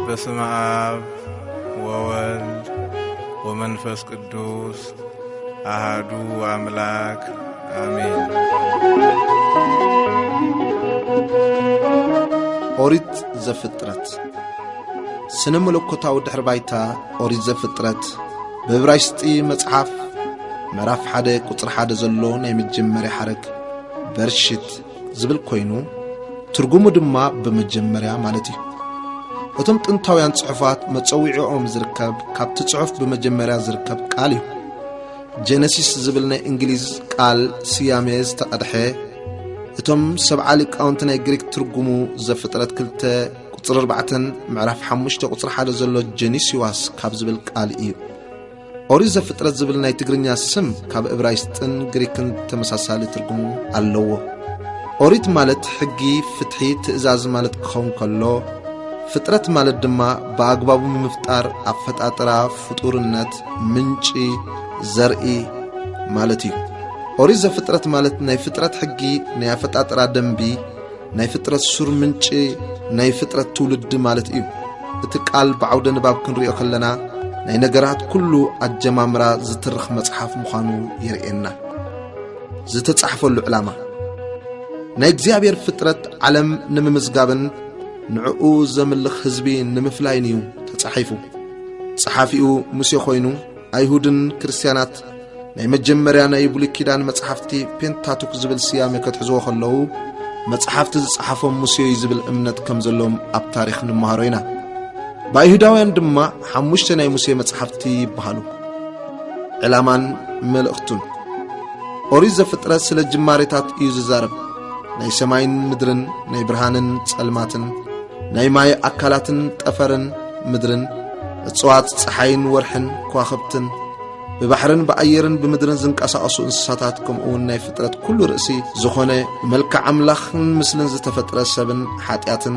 በስመ አብ ወወልድ ወመንፈስ ቅዱስ አሃዱ አምላክ አሜን። ኦሪት ዘፍጥረት። ስነ መለኮታዊ ድሕሪ ባይታ ኦሪት ዘፍጥረት፣ ብዕብራይስጢ መጽሓፍ ምዕራፍ ሓደ ቁጽሪ ሓደ ዘሎ ናይ መጀመርያ ሓረግ በርሽት ዝብል ኮይኑ፣ ትርጉሙ ድማ ብመጀመርያ ማለት እዩ። እቶም ጥንታውያን ጽሑፋት መጸዊዕኦም ዝርከብ ካብቲ ጽሑፍ ብመጀመርያ ዝርከብ ቃል እዩ። ጀነሲስ ዝብል ናይ እንግሊዝ ቃል ስያሜ ዝተቐድሐ፣ እቶም ሰብዓ ሊቃውንቲ ናይ ግሪክ ትርጉሙ ዘፍጥረት ክልተ ቁጽሪ ኣርባዕተን ምዕራፍ ሓሙሽተ ቁጽሪ ሓደ ዘሎ ጀኒስዋስ ካብ ዝብል ቃል እዩ። ኦሪት ዘፍጥረት ዝብል ናይ ትግርኛ ስም ካብ እብራይስጥን ግሪክን ተመሳሳሊ ትርጉም ኣለዎ። ኦሪት ማለት ሕጊ፣ ፍትሒ፣ ትእዛዝ ማለት ክኸውን ከሎ፣ ፍጥረት ማለት ድማ ብኣግባቡ ምፍጣር፣ ኣፈጣጥራ፣ ፍጡርነት፣ ምንጪ፣ ዘርኢ ማለት እዩ። ኦሪት ዘፍጥረት ማለት ናይ ፍጥረት ሕጊ፣ ናይ ኣፈጣጥራ ደንቢ፣ ናይ ፍጥረት ሱር ምንጪ፣ ናይ ፍጥረት ትውልዲ ማለት እዩ። እቲ ቃል ብዓውደ ንባብ ክንሪኦ ከለና፣ ናይ ነገራት ኩሉ ኣጀማምራ ዝትርኽ መጽሓፍ ምዃኑ የርእየና። ዝተጻሕፈሉ ዕላማ፣ ናይ እግዚኣብሔር ፍጥረት ዓለም ንምምዝጋብን ንዕኡ ዘምልኽ ህዝቢ ንምፍላይን እዩ ተጻሒፉ። ጸሓፊኡ ሙሴ ኮይኑ፣ ኣይሁድን ክርስትያናት ናይ መጀመርያ ናይ ብሉይ ኪዳን መጽሓፍቲ ፔንታቱክ ዝብል ስያሜ ከትሕዝዎ ከለዉ፣ መጽሓፍቲ ዝጸሓፎም ሙሴ እዩ ዝብል እምነት ከም ዘለዎም ኣብ ታሪኽ ንምሃሮ ኢና። ብኣይሁዳውያን ድማ ሓሙሽተ ናይ ሙሴ መጽሓፍቲ ይበሃሉ። ዕላማን መልእኽቱን፣ ኦሪት ዘፍጥረት ስለ ጅማሬታት እዩ ዝዛረብ። ናይ ሰማይን ምድርን፣ ናይ ብርሃንን ጸልማትን፣ ናይ ማይ ኣካላትን ጠፈርን ምድርን፣ እጽዋት፣ ጸሓይን ወርሕን ከዋኽብትን፣ ብባሕርን ብኣየርን ብምድርን ዝንቀሳቐሱ እንስሳታት፣ ከምኡ እውን ናይ ፍጥረት ኩሉ ርእሲ ዝኾነ ብመልክዕ ኣምላኽን ምስልን ዝተፈጥረ ሰብን ሓጢኣትን፣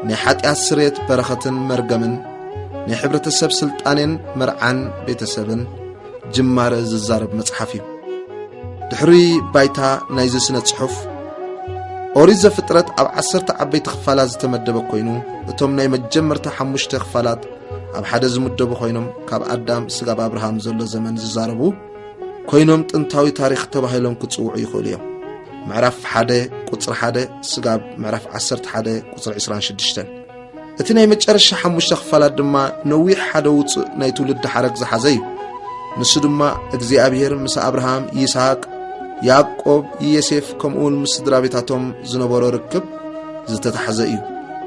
ናይ ሓጢኣት ስርየት በረኸትን መርገምን፣ ናይ ሕብረተሰብ ስልጣኔን መርዓን ቤተሰብን ጅማረ ዝዛረብ መጽሓፍ እዩ። ድሕሪ ባይታ ናይዚ ስነ ጽሑፍ፣ ኦሪት ዘፍጥረት ኣብ ዓሰርተ ዓበይቲ ክፋላት ዝተመደበ ኮይኑ፣ እቶም ናይ መጀመርታ ሓሙሽተ ክፋላት ኣብ ሓደ ዝምደቡ ኮይኖም፣ ካብ ኣዳም ስጋብ ኣብርሃም ዘሎ ዘመን ዝዛረቡ ኮይኖም፣ ጥንታዊ ታሪኽ ተባሂሎም ክጽውዑ ይኽእሉ እዮም። ምዕራፍ ሓደ ቁጽሪ ሓደ ስጋብ ምዕራፍ ዓሰርተ ሓደ ቁጽሪ ዕስራን ሽዱሽተን። እቲ ናይ መጨረሻ ሓሙሽተ ክፋላት ድማ ነዊሕ ሓደ ውጹእ ናይ ትውልዲ ሓረግ ዝሓዘ እዩ። ንሱ ድማ እግዚኣብሔር ምስ ኣብርሃም፣ ይስሐቅ፣ ያዕቆብ፣ ዮሴፍ፣ ከምኡውን ምስ ስድራ ቤታቶም ዝነበሮ ርክብ ዝተታሕዘ እዩ።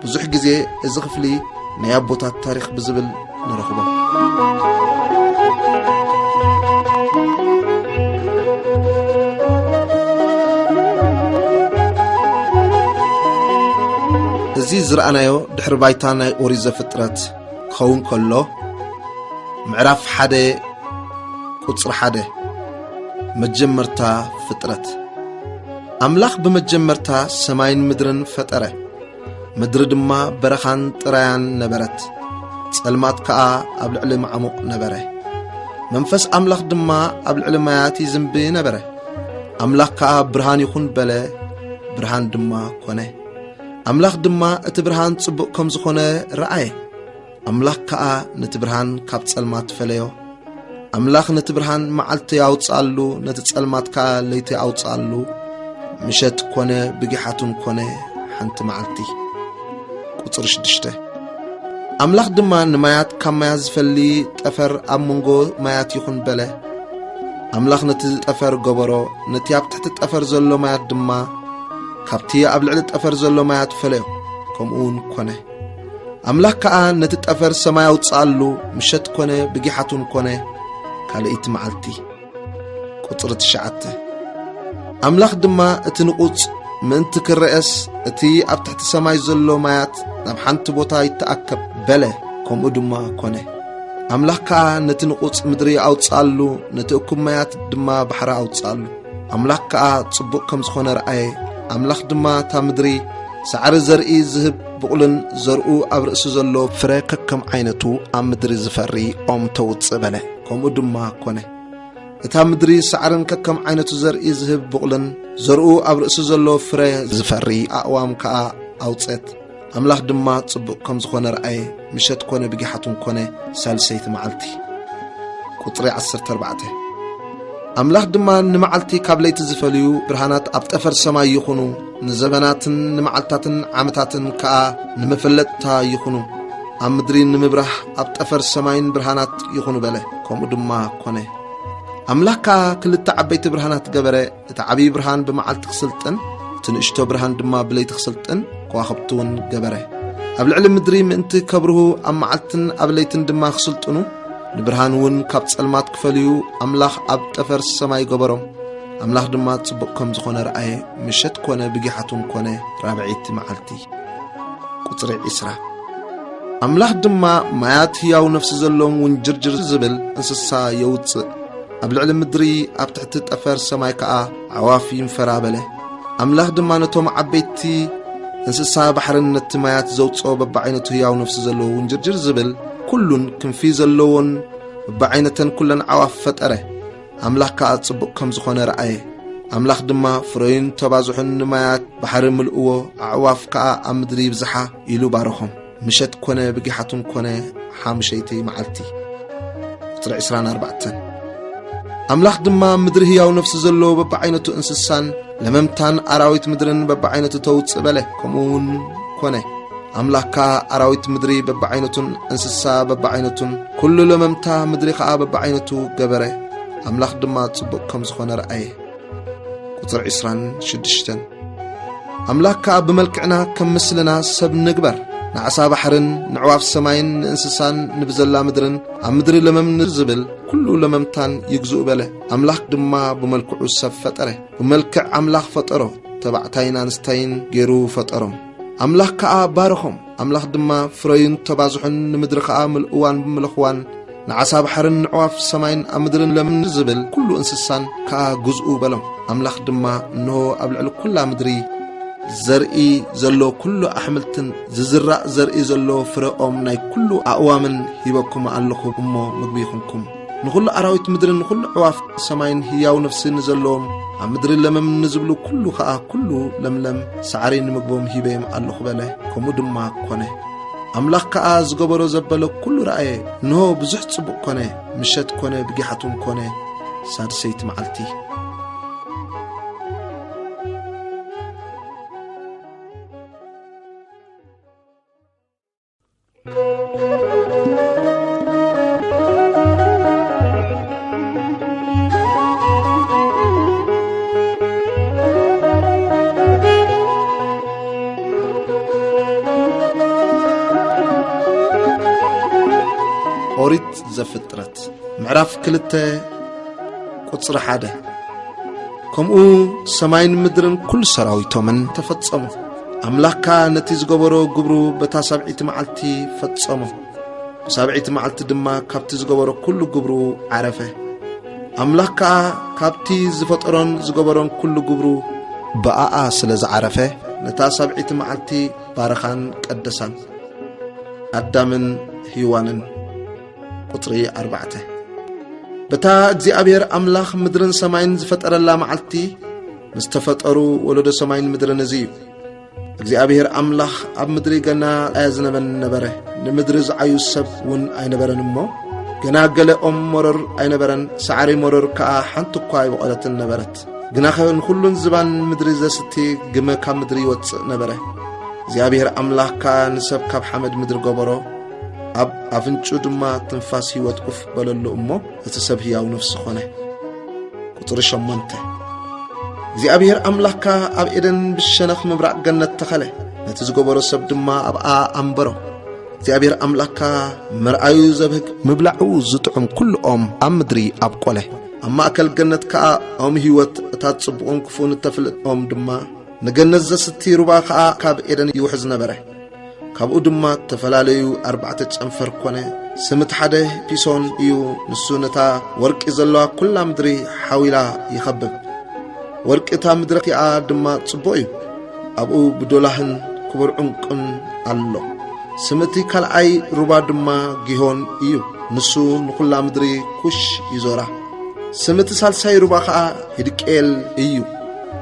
ብዙሕ ግዜ እዚ ክፍሊ ናይ ኣቦታት ታሪኽ ብዝብል ንረኽቦ። እዚ ዝረኣናዮ ድሕሪ ባይታ ናይ ኦሪት ዘፍጥረት ክኸውን ከሎ፣ ምዕራፍ ሓደ ቁጽሪ ሓደ፣ መጀመርታ ፍጥረት። ኣምላኽ ብመጀመርታ ሰማይን ምድርን ፈጠረ። ምድሪ ድማ በረኻን ጥራያን ነበረት፣ ጸልማት ከኣ ኣብ ልዕሊ ማዕሙቕ ነበረ። መንፈስ ኣምላኽ ድማ ኣብ ልዕሊ ማያት ይዝንቢ ነበረ። ኣምላኽ ከኣ፣ "ብርሃን ይኹን" በለ፣ ብርሃን ድማ ኮነ። ኣምላኽ ድማ እቲ ብርሃን ጽቡቕ ከም ዝኾነ ረኣየ። ኣምላኽ ከኣ ነቲ ብርሃን ካብ ጸልማት ፈለዮ። ኣምላኽ ነቲ ብርሃን መዓልቲ ኣውጽኣሉ፣ ነቲ ጸልማት ከኣ ለይቲ ኣውጽኣሉ። ምሸት ኮነ፣ ብጊሓቱን ኮነ፣ ሓንቲ መዓልቲ። ቁጽሪ ሽዱሽተ። ኣምላኽ ድማ፣ "ንማያት ካብ ማያት ዝፈሊ ጠፈር ኣብ መንጎ ማያት ይኹን" በለ። ኣምላኽ ነቲ ጠፈር ገበሮ፣ ነቲ ኣብ ትሕቲ ጠፈር ዘሎ ማያት ድማ ካብቲ ኣብ ልዕሊ ጠፈር ዘሎ ማያት ፈለዮ። ከምኡ እውን ኮነ። ኣምላኽ ከኣ ነቲ ጠፈር ሰማይ ኣውጽኣሉ፣ ምሸት ኮነ፣ ብጊሓቱን ኮነ፣ ካልኣይቲ መዓልቲ። ቁጽሪ ትሽዓተ። ኣምላኽ ድማ፣ "እቲ ንቑጽ ምእንቲ ክረኤስ እቲ ኣብ ትሕቲ ሰማይ ዘሎ ማያት ናብ ሓንቲ ቦታ ይተኣከብ" በለ። ከምኡ ድማ ኮነ። ኣምላኽ ከኣ ነቲ ንቑጽ ምድሪ ኣውጽኣሉ፣ ነቲ እኩብ ማያት ድማ ባሕሪ ኣውጽኣሉ። ኣምላኽ ከኣ ጽቡቕ ከም ዝኾነ ረኣየ። ኣምላኽ ድማ እታ ምድሪ ሳዕሪ ዘርኢ ዝህብ ብቑልን ዘርኡ ኣብ ርእሲ ዘሎ ፍረ ከከም ዓይነቱ ኣብ ምድሪ ዝፈሪ ኦም ተውጽእ በለ። ከምኡ ድማ ኮነ። እታ ምድሪ ሳዕርን ከከም ዓይነቱ ዘርኢ ዝህብ ቡቕልን፣ ዘርኡ ኣብ ርእሲ ዘሎ ፍረ ዝፈሪ ኣእዋም ከኣ ኣውጸት። ኣምላኽ ድማ ጽቡቕ ከም ዝኾነ ረኣየ። ምሸት ኮነ፣ ብጊሓቱን ኮነ፣ ሳልሰይቲ መዓልቲ። ቁጽሪ ዓሰርተ ኣርባዕተ። ኣምላኽ ድማ ንመዓልቲ ካብ ለይቲ ዝፈልዩ ብርሃናት ኣብ ጠፈር ሰማይ ይኹኑ፣ ንዘበናትን ንመዓልታትን ዓመታትን ከኣ ንመፈለጥታ ይኹኑ፣ ኣብ ምድሪ ንምብራህ ኣብ ጠፈር ሰማይን ብርሃናት ይኹኑ በለ። ከምኡ ድማ ኮነ። ኣምላኽ ከኣ ክልተ ዓበይቲ ብርሃናት ገበረ፣ እቲ ዓብዪ ብርሃን ብመዓልቲ ክስልጥን፣ እቲ ንእሽቶ ብርሃን ድማ ብለይቲ ክስልጥን፣ ከዋኽብቲ እውን ገበረ። ኣብ ልዕሊ ምድሪ ምእንቲ ከብርሁ፣ ኣብ መዓልትን ኣብ ለይትን ድማ ክስልጥኑ፣ ንብርሃን እውን ካብ ጸልማት ክፈልዩ፣ ኣምላኽ ኣብ ጠፈር ሰማይ ገበሮም። ኣምላኽ ድማ ጽቡቕ ከም ዝኾነ ረኣየ። ምሸት ኮነ፣ ብጊሓቱን ኮነ፣ ራብዐይቲ መዓልቲ። ቁጽሪ ዒስራ። ኣምላኽ ድማ ማያት ህያው ነፍሲ ዘለዎም ውንጅርጅር ዝብል እንስሳ የውጽእ፣ ኣብ ልዕሊ ምድሪ ኣብ ትሕቲ ጠፈር ሰማይ ከኣ ኣዕዋፍ ይንፈራ በለ። ኣምላኽ ድማ ነቶም ዓበይቲ እንስሳ ባሕርን ነቲ ማያት ዘውጽኦ በብዓይነቱ ህያው ነፍሲ ዘለዎ ውንጅርጅር ዝብል ኩሉን ክንፊ ዘለዎን በብዓይነተን ኩለን ኣዕዋፍ ፈጠረ። ኣምላኽ ከኣ ጽቡቕ ከም ዝኾነ ረኣየ። ኣምላኽ ድማ ፍረዩን ተባዝሑን፣ ንማያት ባሕሪ ምልእዎ፣ ኣዕዋፍ ከኣ ኣብ ምድሪ ይብዝሓ ኢሉ ባረኾም። ምሸት ኮነ፣ ብጊሓቱን ኮነ፣ ሓሙሸይቲ መዓልቲ። ቁጽሪ ዕስራን ኣርባዕተን። ኣምላኽ ድማ ምድሪ ህያው ነፍሲ ዘለዎ በብዓይነቱ እንስሳን ለመምታን ኣራዊት ምድርን በብዓይነቱ ተውጽእ በለ። ከምኡ እውን ኮነ። ኣምላኽ ከኣ ኣራዊት ምድሪ በብዓይነቱን እንስሳ በብዓይነቱን ኩሉ ለመምታ ምድሪ ከኣ በብዓይነቱ ገበረ። ኣምላኽ ድማ ጽቡቕ ከም ዝኾነ ረኣየ። ቁጽሪ ዕስራን ሽዱሽተን። ኣምላኽ ከኣ ብመልክዕና ከም ምስልና ሰብ ንግበር፣ ንዓሳ ባሕርን ንዕዋፍ ሰማይን ንእንስሳን ንብዘላ ምድርን ኣብ ምድሪ ለመም ንዝብል ኩሉ ለመምታን ይግዝኡ በለ። ኣምላኽ ድማ ብመልክዑ ሰብ ፈጠረ። ብመልክዕ ኣምላኽ ፈጠሮ፣ ተባዕታይን ኣንስታይን ገይሩ ፈጠሮም። ኣምላኽ ከኣ ባረኾም። ኣምላኽ ድማ ፍረዩን ተባዝሑን፣ ንምድሪ ከኣ ምልእዋን ምለኽዋን፣ ንዓሳ ባሕርን ንዕዋፍ ሰማይን ኣብ ምድርን ለምን ዝብል ኩሉ እንስሳን ከኣ ግዝኡ በሎም። ኣምላኽ ድማ፣ እንሆ፣ ኣብ ልዕሊ ኩላ ምድሪ ዘርኢ ዘሎ ኩሉ ኣሕምልትን ዝዝራእ ዘርኢ ዘሎ ፍረ ኦም ናይ ኩሉ ኣእዋምን ሂበኩም ኣለኹ እሞ ምግቢ ይኹንኩም። ንኹሉ ኣራዊት ምድርን ንኹሉ ኣዕዋፍ ሰማይን ህያው ነፍሲ ንዘለዎም ኣብ ምድሪ ለመም ንዝብሉ ኩሉ ኸኣ ኩሉ ለምለም ሳዕሪ ንምግቦም ሂበዮም ኣለኹ በለ። ከምኡ ድማ ኮነ። ኣምላኽ ከኣ ዝገበሮ ዘበለ ኩሉ ረኣየ፣ እንሆ ብዙሕ ጽቡቕ ኮነ። ምሸት ኮነ፣ ብጊሓቱን ኮነ፣ ሳድሰይቲ መዓልቲ። ኦሪት ዘፍጥረት ምዕራፍ ክልተ ቁጽሪ ሓደ። ከምኡ ሰማይን ምድርን ኩሉ ሰራዊቶምን ተፈጸሙ። ኣምላኽ ከኣ ነቲ ዝገበሮ ግብሩ በታ ሳብዒቲ መዓልቲ ፈጸሞ። ብሳብዒቲ መዓልቲ ድማ ካብቲ ዝገበሮ ኩሉ ግብሩ ዓረፈ። ኣምላኽ ከኣ ካብቲ ዝፈጠሮን ዝገበሮን ኩሉ ግብሩ ብኣኣ ስለ ዝዓረፈ፣ ነታ ሳብዒቲ መዓልቲ ባረኻን ቀደሳን። ኣዳምን ሄዋንን። ቁጽሪ ኣርባዕተ። በታ እግዚኣብሔር ኣምላኽ ምድርን ሰማይን ዝፈጠረላ መዓልቲ፣ ምስ ተፈጠሩ ወለዶ ሰማይን ምድርን እዚ እዩ። እግዚኣብሔር ኣምላኽ ኣብ ምድሪ ገና ኣየዝነበን ነበረ፣ ንምድሪ ዝዓዩ ሰብ እውን ኣይነበረን እሞ፣ ገና ገለ ኦም መሮር ኣይነበረን፣ ሳዕሪ መሮር ከኣ ሓንቲ እኳ ኣይበቖለትን ነበረት። ግናኸ ንኹሉን ዝባን ምድሪ ዘስቲ ግመ ካብ ምድሪ ይወጽእ ነበረ። እግዚኣብሔር ኣምላኽ ከኣ ንሰብ ካብ ሓመድ ምድሪ ገበሮ፣ ኣብ ኣፍንጩ ድማ ትንፋስ ህይወት ኡፍ በለሉ እሞ፣ እቲ ሰብ ህያው ነፍሲ ኾነ። ቁጽሪ ሸሞንተ። እግዚኣብሔር ኣምላኽ ከኣ ኣብ ኤደን ብሸነኽ ምብራቕ ገነት ተኸለ፣ ነቲ ዝገበሮ ሰብ ድማ ኣብኣ ኣንበሮ። እግዚኣብሔር ኣምላኽ ከኣ መርኣዩ ዘብህግ፣ ምብላዑ ዝጥዑም ኩሉ ኦም ኣብ ምድሪ ኣብቆለ። ኣብ ማእከል ገነት ከኣ ኦም ህይወት፣ እታ ጽቡቕን ክፉእን እተፍልጥ ኦም ድማ፣ ንገነት ዘስቲ ሩባ ከኣ ካብ ኤደን ይውሕዝ ነበረ። ካብኡ ድማ እተፈላለዩ ኣርባዕተ ጨንፈር ኮነ። ስም እቲ ሓደ ፒሶን እዩ፣ ንሱ ነታ ወርቂ ዘለዋ ኩላ ምድሪ ሓዊላ ይኸብብ። ወርቂ እታ ምድሪ እቲኣ ድማ ጽቡቕ እዩ። ኣብኡ ብዶላህን ክቡር ዕንቁን ኣሎ። ስም እቲ ካልኣይ ሩባ ድማ ጊሆን እዩ። ንሱ ንኹላ ምድሪ ኩሽ ይዞራ። ስም እቲ ሳልሳይ ሩባ ኸኣ ሂድቅኤል እዩ።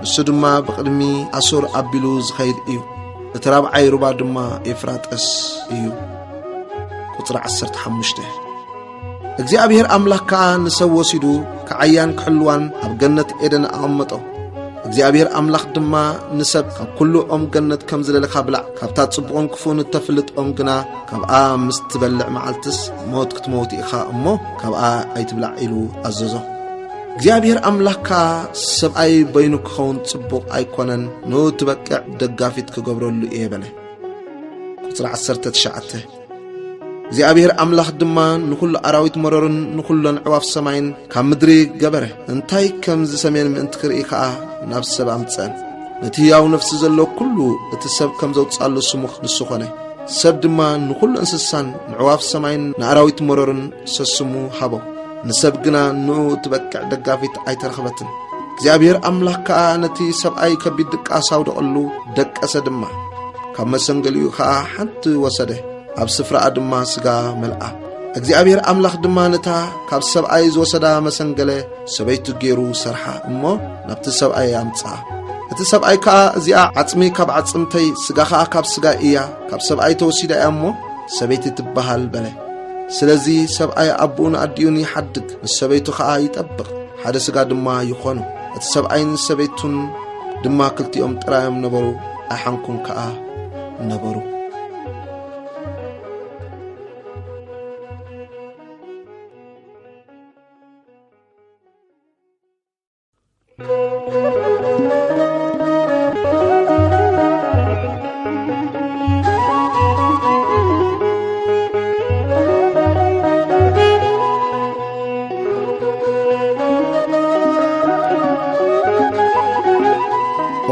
ንሱ ድማ ብቕድሚ ኣሶር ኣቢሉ ዝኸይድ እዩ። እቲ ራብዓይ ሩባ ድማ ኤፍራጠስ እዩ። ቁጽሪ ዓሰርተ ሓሙሽተ። እግዚኣብሔር ኣምላኽ ከኣ ንሰብ ወሲዱ ክዓያን ክሕልዋን ኣብ ገነት ኤደን ኣቐመጦ። እግዚኣብሔር ኣምላኽ ድማ ንሰብ፣ "ካብ ኩሉ ኦም ገነት ከም ዝደለኻ ብላዕ፣ ካብታ ጽቡቕን ክፉእን እተፍልጥ ኦም ግና ካብኣ ምስ ትበልዕ መዓልትስ ሞት ክትመውት ኢኻ እሞ ካብኣ ኣይትብላዕ" ኢሉ ኣዘዞ። እግዚኣብሔር ኣምላኽ ከኣ፣ "ሰብኣይ በይኑ ክኸውን ጽቡቕ ኣይኮነን፣ ንኡ ትበቅዕ ደጋፊት ክገብረሉ እየ" በለ። ቁጽሪ ዓሰርተ ትሽዓተ። እግዚኣብሔር ኣምላኽ ድማ ንኹሉ ኣራዊት መሮርን ንኹለን ኣዕዋፍ ሰማይን ካብ ምድሪ ገበረ። እንታይ ከም ዝሰምየን ምእንቲ ክርኢ ከኣ ናብ ሰብ ኣምጽአን። ነቲ ህያው ነፍሲ ዘሎ ኩሉ እቲ ሰብ ከም ዘውጽኣሉ ስሙ ንሱ ኾነ። ሰብ ድማ ንኹሉ እንስሳን ንዕዋፍ ሰማይን ንኣራዊት መሮርን ሰስሙ ሃቦ። ንሰብ ግና ንኡ እትበቅዕ ደጋፊት ኣይተረኽበትን። እግዚኣብሔር ኣምላኽ ከኣ ነቲ ሰብኣይ ከቢድ ድቃስ ኣውደቐሉ፣ ደቀሰ ድማ። ካብ መሰንገሊኡ ኸኣ ሓንቲ ወሰደ፣ ኣብ ስፍራኣ ድማ ስጋ መልኣ። እግዚኣብሔር ኣምላኽ ድማ ነታ ካብ ሰብኣይ ዝወሰዳ መሰንገለ ሰበይቱ ገይሩ ሰርሓ እሞ ናብቲ ሰብኣይ ኣምጽኣ። እቲ ሰብኣይ ከኣ፣ "እዚኣ ዓጽሚ ካብ ዓጽምተይ፣ ስጋ ኸኣ ካብ ስጋይ እያ፣ ካብ ሰብኣይ ተወሲዳ እያ እሞ ሰበይቲ ትበሃል" በለ። ስለዚ ሰብኣይ ኣቦኡን ኣዲኡን ይሓድግ፣ ምስ ሰበይቱ ኸኣ ይጠብቕ፣ ሓደ ስጋ ድማ ይኾኑ። እቲ ሰብኣይን ሰበይቱን ድማ ክልቲኦም ጥራዮም ነበሩ፣ ኣይሓንኩን ከኣ ነበሩ።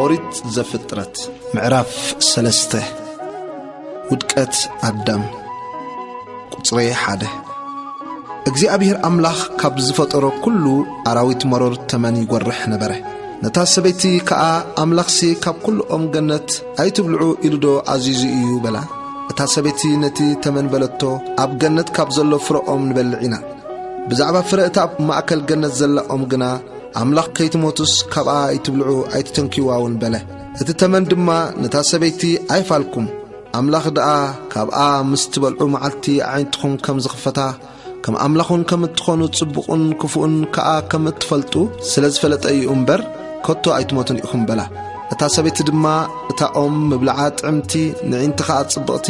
ኦሪት ዘፍጥረት ምዕራፍ ሰለስተ። ውድቀት ኣዳም። ቁጽሪ ሓደ። እግዚኣብሔር ኣምላኽ ካብ ዝፈጠሮ ኩሉ ኣራዊት መሮር ተመን ይጎርሕ ነበረ። ነታ ሰበይቲ ከኣ፣ "ኣምላኽሲ ካብ ኩሉ ኦም ገነት ኣይትብልዑ ኢሉዶ ኣዚዙ እዩ?" በላ። እታ ሰበይቲ ነቲ ተመን በለቶ፣ "ኣብ ገነት ካብ ዘሎ ፍረ ኦም ንበልዕ ኢና። ብዛዕባ ፍረ እታ ኣብ ማእከል ገነት ዘላ ኦም ግና፣ ኣምላኽ ከይትሞቱስ ካብኣ ኣይትብልዑ ኣይትተንክይዋ እውን" በለ። እቲ ተመን ድማ ነታ ሰበይቲ፣ "ኣይፋልኩም፣ ኣምላኽ ደኣ ካብኣ ምስ ትበልዑ መዓልቲ ኣዒንትኹም ከም ዝኽፈታ፣ ከም ኣምላኽ እውን ከም እትኾኑ፣ ጽቡቕን ክፉእን ከኣ ከም እትፈልጡ ስለ ዝፈለጠ እዩ እምበር፣ ከቶ ኣይትሞቱን ኢኹም" በላ። እታ ሰበይቲ ድማ እታ ኦም ምብልዓ ጥዕምቲ፣ ንዒንቲ ኸኣ ጽብቕቲ፣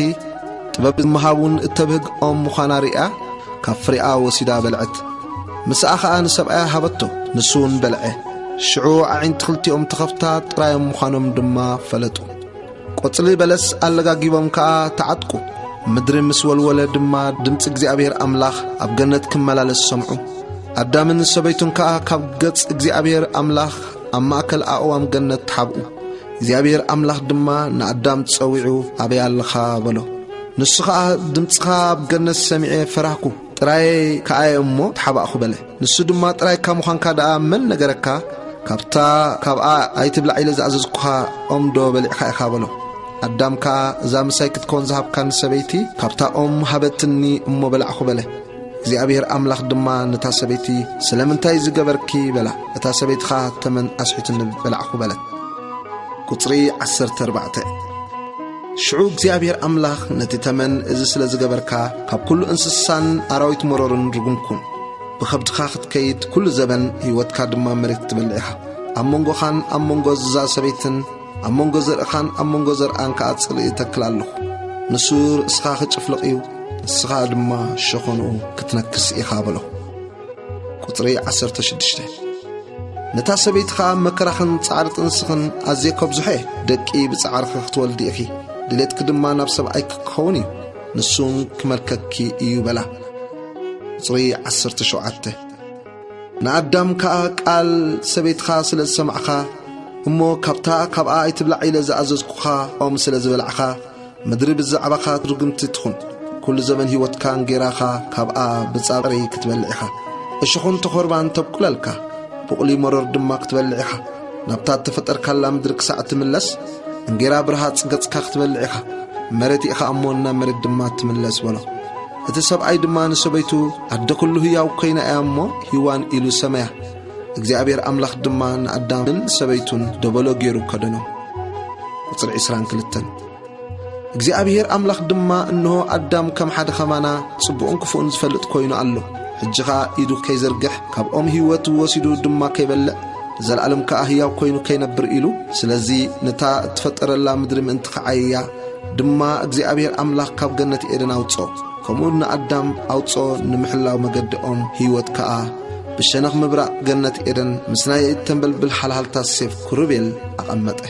ጥበብ ምሃብ እውን እተብህግ ኦም ምዃና ርእያ፣ ካብ ፍሬኣ ወሲዳ በልዐት። ምስኣ ኸኣ ንሰብኣያ ሃበቶ፣ ንሱ እውን በልዐ። ሽዑ ኣዒንቲ ክልቲኦም ተኸፍታ፣ ጥራዮም ምዃኖም ድማ ፈለጡ። ቆጽሊ በለስ ኣለጋጊቦም ከኣ ተዓጥቁ። ምድሪ ምስ ወልወለ ድማ ድምጺ እግዚኣብሔር ኣምላኽ ኣብ ገነት ክመላለስ ሰምዑ። ኣዳምን ሰበይቱን ከኣ ካብ ገጽ እግዚኣብሔር ኣምላኽ ኣብ ማእከል ኣእዋም ገነት ተሓብኡ። እግዚኣብሔር ኣምላኽ ድማ ንኣዳም ጸዊዑ፣ "ኣበይ ኣለኻ?" በሎ። ንሱ ኸኣ፣ "ድምጽኻ ኣብ ገነት ሰሚዐ ፈራህኩ፣ ጥራየይ ከኣ እየ እሞ ተሓባእኩ" በለ። ንሱ ድማ፣ "ጥራይካ ምዃንካ ደኣ መን ነገረካ? ካብታ ካብኣ ኣይትብላዕ ኢለ ዝኣዘዝኩኻ ኦም ዶ በሊዕካ ኢኻ?" በሎ። ኣዳም ከኣ፣ "እዛ ምሳይ ክትከውን ዝሃብካኒ ሰበይቲ ካብታ ኦም ሃበትኒ እሞ በላዕኩ" በለ። እግዚኣብሔር ኣምላኽ ድማ ነታ ሰበይቲ፣ "ስለምንታይ እዚ ገበርኪ?" በላ። እታ ሰበይቲ ኸኣ፣ "ተመን ኣስሒቱኒ በላዕኩ" በለት። ቁጽሪ ዓሰርተ ኣርባዕተ። ሽዑ እግዚኣብሔር ኣምላኽ ነቲ ተመን፣ "እዚ ስለ ዝገበርካ፣ ካብ ኩሉ እንስሳን ኣራዊት መሮርን ርጉም ኩን። ብኸብድኻ ክትከይድ ኩሉ ዘበን ህይወትካ ድማ መሬት ክትበልዕ ኢኻ። ኣብ መንጎኻን ኣብ መንጎ እዛ ሰበይትን ኣብ መንጎ ዘርእኻን ኣብ መንጎ ዘርኣን ከኣ ጽልኢ እተክል ኣለኹ። ንሱ ርእስኻ ክጭፍልቕ እዩ፣ ንስኻ ድማ ሸኾንኡ ክትነክስ ኢኻ" በሎ። ቁጽሪ ዓሰርተ ሽዱሽተ። ነታ ሰበይቲ ኸኣ፣ "መከራኽን ጻዕሪ ጥንስኽን ኣዝየ ከብዝሖ እየ፣ ደቂ ብጻዕርኺ ክትወልዲ ኢኺ፣ ድሌትኪ ድማ ናብ ሰብኣይኪ ክኸውን እዩ፣ ንሱን ክመልከኪ እዩ" በላ። ቁጽሪ ዓሰርተ ሸውዓተ። ንኣዳም ከኣ፣ "ቃል ሰበይትኻ ስለ ዝሰማዕኻ፣ እሞ ካብታ ካብኣ ኣይትብላዕ ኢለ ዝኣዘዝኩኻ ኦም ስለ ዝበላዕኻ፣ ምድሪ ብዛዕባኻ ርግምቲ ትኹን። ኩሉ ዘበን ህይወትካ እንጌራኻ ካብኣ ብጻዕሪ ክትበልዕ ኢኻ። እሾኽን ተኾርባን ተብቁለልካ፣ ቡቕሊ መሮር ድማ ክትበልዕ ኢኻ። ናብታ እተፈጠርካላ ምድሪ ክሳዕ እትምለስ፣ እንጌራ ብርሃጽ ገጽካ ክትበልዕ ኢኻ። መሬት ኢኻ እሞ፣ ናብ መሬት ድማ ትምለስ" በሎ። እቲ ሰብኣይ ድማ ንሰበይቱ፣ ኣደ ኩሉ ህያው ኮይና እያ እሞ፣ ሂዋን ኢሉ ሰመያ። እግዚኣብሔር ኣምላኽ ድማ ንኣዳምን ሰበይቱን ደበሎ ገይሩ ከደኖም። ቁጽሪ ዕስራን ክልተን። እግዚኣብሔር ኣምላኽ ድማ፣ እንሆ፣ ኣዳም ከም ሓደ ኸማና ጽቡቕን ክፉእን ዝፈልጥ ኮይኑ ኣሎ። ሕጂ ኸኣ ኢዱ ከይዘርግሕ፣ ካብ ኦም ህይወት ወሲዱ ድማ ከይበልዕ፣ ንዘለኣለም ከኣ ህያው ኮይኑ ከይነብር ኢሉ። ስለዚ ነታ እትፈጠረላ ምድሪ ምእንቲ ኸዓይያ ድማ እግዚኣብሔር ኣምላኽ ካብ ገነት ኤደን ኣውጽኦ። ከምኡ ንኣዳም ኣውጽኦ፣ ንምሕላው መገዲ ኦም ህይወት ከኣ ብሸነኽ ምብራቕ ገነት ኤደን ምስ ናይ እተንበልብል ሓልሃልታ ሴፍ ክሩቤል ኣቐመጠ።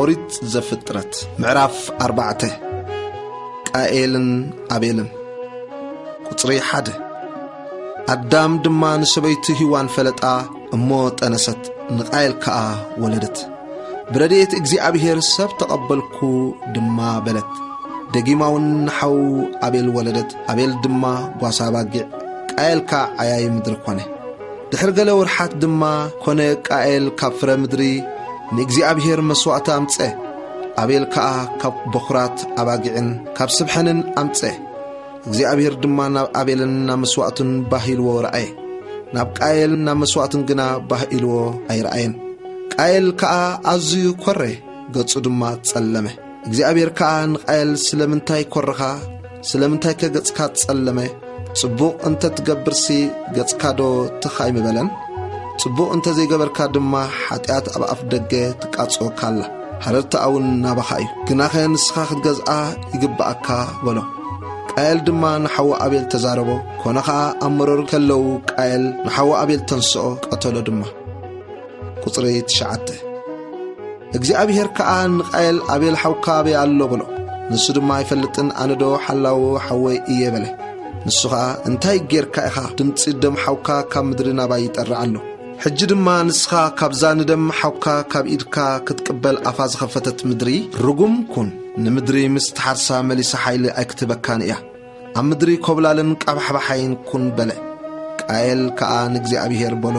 ኦሪት ዘፍጥረት ምዕራፍ ኣርባዕተ። ቃኤልን ኣቤልን። ቁጽሪ ሓደ። ኣዳም ድማ ንሰበይቱ ሂዋን ፈለጣ እሞ ጠነሰት፣ ንቃየል ከኣ ወለደት። ብረድኤት እግዚኣብሔር ሰብ ተቐበልኩ ድማ በለት። ደጊማ እውን ንሓዉ ኣቤል ወለደት። ኣቤል ድማ ጓሳ ኣባጊዕ፣ ቃየል ከኣ ዓያዪ ምድሪ ኮነ። ድሕሪ ገለ ወርሓት ድማ ኮነ፣ ቃኤል ካብ ፍረ ምድሪ ንእግዚኣብሔር መስዋእቲ ኣምጸ፣ ኣቤል ከኣ ካብ በኹራት ኣባጊዕን ካብ ስብሐንን ኣምጸ። እግዚኣብሔር ድማ ናብ ኣቤልን ናብ መስዋእቱን ባህ ኢልዎ ረኣየ፣ ናብ ቃየልን ናብ መስዋእቱን ግና ባህ ኢልዎ ኣይረኣየን። ቃየል ከኣ ኣዝዩ ኰረ፣ ገጹ ድማ ጸለመ። እግዚኣብሔር ከኣ ንቃየል፣ ስለምንታይ ኰረኻ? ስለምንታይከ ገጽካ ጸለመ? ጽቡቕ እንተ ትገብርሲ፣ ገጽካዶ ትኽ ኣይምበለን? ጽቡቕ እንተ ዘይገበርካ ድማ፣ ሓጢኣት ኣብ ኣፍ ደገ ትቃጽወካ ኣላ፣ ሃረርታኣ እውን ናባኻ እዩ። ግናኸ ንስኻ ክትገዝኣ ይግብኣካ በሎ። ቃየል ድማ ንሓዉ ኣቤል ተዛረቦ። ኮነ ኸኣ፣ ኣብ መሮር ከለዉ ቃየል ንሓዉ ኣቤል ተንስኦ፣ ቀተሎ ድማ። ቁጽሪ ትሽዓተ። እግዚኣብሔር ከኣ ንቃየል፣ ኣቤል ሓውካ ኣበይ ኣሎ በሎ። ንሱ ድማ፣ ኣይፈልጥን፣ ኣነዶ ሓላው ሓወይ እየ በለ። ንሱ ኸኣ፣ እንታይ ጌርካ ኢኻ? ድምጺ ደም ሓውካ ካብ ምድሪ ናባይ ይጠርዕ ኣሎ። ሕጂ ድማ ንስኻ ካብዛ ንደም ሓውካ ካብ ኢድካ ክትቅበል ኣፋ ዝኸፈተት ምድሪ ርጉም ኩን። ንምድሪ ምስ ትሓርሳ መሊሳ ሓይሊ ኣይክትህበካን እያ። ኣብ ምድሪ ኮብላልን ቀባሕባሓይን ኩን በለ። ቃየል ከኣ ንእግዚኣብሔር በሎ፣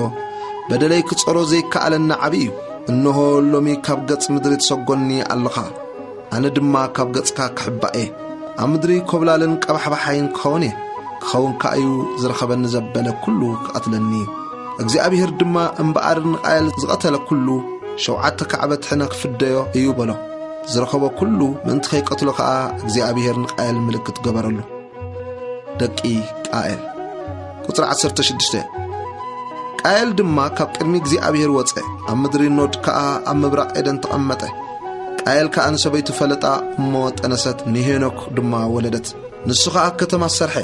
በደለይ ክጾሮ ዘይከኣለኒ ዓቢ እዩ። እንሆ፣ ሎሚ ካብ ገጽ ምድሪ ትሰጎኒ ኣለኻ፣ ኣነ ድማ ካብ ገጽካ ክሕባእ እየ። ኣብ ምድሪ ኮብላልን ቀባሕባሓይን ክኸውን እየ። ክኸውን ከኣ እዩ፣ ዝረኸበኒ ዘበለ ኩሉ ክቐትለኒ እዩ። እግዚኣብሔር ድማ እምበኣር ንቃየል ዝቐተለ ኩሉ ሸውዓተ ካዕበት ሕነ ክፍደዮ እዩ በሎ። ዝረኸቦ ኩሉ ምእንቲ ከይቀትሎ ከኣ እግዚኣብሔር ንቃየል ምልክት ገበረሉ። ደቂ ቃየል። ቁጽሪ ዓሰርተ ሽዱሽተ። ቃየል ድማ ካብ ቅድሚ እግዚኣብሔር ወጸ፣ ኣብ ምድሪ ኖድ ከኣ ኣብ ምብራቕ ኤደን ተቐመጠ። ቃየል ከኣ ንሰበይቱ ፈለጣ እሞ ጠነሰት፣ ንሄኖክ ድማ ወለደት። ንሱ ኸኣ ከተማ ሰርሐ፣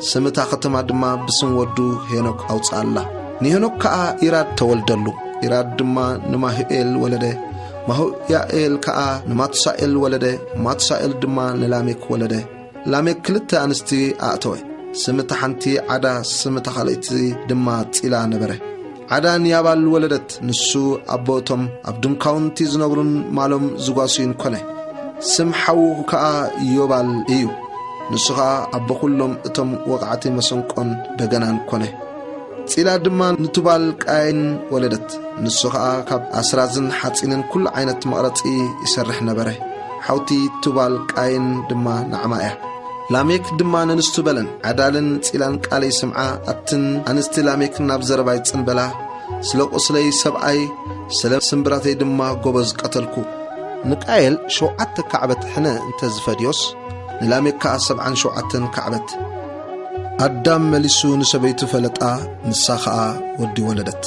ስም እታ ኸተማ ድማ ብስም ወዱ ሄኖክ ኣውጽኣላ። ንሄኖክ ከኣ ኢራድ ተወልደሉ። ኢራድ ድማ ንማሁኤል ወለደ። ማሁያኤል ከኣ ንማቱሳኤል ወለደ። ማቱሳኤል ድማ ንላሜክ ወለደ። ላሜክ ክልተ ኣንስቲ ኣእተወ። ስም እታ ሓንቲ ዓዳ፣ ስም እታ ኻልኣይቲ ድማ ጺላ ነበረ። ዓዳ ንያባል ወለደት። ንሱ ኣቦ እቶም ኣብ ድንኳውንቲ ዝነብሩን ማሎም ዝጓስዩን ኮነ። ስም ሓዉ ከኣ ዮባል እዩ። ንሱ ኸኣ ኣቦ ኵሎም እቶም ወቓዕቲ መሰንቆን በገናን ኮነ። ጺላ ድማ ንቱባል ቃይን ወለደት። ንሱ ኸኣ ካብ ኣስራዝን ሓጺንን ኩሉ ዓይነት መቕረጺ ይሰርሕ ነበረ። ሓውቲ ቱባል ቃይን ድማ ናዕማ እያ። ላሜክ ድማ ነንስቱ በለን፣ ዓዳልን ጺላን ቃለይ ስምዓ። ኣትን ኣንስቲ ላሜክ ናብ ዘረባይ ጽንበላ፣ ስለ ቁስለይ ሰብኣይ፣ ስለ ስምብራተይ ድማ ጎበዝ ቀተልኩ። ንቃየል ሸውዓተ ካዕበት ሕነ እንተ ዝፈድዮስ፣ ንላሜክ ከኣ ሰብዓን ሸውዓተን ካዕበት። ኣዳም መሊሱ ንሰበይቱ ፈለጣ፣ ንሳ ኸኣ ወዲ ወለደት።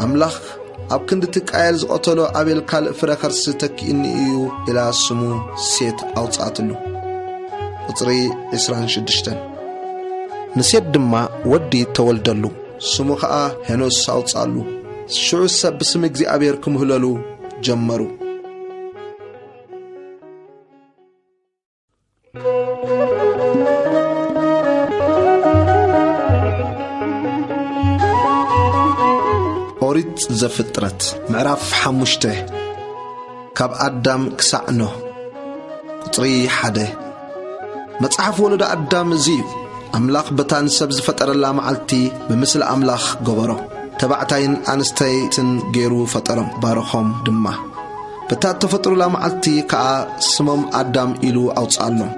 ኣምላኽ ኣብ ክንዲ እቲ ቃየል ዝቐተሎ ኣቤል ካልእ ፍረ ከርሲ ተኪእኒ እዩ ኢላ ስሙ ሴት ኣውጽኣትሉ። ቁጽሪ ዕስራን ሽዱሽተን። ንሴት ድማ ወዲ ተወልደሉ፣ ስሙ ኸኣ ሄኖስ ኣውጽኣሉ። ሽዑ ሰብ ብስም እግዚኣብሔር ክምህለሉ ጀመሩ። ኦሪት ዘፍጥረት ምዕራፍ ሓሙሽተ። ካብ ኣዳም ክሳዕ ኖህ። ቁጽሪ ሓደ። መጽሓፍ ወለዶ ኣዳም እዚ እዩ። ኣምላኽ በታ ንሰብ ዝፈጠረላ መዓልቲ ብምስሊ ኣምላኽ ገበሮ። ተባዕታይን ኣንስተይትን ገይሩ ፈጠሮም፣ ባረኾም ድማ። በታ እተፈጥሩላ መዓልቲ ከኣ ስሞም ኣዳም ኢሉ ኣውጽኣሎም።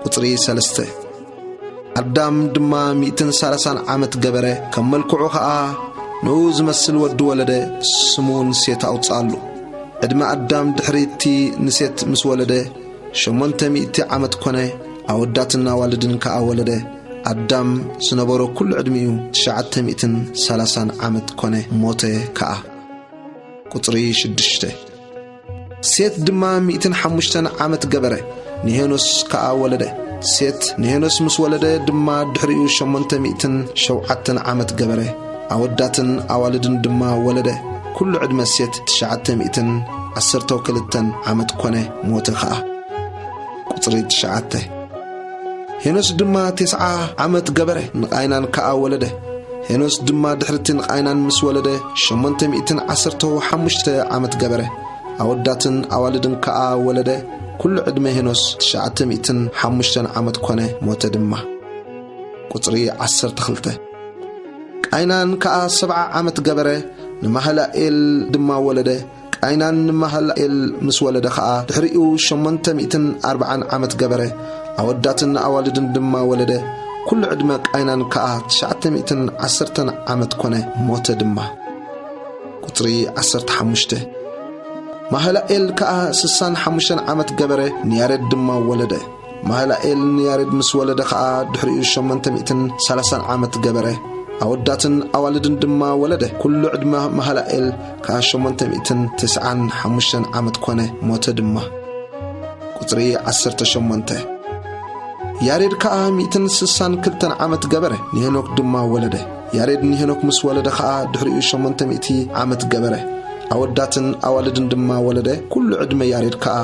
ቁጽሪ ሰለስተ። ኣዳም ድማ ሚእትን ሰላሳን ዓመት ገበረ፣ ከም መልክዑ ኸኣ ንኡ ዝመስል ወዲ ወለደ፣ ስሙ ንሴት ኣውጽኣሉ። ዕድመ ኣዳም ድሕሪ እቲ ንሴት ምስ ወለደ ሸሞንተ ሚእቲ ዓመት ኮነ፣ ኣወዳትን ኣዋልድን ከኣ ወለደ። ኣዳም ዝነበሮ ኩሉ ዕድሚኡ ትሽዓተ ሚእትን ሰላሳን ዓመት ኮነ፣ ሞተ ከኣ። ቁጽሪ ሽዱሽተ። ሴት ድማ ሚእትን ሓሙሽተን ዓመት ገበረ፣ ንሄኖስ ከኣ ወለደ። ሴት ንሄኖስ ምስ ወለደ ድማ ድሕሪኡ ሸሞንተ ሚእትን ሸውዓተን ዓመት ገበረ፣ ኣወዳትን ኣዋልድን ድማ ወለደ። ኩሉ ዕድመ ሴት ትሽዓተ ሚእትን ዓሰርተው ክልተን ዓመት ኮነ፣ ሞተ ኸኣ። ቁጽሪ ትሽዓተ። ሄኖስ ድማ ቴስዓ ዓመት ገበረ፣ ንቓይናን ከኣ ወለደ። ሄኖስ ድማ ድሕሪ እቲ ንቓይናን ምስ ወለደ ሸሞንተ ሚእትን ዓሰርተው ሓሙሽተ ዓመት ገበረ፣ ኣወዳትን ኣዋልድን ከኣ ወለደ። ኩሉ ዕድመ ሄኖስ ትሽዓተ ሚእትን ሓሙሽተን ዓመት ኮነ፣ ሞተ ድማ። ቁጽሪ ዓሰርተ ክልተ። ቃይናን ከኣ ሰብዓ ዓመት ገበረ፣ ንማህላኤል ድማ ወለደ። ቃይናን ንማህላኤል ምስ ወለደ ኸኣ ድሕሪኡ ሸሞንተ ሚእትን ኣርብዓን ዓመት ገበረ፣ ኣወዳትን ኣዋልድን ድማ ወለደ። ኩሉ ዕድመ ቃይናን ከኣ ትሽዓተ ሚእትን ዓሰርተን ዓመት ኮነ፣ ሞተ ድማ። ቁጽሪ ዓሰርተ ሓሙሽተ። ማህላኤል ከኣ ስሳን ሓሙሽተን ዓመት ገበረ፣ ንያሬድ ድማ ወለደ። ማህላኤል ንያሬድ ምስ ወለደ ኸኣ ድሕሪኡ ሸሞንተ ሚእትን ሰላሳን ዓመት ገበረ፣ ኣወዳትን ኣዋልድን ድማ ወለደ። ኩሉ ዕድመ ማህላኤል ከኣ ሸሞንተ ሚእትን ተስዓን ሓሙሽተን ዓመት ኮነ፣ ሞተ ድማ። ቁጽሪ ዓሰርተ ሸሞንተ። ያሬድ ከኣ ሚእትን ስሳን ክልተን ዓመት ገበረ፣ ንሄኖክ ድማ ወለደ። ያሬድ ንሄኖክ ምስ ወለደ ኸኣ ድሕሪኡ ሸሞንተ ሚእቲ ዓመት ገበረ፣ ኣወዳትን ኣዋልድን ድማ ወለደ። ኩሉ ዕድመ ያሬድ ከኣ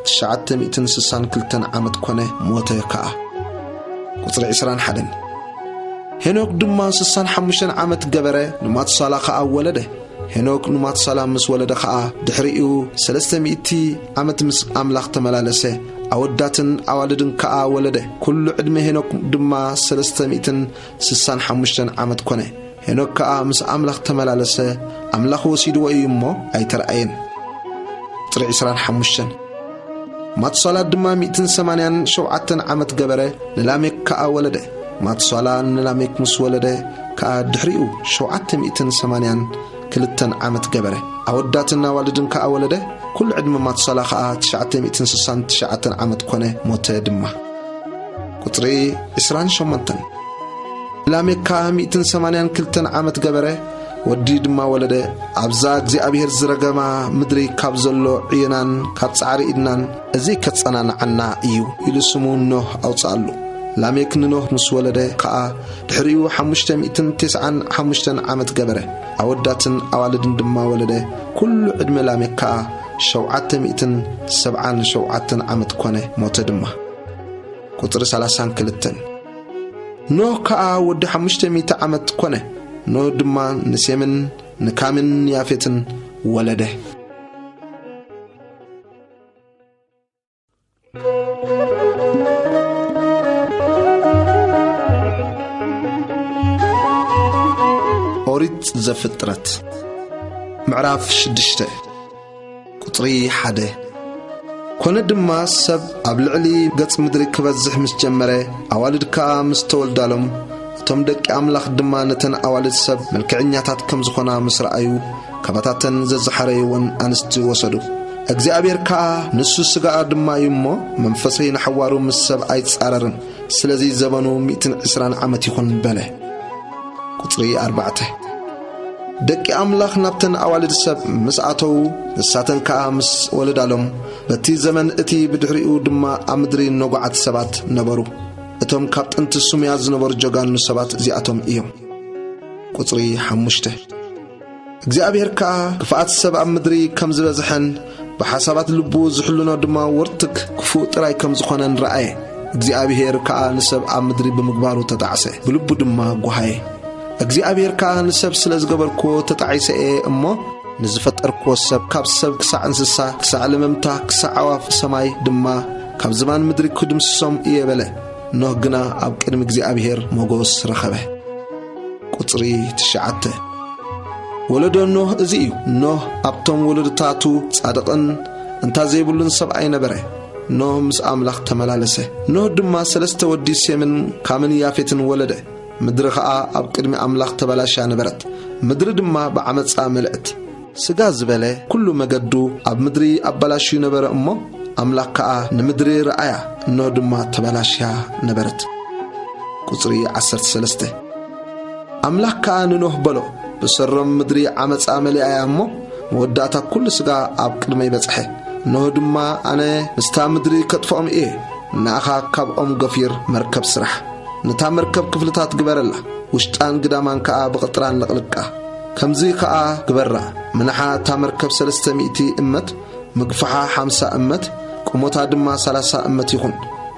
ትሽዓተ ሚእትን ስሳን ክልተን ዓመት ኮነ፣ ሞተ ከኣ። ቁጽሪ ዕስራን ሓደን። ሄኖክ ድማ ስሳን ሓሙሽተን ዓመት ገበረ፣ ንማቱሳላ ከኣ ወለደ። ሄኖክ ንማቱሳላ ምስ ወለደ ኸኣ ድሕሪኡ ሰለስተ ሚእቲ ዓመት ምስ ኣምላኽ ተመላለሰ፣ ኣወዳትን ኣዋልድን ከኣ ወለደ። ኩሉ ዕድመ ሄኖክ ድማ ሰለስተ ሚእትን ስሳን ሓሙሽተን ዓመት ኮነ። ሄኖክ ከኣ ምስ ኣምላኽ ተመላለሰ፣ ኣምላኽ ወሲድዎ እዩ እሞ ኣይተረኣየን። ቁጽሪ ዕስራን ሓሙሽተን። ማቱሳላ ድማ ሚእትን ሰማንያን ሸውዓተን ዓመት ገበረ፣ ንላሜክ ከኣ ወለደ። ማቱሳላ ንላሜክ ምስ ወለደ ከኣ ድሕሪኡ ሸውዓተ ሚእትን ሰማንያን ክልተን ዓመት ገበረ፣ ኣወዳትን ኣዋልድን ከኣ ወለደ። ኩሉ ዕድመ ማቱሳላ ከኣ ትሽዓተ ሚእትን ስሳን ትሽዓተን ዓመት ኮነ፣ ሞተ ድማ። ቁጽሪ ዕስራን ሸሞንተን። ላሜክ ከኣ ሚእትን ሰማንያን ክልተን ዓመት ገበረ፣ ወዲ ድማ ወለደ። ኣብዛ እግዚኣብሔር ዝረገማ ምድሪ ካብ ዘሎ ዕዮናን ካብ ጻዕሪ ኢድናን እዚ ከጸናንዓና እዩ ኢሉ ስሙ ኖህ ኣውጽኣሉ። ላሜክ ንኖህ ምስ ወለደ ከኣ ድሕሪኡ ሓሙሽተ ሚእትን ተስዓን ሓሙሽተን ዓመት ገበረ፣ ኣወዳትን ኣዋልድን ድማ ወለደ። ኩሉ ዕድመ ላሜክ ከኣ ሸውዓተ ሚእትን ሰብዓን ሸውዓተን ዓመት ኮነ፣ ሞተ ድማ። ቁጽሪ ሰላሳን ክልተን። ኖህ ከኣ ወዲ ሓሙሽተ ሚእቲ ዓመት ኮነ። ኖህ ድማ ንሴምን ንካምን ንያፌትን ወለደ። ኦሪት ዘፍጥረት ምዕራፍ ሽዱሽተ ቁጽሪ ሓደ። ኮነ ድማ ሰብ ኣብ ልዕሊ ገጽ ምድሪ ክበዝሕ ምስ ጀመረ፣ ኣዋልድ ከኣ ምስ ተወልዳሎም፣ እቶም ደቂ ኣምላኽ ድማ ነተን ኣዋልድ ሰብ መልክዐኛታት ከም ዝኾና ምስ ረኣዩ፣ ካባታተን ዘዝሓረይወን ኣንስቲ ወሰዱ። እግዚኣብሔር ከኣ ንሱ ስጋኣ ድማ እዩ እሞ፣ መንፈሰይ ንሓዋሩ ምስ ሰብ ኣይጻረርን፣ ስለዚ ዘበኑ ሚእትን ዕስራን ዓመት ይኹን በለ። ቁጽሪ ኣርባዕተ። ደቂ ኣምላኽ ናብተን ኣዋልድ ሰብ ምስ ኣተዉ፣ ንሳተን ከኣ ምስ ወለዳሎም፣ በቲ ዘመን እቲ ብድሕሪኡ ድማ ኣብ ምድሪ ነጓዓት ሰባት ነበሩ። እቶም ካብ ጥንቲ ስሙያ ዝነበሩ ጀጋኑ ሰባት እዚኣቶም እዮም። ቁጽሪ ሓሙሽተ። እግዚኣብሔር ከኣ ክፍኣት ሰብ ኣብ ምድሪ ከም ዝበዝሐን ብሓሳባት ልቡ ዝሕልኖ ድማ ወርትግ ክፉእ ጥራይ ከም ዝኾነን ረኣየ። እግዚኣብሔር ከኣ ንሰብ ኣብ ምድሪ ብምግባሩ ተጣዕሰ፣ ብልቡ ድማ ጓሃየ። እግዚኣብሔር ከኣ ንሰብ ስለ ዝገበርክዎ ተጣዒሰ እየ እሞ፣ ንዝፈጠርክዎ ሰብ፣ ካብ ሰብ ክሳዕ እንስሳ፣ ክሳዕ ለመምታ፣ ክሳዕ ኣዕዋፍ ሰማይ ድማ፣ ካብ ዝባን ምድሪ ክድምስሶም እየ በለ። ኖህ ግና ኣብ ቅድሚ እግዚኣብሔር ሞገስ ረኸበ። ቁጽሪ ትሽዓተ። ወለዶ ኖህ እዚ እዩ። ኖህ ኣብቶም ወለዶታቱ ጻድቕን እንታ ዘይብሉን ሰብኣይ ነበረ። ኖህ ምስ ኣምላኽ ተመላለሰ። ኖህ ድማ ሰለስተ ወዲ ሴምን ካምን ያፌትን ወለደ። ምድሪ ኸኣ ኣብ ቅድሚ ኣምላኽ ተበላሽያ ነበረት። ምድሪ ድማ ብዓመጻ መልእት። ስጋ ዝበለ ኩሉ መገዱ ኣብ ምድሪ ኣባላሽዩ ነበረ እሞ፣ ኣምላኽ ከኣ ንምድሪ ረኣያ፣ እነሆ ድማ ተበላሽያ ነበረት። ቁጽሪ ዓሰርተ ሰለስተ። ኣምላኽ ከኣ ንኖህ በሎ፣ ብሰሮም ምድሪ ዓመጻ መሊኣያ እሞ፣ መወዳእታ ኩሉ ስጋ ኣብ ቅድመይ በጽሐ። እነሆ ድማ ኣነ ምስታ ምድሪ ከጥፍኦም እየ። ንኣኻ ካብኦም ገፊር መርከብ ስራሕ። ነታ መርከብ ክፍልታት ግበረላ፣ ውሽጣን ግዳማን ከኣ ብቕጥራን ለቕልቃ። ከምዚ ከኣ ግበራ፣ ምንሓ እታ መርከብ ሰለስተ ሚእቲ እመት፣ ምግፋሓ ሓምሳ እመት፣ ቁመታ ድማ ሰላሳ እመት ይኹን።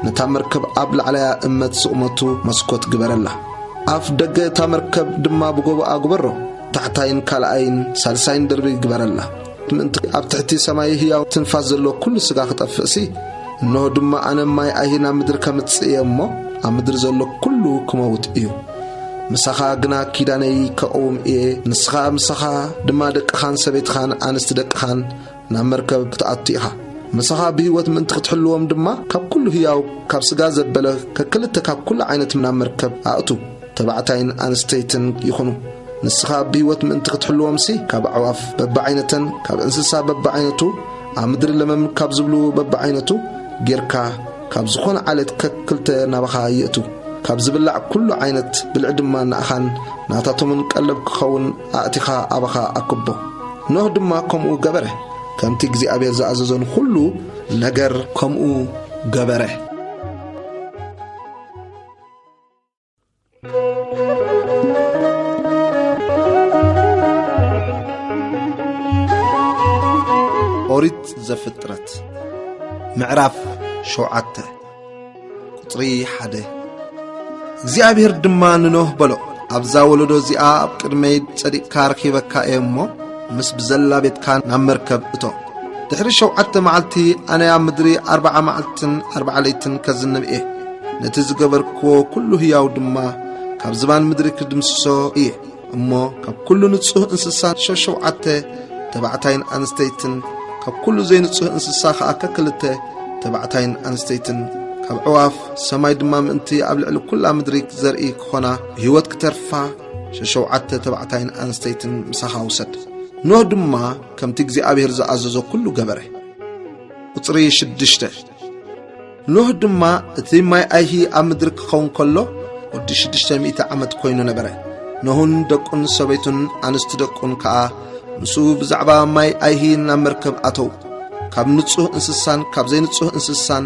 ነታ መርከብ ኣብ ላዕለያ እመት ዝቑመቱ መስኮት ግበረላ። ኣፍ ደገ እታ መርከብ ድማ ብጎቦኣ ግበሮ፣ ታሕታይን ካልኣይን ሳልሳይን ደርቢ ግበረላ። ምእንቲ ኣብ ትሕቲ ሰማይ ህያው ትንፋስ ዘሎ ኩሉ ስጋ ክጠፍእሲ፣ እንሆ ድማ ኣነ ማይ ኣይሂ ናብ ምድሪ ከምጽእ እየ እሞ፣ ኣብ ምድሪ ዘሎ ኩሉ ክመውት እዩ። ምሳኻ ግና ኪዳነይ ከቐውም እየ፣ ንስኻ ምሳኻ ድማ ደቅኻን ሰበይትኻን ኣንስቲ ደቅኻን ናብ መርከብ ክትኣቱ ኢኻ። ምሳኻ ብህይወት ምእንቲ ክትሕልዎም ድማ ካብ ኩሉ ህያው፣ ካብ ስጋ ዘበለ ከክልተ ካብ ኩሉ ዓይነት ናብ መርከብ ኣእቱ። ተባዕታይን ኣንስተይትን ይኹኑ። ንስኻ ብህይወት ምእንቲ ክትሕልዎምሲ፣ ካብ ኣዕዋፍ በብዓይነተን፣ ካብ እንስሳ በብዓይነቱ፣ ኣብ ምድሪ ለመም ካብ ዝብሉ በብዓይነቱ ጌርካ፣ ካብ ዝኾነ ዓሌት ከክልተ ናባኻ ይእቱ። ካብ ዝብላዕ ኩሉ ዓይነት ብልዒ ድማ ንኣኻን ናታቶምን ቀለብ ክኸውን ኣእቲኻ ኣባኻ ኣክቦ። ኖህ ድማ ከምኡ ገበረ። ከምቲ እግዚኣብሔር ዝኣዘዞን ኩሉ ነገር ከምኡ ገበረ። ኦሪት ዘፍጥረት ምዕራፍ ሸውዓተ ቁጽሪ ሓደ። እግዚኣብሔር ድማ ንኖህ በሎ፣ ኣብዛ ወለዶ እዚኣ ኣብ ቅድመይ ጸዲቕካ ረኺበካ እየ እሞ፣ ምስ ብዘላ ቤትካ ናብ መርከብ እቶ። ድሕሪ ሸውዓተ መዓልቲ ኣነ ኣብ ምድሪ ኣርብዓ መዓልትን ኣርብዓ ለይትን ከዝንብ እየ። ነቲ ዝገበርክዎ ኩሉ ህያው ድማ ካብ ዝባን ምድሪ ክድምስሶ እየ። እሞ ካብ ኩሉ ንጹህ እንስሳ ሸሸውዓተ ተባዕታይን ኣንስተይትን፣ ካብ ኩሉ ዘይንጹህ እንስሳ ኸኣ ከክልተ ተባዕታይን ኣንስተይትን፣ ካብ ዕዋፍ ሰማይ ድማ ምእንቲ ኣብ ልዕሊ ኩላ ምድሪ ዘርኢ ክኾና፣ ብህይወት ክተርፋ፣ ሸሸውዓተ ተባዕታይን ኣንስተይትን ምሳኻ ውሰድ። ኖህ ድማ ከምቲ እግዚኣብሔር ዝኣዘዞ ኩሉ ገበረ። ቁጽሪ ሽዱሽተ። ኖህ ድማ እቲ ማይ ኣይሂ ኣብ ምድሪ ክኸውን ከሎ፣ ወዲ ሽዱሽተ ሚእቲ ዓመት ኮይኑ ነበረ። ኖህን ደቁን ሰበይቱን ኣንስቲ ደቁን ከኣ ምስኡ ብዛዕባ ማይ ኣይሂ ናብ መርከብ ኣተው። ካብ ንጹህ እንስሳን ካብ ዘይንጹህ እንስሳን፣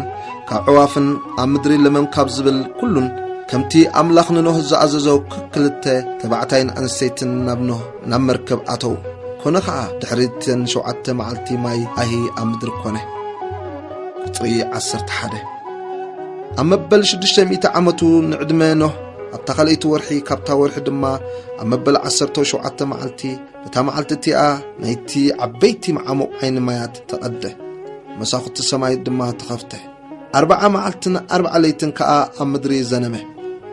ካብ ዕዋፍን ኣብ ምድሪ ለመም ካብ ዝብል ኩሉን፣ ከምቲ ኣምላኽ ንኖህ ዝኣዘዞ ክልተ ተባዕታይን ኣንስተይትን ናብ ኖህ ናብ መርከብ ኣተው። ኮነ ኸኣ ድሕሪ እተን ሸውዓተ መዓልቲ ማይ ኣይሂ ኣብ ምድሪ ኮነ። ቁጽሪ ዓሰርተ ሓደ። ኣብ መበል ሽዱሽተ ሚእቲ ዓመቱ ንዕድመ ኖህ፣ ኣብታ ካልኣይቲ ወርሒ ካብታ ወርሒ ድማ ኣብ መበል ዓሰርተ ሸውዓተ መዓልቲ፣ በታ መዓልቲ እቲኣ ናይቲ ዓበይቲ መዓሙቕ ዓይኒ ማያት ተቐደ፣ መሳኹቲ ሰማይ ድማ ተኸፍተ። ኣርብዓ መዓልትን ኣርብዓ ለይትን ከኣ ኣብ ምድሪ ዘነመ።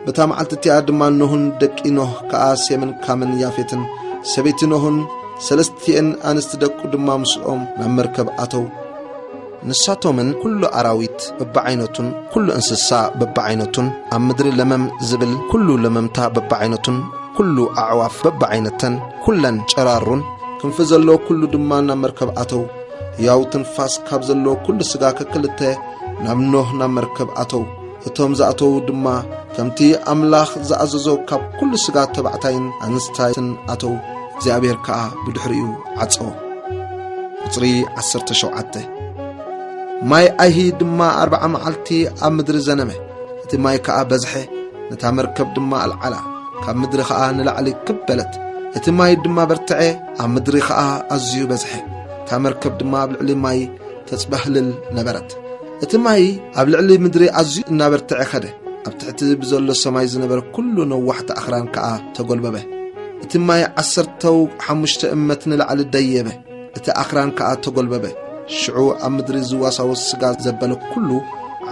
በታ መዓልቲ እቲኣ ድማ ኖህን ደቂ ኖህ ከኣ ሴምን ካምን ያፌትን፣ ሰበይቲ ኖህን ሰለስቲኤን ኣንስቲ ደቁ ድማ ምስኦም ናብ መርከብ ኣተው። ንሳቶምን ኩሉ ኣራዊት በብዓይነቱን፣ ኩሉ እንስሳ በብዓይነቱን፣ ኣብ ምድሪ ለመም ዝብል ኩሉ ለመምታ በብዓይነቱን፣ ኩሉ ኣዕዋፍ በብዓይነተን፣ ኩለን ጨራሩን፣ ክንፊ ዘለዎ ኩሉ ድማ ናብ መርከብ ኣተው። ህያው ትንፋስ ካብ ዘለዎ ኩሉ ስጋ ከክልተ ናብ ኖህ ናብ መርከብ ኣተው። እቶም ዝኣተዉ ድማ ከምቲ ኣምላኽ ዝኣዘዞ ካብ ኩሉ ስጋ ተባዕታይን ኣንስታይን ኣተዉ። እግዚኣብሔር ከኣ ብድሕሪኡ ዓጸዎ። ቁጽሪ ዓሰርተ ሸውዓተ። ማይ ኣይሂ ድማ ኣርብዓ መዓልቲ ኣብ ምድሪ ዘነመ። እቲ ማይ ከኣ በዝሐ፣ ነታ መርከብ ድማ ኣልዓላ፣ ካብ ምድሪ ኸኣ ንላዕሊ ክብ በለት። እቲ ማይ ድማ በርትዐ፣ ኣብ ምድሪ ኸኣ ኣዝዩ በዝሐ። እታ መርከብ ድማ ኣብ ልዕሊ ማይ ተጽባህልል ነበረት። እቲ ማይ ኣብ ልዕሊ ምድሪ ኣዝዩ እናበርትዐ ኸደ። ኣብ ትሕቲ ብዘሎ ሰማይ ዝነበረ ኩሉ ነዋሕቲ ኣኽራን ከኣ ተጎልበበ። እቲ ማይ ዓሰርተው ሓሙሽተ እመት ንላዕሊ ደየበ። እቲ ኣኽራን ከኣ ተጎልበበ። ሽዑ ኣብ ምድሪ ዝዋሳወስ ስጋ ዘበለ ኩሉ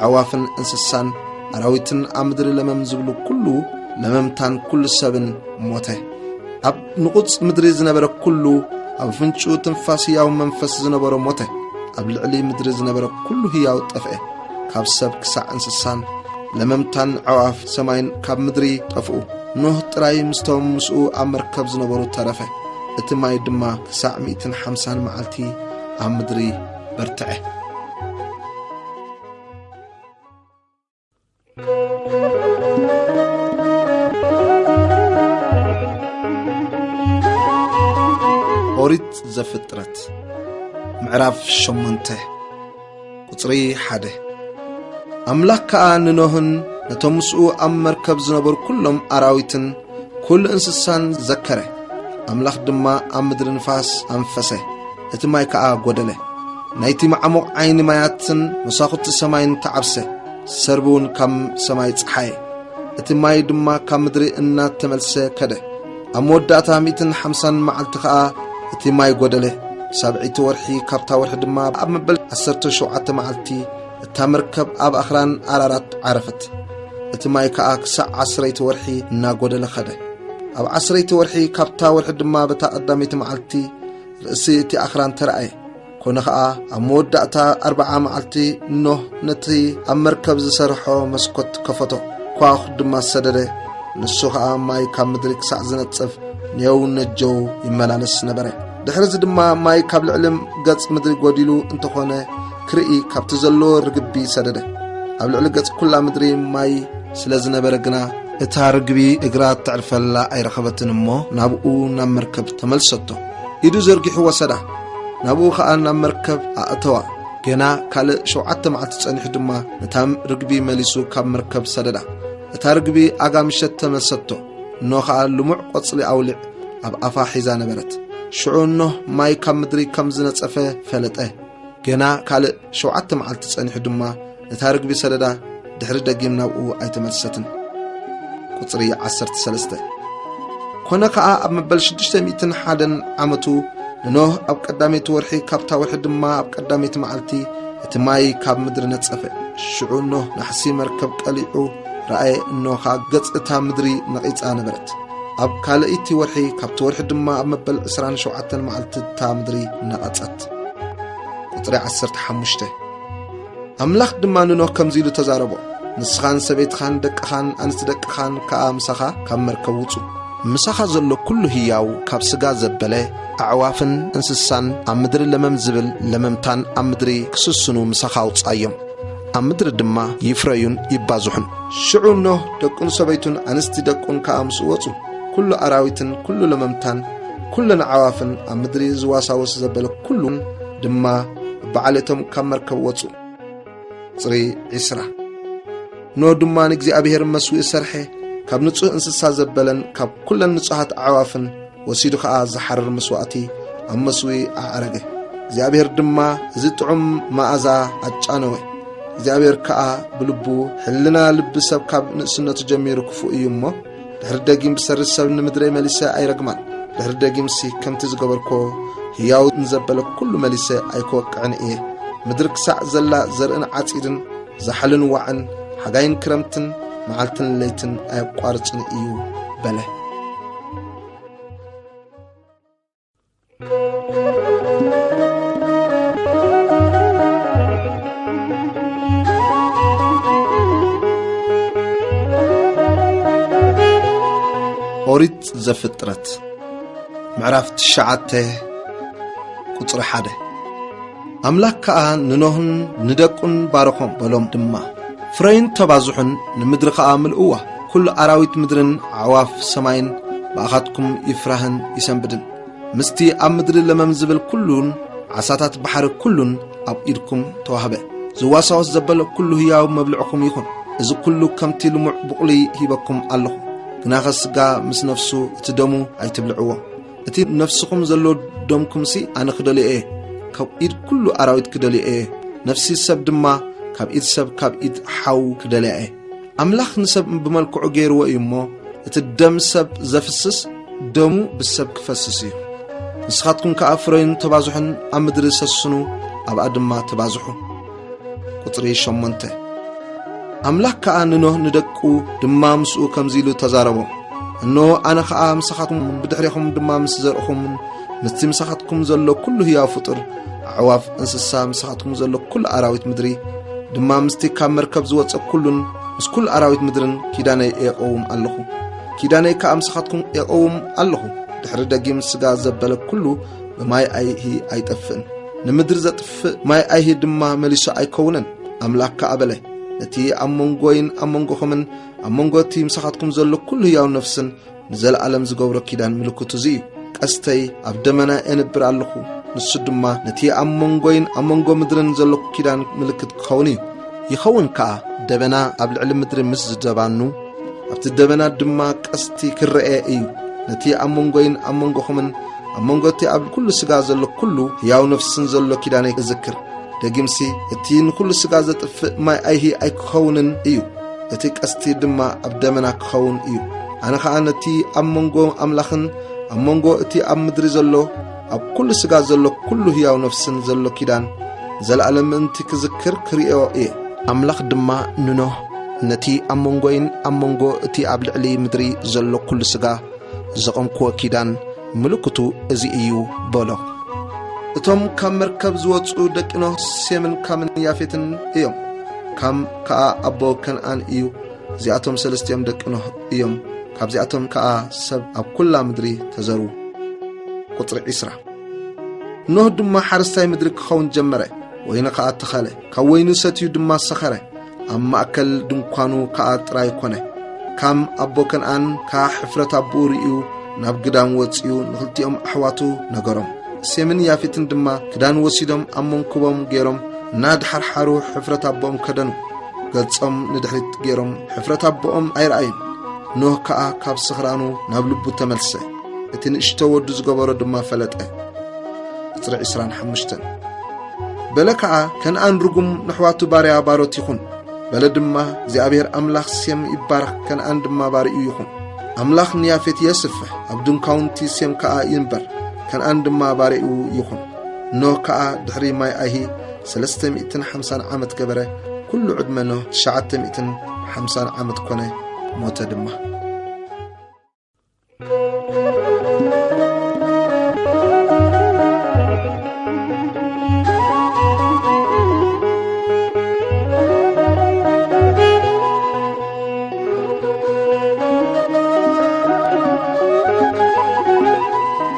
ኣዕዋፍን እንስሳን ኣራዊትን ኣብ ምድሪ ለመም ዝብሉ ኩሉ ለመምታን ኩሉ ሰብን ሞተ። ኣብ ንቑጽ ምድሪ ዝነበረ ኩሉ፣ ኣብ ኣፍንጭኡ ትንፋስ ህያው መንፈስ ዝነበሮ ሞተ። ኣብ ልዕሊ ምድሪ ዝነበረ ኩሉ ህያው ጠፍአ፣ ካብ ሰብ ክሳዕ እንስሳን ለመምታን ኣዕዋፍ ሰማይን ካብ ምድሪ ጠፍኡ። ኖህ ጥራይ ምስቶም ምስኡ ኣብ መርከብ ዝነበሩ ተረፈ። እቲ ማይ ድማ ክሳዕ ሚእትን ሓምሳን መዓልቲ ኣብ ምድሪ በርትዐ። ኦሪት ዘፍጥረት ምዕራፍ ሸሞንተ ቁጽሪ ሓደ። ኣምላኽ ከኣ ንኖህን ነቶም ምስኡ ኣብ መርከብ ዝነበሩ ኩሎም ኣራዊትን ኩሉ እንስሳን ዘከረ። ኣምላኽ ድማ ኣብ ምድሪ ንፋስ ኣንፈሰ፣ እቲ ማይ ከኣ ጐደለ። ናይቲ መዓሙቕ ዓይኒ ማያትን መሳኹቲ ሰማይን ተዓብሰ፣ ሰርቢ እውን ካብ ሰማይ ጸሓየ። እቲ ማይ ድማ ካብ ምድሪ እናተመልሰ ከደ። ኣብ መወዳእታ ሚእትን ሓምሳን መዓልቲ ኸኣ እቲ ማይ ጐደለ። ሳብዐይቲ ወርሒ ካብታ ወርሒ ድማ ኣብ መበል ዓሰርተ ሸውዓተ መዓልቲ እታ መርከብ ኣብ ኣኽራን ኣራራት ዓረፈት። እቲ ማይ ከኣ ክሳዕ ዓስረይቲ ወርሒ እናጎደለ ኸደ። ኣብ ዓስረይቲ ወርሒ ካብታ ወርሒ ድማ በታ ቀዳመይቲ መዓልቲ ርእሲ እቲ ኣኽራን ተራእየ። ኮነ ኸኣ ኣብ መወዳእታ ኣርብዓ መዓልቲ ኖህ ነቲ ኣብ መርከብ ዝሰርሖ መስኮት ከፈቶ፣ ኳኹ ድማ ሰደደ። ንሱ ኸኣ ማይ ካብ ምድሪ ክሳዕ ዝነጽፍ ኔው ነጀው ይመላለስ ነበረ። ድሕርዚ ድማ ማይ ካብ ልዕሊ ገጽ ምድሪ ጐዲሉ እንተኾነ ክርኢ ካብቲ ዘለዎ ርግቢ ሰደደ። ኣብ ልዕሊ ገጽ ኩላ ምድሪ ማይ ስለ ዝነበረ ግና፣ እታ ርግቢ እግራ እተዕርፈላ ኣይረኸበትን እሞ፣ ናብኡ ናብ መርከብ ተመልሰቶ። ኢዱ ዘርጊሑ ወሰዳ፣ ናብኡ ኸኣ ናብ መርከብ ኣእተዋ። ገና ካልእ ሸውዓተ መዓልቲ ጸኒሑ ድማ ነታ ርግቢ መሊሱ ካብ መርከብ ሰደዳ። እታ ርግቢ ኣጋ ምሸት ተመልሰቶ፣ እኖ ኸኣ ልሙዕ ቈጽሊ ኣውሊዕ ኣብ ኣፋ ሒዛ ነበረት። ሽዑ ኖህ ማይ ካብ ምድሪ ከም ዝነጸፈ ፈለጠ። ገና ካልእ ሸውዓተ መዓልቲ ጸኒሑ ድማ ነታ ርግቢ ሰደዳ፣ ድሕሪ ደጊም ናብኡ ኣይተመልሰትን። ቁጽሪ ዓሰርተ ሰለስተ። ኮነ ኸኣ ኣብ መበል ሽዱሽተ ሚእትን ሓደን ዓመቱ ንኖህ ኣብ ቀዳመይቲ ወርሒ ካብታ ወርሒ ድማ ኣብ ቀዳመይቲ መዓልቲ እቲ ማይ ካብ ምድሪ ነጸፈ። ሽዑ ኖህ ናሕሲ መርከብ ቀሊዑ ረኣየ፣ እኖ ኸኣ ገጽ እታ ምድሪ ነቒጻ ነበረት። ኣብ ካልኣይቲ ወርሒ ካብቲ ወርሒ ድማ ኣብ መበል ዕስራን ሸውዓተን መዓልቲ እታ ምድሪ ነቐጸት። ቁጽሪ ዓሰርተ ሓሙሽተ። ኣምላኽ ድማ ንኖህ ከምዚ ኢሉ ተዛረቦ፣ ንስኻን ሰበይትኻን ደቅኻን ኣንስቲ ደቅኻን ከኣ ምሳኻ ካብ መርከብ ውጹ። ምሳኻ ዘሎ ኩሉ ህያው፣ ካብ ስጋ ዘበለ፣ ኣዕዋፍን እንስሳን ኣብ ምድሪ ለመም ዝብል ለመምታን ኣብ ምድሪ ክስስኑ ምሳኻ ኣውጽኣዮም። ኣብ ምድሪ ድማ ይፍረዩን ይባዝሑን። ሽዑ ኖህ ደቁን ሰበይቱን ኣንስቲ ደቁን ከኣ ምስኡ ወጹ። ኩሉ ኣራዊትን ኩሉ ለመምታን ኩለን ኣዕዋፍን ኣብ ምድሪ ዝዋሳወስ ዘበለ ኩሉን ድማ ብዓሌቶም ካብ መርከብ ወጹ። ቁጽሪ ዕስራ። ኖህ ድማ ንእግዚኣብሔር መስውኢ ሰርሐ፣ ካብ ንጹህ እንስሳ ዘበለን ካብ ኩለን ንጹሃት ኣዕዋፍን ወሲዱ ኸኣ ዝሓርር መስዋእቲ ኣብ መስውኢ ኣዕረገ። እግዚኣብሔር ድማ እዚ ጥዑም መኣዛ ኣጫነወ። እግዚኣብሔር ከኣ ብልቡ፣ ሕልና ልቢ ሰብ ካብ ንእስነቱ ጀሚሩ ክፉእ እዩ እሞ፣ ድሕሪ ደጊም ብሰሪ ሰብ ንምድረይ መሊሰ ኣይረግማን። ድሕሪ ደጊምሲ ከምቲ ዝገበርኮ ህያው ንዘበለ ኩሉ መሊሰ ኣይክወቅዕን እየ። ምድሪ ክሳዕ ዘላ ዘርእን ዓጺድን፣ ዛሕልን ዋዕን፣ ሓጋይን ክረምትን፣ መዓልትን ለይትን ኣየቋርጽን እዩ በለ። ኦሪት ዘፍጥረት ምዕራፍ ትሽዓተ ቁጽሪ ሓደ። ኣምላኽ ከኣ ንኖህን ንደቁን ባረኾም፣ በሎም ድማ፣ ፍረዩን ተባዝሑን፣ ንምድሪ ኸኣ ምልእዋ። ኩሉ ኣራዊት ምድርን ኣዕዋፍ ሰማይን ብኣኻትኩም ይፍራህን ይሰንብድን። ምስቲ ኣብ ምድሪ ለመም ዝብል ኩሉን ዓሳታት ባሕሪ ኩሉን ኣብ ኢድኩም ተዋህበ። ዝዋሳወስ ዘበለ ኩሉ ህያው መብልዕኹም ይኹን። እዚ ኩሉ ከምቲ ልሙዕ ብቑሊ ሂበኩም ኣለኹ። ግናኸ ስጋ ምስ ነፍሱ እቲ ደሙ ኣይትብልዕዎ። እቲ ነፍስኹም ዘሎ ደምኩምሲ ኣነ ክደልዮ እየ፣ ካብ ኢድ ኩሉ ኣራዊት ክደልዮ እየ። ነፍሲ ሰብ ድማ ካብ ኢድ ሰብ፣ ካብ ኢድ ሓው ክደልያ እየ። ኣምላኽ ንሰብ ብመልክዑ ገይርዎ እዩ እሞ፣ እቲ ደም ሰብ ዘፍስስ፣ ደሙ ብሰብ ክፈስስ እዩ። ንስኻትኩም ከኣ ፍረዩን ተባዝሑን፣ ኣብ ምድሪ ሰስኑ፣ ኣብኣ ድማ ተባዝሑ። ቁጽሪ ሸሞንተ። ኣምላኽ ከኣ ንኖህ ንደቁ ድማ ምስኡ ከምዚ ኢሉ ተዛረቦ። እንሆ፣ ኣነ ኸኣ ምሳኻትኩም፣ ብድሕሬኹም ድማ ምስ ዘርእኹምን ምስቲ ምሳኻትኩም ዘሎ ኩሉ ህያው ፍጡር፣ ኣዕዋፍ፣ እንስሳ፣ ምሳኻትኩም ዘሎ ኩሉ ኣራዊት ምድሪ፣ ድማ ምስቲ ካብ መርከብ ዝወጸ ኩሉን ምስ ኩሉ ኣራዊት ምድርን ኪዳነይ እየቀውም ኣለኹ። ኪዳነይ ከኣ ምሳኻትኩም እየቀውም ኣለኹ። ድሕሪ ደጊም ስጋ ዘበለ ኩሉ ብማይ ኣይሂ ኣይጠፍእን። ንምድሪ ዘጥፍእ ማይ ኣይሂ ድማ መሊሱ ኣይከውንን። ኣምላኽ ከኣ በለ፣ ነቲ ኣብ መንጎይን ኣብ መንጎኹምን ኣብ መንጎ እቲ ምሳኻትኩም ዘሎ ኩሉ ህያው ነፍስን ንዘለኣለም ዝገብሮ ኪዳን ምልክቱ እዚ እዩ። ቀስተይ ኣብ ደመና የንብር ኣለኹ። ንሱ ድማ ነቲ ኣብ መንጎይን ኣብ መንጎ ምድርን ዘሎ ኪዳን ምልክት ክኸውን እዩ። ይኸውን ከኣ፣ ደበና ኣብ ልዕሊ ምድሪ ምስ ዝደባኑ፣ ኣብቲ ደበና ድማ ቀስቲ ክረአ እዩ። ነቲ ኣብ መንጎይን ኣብ መንጎኹምን ኣብ መንጎ እቲ ኣብ ኩሉ ስጋ ዘሎ ኩሉ ህያው ነፍስን ዘሎ ኪዳነይ እዝክር። ደጊምሲ፣ እቲ ንኹሉ ስጋ ዘጥፍእ ማይ ኣይሂ ኣይክኸውንን እዩ፣ እቲ ቀስቲ ድማ ኣብ ደመና ክኸውን እዩ። ኣነ ኸኣ ነቲ ኣብ መንጎ ኣምላኽን ኣብ መንጎ እቲ ኣብ ምድሪ ዘሎ፣ ኣብ ኩሉ ስጋ ዘሎ ኩሉ ህያው ነፍስን ዘሎ ኪዳን ንዘለኣለም ምእንቲ ክዝክር ክርእዮ እየ። ኣምላኽ ድማ ንኖህ፣ ነቲ ኣብ መንጎይን ኣብ መንጎ እቲ ኣብ ልዕሊ ምድሪ ዘሎ ኩሉ ስጋ ዘቐምክዎ ኪዳን ምልክቱ እዚ እዩ በሎ። እቶም ካብ መርከብ ዝወጹ ደቂ ኖህ ሴምን ካምን ያፌትን እዮም። ካም ከኣ ኣቦ ከነኣን እዩ። እዚኣቶም ሰለስቲኦም ደቂ ኖህ እዮም። ካብዚኣቶም ከኣ ሰብ ኣብ ኩላ ምድሪ ተዘሩ። ቁጽሪ ዒስራ። ኖህ ድማ ሓረስታይ ምድሪ ክኸውን ጀመረ፣ ወይኒ ከኣ ተኸለ፣ ካብ ወይኑ ሰትዩ ድማ ሰኸረ። ኣብ ማእከል ድንኳኑ ከኣ ጥራይ ኮነ። ካም ኣቦ ከነኣን ከኣ ሕፍረት ኣቦኡ ርእዩ ናብ ግዳም ወጺኡ ንኽልቲኦም ኣሕዋቱ ነገሮም። ሴምን ያፌትን ድማ ክዳን ወሲዶም ኣብ መንኩቦም ገይሮም እናድሓርሓሩ ሕፍረት ኣቦኦም ከደኑ። ገጾም ንድሕሪት ገይሮም ሕፍረት ኣቦኦም ኣይረኣዩን። ኖህ ከኣ ካብ ስኽራኑ ናብ ልቡ ተመልሰ። እቲ ንእሽቶ ወዱ ዝገበሮ ድማ ፈለጠ። ቁጽሪ ዒስራን ሓሙሽተን። በለ ከኣ፣ ከነኣን ርጉም ንኣሕዋቱ ባርያ ባሮት ይኹን። በለ ድማ፣ እግዚኣብሔር ኣምላኽ ሴም ይባረኽ፣ ከነኣን ድማ ባርዩ ይኹን። ኣምላኽ ንያፌት የስፍሕ፣ ኣብ ድንኳውንቲ ሴም ከኣ ይንበር፣ ከነኣን ድማ ባርዩ ይኹን። ኖህ ከኣ ድሕሪ ማይ ኣይሂ ሰለስተ ሚእትን ሓምሳን ዓመት ገበረ፣ ኩሉ ዕድመ ኖህ ትሽዓተ ሚእትን ሓምሳን ዓመት ኮነ፣ ሞተ ድማ።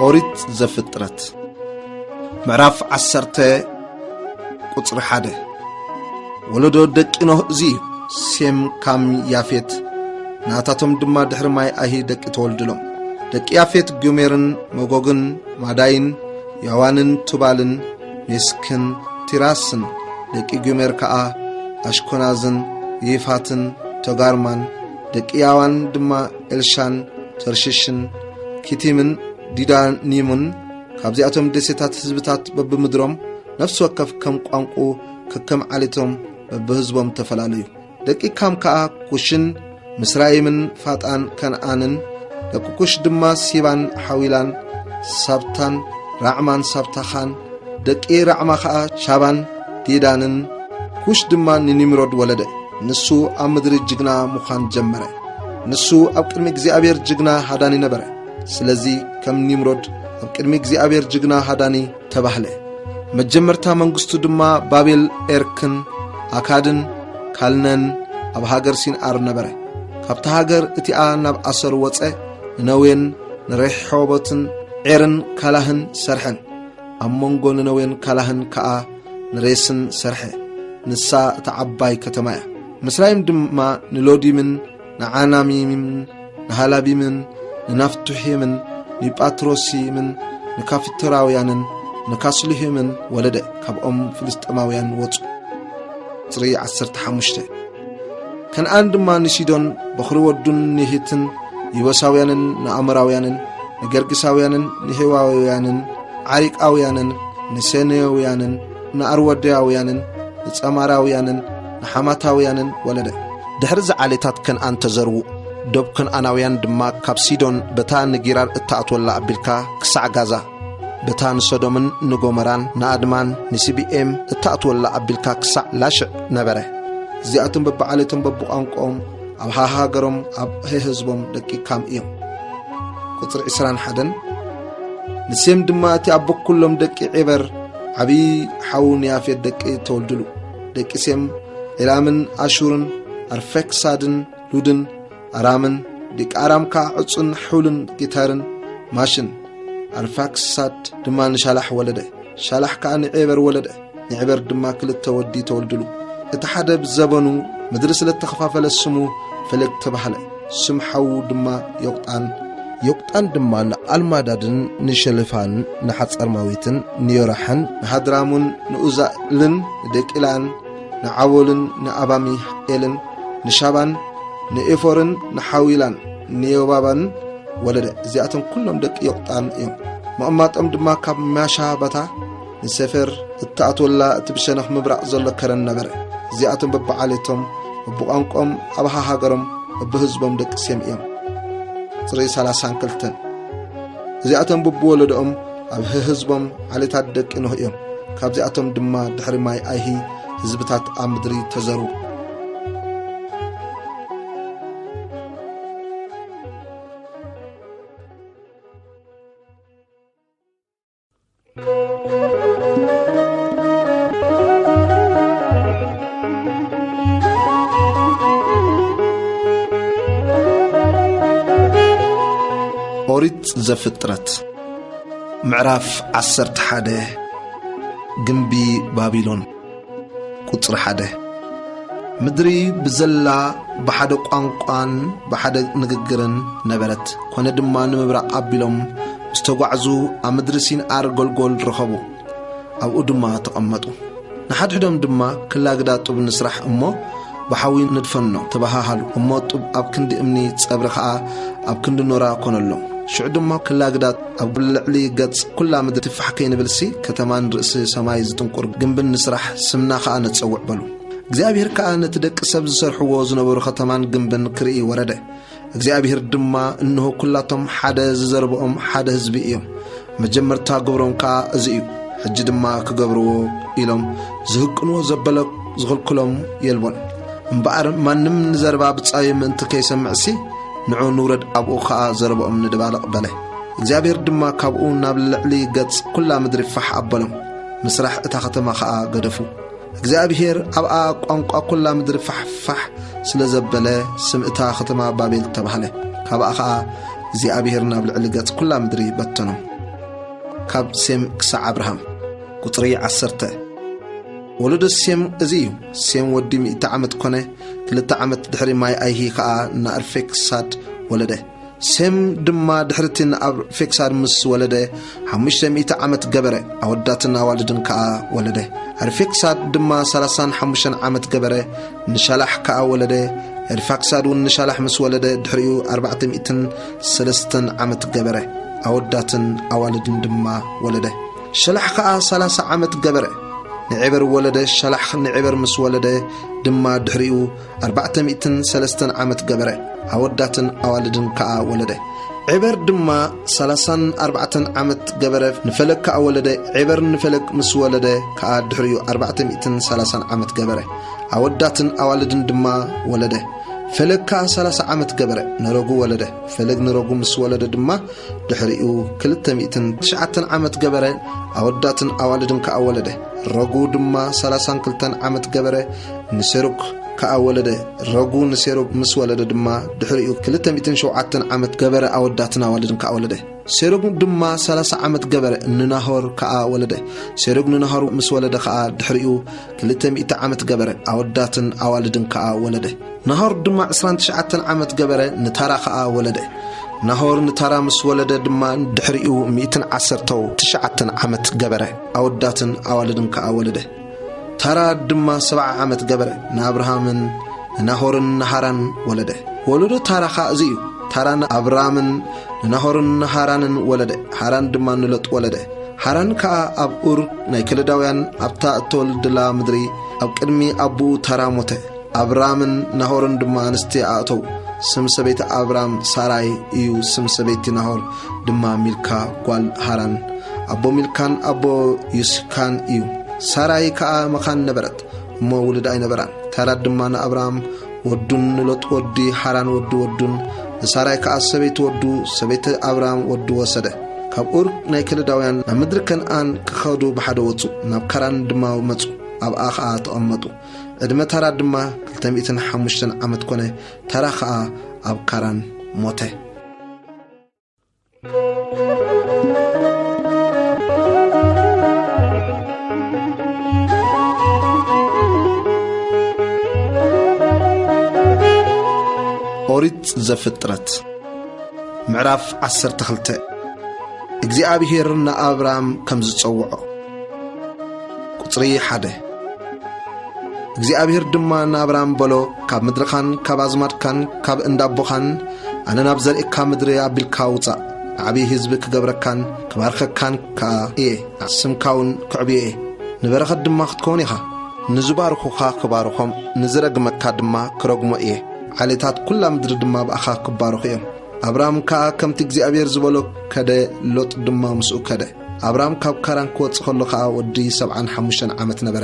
ኦሪት ዘፍጥረት ምዕራፍ ዓሰርተ ቁጽሪ ሓደ። ወለዶ ደቂ ኖህ እዚ እዩ። ሴም፣ ካም፣ ያፌት። ናታቶም ድማ ድሕሪ ማይ ኣይሂ ደቂ ተወልድሎም። ደቂ ያፌት ጎሜርን መጎግን ማዳይን ያዋንን ቱባልን ሜስክን ቲራስን። ደቂ ጎሜር ከኣ ኣሽኮናዝን ይፋትን ቶጋርማን። ደቂ ያዋን ድማ ኤልሻን ተርሽሽን ኪቲምን ዲዳኒምን። ካብዚኣቶም ደሴታት ህዝብታት በብምድሮም ነፍሲ ወከፍ ከም ቋንቁ ከከም ዓሌቶም በብህዝቦም ተፈላለዩ። ደቂ ካም ከኣ ኩሽን ምስራይምን ፋጣን ከነኣንን። ደቂ ኩሽ ድማ ሲባን ሓዊላን ሳብታን ራዕማን ሳብታኻን። ደቂ ራዕማ ኸኣ ቻባን ዴዳንን። ኩሽ ድማ ንኒምሮድ ወለደ። ንሱ ኣብ ምድሪ ጅግና ምዃን ጀመረ። ንሱ ኣብ ቅድሚ እግዚኣብሔር ጅግና ሃዳኒ ነበረ። ስለዚ ከም ኒምሮድ ኣብ ቅድሚ እግዚኣብሔር ጅግና ሃዳኒ ተባህለ። መጀመርታ መንግስቱ ድማ ባቤል፣ ኤርክን፣ ኣካድን ካልነን ኣብ ሃገር ሲንኣር ነበረ። ካብታ ሃገር እቲኣ ናብ ኣሰር ወጸ። ንነዌን ንሬሖቦትን ዔርን ካላህን ሰርሐን። ኣብ መንጎ ንነዌን ካላህን ከኣ ንሬስን ሰርሐ። ንሳ እታ ዓባይ ከተማ እያ። ምስራይም ድማ ንሎዲምን ንዓናሚምን ንሃላቢምን ንናፍቱሒምን ንጳትሮሲምን ንካፍቶራውያንን ንካስሉሂምን ወለደ። ካብኦም ፍልስጥኤማውያን ወጹ። ቁጽሪ ዓሰርተ ሓሙሽተ። ከነኣን ድማ ንሲዶን በኹሪ ወዱን ንሂትን ንየቡሳውያንን ንኣሞራውያንን ንገርግሳውያንን ንሄዋውያንን ዓሪቃውያንን ንሴኔውያንን ንኣርወዳውያንን ንጸማራውያንን ንሓማታውያንን ወለደ። ድሕሪ እዚ ዓሌታት ከነኣን ተዘርዉ። ዶብ ከነኣናውያን ድማ ካብ ሲዶን በታ ንጊራር እትኣትወላ ኣቢልካ ክሳዕ ጋዛ፣ በታ ንሶዶምን ንጎመራን ንኣድማን ንሲቢኤም እትኣትወላ ኣቢልካ ክሳዕ ላሽዕ ነበረ። እዚኣቶም በብዓሌቶም በብቋንቋኦም ኣብ ሃሃገሮም ኣብ ህህዝቦም ደቂ ካም እዮም። ቁጽሪ ዕስራን ሓደን። ንሴም ድማ እቲ ኣቦ ኩሎም ደቂ ዔበር ዓብዪ ሓዉ ንያፌት ደቂ ተወልድሉ። ደቂ ሴም ኤላምን ኣሹርን ኣርፌክሳድን ሉድን ኣራምን፣ ደቂ ኣራም ከኣ ዕጹን ሑልን ጊታርን ማሽን። ኣርፋክሳድ ድማ ንሻላሕ ወለደ። ሻላሕ ከኣ ንዔበር ወለደ። ንዔበር ድማ ክልተ ወዲ ተወልድሉ። እቲ ሓደ ብዘበኑ ምድሪ ስለ እተኸፋፈለ ስሙ ፈለግ ተባህለ። ስም ሓዉ ድማ ዮቅጣን። ዮቅጣን ድማ ንኣልማዳድን ንሸልፋን ንሓጸርማዊትን ንዮራሕን ንሃድራሙን ንኡዛልን ንደቂላን ንዓቦልን ንኣባሚኤልን ንሻባን ንኤፎርን ንሓዊላን ንዮባባን ወለደ። እዚኣቶም ኩሎም ደቂ ዮቅጣን እዮም። መቐማጦም ድማ ካብ ማሻ በታ ንሴፈር እትኣትወላ እቲ ብሸነኽ ምብራቕ ዘሎ ከረን ነበረ። እዚኣቶም በብዓሌቶም፣ በብቋንቋኦም፣ ኣብ ሃሃገሮም፣ በብህዝቦም ደቂ ሴም እዮም። ጽሪ ሰላሳን ክልተን። እዚኣቶም በብወለዶኦም ኣብ ህህዝቦም ዓሌታት ደቂ ኖህ እዮም። ካብዚኣቶም ድማ ድሕሪ ማይ ኣይሂ ህዝብታት ኣብ ምድሪ ተዘሩ። ኦሪት ዘፍጥረት ምዕራፍ ዓሰርተ ሓደ። ግምቢ ባቢሎን። ቁጽሪ ሓደ። ምድሪ ብዘላ ብሓደ ቋንቋን ብሓደ ንግግርን ነበረት። ኮነ ድማ ንምብራቕ ኣቢሎም ምስ ተጓዕዙ ኣብ ምድሪ ሲንዓር ጎልጎል ረኸቡ። ኣብኡ ድማ ተቐመጡ። ንሓድሕዶም ድማ ክላ ግዳ ጡብ ንስራሕ እሞ ብሓዊ ንድፈኖ ተባሃሃሉ። እሞ ጡብ ኣብ ክንዲ እምኒ ጸብሪ ኸኣ ኣብ ክንዲ ኖራ ኮነሎም። ሽዑ ድማ ክላ ግዳ ኣብ ልዕሊ ገጽ ኩላ ምድሪ ትፋሕ ከይንብልሲ ከተማን ርእሲ ሰማይ ዝጥንቁር ግንብን ንስራሕ ስምና ኸኣ ነጸውዕ በሉ። እግዚኣብሔር ከኣ ነቲ ደቂ ሰብ ዝሰርሕዎ ዝነበሩ ከተማን ግንብን ክርኢ ወረደ። እግዚኣብሔር ድማ እንሆ ኩላቶም ሓደ ዝዘርብኦም ሓደ ህዝቢ እዮም። መጀመርታ ግብሮም ከኣ እዚ እዩ። ሕጂ ድማ ክገብርዎ ኢሎም ዝህቅንዎ ዘበለ ዝኽልክሎም የልቦን። እምበኣር ማንም ንዘረባ ብጻዩ ምእንቲ ከይሰምዕሲ ንዑ ንውረድ ኣብኡ ኸኣ ዘረብኦም ንድባልቕ በለ። እግዚኣብሔር ድማ ካብኡ ናብ ልዕሊ ገጽ ኩላ ምድሪ ፋሕ ኣበሎም። ምስራሕ እታ ከተማ ኸኣ ገደፉ። እግዚኣብሔር ኣብኣ ቋንቋ ኩላ ምድሪ ፋሕፋሕ ስለ ዘበለ ስም እታ ከተማ ባቤል ተባህለ። ካብኣ ኸኣ እግዚኣብሔር ናብ ልዕሊ ገጽ ኩላ ምድሪ በተኖም። ካብ ሴም ክሳዕ ኣብርሃም። ቁጽሪ ዓሰርተ። ወለዶ ሴም እዚ እዩ። ሴም ወዲ ሚእቲ ዓመት ኮነ። ክልተ ዓመት ድሕሪ ማይ ኣይሂ ኸኣ ንኣርፌክሳድ ወለደ። ሴም ድማ ድሕሪ እቲ ንኣርፌክሳድ ምስ ወለደ ሓሙሽተ ሚእቲ ዓመት ገበረ፣ ኣወዳትን ኣዋልድን ከኣ ወለደ። ኣርፌክሳድ ድማ ሰላሳን ሓሙሽተን ዓመት ገበረ፣ ንሻላሕ ከኣ ወለደ። ኣርፋክሳድ እውን ንሻላሕ ምስ ወለደ ድሕሪኡ ኣርባዕተ ሚእትን ሰለስተን ዓመት ገበረ፣ ኣወዳትን ኣዋልድን ድማ ወለደ። ሸላሕ ከኣ ሰላሳ ዓመት ገበረ፣ ንዔበር ወለደ። ሸላሕ ንዔበር ምስ ወለደ ድማ ድሕሪኡ ኣርባዕተ ሚእትን ሰለስተን ዓመት ገበረ፣ ኣወዳትን ኣዋልድን ከኣ ወለደ። ዔበር ድማ ሰላሳን ኣርባዕተን ዓመት ገበረ፣ ንፈለግ ከኣ ወለደ። ዔበር ንፈለግ ምስ ወለደ ከኣ ድሕሪኡ ኣርባዕተ ሚእትን ሰላሳን ዓመት ገበረ፣ ኣወዳትን ኣዋልድን ድማ ወለደ። ፈለግ ከኣ ሰላሳ ዓመት ገበረ፣ ንረጉ ወለደ። ፈለግ ንረጉ ምስ ወለደ ድማ ድሕሪኡ ክልተ ሚእትን ትሽዓተን ዓመት ገበረ፣ ኣወዳትን ኣዋልድን ከኣ ወለደ። ረጉ ድማ ሰላሳን ክልተን ዓመት ገበረ፣ ንሴሩግ ከኣ ወለደ። ረጉ ንሴሩግ ምስ ወለደ ድማ ድሕሪኡ ክልተ ሚእትን ሸውዓተን ዓመት ገበረ፣ ኣወዳትን ኣዋልድን ከኣ ወለደ። ሴሩግ ድማ ሰላሳ ዓመት ገበረ፣ ንናሆር ከኣ ወለደ። ሴሩግ ንናሆር ምስ ወለደ ከኣ ድሕሪኡ ክልተ ሚእቲ ዓመት ገበረ፣ ኣወዳትን ኣዋልድን ከኣ ወለደ። ናሆር ድማ ዕስራን ትሽዓተን ዓመት ገበረ፣ ንታራ ኸኣ ወለደ። ናሆር ንታራ ምስ ወለደ ድማ ድሕሪኡ ሚእትን ዓሰርተው ትሽዓተን ዓመት ገበረ፣ ኣወዳትን ኣዋልድን ከኣ ወለደ። ታራ ድማ ሰብዓ ዓመት ገበረ፣ ንኣብርሃምን ንናሆርን ንሃራን ወለደ። ወለዶ ታራ ኸኣ እዚ እዩ። ታራ ንኣብራምን ንናሆርን ንሃራንን ወለደ። ሃራን ድማ ንሎጥ ወለደ። ሃራን ከኣ ኣብ ኡር ናይ ከለዳውያን ኣብታ እተወልድላ ምድሪ ኣብ ቅድሚ ኣቦኡ ታራ ሞተ። ኣብራምን ናሆርን ድማ ኣንስቲ ኣእተዉ። ስም ሰበይቲ ኣብራም ሳራይ እዩ፣ ስም ሰበይቲ ናሆር ድማ ሚልካ ጓል ሃራን። ኣቦ ሚልካን ኣቦ ዩስካን እዩ። ሳራይ ከኣ መኻን ነበረት፣ እሞ ውሉድ ኣይነበራን። ተራ ድማ ንኣብራም ወዱን ንሎጥ ወዲ ሓራን ወዲ ወዱን ንሳራይ ከኣ ሰበይቲ ወዱ ሰበይቲ ኣብራም ወዱ ወሰደ። ካብ ኡር ናይ ከለዳውያን ናብ ምድሪ ከነኣን ክኸዱ ብሓደ ወጹ፣ ናብ ካራን ድማ መጹ፣ ኣብኣ ኸኣ ተቐመጡ። ዕድመ ታራ ድማ ክልተ ሚእትን ሓሙሽተን ዓመት ኮነ። ታራ ኸኣ ኣብ ካራን ሞተ። ኦሪት ዘፍጥረት ምዕራፍ ዓሰርተ ክልተ። እግዚኣብሔር ንኣብራም ከም ዝጸውዖ። ቁጽሪ ሓደ። እግዚኣብሔር ድማ ንኣብራም በሎ፣ ካብ ምድርኻን ካብ ኣዝማድካን ካብ እንዳ ኣቦኻን ኣነ ናብ ዘርእካ ምድሪ ኣቢልካ ውጻእ። ዓብዪ ህዝቢ ክገብረካን ክባርከካን ከኣ እየ፣ ስምካ እውን ክዕብዮ እየ። ንበረኸት ድማ ክትከውን ኢኻ። ንዝባርኹኻ ክባርኾም፣ ንዝረግመካ ድማ ክረግሞ እየ። ዓሌታት ኩላ ምድሪ ድማ ብኣኻ ክባረኹ እዮም። ኣብራም ከኣ ከምቲ እግዚኣብሔር ዝበሎ ከደ፣ ሎጥ ድማ ምስኡ ከደ። ኣብራም ካብ ካራን ክወጽእ ከሎ ከኣ ወዲ ሰብዓን ሓሙሽተን ዓመት ነበረ።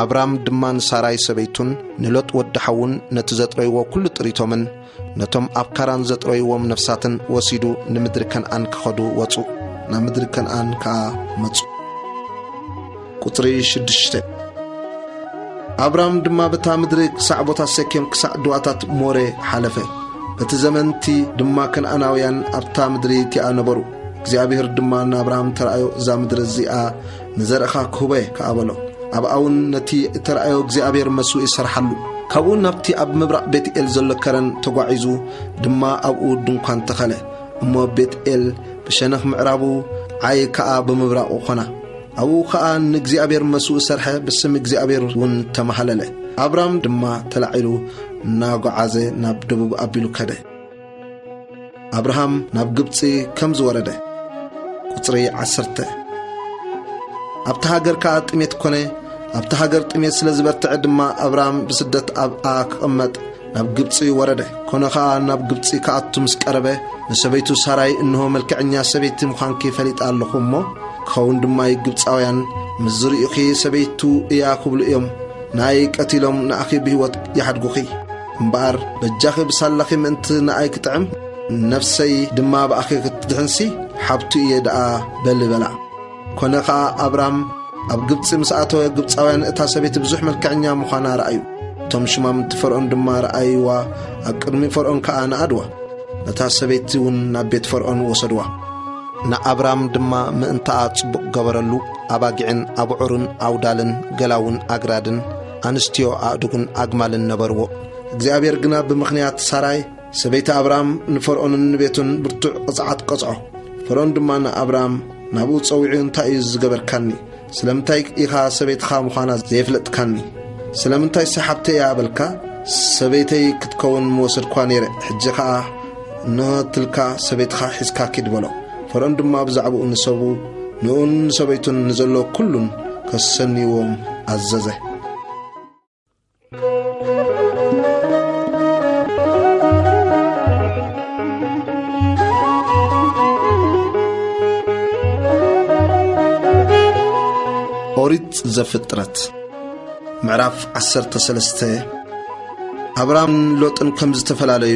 ኣብራም ድማ ንሳራይ ሰበይቱን ንሎጥ ወዲ ሓዉን ነቲ ዘጥረይዎ ኩሉ ጥሪቶምን ነቶም ኣብ ካራን ዘጥረይዎም ነፍሳትን ወሲዱ ንምድሪ ከነኣን ክኸዱ ወጹ። ናብ ምድሪ ከነኣን ከኣ መጹ። ቁጽሪ ሽዱሽተ። ኣብራም ድማ በታ ምድሪ ክሳዕ ቦታ ሴኬም ክሳዕ ድዋታት ሞሬ ሓለፈ። በቲ ዘመንቲ ድማ ከነኣናውያን ኣብታ ምድሪ እቲኣ ነበሩ። እግዚኣብሔር ድማ ንኣብራም ተራእዮ፣ እዛ ምድሪ እዚኣ ንዘርእኻ ክህቦ እየ ከኣ በሎ። ኣብኣ እውን ነቲ እተራእዮ እግዚኣብሔር መስውኢ ሰርሓሉ። ካብኡ ናብቲ ኣብ ምብራቕ ቤትኤል ዘሎ ከረን ተጓዒዙ ድማ ኣብኡ ድንኳን ተኸለ። እሞ ቤትኤል ብሸነኽ ምዕራቡ፣ ዓይ ከኣ ብምብራቑ ኾና። ኣብኡ ኸኣ ንእግዚኣብሔር መስውእ ሰርሐ፣ ብስም እግዚኣብሔር እውን ተማህለለ። ኣብራም ድማ ተላዒሉ እናጓዓዘ ናብ ደቡብ ኣቢሉ ከደ። ኣብርሃም ናብ ግብጺ ከም ዝወረደ። ቁጽሪ ዓሰርተ። ኣብታ ሃገር ከኣ ጥሜት ኮነ። ኣብታ ሃገር ጥሜት ስለ ዝበርትዐ ድማ ኣብራም ብስደት ኣብኣ ክቕመጥ ናብ ግብጺ ወረደ። ኮነ ኸኣ ናብ ግብጺ ክኣቱ ምስ ቀረበ፣ ንሰበይቱ ሳራይ፣ "እንሆ መልክዐኛ ሰበይቲ ምዃንኪ ፈሊጠ ኣለኹ እሞ፣ ክኸውን ድማ እዩ፣ ግብጻውያን ምስ ዝርእዩኺ ሰበይቱ እያ ክብሉ እዮም፣ ንኣይ ቀቲሎም ንኣኺ ብህይወት ይሓድጉኺ። እምበኣር በጃኺ ብሳላኺ ምእንቲ ንኣይ ክጥዕም፣ ነፍሰይ ድማ ብኣኺ ክትድሕንሲ፣ ሓብቱ እየ ደኣ በሊ" በላ። ኮነ ኸኣ ኣብራም ኣብ ግብጺ ምስ ኣተወ፣ ግብጻውያን እታ ሰበይቲ ብዙሕ መልክዐኛ ምዃና ረኣዩ። እቶም ሹማምንቲ ፈርኦን ድማ ረኣይዋ፣ ኣብ ቅድሚ ፈርኦን ከኣ ነኣድዋ። ነታ ሰበይቲ እውን ናብ ቤት ፈርኦን ወሰድዋ። ንኣብራም ድማ ምእንታኣ ጽቡቕ ገበረሉ፣ ኣባጊዕን ኣብዑርን ኣውዳልን ገላውን ኣግራድን ኣንስትዮ ኣእዱግን ኣግማልን ነበርዎ። እግዚኣብሔር ግና ብምኽንያት ሳራይ ሰበይቲ ኣብራም ንፈርኦንን ንቤቱን ብርቱዕ ቅጽዓት ቀጽዖ። ፈርኦን ድማ ንኣብራም ናብኡ ጸዊዑ፣ "እንታይ እዩ ዝገበርካኒ? ስለምንታይ ኢኻ ሰበይትኻ ምዃና ዘየፍለጥካኒ? ስለምንታይስ ሓብተይ እያ በልካ? ሰበይተይ ክትከውን ምወሰድኳ ነይረ። ሕጂ ኸኣ እንሆ ትልካ ሰበይትኻ ሒዝካ ኪድ" በሎ። ፈርኦን ድማ ብዛዕባኡ ንሰቡ፣ ንኡን ንሰበይቱን ንዘሎ ኩሉን ከሰንይዎም ኣዘዘ። ኦሪት ዘፍጥረት ምዕራፍ ዓሰርተ ሰለስተ። ኣብራምን ሎጥን ከም ዝተፈላለዩ።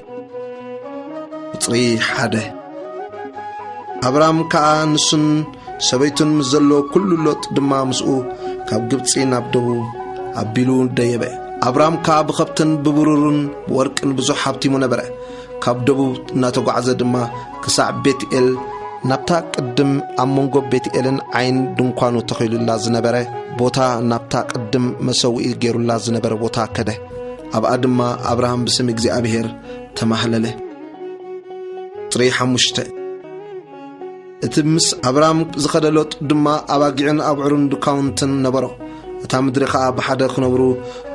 ቁጽሪ ሓደ። ኣብራም ከኣ ንሱን ሰበይቱን ምስ ዘሎ ኩሉ፣ ሎጥ ድማ ምስኡ፣ ካብ ግብጺ ናብ ደቡብ ኣቢሉ ደየበ። ኣብራም ከኣ ብኸብትን ብብሩርን ብወርቅን ብዙሕ ሃብቲሙ ነበረ። ካብ ደቡብ እናተጓዕዘ ድማ ክሳዕ ቤትኤል፣ ናብታ ቅድም ኣብ መንጎ ቤትኤልን ዓይን ድንኳኑ ተኺሉላ ዝነበረ ቦታ፣ ናብታ ቅድም መሰውኢ ገይሩላ ዝነበረ ቦታ ከደ። ኣብኣ ድማ ኣብርሃም ብስም እግዚኣብሔር ተማህለለ። ቁጽሪ ሓሙሽተ። እቲ ምስ ኣብራም ዝኸደ ሎጥ ድማ ኣባጊዕን ኣብዑርን ድካውንትን ነበሮ። እታ ምድሪ ኸኣ ብሓደ ክነብሩ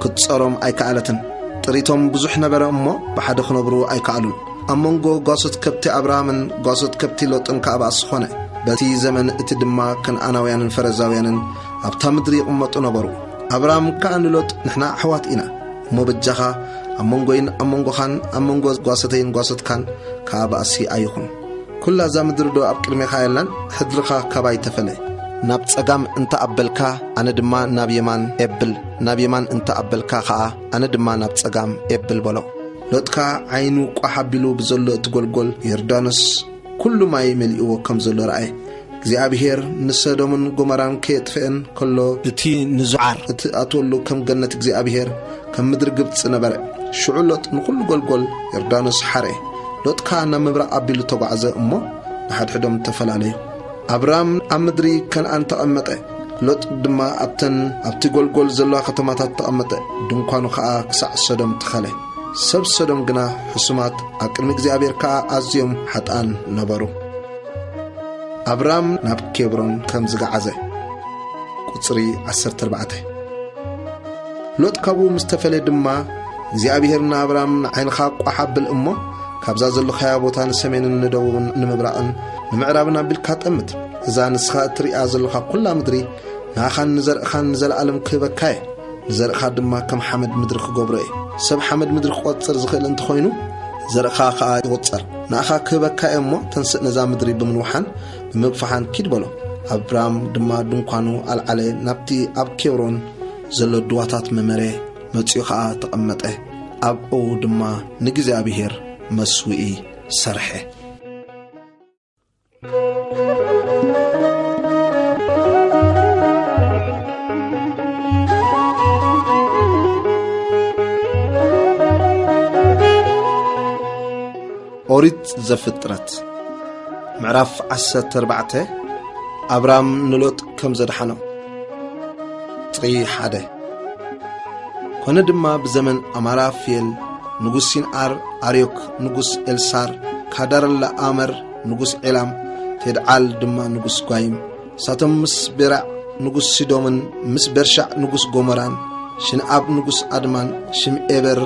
ክትጸሮም ኣይከኣለትን። ጥሪቶም ብዙሕ ነበረ እሞ ብሓደ ክነብሩ ኣይከኣሉን። ኣብ መንጎ ጓሶት ከብቲ ኣብራምን ጓሶት ከብቲ ሎጥን ከኣ ባእሲ ኾነ። በቲ ዘመን እቲ ድማ ከነኣናውያንን ፈረዛውያንን ኣብታ ምድሪ ይቕመጡ ነበሩ። ኣብራም ከኣ ንሎጥ፣ "ንሕና ኣሕዋት ኢና እሞ በጃኻ ኣብ መንጎይን ኣብ መንጎኻን ኣብ መንጎ ጓሶተይን ጓሶትካን ከኣ ባእሲ ኣይኹን። ኩላ እዛ ምድሪ ዶ ኣብ ቅድሜኻ የላን? ሕድርኻ ካባይ ተፈለ። ናብ ጸጋም እንተ ኣበልካ፣ ኣነ ድማ ናብ የማን ኤብል፣ ናብ የማን እንተ ኣበልካ ኸኣ፣ ኣነ ድማ ናብ ጸጋም ኤብል በሎ። ሎጥካ ዓይኑ ቋሕ ኣቢሉ ብዘሎ እቲ ጐልጐል ዮርዳኖስ ኩሉ ማይ መሊእዎ ከም ዘሎ ረኣየ። እግዚኣብሄር ንሰዶምን ጎመራን ከየጥፍአን ከሎ፣ እቲ ንዞዓር እትኣትወሉ ከም ገነት እግዚኣብሄር ከም ምድሪ ግብጺ ነበረ። ሽዑ ሎጥ ንኹሉ ጐልጐል ዮርዳኖስ ሓርኤ። ሎጥካ ናብ ምብራቕ ኣቢሉ ተጓዕዘ እሞ ንሓድሕዶም ተፈላለዩ። ኣብራም ኣብ ምድሪ ከነኣን ተቐመጠ። ሎጥ ድማ ኣብተን ኣብቲ ጐልጐል ዘለዋ ከተማታት ተቐመጠ። ድንኳኑ ኸኣ ክሳዕ ሰዶም ተኸለ። ሰብ ሰዶም ግና ሕሱማት፣ ኣብ ቅድሚ እግዚኣብሔር ከኣ ኣዝዮም ሓጥኣን ነበሩ። ኣብራም ናብ ኬብሮን ከም ዝገዓዘ። ቁጽሪ ዓሰርተ ኣርባዕተ። ሎጥ ካብኡ ምስ ተፈለ ድማ፣ እግዚኣብሔር ንኣብራም፣ "ንዓይንኻ ቋሕ ኣብል እሞ፣ ካብዛ ዘለኻዮ ቦታ ንሰሜንን ንደቡብን ንምብራቕን ንምዕራብን ኣቢልካ ጠምት። እዛ ንስኻ እትሪኣ ዘለኻ ኵላ ምድሪ ንኣኻን ንዘርእኻን ንዘለኣለም ክህበካ እየ። ንዘርእኻ ድማ ከም ሓመድ ምድሪ ክገብሮ እየ። ሰብ ሓመድ ምድሪ ክቖጽር ዝኽእል እንተኾይኑ፣ ዘርእኻ ኸኣ ይቑጸር። ንኣኻ ክህበካ እየ እሞ፣ ተንስእ፣ ነዛ ምድሪ ብምንውሓን ብምግፋሓን ኪድ" በሎ። ኣብራም ድማ ድንኳኑ ኣልዓለ፣ ናብቲ ኣብ ኬብሮን ዘሎ ድዋታት መመረ መጺኡ ኸኣ ተቐመጠ። ኣብኡ ድማ ንእግዚኣብሔር መስውኢ ሰርሐ። ኦሪት ዘፍጥረት ምዕራፍ ዓሰርተ ኣርባዕተ። ኣብራም ንሎጥ ከም ዘድሓኖ። ቁጽሪ ሓደ። ኮነ ድማ ብዘመን ኣማራፌል ንጉስ ሲንዓር፣ ኣርዮክ ንጉስ ኤልሳር፣ ካዳርላኣመር ንጉስ ዔላም፣ ቴድዓል ድማ ንጉስ ጓይም፣ ንሳቶም ምስ ቤራዕ ንጉስ ሲዶምን ምስ በርሻዕ ንጉስ ጎሞራን፣ ሽንኣብ ንጉስ ኣድማን፣ ሽምኤበር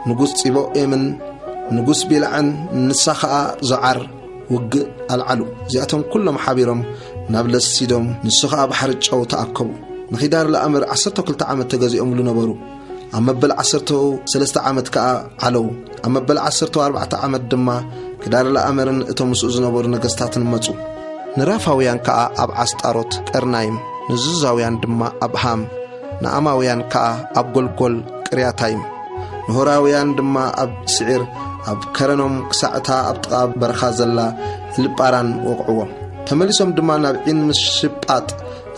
ንጉስ ጺቦኤምን ንጉስ ቤላዕን፣ ንሳ ኸኣ ዞዓር ውግእ ኣልዓሉ። እዚኣቶም ኩሎም ሓቢሮም ናብ ለስ ሲዶም፣ ንሱ ኸኣ ባሕሪ ጨው ተኣከቡ። ንኺዳር ለኣመር ዓሰርተ ክልተ ዓመት ተገዚኦምሉ ነበሩ። ኣብ መበል ዓሰርተው ሰለስተ ዓመት ከኣ ዓለው። ኣብ መበል ዓሰርተው ኣርባዕተ ዓመት ድማ ክዳር ለኣመርን እቶም ምስኡ ዝነበሩ ነገስታትን መጹ። ንራፋውያን ከኣ ኣብ ዓስጣሮት ቀርናይም፣ ንዙዛውያን ድማ ኣብ ሃም፣ ንኣማውያን ከኣ ኣብ ጐልጐል ቅርያታይም፣ ንሆራውያን ድማ ኣብ ስዒር፣ ኣብ ከረኖም ክሳዕ እታ ኣብ ጥቓ በረኻ ዘላ ኢልጳራን ወቕዕዎም። ተመሊሶም ድማ ናብ ዒን ምስ ሽጳጥ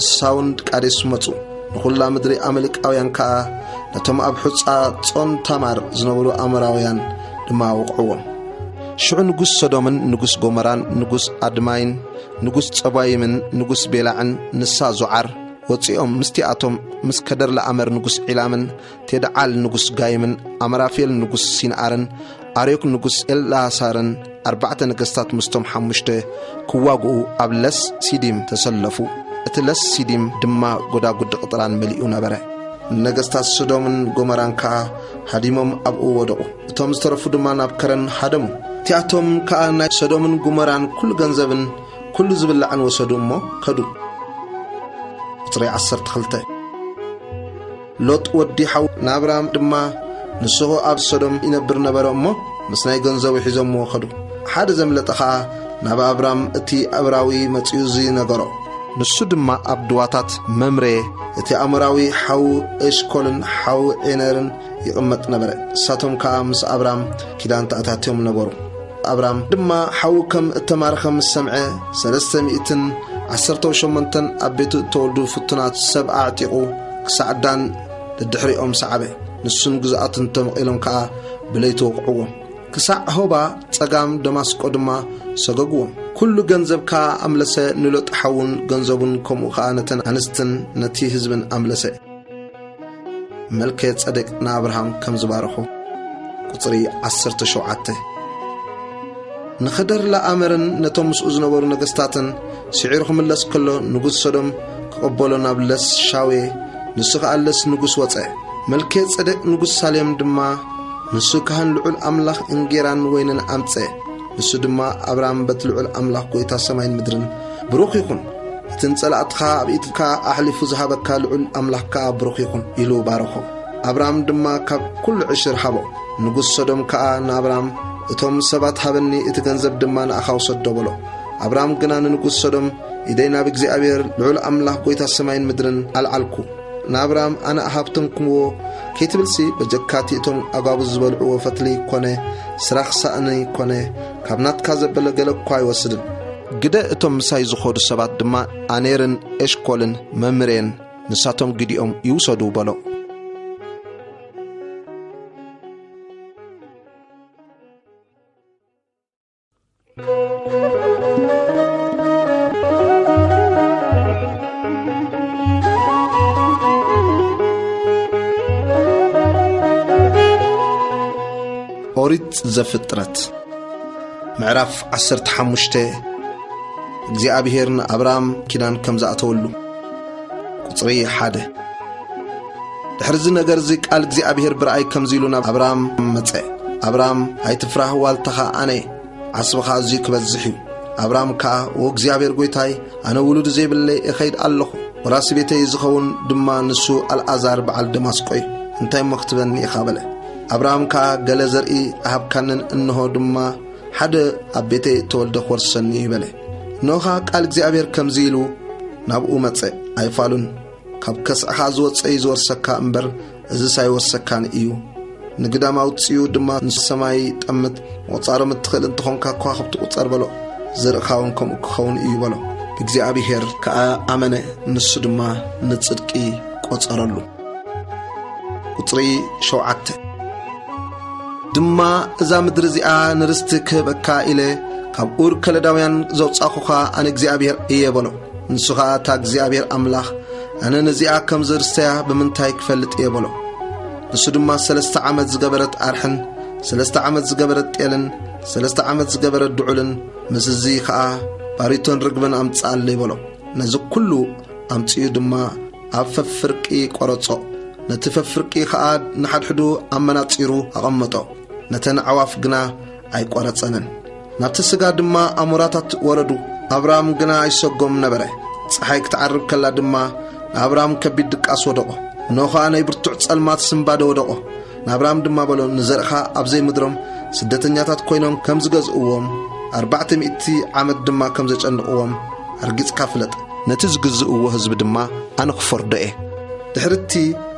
ንሳውን ቃዴስ መጹ። ንኹላ ምድሪ ኣመሌቃውያን ከኣ ነቶም ኣብ ሑጻ ጾን ታማር ዝነበሩ ኣሞራውያን ድማ ወቕዕዎም። ሽዑ ንጉስ ሰዶምን ንጉስ ጎሞራን ንጉስ ኣድማይን ንጉስ ጸባይምን ንጉስ ቤላዕን ንሳ ዞዓር ወጺኦም ምስቲኣቶም ምስ ከደርላኣመር ንጉስ ዒላምን ቴድዓል ንጉስ ጋይምን ኣምራፌል ንጉስ ሲንኣርን ኣርዮክ ንጉስ ኤላሳርን ኣርባዕተ ነገስታት ምስቶም ሓሙሽተ ክዋግኡ ኣብ ለስ ሲዲም ተሰለፉ። እቲ ለስ ሲዲም ድማ ጎዳጉዲ ቅጥራን መሊኡ ነበረ። ነገስታት ሶዶምን ጎመራን ከኣ ሃዲሞም ኣብኡ ወደቑ። እቶም ዝተረፉ ድማ ናብ ከረን ሃደሙ። እቲኣቶም ከኣ ናይ ሶዶምን ጎመራን ኩሉ ገንዘብን ኩሉ ዝብላዕን ወሰዱ እሞ ከዱ። ቁጽሪ ዓሰርተ ክልተ። ሎጥ ወዲ ሓው ናብራም ድማ ንስኹ ኣብ ሶዶም ይነብር ነበረ እሞ ምስ ናይ ገንዘቡ ሒዞምዎ ከዱ። ሓደ ዘምለጠ ኸኣ ናብ ኣብራም እቲ ኣብራዊ መጺኡ እዚ ነገሮ። ንሱ ድማ ኣብ ድዋታት መምሬ እቲ ኣሞራዊ ሓው ኤሽኮልን ሓው ዔነርን ይቕመጥ ነበረ። ንሳቶም ከኣ ምስ ኣብራም ኪዳን ተኣታትዮም ነበሩ። ኣብራም ድማ ሓው ከም እተማረኸ ምስ ሰምዐ፣ ሰለስተ ሚእትን ዓሰርተው ሸሞንተን ኣብ ቤቱ እተወልዱ ፍቱናት ሰብ ኣዕጢቑ ክሳዕ ዳን ደድሕሪኦም ሰዓበ። ንሱን ግዝኣቱን ተመቒሎም ከኣ ብለይቲ ወቕዕዎም። ክሳዕ ሆባ ጸጋም ደማስቆ ድማ ሰገግዎም። ኩሉ ገንዘብ ከኣ ኣምለሰ፣ ንሎጥ ሓውን ገንዘቡን ከምኡ ከኣ ነተን ኣንስትን ነቲ ህዝብን ኣምለሰ። መልከ ጸደቅ ንኣብርሃም ከም ዝባረኾ። ቁጽሪ ዓሰርተ ሸውዓተ። ንኸደር ላኣመርን ነቶም ምስኡ ዝነበሩ ነገስታትን ስዒሩ ክምለስ ከሎ ንጉስ ሶዶም ክቐበሎ ናብ ለስ ሻዌ፣ ንሱ ኸኣ ለስ ንጉስ ወጸ። መልከ ጸደቅ ንጉስ ሳሌም ድማ ንሱ ካህን ልዑል ኣምላኽ እንጌራን ወይንን ኣምጸ። ንሱ ድማ ኣብራም በቲ ልዑል ኣምላኽ ጐይታ ሰማይን ምድርን ብሩኽ ይኹን፣ እቲ ንጸላእትኻ ኣብ ኢድካ ኣሕሊፉ ዝሃበካ ልዑል ኣምላኽ ከኣ ብሩኽ ይኹን ኢሉ ባረኾ። ኣብራም ድማ ካብ ኩሉ ዕሽር ሃቦ። ንጉስ ሶዶም ከኣ ንኣብራም እቶም ሰባት ሃበኒ፣ እቲ ገንዘብ ድማ ንኣኻ ውሰዶ በሎ። ኣብራም ግና ንንጉስ ሶዶም ኢደይ ናብ እግዚኣብሔር ልዑል ኣምላኽ ጐይታ ሰማይን ምድርን ኣልዓልኩ። ንኣብርሃም ኣነ እሃብተንኩምዎ ከይትብልሲ፣ በጀካቲ እቶም ኣጓብዝ ዝበልዕዎ ፈትሊ ኮነ ስራኽ ሳእኒ ኮነ ካብ ናትካ ዘበለ ገለ እኳ ኣይወስድን። ግደ እቶም ምሳይ ዝኾዱ ሰባት ድማ ኣኔርን ኤሽኮልን መምሬን ንሳቶም ግዲኦም ይውሰዱ በሎ። ኦሪት ዘፍጥረት ምዕራፍ ዓሰርተ ሓሙሽተ። እግዚኣብሔር ንኣብራም ኪዳን ከም ዝኣተወሉ። ቁጽሪ ሓደ። ድሕሪ እዚ ነገር እዚ ቃል እግዚኣብሔር ብረኣይ ከምዚ ኢሉ ናብ ኣብራም መጸ። ኣብራም፣ ኣይትፍራህ፣ ዋልታኻ ኣነ እየ፣ ዓስብኻ ኣዝዩ ክበዝሕ እዩ። ኣብራም ከኣ፣ ወ እግዚኣብሔር ጐይታይ፣ ኣነ ውሉድ ዘይብለይ እኸይድ ኣለኹ፣ ወራሲ ቤተይ ዝኸውን ድማ ንሱ ኣልኣዛር በዓል ደማስቆ እዩ፣ እንታይ እሞ ክትበኒ ኢኻ? በለ። ኣብራም ከኣ፣ ገለ ዘርኢ ኣሃብካንን፣ እንሆ ድማ ሓደ ኣብ ቤተይ እተወልደ ክወርሰኒ እዩ፣ በለ። እንሆ ኸኣ ቃል እግዚኣብሔር ከምዚ ኢሉ ናብኡ መጸ፣ ኣይፋሉን፣ ካብ ከስዕኻ ዝወጸ እዩ ዝወርሰካ እምበር፣ እዝስ ኣይወርሰካን እዩ። ንግዳም ኣውጽኡ ድማ ንሰማይ ጠምት፣ ምቑጻሮም እትኽእል እንተኾንካ ከዋኽብቲ ቁጸር በሎ፣ ዘርእኻ እውን ከምኡ ክኸውን እዩ በሎ። እግዚኣብሔር ከኣ ኣመነ፣ ንሱ ድማ ንጽድቂ ቆጸረሉ። ቁጽሪ ሸውዓተ። ድማ እዛ ምድሪ እዚኣ ንርስቲ ክህበካ ኢለ ካብ ኡር ከለዳውያን ዘውጻእኹኻ ኣነ እግዚኣብሔር እየ በሎ። ንሱ ኸኣ እታ እግዚኣብሔር ኣምላኽ ኣነ ነዚኣ ከም ዝርስተያ ብምንታይ ክፈልጥ እየ በሎ። ንሱ ድማ ሰለስተ ዓመት ዝገበረት ኣርሕን ሰለስተ ዓመት ዝገበረት ጤልን ሰለስተ ዓመት ዝገበረት ድዑልን ምስ እዚ ኸኣ ባሪቶን ርግብን ኣምጽኣለይ በሎ። ነዚ ኩሉ ኣምጺኡ ድማ ኣብ ፈፍርቂ ቆረጾ። ነቲ ፈፍርቂ ኸኣ ንሓድሕዱ ኣመናጺሩ ኣቐመጦ። ነተን ኣዕዋፍ ግና ኣይቆረጸንን። ናብቲ ስጋ ድማ ኣሞራታት ወረዱ። ኣብራም ግና ይሰጎም ነበረ። ጸሓይ ክትዓርብ ከላ ድማ ንኣብራም ከቢድ ድቃስ ወደቖ። እንሆ ኸኣ ናይ ብርቱዕ ጸልማት ስንባደ ወደቖ። ንኣብራም ድማ በሎ፣ ንዘርእኻ ኣብ ዘይምድሮም ስደተኛታት ኮይኖም ከም ዝገዝእዎም፣ ኣርባዕተ ሚእቲ ዓመት ድማ ከም ዘጨንቕዎም ኣርጊጽካ ፍለጥ። ነቲ ዝግዝእዎ ህዝቢ ድማ ኣነ ክፈርዶ እየ። ድሕርቲ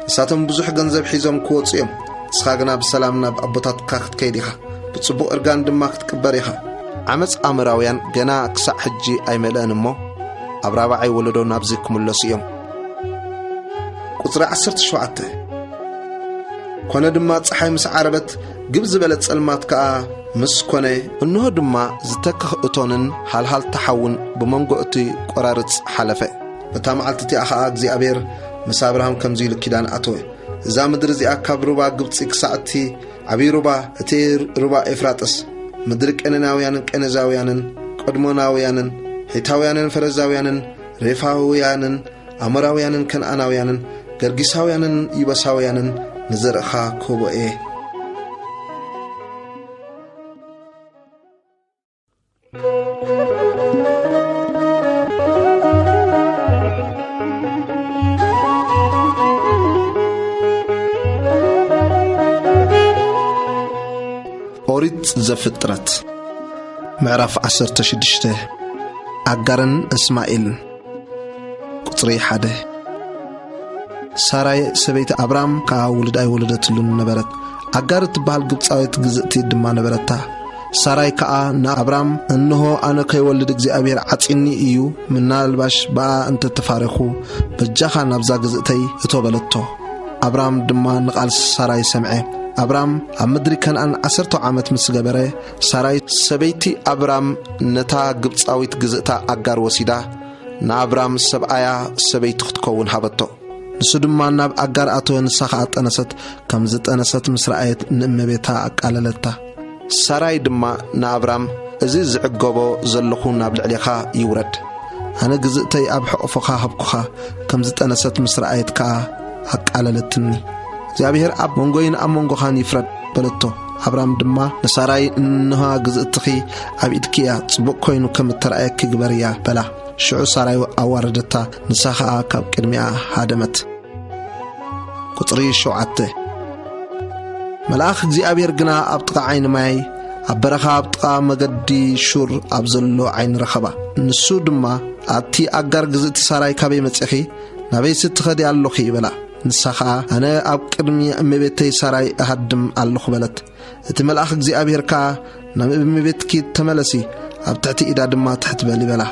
ንሳቶም ብዙሕ ገንዘብ ሒዞም ክወጹ እዮም። ንስኻ ግና ብሰላም ናብ ኣቦታትካ ክትከይድ ኢኻ። ብጽቡቕ እርጋን ድማ ክትቅበር ኢኻ። ዓመጽ ኣሞራውያን ገና ክሳዕ ሕጂ ኣይመልአን እሞ፣ ኣብ ራብዓይ ወለዶ ናብዚ ክምለሱ እዮም። ቁጽሪ ዓሰርተ ሸውዓተ። ኮነ ድማ ጸሓይ ምስ ዓረበት፣ ግብ ዝበለ ጸልማት ከኣ ምስ ኮነ፣ እንሆ ድማ ዝተክኽ እቶንን ሃልሃልታ ሓውን ብመንጎ እቲ ቆራርጽ ሓለፈ። በታ መዓልቲ እቲኣ ኸኣ እግዚኣብሔር ምስ ኣብርሃም ከምዚ ኢሉ ኪዳን ኣተወ። እዛ ምድሪ እዚኣ ካብ ሩባ ግብጺ ክሳዕ እቲ ዓብዪ ሩባ፣ እቲ ሩባ ኤፍራጥስ፣ ምድሪ ቀነናውያንን ቀነዛውያንን፣ ቀድሞናውያንን፣ ሒታውያንን ፈረዛውያንን፣ ሬፋውያንን፣ ኣሞራውያንን ከነኣናውያንን፣ ገርጊሳውያንን ይበሳውያንን ንዘርእኻ ክህቦ እየ። ኦሪት ዘፍጥረት ምዕራፍ ዓሰርተ ሽዱሽተ። ኣጋርን እስማኤልን። ቁጽሪ ሓደ። ሳራይ ሰበይቲ ኣብራም ከኣ ውሉድ ኣይወለደትሉን ነበረት። ኣጋር እትበሃል ግብጻዊት ግዝእቲ ድማ ነበረታ። ሳራይ ከኣ ንኣብራም፣ እንሆ፣ ኣነ ከይወልድ እግዚኣብሔር ዓጺኒ እዩ፣ ምናልባሽ ብኣ እንተ ተፋሪኹ፣ በጃኻ ናብዛ ግዝእተይ እቶ በለቶ። ኣብራም ድማ ንቓል ሳራይ ሰምዐ። ኣብራም ኣብ ምድሪ ከነኣን ዓሰርተ ዓመት ምስ ገበረ፣ ሳራይ ሰበይቲ ኣብራም ነታ ግብጻዊት ግዝእታ ኣጋር ወሲዳ፣ ንኣብራም ሰብኣያ ሰበይቲ ክትከውን ሃበቶ። ንሱ ድማ ናብ ኣጋር ኣተወ፣ ንሳ ኸኣ ጠነሰት። ከም ዝጠነሰት ምስ ረኣየት ንእመቤታ ኣቃለለታ። ሳራይ ድማ ንኣብራም፣ "እዚ ዝዕገቦ ዘለኹ ናብ ልዕሌኻ ይውረድ። ኣነ ግዝእተይ ኣብ ሕቑፍኻ ሃብኩኻ።" ከም ዝጠነሰት ምስ ረኣየት ከኣ ኣቃለለትኒ። "እግዚኣብሔር ኣብ መንጎይን ኣብ መንጎኻን ይፍረድ" በለቶ። ኣብራም ድማ ንሳራይ፣ "እንሆ ግዝእትኺ ኣብ ኢድኪ እያ፣ ጽቡቕ ኮይኑ ከም እተራእየኪ ግበርያ" በላ። ሽዑ ሳራይ ኣዋረደታ፣ ንሳ ኸኣ ካብ ቅድሚኣ ሃደመት። ቁጽሪ ሸውዓተ። መልኣኽ እግዚኣብሔር ግና ኣብ ጥቓ ዓይኒ ማይ፣ ኣብ በረኻ ኣብ ጥቓ መገዲ ሹር ኣብ ዘሎ ዓይኒ ረኸባ። ንሱ ድማ ኣቲ ኣጋር ግዝእቲ ሳራይ፣ ካበይ መጺኺ? ናበይስ ትኸዲ ኣለኺ?" በላ። ንሳ ኸኣ፣ "ኣነ ኣብ ቅድሚ እመቤተይ ሳራይ እሃድም ኣለኹ" በለት። እቲ መልኣኽ እግዚኣብሔር ከኣ፣ "ናብ እመቤትኪ ተመለሲ፣ ኣብ ትሕቲ ኢዳ ድማ ትሕት በሊ" በላ።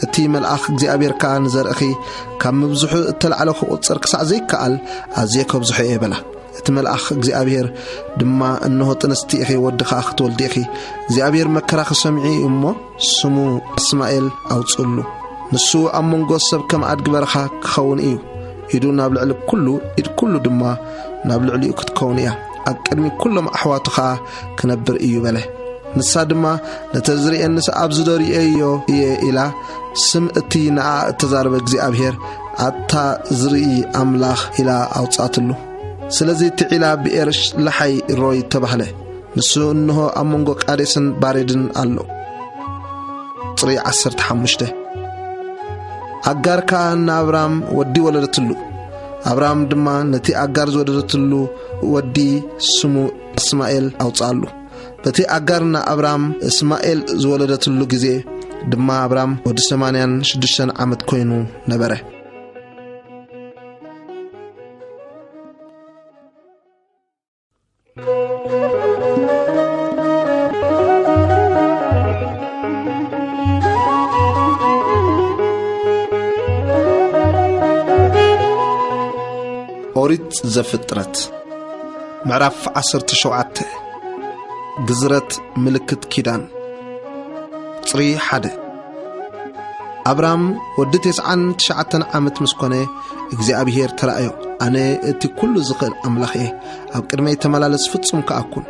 እቲ መልኣኽ እግዚኣብሔር ከኣ፣ "ንዘርእኺ ካብ ምብዝሑ እተላዕለ ክቑጸር ክሳዕ ዘይከኣል ኣዝየ ከብዝሖ እየ" በላ። እቲ መልኣኽ እግዚኣብሔር ድማ፣ "እንሆ ጥንስቲ ኢኺ፣ ወዲ ኸኣ ክትወልዲ ኢኺ። እግዚኣብሔር መከራኺ ሰሚዑ እዩ እሞ፣ ስሙ እስማኤል ኣውጽእሉ። ንሱ ኣብ መንጎ ሰብ ከም ኣድጊ በረኻ ክኸውን እዩ። ኢዱ ናብ ልዕሊ ኩሉ፣ ኢድ ኩሉ ድማ ናብ ልዕሊኡ ክትከውን እያ። ኣብ ቅድሚ ኩሎም ኣሕዋቱ ኸኣ ክነብር እዩ" በለ። ንሳ ድማ፣ "ነተ ዝርእየንስ ኣብዚ ዶ ርእየዮ እየ?" ኢላ፣ ስም እቲ ንኣ እተዛረበ እግዚኣብሔር፣ "ኣታ ዝርኢ ኣምላኽ" ኢላ ኣውጻትሉ። ስለዚ ትዒላ ብኤር ለሓይ ሮይ ተባህለ። ንሱ እንሆ ኣብ መንጎ ቃዴስን ባሬድን ኣሎ። ቁጽሪ ዓሰርተ ሓሙሽተ። ኣጋር ከኣ ንኣብራም ወዲ ወለደትሉ። ኣብራም ድማ ነቲ ኣጋር ዝወለደትሉ ወዲ ስሙ እስማኤል ኣውጽኣሉ። በቲ ኣጋር ንኣብራም እስማኤል ዝወለደትሉ ግዜ ድማ ኣብራም ወዲ ሰማንያን ሽዱሽተን ዓመት ኮይኑ ነበረ። ኦሪት ዘፍጥረት ምዕራፍ ዓሰርተ ሸውዓተ። ግዝረት ምልክት ኪዳን። ቁጽሪ ሓደ። ኣብራም ወዲ ተስዓን ትሽዓተን ዓመት ምስ ኮነ፣ እግዚኣብሄር ተራእዮ፣ "ኣነ እቲ ኩሉ ዝኽእል ኣምላኽ እየ፣ ኣብ ቅድመይ ተመላለስ፣ ፍጹም ከኣ ኩን።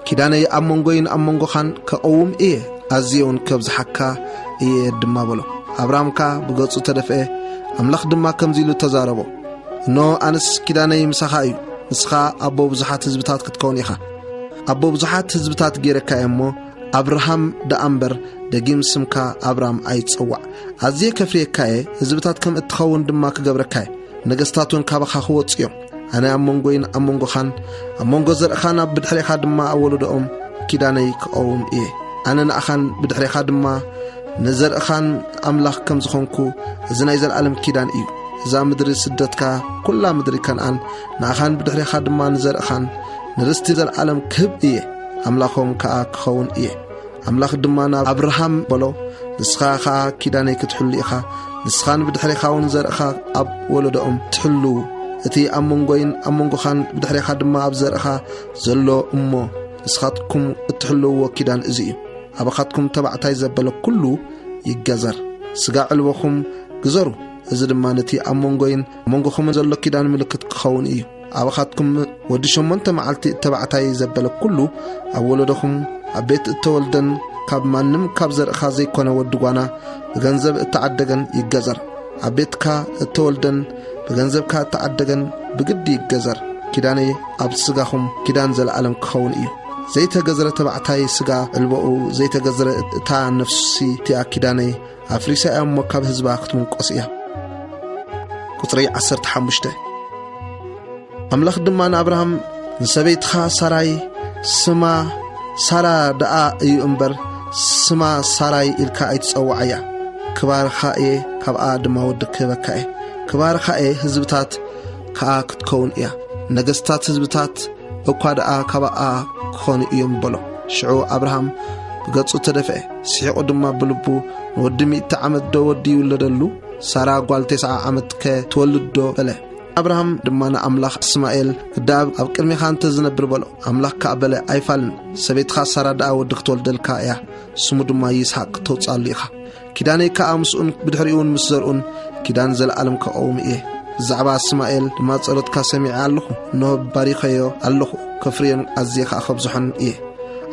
ኪዳነይ ኣብ መንጎይን ኣብ መንጎኻን ከቐውም እየ፣ ኣዝየ እውን ከብዝሓካ እየ ድማ" በሎ። ኣብራም ከኣ ብገጹ ተደፍአ፣ ኣምላኽ ድማ ከምዚ ኢሉ ተዛረቦ፣ "እነሆ ኣነስ ኪዳነይ ምሳኻ እዩ፣ ንስኻ ኣቦ ብዙሓት ህዝብታት ክትከውን ኢኻ። ኣቦ ብዙሓት ህዝብታት ገይረካ እየ እሞ፣ ኣብርሃም ደኣ እምበር፣ ደጊም ስምካ ኣብራም ኣይትጸዋዕ። ኣዝየ ከፍርየካ እየ፣ ህዝብታት ከም እትኸውን ድማ ክገብረካ እየ። ነገስታት እውን ካባኻ ክወጹ እዮም። ኣነ ኣብ መንጎይን ኣብ መንጎኻን፣ ኣብ መንጎ ዘርእኻን ኣብ ብድሕሬኻ ድማ ኣብ ወለዶኦም ኪዳነይ ክቐውም እየ። ኣነ ንኣኻን ብድሕሬኻ ድማ ንዘርእኻን ኣምላኽ ከም ዝኾንኩ፣ እዚ ናይ ዘለኣለም ኪዳን እዩ። እዛ ምድሪ ስደትካ፣ ኩላ ምድሪ ከነኣን፣ ንኣኻን ብድሕሬኻ ድማ ንዘርእኻን ንርስቲ ዘለኣለም ክህብ እየ፣ ኣምላኾም ከኣ ክኸውን እየ።" ኣምላኽ ድማ ናብ ኣብርሃም በሎ፣ "ንስኻ ኸኣ ኪዳነይ ክትሕሉ ኢኻ፣ ንስኻን ብድሕሬኻ እውን ዘርእኻ ኣብ ወለዶኦም ትሕልዉ። እቲ ኣብ መንጎይን ኣብ መንጎኻን ብድሕሬኻ ድማ ኣብ ዘርእኻ ዘሎ እሞ ንስኻትኩም እትሕልውዎ ኪዳን እዚ እዩ። ኣባኻትኩም ተባዕታይ ዘበለ ኩሉ ይገዘር። ስጋ ዕልቦኹም ግዘሩ፣ እዚ ድማ ነቲ ኣብ መንጎይን ኣብ መንጎኹምን ዘሎ ኪዳን ምልክት ክኸውን እዩ። ኣባኻትኩም ወዲ ሸሞንተ መዓልቲ እተባዕታይ ዘበለ ኩሉ ኣብ ወለዶኹም፣ ኣብ ቤት እተወልደን ካብ ማንም ካብ ዘርእኻ ዘይኮነ ወዲ ጓና ብገንዘብ እተዓደገን ይገዘር። ኣብ ቤትካ እተወልደን ብገንዘብካ እተዓደገን ብግዲ ይገዘር። ኪዳነይ ኣብ ስጋኹም ኪዳን ዘለኣለም ክኸውን እዩ። ዘይተገዝረ ተባዕታይ ስጋ ዕልቦኡ፣ ዘይተገዝረ እታ ነፍሲ እቲኣ ኪዳነይ ኣፍሪሳ እያ እሞ ካብ ህዝባ ክትምንቆስ እያ።" ቁጽሪ ዓሰርተ ሓሙሽተ። ኣምላኽ ድማ ንኣብርሃም፣ "ንሰበይትኻ ሳራይ ስማ ሳራ ደኣ እዩ እምበር፣ ስማ ሳራይ ኢልካ ኣይትጸውዓያ። ክባርኻ እየ፣ ካብኣ ድማ ወዲ ክህበካ እየ። ክባርኻ እየ፣ ህዝብታት ከኣ ክትከውን እያ። ነገስታት ህዝብታት እኳ ደኣ ካባኣ ክኾኑ እዮም" በሎ። ሽዑ ኣብርሃም ብገጹ ተደፍአ፣ ስሒቑ ድማ ብልቡ፣ "ንወዲ ሚእቲ ዓመት ዶ ወዲ ይውለደሉ? ሳራ ጓል ተስዓ ዓመት ከ ትወልድ ዶ?" በለ። ኣብርሃም ድማ ንኣምላኽ፣ "እስማኤል ግዳ ኣብ ቅድሜኻ እንተ ዝነብር" በሎ። ኣምላኽ ከኣ በለ፣ "ኣይፋልን፣ ሰበይትኻ ሳራ ደኣ ወዲ ክትወልደልካ እያ፣ ስሙ ድማ ይስሓቅ ክተውጽኣሉ ኢኻ። ኪዳነይ ከኣ ምስኡን ብድሕሪኡን ምስ ዘርኡን ኪዳን ዘለኣለም ከቐውም እየ። ብዛዕባ እስማኤል ድማ ጸሎትካ ሰሚዐ ኣለኹ፣ እንሆ ባሪኸዮ ኣለኹ፣ ከፍርዮን ኣዝየ ከኣ ከብዝሖን እየ።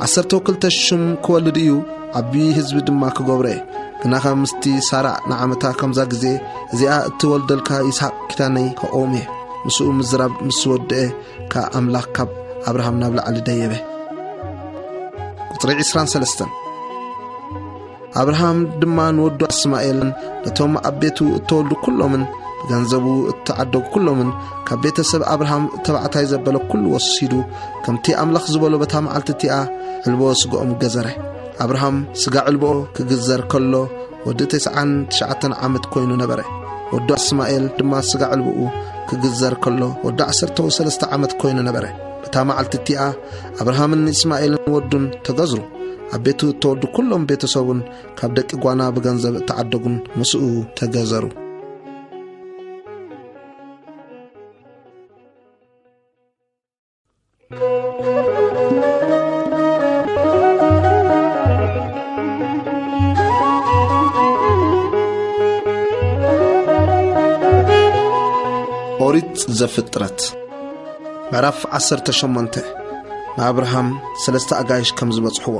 ዓሰርተ ክልተ ሽም ክወልድ እዩ፣ ዓቢ ህዝቢ ድማ ክገብሮ እየ። ግናኸ ምስቲ ሳራ ንዓመታ ከምዛ ግዜ እዚኣ እትወልደልካ ይስሓቅ ኪዳነይ ከቐውም እየ።" ምስኡ ምዝራብ ምስ ወድአ ከኣ ኣምላኽ ካብ ኣብርሃም ናብ ላዕሊ ደየበ። ቁጽሪ ዕስራን ሰለስተን። ኣብርሃም ድማ ንወዱ እስማኤልን ነቶም ኣብ ቤቱ እተወልዱ ኩሎምን ብገንዘቡ እተዓደጉ ኩሎምን ካብ ቤተሰብ ኣብርሃም ተባዕታይ ዘበለ ኩሉ ወሲዱ፣ ከምቲ ኣምላኽ ዝበሎ በታ መዓልቲ እቲኣ ዕልቦ ስጋኦም ገዘረ። ኣብርሃም ስጋ ዕልቦ ክግዘር ከሎ ወዲ ተስዓን ትሽዓተን ዓመት ኮይኑ ነበረ። ወዱ እስማኤል ድማ ስጋ ዕልብኡ ክግዘር ከሎ ወዲ ዓሰርተ ሰለስተ ዓመት ኮይኑ ነበረ። በታ መዓልቲ እቲኣ ኣብርሃምን እስማኤልን ወዱን ተገዝሩ። ኣብ ቤቱ እተወዱ ኩሎም ቤተሰቡን ካብ ደቂ ጓና ብገንዘብ እተዓደጉን ምስኡ ተገዘሩ። ኦሪት ዘፍጥረት ምዕራፍ ዓሰርተ ሸሞንተ። ንኣብርሃም ሰለስተ ኣጋይሽ ከም ዝበጽሕዎ።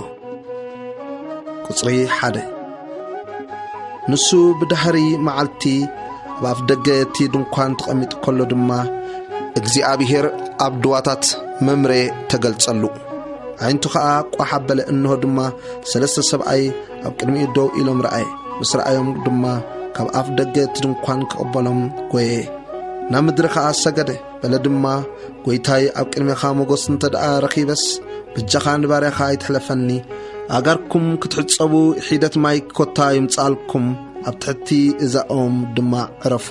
ቁጽሪ ሓደ። ንሱ ብድሕሪ መዓልቲ ኣብ ኣፍ ደገ እቲ ድንኳን ተቐሚጡ ከሎ ድማ፣ እግዚኣብሄር ኣብ ድዋታት መምሬ ተገልጸሉ። ኣዒንቱ ኸኣ ቋሕ ኣበለ፣ እንሆ ድማ ሰለስተ ሰብኣይ ኣብ ቅድሚኡ ደው ኢሎም ረኣየ። ምስ ረኣዮም ድማ ካብ ኣፍ ደገ እቲ ድንኳን ክቕበሎም ጐየ። ናብ ምድሪ ኸኣ ሰገደ። በለ ድማ፣ "ጐይታይ፣ ኣብ ቅድሜኻ ሞገስ እንተ ደኣ ረኺበስ፣ በጃኻ ንባርያኻ ኣይትሕለፈኒ። ኣእጋርኩም ክትሕጸቡ ሒደት ማይ ኮታ ይምጽኣልኩም፣ ኣብ ትሕቲ እዛ ኦም ድማ ዕረፉ።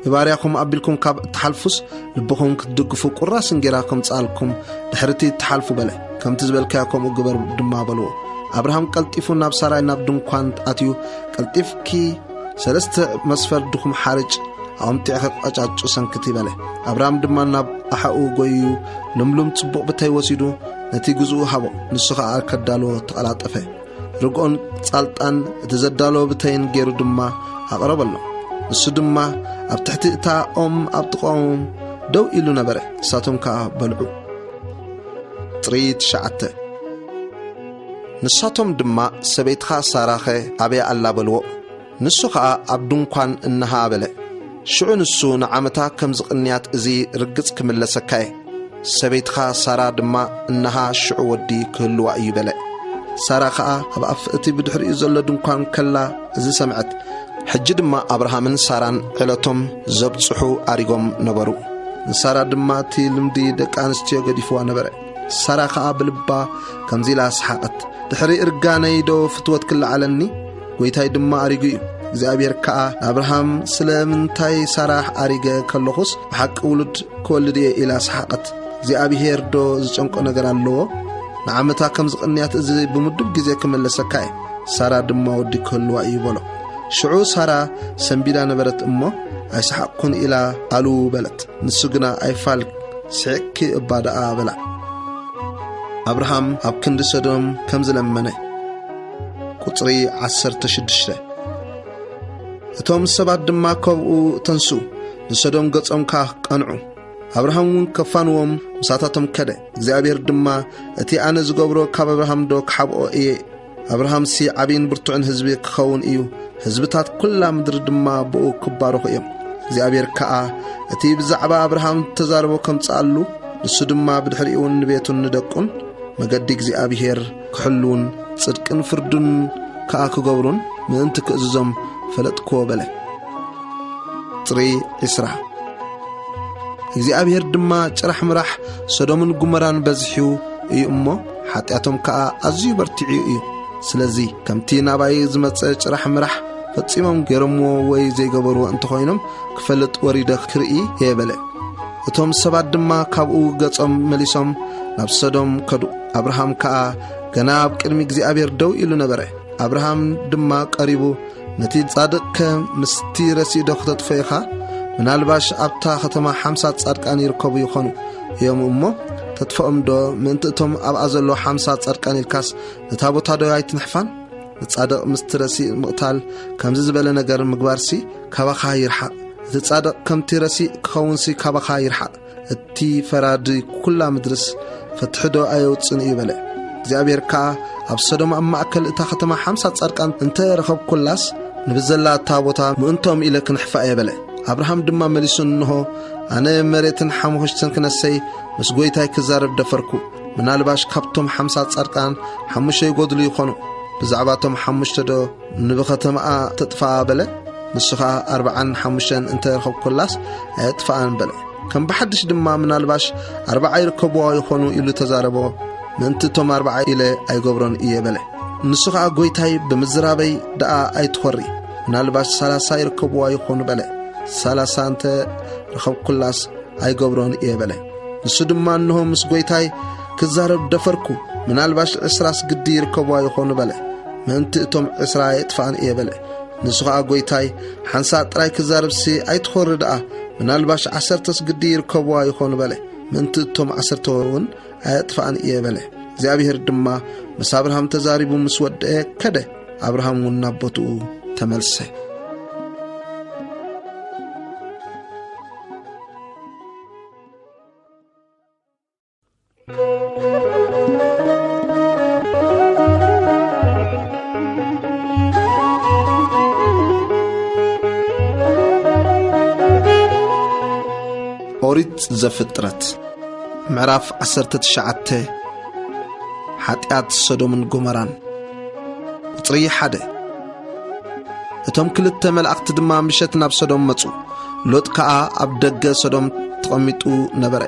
ብባርያኹም ኣቢልኩም ካብ እትሓልፉስ፣ ልብኹም ክትድግፉ ቁራስ እንጌራ ከምጽኣልኩም፣ ድሕርቲ እትሓልፉ" በለ። "ከምቲ ዝበልካዮ ከምኡ ግበር ድማ" በልዎ። ኣብርሃም ቀልጢፉ ናብ ሳራይ ናብ ድንኳን ኣትዩ፣ "ቀልጢፍኪ ሰለስተ መስፈር ድኹም ሓርጭ ኣቐምጢዕኺ ቐጫጩ ሰንክቲ" በለ። ኣብርሃም ድማ ናብ ኣሓኡ ጐይዩ፣ ልምሉም ጽቡቕ ብተይ ወሲዱ ነቲ ግዝኡ ሃቦ። ንሱ ኸኣ ከዳልዎ ተቐላጠፈ። ርግኦን ጻልጣን እቲ ዘዳለዎ ብተይን ገይሩ ድማ ኣቕረበሎም። ንሱ ድማ ኣብ ትሕቲ እታ ኦም ኣብ ጥቓኦም ደው ኢሉ ነበረ። ንሳቶም ከኣ በልዑ። ቁጽሪ ትሽዓተ። ንሳቶም ድማ፣ "ሰበይትኻ ሳራኸ ኣበይ ኣላ?" በልዎ። ንሱ ኸኣ፣ "ኣብ ድንኳን እንሃ" በለ። ሽዑ ንሱ፣ "ንዓመታ ከም ዝቕንያት እዚ ርግጽ ክምለሰካ እየ። ሰበይትኻ ሳራ ድማ እንሃ ሽዑ ወዲ ክህልዋ እዩ" በለ። ሳራ ኸኣ ኣብ ኣፍ እቲ ብድሕሪኡ ዘሎ ድንኳን ከላ እዚ ሰምዐት። ሕጂ ድማ ኣብርሃምን ሳራን ዕለቶም ዘብጽሑ ኣሪጎም ነበሩ። ንሳራ ድማ እቲ ልምዲ ደቂ ኣንስትዮ ገዲፍዋ ነበረ። ሳራ ኸኣ ብልባ ከምዚ ኢላ ሰሓቐት፣ "ድሕሪ እርጋነይ ዶ ፍትወት ክለዓለኒ? ጐይታይ ድማ ኣሪጉ እዩ። እግዚኣብሔር ከኣ ንኣብርሃም፣ 'ስለምንታይ ሳራ ኣሪገ ከለኹስ ብሓቂ ውሉድ ክወልድ እየ?' ኢላ ሰሓቐት። እግዚኣብሔር ዶ ዝጨንቆ ነገር ኣለዎ? ንዓመታ ከም ዝቕንያት እዚ ብምዱብ ግዜ ክመለሰካ እየ። ሳራ ድማ ወዲ ክህልዋ እዩ" በሎ። ሽዑ ሳራ ሰንቢዳ ነበረት እሞ፣ "ኣይሰሓቕኩን" ኢላ ኣሉ በለት። ንሱ ግና፣ "ኣይፋል፣ ስሒቕኪ እባ ደኣ" በላ። ኣብርሃም ኣብ ክንዲ ሰዶም ከም ዝለመነ። ቁጽሪ ዓሰርተ ሽዱሽተ። እቶም ሰባት ድማ ከብኡ ተንሱ፣ ንሰዶም ገጾም ከኣ ቀንዑ። ኣብርሃም እውን ከፋንዎም ምሳታቶም ከደ። እግዚኣብሔር ድማ፣ "እቲ ኣነ ዝገብሮ ካብ ኣብርሃም ዶ ክሓብኦ እየ? ኣብርሃምሲ ዓብይን ብርቱዕን ህዝቢ ክኸውን እዩ፣ ህዝብታት ኩላ ምድሪ ድማ ብኡ ክባረኹ እዮም።" እግዚኣብሔር ከኣ፣ "እቲ ብዛዕባ ኣብርሃም እተዛረቦ ከምጽኣሉ፣ ንሱ ድማ ብድሕሪኡ እውን ንቤቱን ንደቁን መገዲ እግዚኣብሔር ክሕልዉን ጽድቅን ፍርድን ከኣ ክገብሩን ምእንቲ ክእዝዞም ፈለጥክዎ" በለ። ቁጽሪ ዕስራ። እግዚኣብሔር ድማ፣ "ጭራሕ ምራሕ ሰዶምን ጉመራን በዚሑ እዩ እሞ፣ ሓጢኣቶም ከኣ ኣዝዩ በርቲዑ እዩ። ስለዚ ከምቲ ናባይ ዝመጸ ጭራሕ ምራሕ ፈጺሞም ገይሮምዎ ወይ ዘይገበርዎ እንተኾይኖም ክፈልጥ ወሪደ ክርኢ እየ" በለ። እቶም ሰባት ድማ ካብኡ ገጾም መሊሶም ናብ ሰዶም ከዱ። ኣብርሃም ከኣ ገና ኣብ ቅድሚ እግዚኣብሔር ደው ኢሉ ነበረ። ኣብርሃም ድማ ቀሪቡ፣ "ነቲ ጻድቕከ ምስቲ ረሲእ ዶ ክተጥፍኦ ኢኻ? ምናልባሽ ኣብታ ኸተማ ሓምሳ ጻድቃን ይርከቡ ይኾኑ እዮም እሞ፣ ተጥፍኦም ዶ? ምእንቲ እቶም ኣብኣ ዘለዉ ሓምሳ ጻድቃን ኢልካስ ነታ ቦታ ዶ ኣይትንሕፋን? ንጻድቕ ምስቲ ረሲእ ምቕታል፣ ከምዚ ዝበለ ነገር ምግባርሲ ካባኻ ይርሓቕ። እቲ ጻድቕ ከምቲ ረሲእ ክኸውንሲ ካባኻ ይርሓቕ። እቲ ፈራዲ ኩላ ምድርስ ፍትሒ ዶ ኣየውጽእን እዩ?" በለ። እግዚኣብሔር ከኣ፣ "ኣብ ሰዶም ኣብ ማእከል እታ ኸተማ ሓምሳ ጻድቃን እንተ ረኸብኩላስ፣ ንብዘላ እታ ቦታ ምእንቶም ኢለ ክንሕፋ እየ" በለ። ኣብርሃም ድማ መሊሱ፣ "እንሆ፣ ኣነ መሬትን ሓሙኽሽትን ክነሰይ ምስ ጐይታይ ክዛረብ ደፈርኩ። ምናልባሽ ካብቶም ሓምሳ ጻድቃን ሓሙሽተ ይጐድሉ ይኾኑ። ብዛዕባ እቶም ሓሙሽተ ዶ ንብኸተማኣ ተጥፍኣ?" በለ። ንሱ ኸኣ፣ "ኣርብዓን ሓሙሽተን እንተ ረኸብኩላስ ኣየጥፍኣን" በለ። ከም ብሓድሽ ድማ፣ "ምናልባሽ ኣርብዓ ይርከብዋ ይኾኑ" ኢሉ ተዛረቦ። "ምእንቲ እቶም ኣርብዓ ኢለ ኣይገብሮን እየ" በለ። ንሱ ኸኣ፣ "ጐይታይ፣ ብምዝራበይ ደኣ ኣይትኾሪ፣ ምናልባሽ ሠላሳ ይርከብዋ ይኾኑ" በለ። "ሠላሳ እንተ ረኸብኩላስ ኣይገብሮን እየ" በለ። ንሱ ድማ፣ "እንሆ ምስ ጐይታይ ክዛረብ ደፈርኩ፣ ምናልባሽ ዕስራስ ግዲ ይርከብዋ ይኾኑ" በለ። "ምእንቲ እቶም ዕስራ ኣየጥፍኣን እየ" በለ። ንሱ ኸኣ፣ "ጐይታይ፣ ሓንሳእ ጥራይ ክዛረብሲ ኣይትኾሪ ደኣ፣ ምናልባሽ ዓሰርተስ ግዲ ይርከብዋ ይኾኑ" በለ። "ምእንቲ እቶም ዓሰርተ እውን ኣየጥፍኣን እየ" በለ። እግዚኣብሔር ድማ ምስ ኣብርሃም ተዛሪቡ ምስ ወደአ ከደ። ኣብርሃም እውን ናብ ቦትኡ ተመልሰ። ኦሪት ዘፍጥረት ምዕራፍ ዓሰርተ ትሽዓተ። ሓጢኣት ሶዶምን ጎመራን። ቁጽሪ ሓደ። እቶም ክልተ መላእኽቲ ድማ ምሸት ናብ ሶዶም መጹ። ሎጥ ከኣ ኣብ ደገ ሶዶም ተቐሚጡ ነበረ።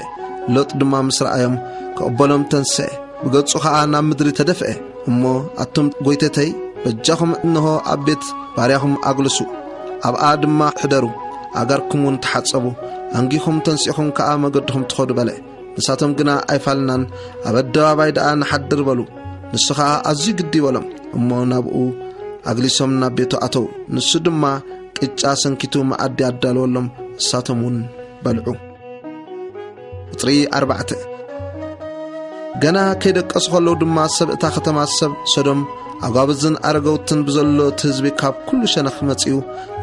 ሎጥ ድማ ምስ ረኣዮም፣ ክቕበሎም ተንስአ፣ ብገጹ ኸኣ ናብ ምድሪ ተደፍአ። እሞ፣ "ኣቱም ጐይተተይ፣ በጃኹም እንሆ ኣብ ቤት ባርያኹም ኣግልሱ፣ ኣብኣ ድማ ሕደሩ፣ ኣእጋርኩም እውን ተሓጸቡ፣ ኣንጊኹም ተንሲእኹም ከኣ መገድኹም ትኸዱ" በለ። ንሳቶም ግና፣ "ኣይፋልናን፣ ኣብ ኣደባባይ ደኣ ንሓድር" በሉ። ንሱ ኸኣ፣ "ኣዝዩ ግዲ" በሎም። እሞ ናብኡ ኣግሊሶም ናብ ቤቱ ኣተዉ። ንሱ ድማ ቅጫ ሰንኪቱ መኣዲ ኣዳለወሎም፣ ንሳቶም እውን በልዑ። ቁጽሪ ኣርባዕተ። ገና ከይደቀሱ ኸለዉ ድማ፣ ሰብ እታ ኸተማ፣ ሰብ ሶዶም፣ ኣጓብዝን ኣረገውትን ብዘሎ እቲ ህዝቢ ካብ ኩሉ ሸነኽ መጺኡ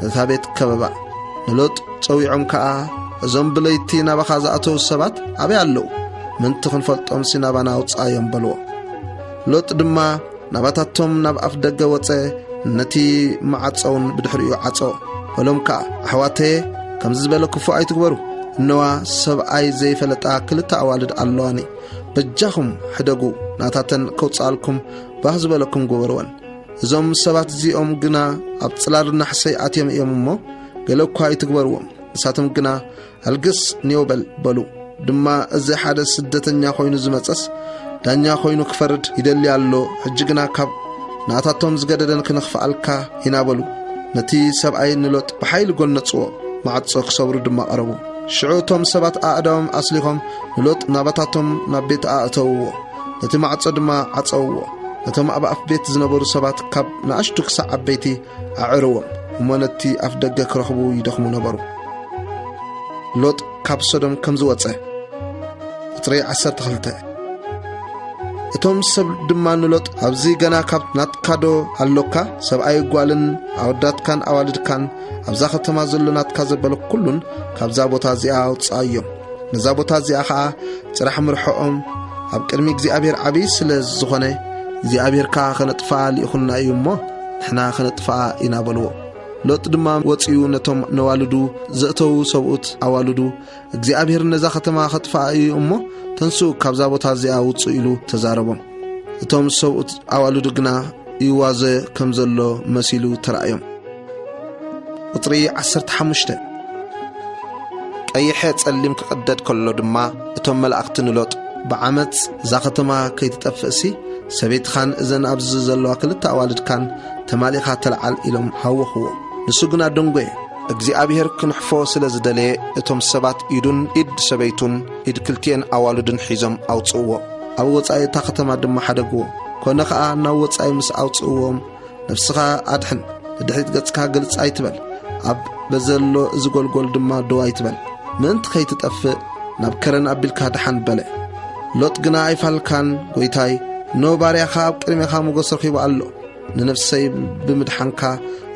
ነታ ቤት ከበባ። ንሎጥ ጸዊዖም ከኣ፣ "እዞም ብለይቲ ናባኻ ዝኣተዉ ሰባት ኣበይ ኣለዉ? ምእንቲ ክንፈልጦምሲ ናባና ኣውጽኣዮም" በልዎ። ሎጥ ድማ ናባታቶም ናብ ኣፍ ደገ ወጸ፣ ነቲ መዓጾውን ብድሕሪኡ ዓጾ። በሎም ከኣ፣ "ኣሕዋተየ፣ ከምዚ ዝበለ ክፉእ ኣይትግበሩ። እነዋ፣ ሰብኣይ ዘይፈለጣ ክልተ ኣዋልድ ኣለዋኒ። በጃኹም ሕደጉ፣ ናታተን ከውጽኣልኩም ባህ ዝበለኩም ግበርወን። እዞም ሰባት እዚኦም ግና ኣብ ጽላል ናሕሰይ ኣትዮም እዮም እሞ፣ ገለ እኳ ኣይትግበርዎም። ንሳቶም ግና፣ 'ኣልግስ ኔው በል' በሉ። ድማ፣ 'እዚ ሓደ ስደተኛ ኮይኑ ዝመጸስ ዳኛ ኮይኑ ክፈርድ ይደሊ ኣሎ። ሕጂ ግና ካብ ናታቶም ዝገደደን ክነኽፍኣልካ ኢና' በሉ። ነቲ ሰብኣይ ንሎጥ ብሓይሊ ጎነጽዎ፣ ማዕጾ ክሰብሩ ድማ ቀረቡ። ሽዑ እቶም ሰባት ኣእዳዎም ኣስሊኾም ንሎጥ ናባታቶም ናብ ቤት ኣእተውዎ፣ ነቲ ማዕጾ ድማ ዓጸውዎ። ነቶም ኣብ ኣፍ ቤት ዝነበሩ ሰባት ካብ ንኣሽቱ ክሳዕ ዓበይቲ ኣዕርዎም፣ እሞ ነቲ ኣፍ ደገ ክረኽቡ ይደኽሙ ነበሩ። ሎጥ ካብ ሶዶም ከም ዝወጸ። ቁጽሪ ዓሰርተ ክልተ። እቶም ሰብ ድማ ንሎጥ፣ "ኣብዚ ገና ካብ ናትካ ዶ ኣሎካ? ሰብኣይ ጓልን ኣወዳትካን ኣዋልድካን ኣብዛ ከተማ ዘሎ ናትካ ዘበለ ኩሉን ካብዛ ቦታ እዚኣ ኣውጽኣዮም። ነዛ ቦታ እዚኣ ኸኣ ጽራሕ ምርሖኦም፣ ኣብ ቅድሚ እግዚኣብሔር ዓብዪ ስለ ዝኾነ፣ እግዚኣብሔር ከኣ ኸነጥፍኣ ልኢኹና እዩ እሞ፣ ንሕና ኸነጥፍኣ ኢና" በልዎ። ሎጥ ድማ ወጺኡ ነቶም ነዋልዱ ዘእተዉ ሰብኡት ኣዋልዱ፣ "እግዚኣብሔር ነዛ ኸተማ ኸጥፍኣ እዩ እሞ፣ ተንስኡ፣ ካብዛ ቦታ እዚኣ ውጹ" ኢሉ ተዛረቦም። እቶም ሰብኡት ኣዋልዱ ግና ይዋዘ ከም ዘሎ መሲሉ ተራእዮም። ቁጽሪ ዓሰርተ ሓሙሽተ። ቀይሐ ጸሊም ክቕደድ ከሎ ድማ፣ እቶም መላእኽቲ ንሎጥ፣ "ብዓመጽ እዛ ኸተማ ከይትጠፍእሲ፣ ሰበይትኻን እዘን ኣብዚ ዘለዋ ክልተ ኣዋልድካን ተማሊኻ ተለዓል" ኢሎም ሃወኽዎ። ንሱ ግና ደንጎየ። እግዚኣብሔር ክንሕፎ ስለ ዝደለየ፣ እቶም ሰባት ኢዱን ኢድ ሰበይቱን ኢድ ክልቲኤን ኣዋልዱን ሒዞም ኣውጽእዎ። ኣብ ወጻኢ እታ ኸተማ ድማ ሓደግዎ። ኮነ ኸኣ፣ ናብ ወጻኢ ምስ ኣውጽእዎም፣ "ነፍስኻ ኣድሕን፣ ንድሕሪት ገጽካ ግልጽ ኣይትበል፣ ኣብ በዘሎ እዚ ጐልጐል ድማ ደው ኣይትበል፣ ምእንቲ ኸይትጠፍእ ናብ ከረን ኣቢልካ ድሓን" በለ። ሎጥ ግና፣ "ኣይፋልካን ጐይታይ፣ እነሆ ባርያኻ ኣብ ቅድሜኻ ሞገስ ረኺቡ ኣሎ፣ ንነፍሰይ ብምድሓንካ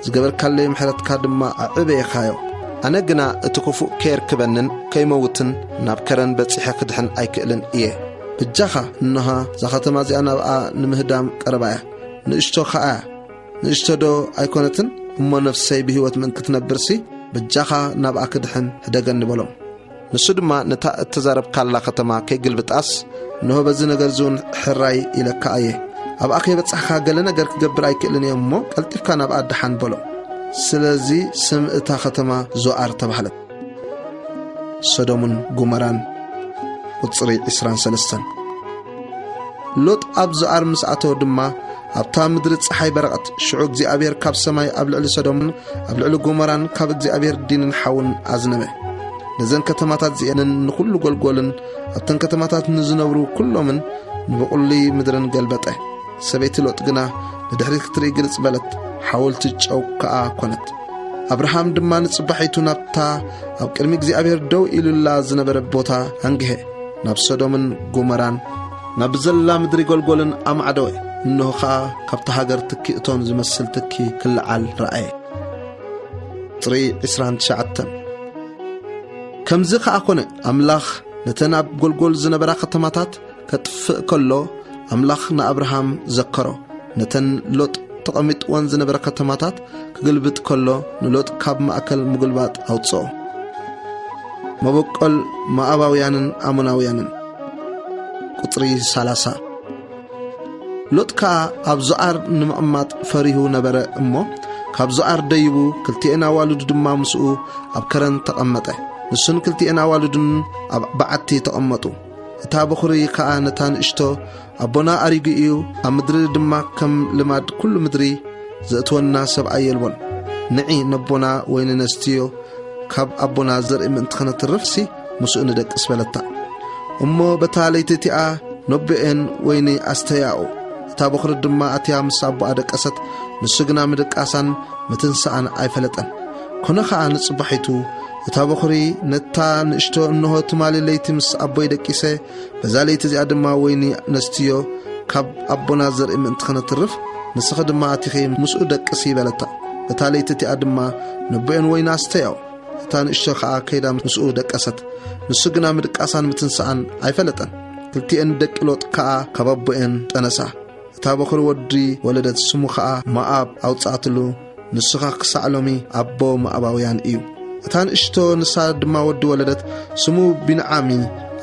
ዝገበርካለይ ምሕረትካ ድማ ኣዕበየኻዮ። ኣነ ግና እቲ ክፉእ ከየርክበንን ከይመውትን ናብ ከረን በጺሐ ክድሕን ኣይክእልን እየ። በጃኻ፣ እንሃ፣ እዛ ኸተማ እዚኣ ናብኣ ንምህዳም ቀረባ እያ። ንእሽቶ ኸኣ እያ። ንእሽቶ ዶ ኣይኮነትን? እሞ ነፍሰይ ብህይወት ምእንቲ ክትነብርሲ፣ በጃኻ ናብኣ ክድሕን ሕደገኒ" በሎም። ንሱ ድማ፣ "ነታ እተዛረብካላ ኸተማ ከይግልብጣስ፣ እንሆ በዚ ነገር እዚ እውን ሕራይ ኢለካ እየ። ኣብኣ ከይበጻሕካ ገለ ነገር ክገብር ኣይክእልን እየ እሞ፣ ቀልጢፍካ ናብኣ ደሓን" በሎ። ስለዚ ስም እታ ኸተማ ዞኣር ተባህለት። ሶዶምን ጎመራን። ቁጽሪ ዕስራን ሰለስተን። ሎጥ ኣብ ዞኣር ምስ ኣተወ ድማ፣ ኣብታ ምድሪ ጸሓይ በረቐት። ሽዑ እግዚኣብሔር ካብ ሰማይ ኣብ ልዕሊ ሰዶምን ኣብ ልዕሊ ጎሞራን ካብ እግዚኣብሔር ዲንን ሓውን ኣዝነበ። ነዘን ከተማታት እዚኤንን ንኹሉ ጐልጐልን ኣብተን ከተማታት ንዝነብሩ ኩሎምን ንብቑሊ ምድርን ገልበጠ። ሰበይቲ ሎጥ ግና ንድሕሪት ክትርኢ ግልጽ በለት፣ ሓወልቲ ጨው ከኣ ኰነት። ኣብርሃም ድማ ንጽባሒቱ ናብታ ኣብ ቅድሚ እግዚኣብሔር ደው ኢሉላ ዝነበረ ቦታ ኣንግሀ፣ ናብ ሰዶምን ጎሞራን፣ ናብ ዘላ ምድሪ ገልጎልን ኣማዕደወ። እንሆ ኸኣ ካብታ ሃገር ትኪ እቶን ዝመስል ትኪ ክለዓል ረኣየ። ቁጽሪ ዕስራን ትሽዓተን። ከምዚ ኸኣ ኾነ፣ ኣምላኽ ነተን ኣብ ገልጎል ዝነበራ ከተማታት ከጥፍእ ከሎ፣ ኣምላኽ ንኣብርሃም ዘከሮ። ነተን ሎጥ ተቐሚጥወን ዝነበረ ከተማታት ክግልብጥ ከሎ፣ ንሎጥ ካብ ማእከል ምጉልባጥ ኣውጽኦ። መበቆል ሞኣባውያንን ኣሞናውያንን። ቁጽሪ ሰላሳ። ሎጥ ከኣ ኣብ ዞኣር ንምቕማጥ ፈሪሁ ነበረ እሞ፣ ካብ ዞኣር ደይቡ፣ ክልቲኤን ኣዋልዱ ድማ ምስኡ ኣብ ከረን ተቐመጠ። ንሱን ክልቲኤን ኣዋልዱን ኣብ በዓቲ ተቐመጡ። እታ በኹሪ ከኣ ነታ ንእሽቶ፣ ኣቦና ኣሪጉ እዩ፣ ኣብ ምድሪ ድማ ከም ልማድ ኩሉ ምድሪ ዘእትወና ሰብኣይ የልቦን። ንዒ ነቦና ወይኒ ነስትዮ፣ ካብ ኣቦና ዘርኢ ምእንቲ ኸነትርፍሲ ምስኡ ንደቅስ በለታ። እሞ በታ ለይቲ እቲኣ ነቦኤን ወይኒ ኣስተያኡ። እታ በኹሪ ድማ ኣትያ ምስ ኣቦኣ ደቀሰት፣ ንሱ ግና ምድቃሳን ምትንሳኣን ኣይፈለጠን። ኮነ ኸኣ ንጽባሒቱ እታ በኹሪ ነታ ንእሽቶ፣ እንሆ ትማሊ ለይቲ ምስ ኣቦይ ደቂሰ፣ በዛ ለይቲ እዚኣ ድማ ወይኒ ነስትዮ፣ ካብ ኣቦና ዘርኢ ምእንቲ ኸነትርፍ፣ ንስኺ ድማ ኣቲኺ ምስኡ ደቅሲ በለታ። በታ ለይቲ እቲኣ ድማ ነቦኤን ወይኒ ኣስተያኡ። እታ ንእሽቶ ኸኣ ከይዳ ምስኡ ደቀሰት። ንሱ ግና ምድቃሳን ምትንሳኣን ኣይፈለጠን። ክልቲኤን ደቂ ሎጥ ከኣ ካብ ኣቦኤን ጠነሳ። እታ በኹሪ ወዲ ወለደት፣ ስሙ ኸኣ ሞኣብ ኣውጽኣትሉ። ንሱ ኸኣ ክሳዕ ሎሚ ኣቦ ሞኣባውያን እዩ። እታ ንእሽቶ ንሳ ድማ ወዲ ወለደት፣ ስሙ ቢንዓሚ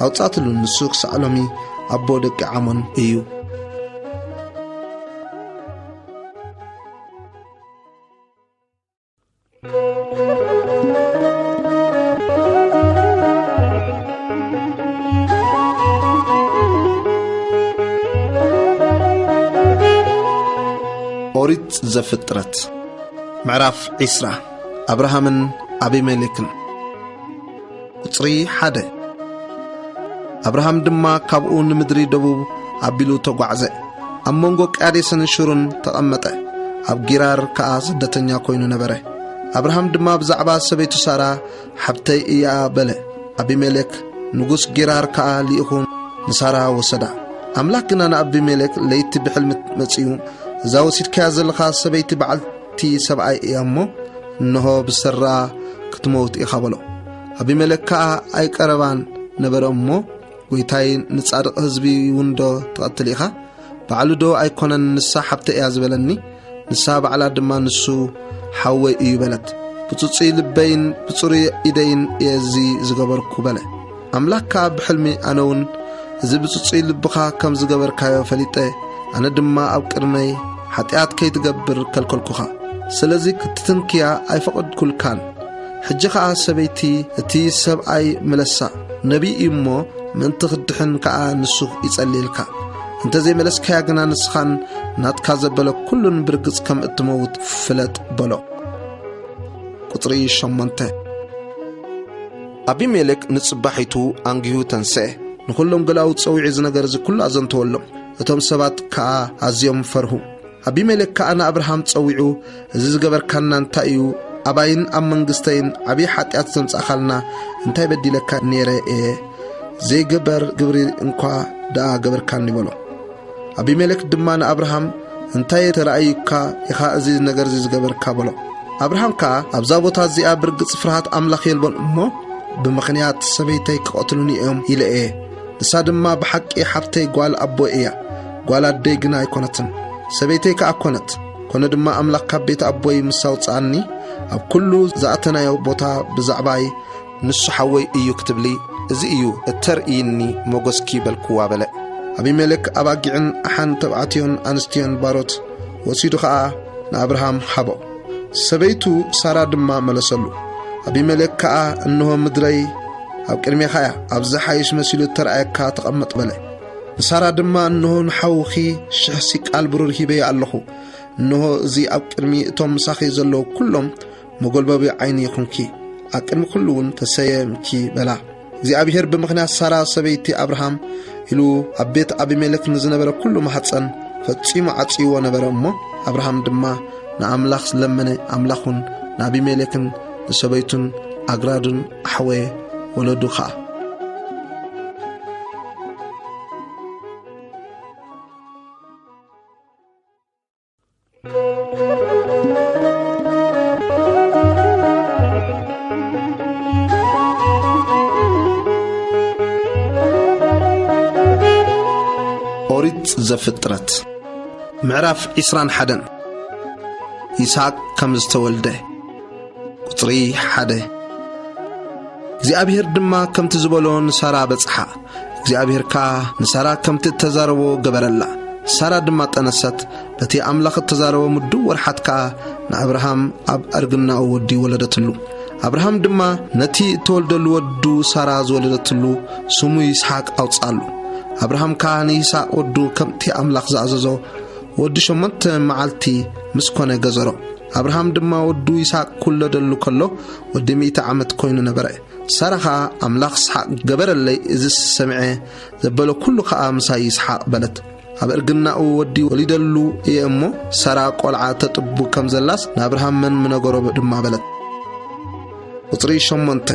ኣውጽኣትሉ። ንሱ ክሳዕ ሎሚ ኣቦ ደቂ ዓሞን እዩ። ኦሪት ዘፍጥረት ምዕራፍ ዕስራ። ኣብርሃምን ኣቢሜሌክን። ቁጽሪ ሓደ። ኣብርሃም ድማ ካብኡ ንምድሪ ደቡብ ኣቢሉ ተጓዕዘ። ኣብ መንጎ ቃዴስን ሹርን ተቐመጠ። ኣብ ጊራር ከኣ ስደተኛ ኮይኑ ነበረ። ኣብርሃም ድማ ብዛዕባ ሰበይቱ ሳራ፣ "ሓብተይ እያ" በለ። ኣቢሜሌክ ንጉስ ጊራር ከኣ ልኢኹ ንሳራ ወሰዳ። ኣምላኽ ግና ንኣቢሜሌክ ለይቲ ብሕልሚ መጺኡ፣ "እዛ ወሲድካያ ዘለኻ ሰበይቲ በዓልቲ ሰብኣይ እያ እሞ፣ እንሆ ብሰራ ክትመውት ኢኻ" በሎ። ኣቢሜሌክ ከኣ ኣይቀረባን ነበረ እሞ፣ "ጐይታይ፣ ንጻድቕ ህዝቢ እውን ዶ ትቐትል ኢኻ? ባዕሉ ዶ ኣይኮነን ንሳ ሓብተይ እያ ዝበለኒ? ንሳ ባዕላ ድማ ንሱ ሓወይ እዩ በለት። ብጽጹይ ልበይን ብጽሩይ ኢደይን እየ እዚ ዝገበርኩ" በለ። ኣምላኽ ከኣ ብሕልሚ፣ "ኣነ እውን እዚ ብጽጹይ ልብኻ ከም ዝገበርካዮ ፈሊጠ፣ ኣነ ድማ ኣብ ቅድመይ ሓጢኣት ከይትገብር ከልከልኩኻ። ስለዚ ክትትንክያ ኣይፈቐድኩልካን። ሕጂ ኸኣ ሰበይቲ እቲ ሰብኣይ ምለሳ፣ ነቢይ እዩ እሞ ምእንቲ ክትድሕን ከኣ ንሱ ይጸልየልካ። እንተ ዘይመለስካያ ግና ንስኻን ናትካ ዘበለ ኩሉን ብርግጽ ከም እትመውት ፍለጥ" በሎ። ቁጽሪ ሸሞንተ። ኣቢሜሌክ ንጽባሒቱ ኣንጊሁ ተንስአ። ንኹሎም ገላውት ጸዊዑ እዚ ነገር እዚ ኩሉ ኣዘንተወሎም። እቶም ሰባት ከኣ ኣዝዮም ፈርሁ። ኣቢሜሌክ ከኣ ንኣብርሃም ጸዊዑ፣ "እዚ ዝገበርካና እንታይ እዩ? ኣባይን ኣብ መንግስተይን ዓብዪ ሓጢኣት ዘምጻእካልና እንታይ በዲለካ ነይረ እየ? ዘይግበር ግብሪ እንኳ ደኣ ገበርካኒ" በሎ። ኣቢሜሌክ ድማ ንኣብርሃም፣ "እንታይ ተራእዩካ ኢኻ እዚ ነገር እዚ ዝገበርካ?" በሎ። ኣብርሃም ከኣ፣ "ኣብዛ ቦታ እዚኣ ብርግጽ ፍርሃት ኣምላኽ የልቦን እሞ፣ ብምኽንያት ሰበይተይ ክቐትሉኒ እዮም ኢለ እየ። ንሳ ድማ ብሓቂ ሓብተይ ጓል ኣቦይ እያ፣ ጓል ኣደይ ግና ኣይኮነትን። ሰበይተይ ከኣ ኮነት። ኮነ ድማ ኣምላኽ ካብ ቤት ኣቦይ ምስ ኣውጽኣኒ፣ ኣብ ኩሉ ዝኣተናዮ ቦታ ብዛዕባይ ንሱ ሓወይ እዩ ክትብሊ፣ እዚ እዩ እተርእይኒ ሞገስኪ በልክዋ" በለ። ኣቢሜሌክ ኣባጊዕን ኣሓን ተባዕትዮን ኣንስትዮን ባሮት ወሲዱ ኸኣ ንኣብርሃም ሃቦ። ሰበይቱ ሳራ ድማ መለሰሉ። ኣቢሜሌክ ከኣ፣ "እንሆ ምድረይ ኣብ ቅድሜኻ እያ፣ ኣብዚ ሓይሽ መሲሉ እተራእየካ ተቐመጥ" በለ። ንሳራ ድማ፣ እንሆ ንሓውኺ ሽሕ ሲቃል ብሩር ሂበዮ ኣለኹ። እንሆ እዚ ኣብ ቅድሚ እቶም ምሳኺ ዘለዉ ኩሎም መጎልበቢ ዓይኒ ይኹንኪ፣ ኣብ ቅድሚ ኩሉ እውን ተሰየምኪ በላ። እግዚኣብሔር ብምኽንያት ሳራ ሰበይቲ ኣብርሃም ኢሉ ኣብ ቤት ኣቢሜሌክ ንዝነበረ ኩሉ ማሕፀን ፈጺሙ ዓጽይዎ ነበረ። እሞ ኣብርሃም ድማ ንኣምላኽ ለመነ። ኣምላኽ እውን ንኣቢሜሌክን ንሰበይቱን ኣግራርን ኣሕወየ፣ ወለዱ ኸኣ። ኦሪት ዘፍጥረት ምዕራፍ ዕስራን ሓደን። ይስሐቅ ከም ዝተወልደ። ቁጽሪ ሓደ። እግዚኣብሔር ድማ ከምቲ ዝበሎ ንሳራ በጽሓ። እግዚኣብሔር ከኣ ንሳራ ከምቲ እተዛረቦ ገበረላ። ሳራ ድማ ጠነሰት፣ በቲ ኣምላኽ እተዛረቦ ምዱእ ወርሓት ከኣ ንኣብርሃም ኣብ እርግናኡ ወዲ ወለደትሉ። ኣብርሃም ድማ ነቲ እተወልደሉ ወዱ ሳራ ዝወለደትሉ ስሙ ይስሓቅ ኣውጽኣሉ። ኣብርሃም ከኣ ንይስሓቅ ወዱ ከምቲ ኣምላኽ ዝኣዘዞ ወዲ ሸሞንተ መዓልቲ ምስ ኮነ ገዘሮ። ኣብርሃም ድማ ወዱ ይስሓቅ ክውለደሉ ከሎ ወዲ ሚእቲ ዓመት ኮይኑ ነበረ። ሳራ ኸኣ ኣምላኽ ይስሓቅ ገበረለይ፣ እዚ ሰምዐ ዘበሎ ኩሉ ኸኣ ምሳይ ይስሓቅ በለት። ኣብ እርግናኡ ወዲ ወሊደሉ እየ እሞ፣ ሳራ ቆልዓ ተጥቡ ከም ዘላስ ንኣብርሃም መን ምነገሮ ድማ በለት። ቁጽሪ ሸሞንተ።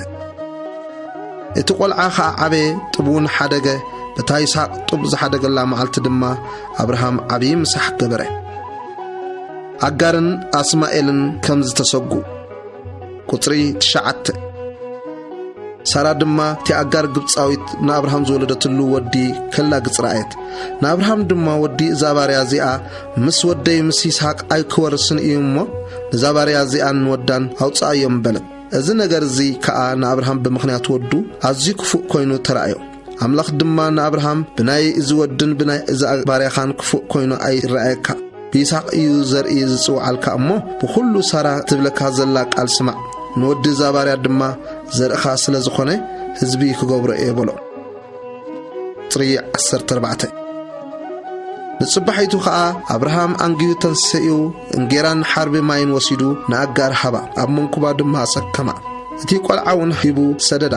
እቲ ቆልዓ ኸኣ ዓበየ፣ ጡብ እውን ሓደገ። በታ ይስሓቅ ጡብ ዝሓደገላ መዓልቲ ድማ ኣብርሃም ዓብዪ ምሳሕ ገበረ። ኣጋርን ኣስማኤልን ከም ዝተሰጉ። ቁጽሪ ትሽዓተ። ሳራ ድማ እቲ ኣጋር ግብጻዊት ንኣብርሃም ዝወለደትሉ ወዲ ከላግጽ ረኣየት። ንኣብርሃም ድማ፣ ወዲ እዛ ባርያ እዚኣ ምስ ወደይ ምስ ይስሓቅ ኣይክወርስን እዩ እሞ፣ ነዛ ባርያ እዚኣን ንወዳን ኣውጽኣዮም በለት። እዚ ነገር እዚ ከኣ ንኣብርሃም ብምኽንያት ወዱ ኣዝዩ ክፉእ ኮይኑ ተራእዮ። ኣምላኽ ድማ ንኣብርሃም፣ ብናይ እዚ ወድን ብናይ እዛ ባርያኻን ክፉእ ኮይኑ ኣይረኣየካ፣ ብይስሓቅ እዩ ዘርኢ ዝጽውዓልካ እሞ፣ ብኹሉ ሳራ ትብለካ ዘላ ቃል ስማዕ። ንወዲ እዛ ባርያ ድማ ዘርእኻ ስለ ዝኾነ፣ ህዝቢ ክገብሮ እየ በሎ። ቁጽሪ ዓሰርተ ኣርባዕተ። ንጽባሒቱ ኸኣ ኣብርሃም ኣንጊሁ ተንሲኡ፣ እንጌራን ሓርቢ ማይን ወሲዱ ንኣጋር ሃባ፣ ኣብ መንኩባ ድማ ኣሰከማ። እቲ ቆልዓ እውን ሂቡ ሰደዳ።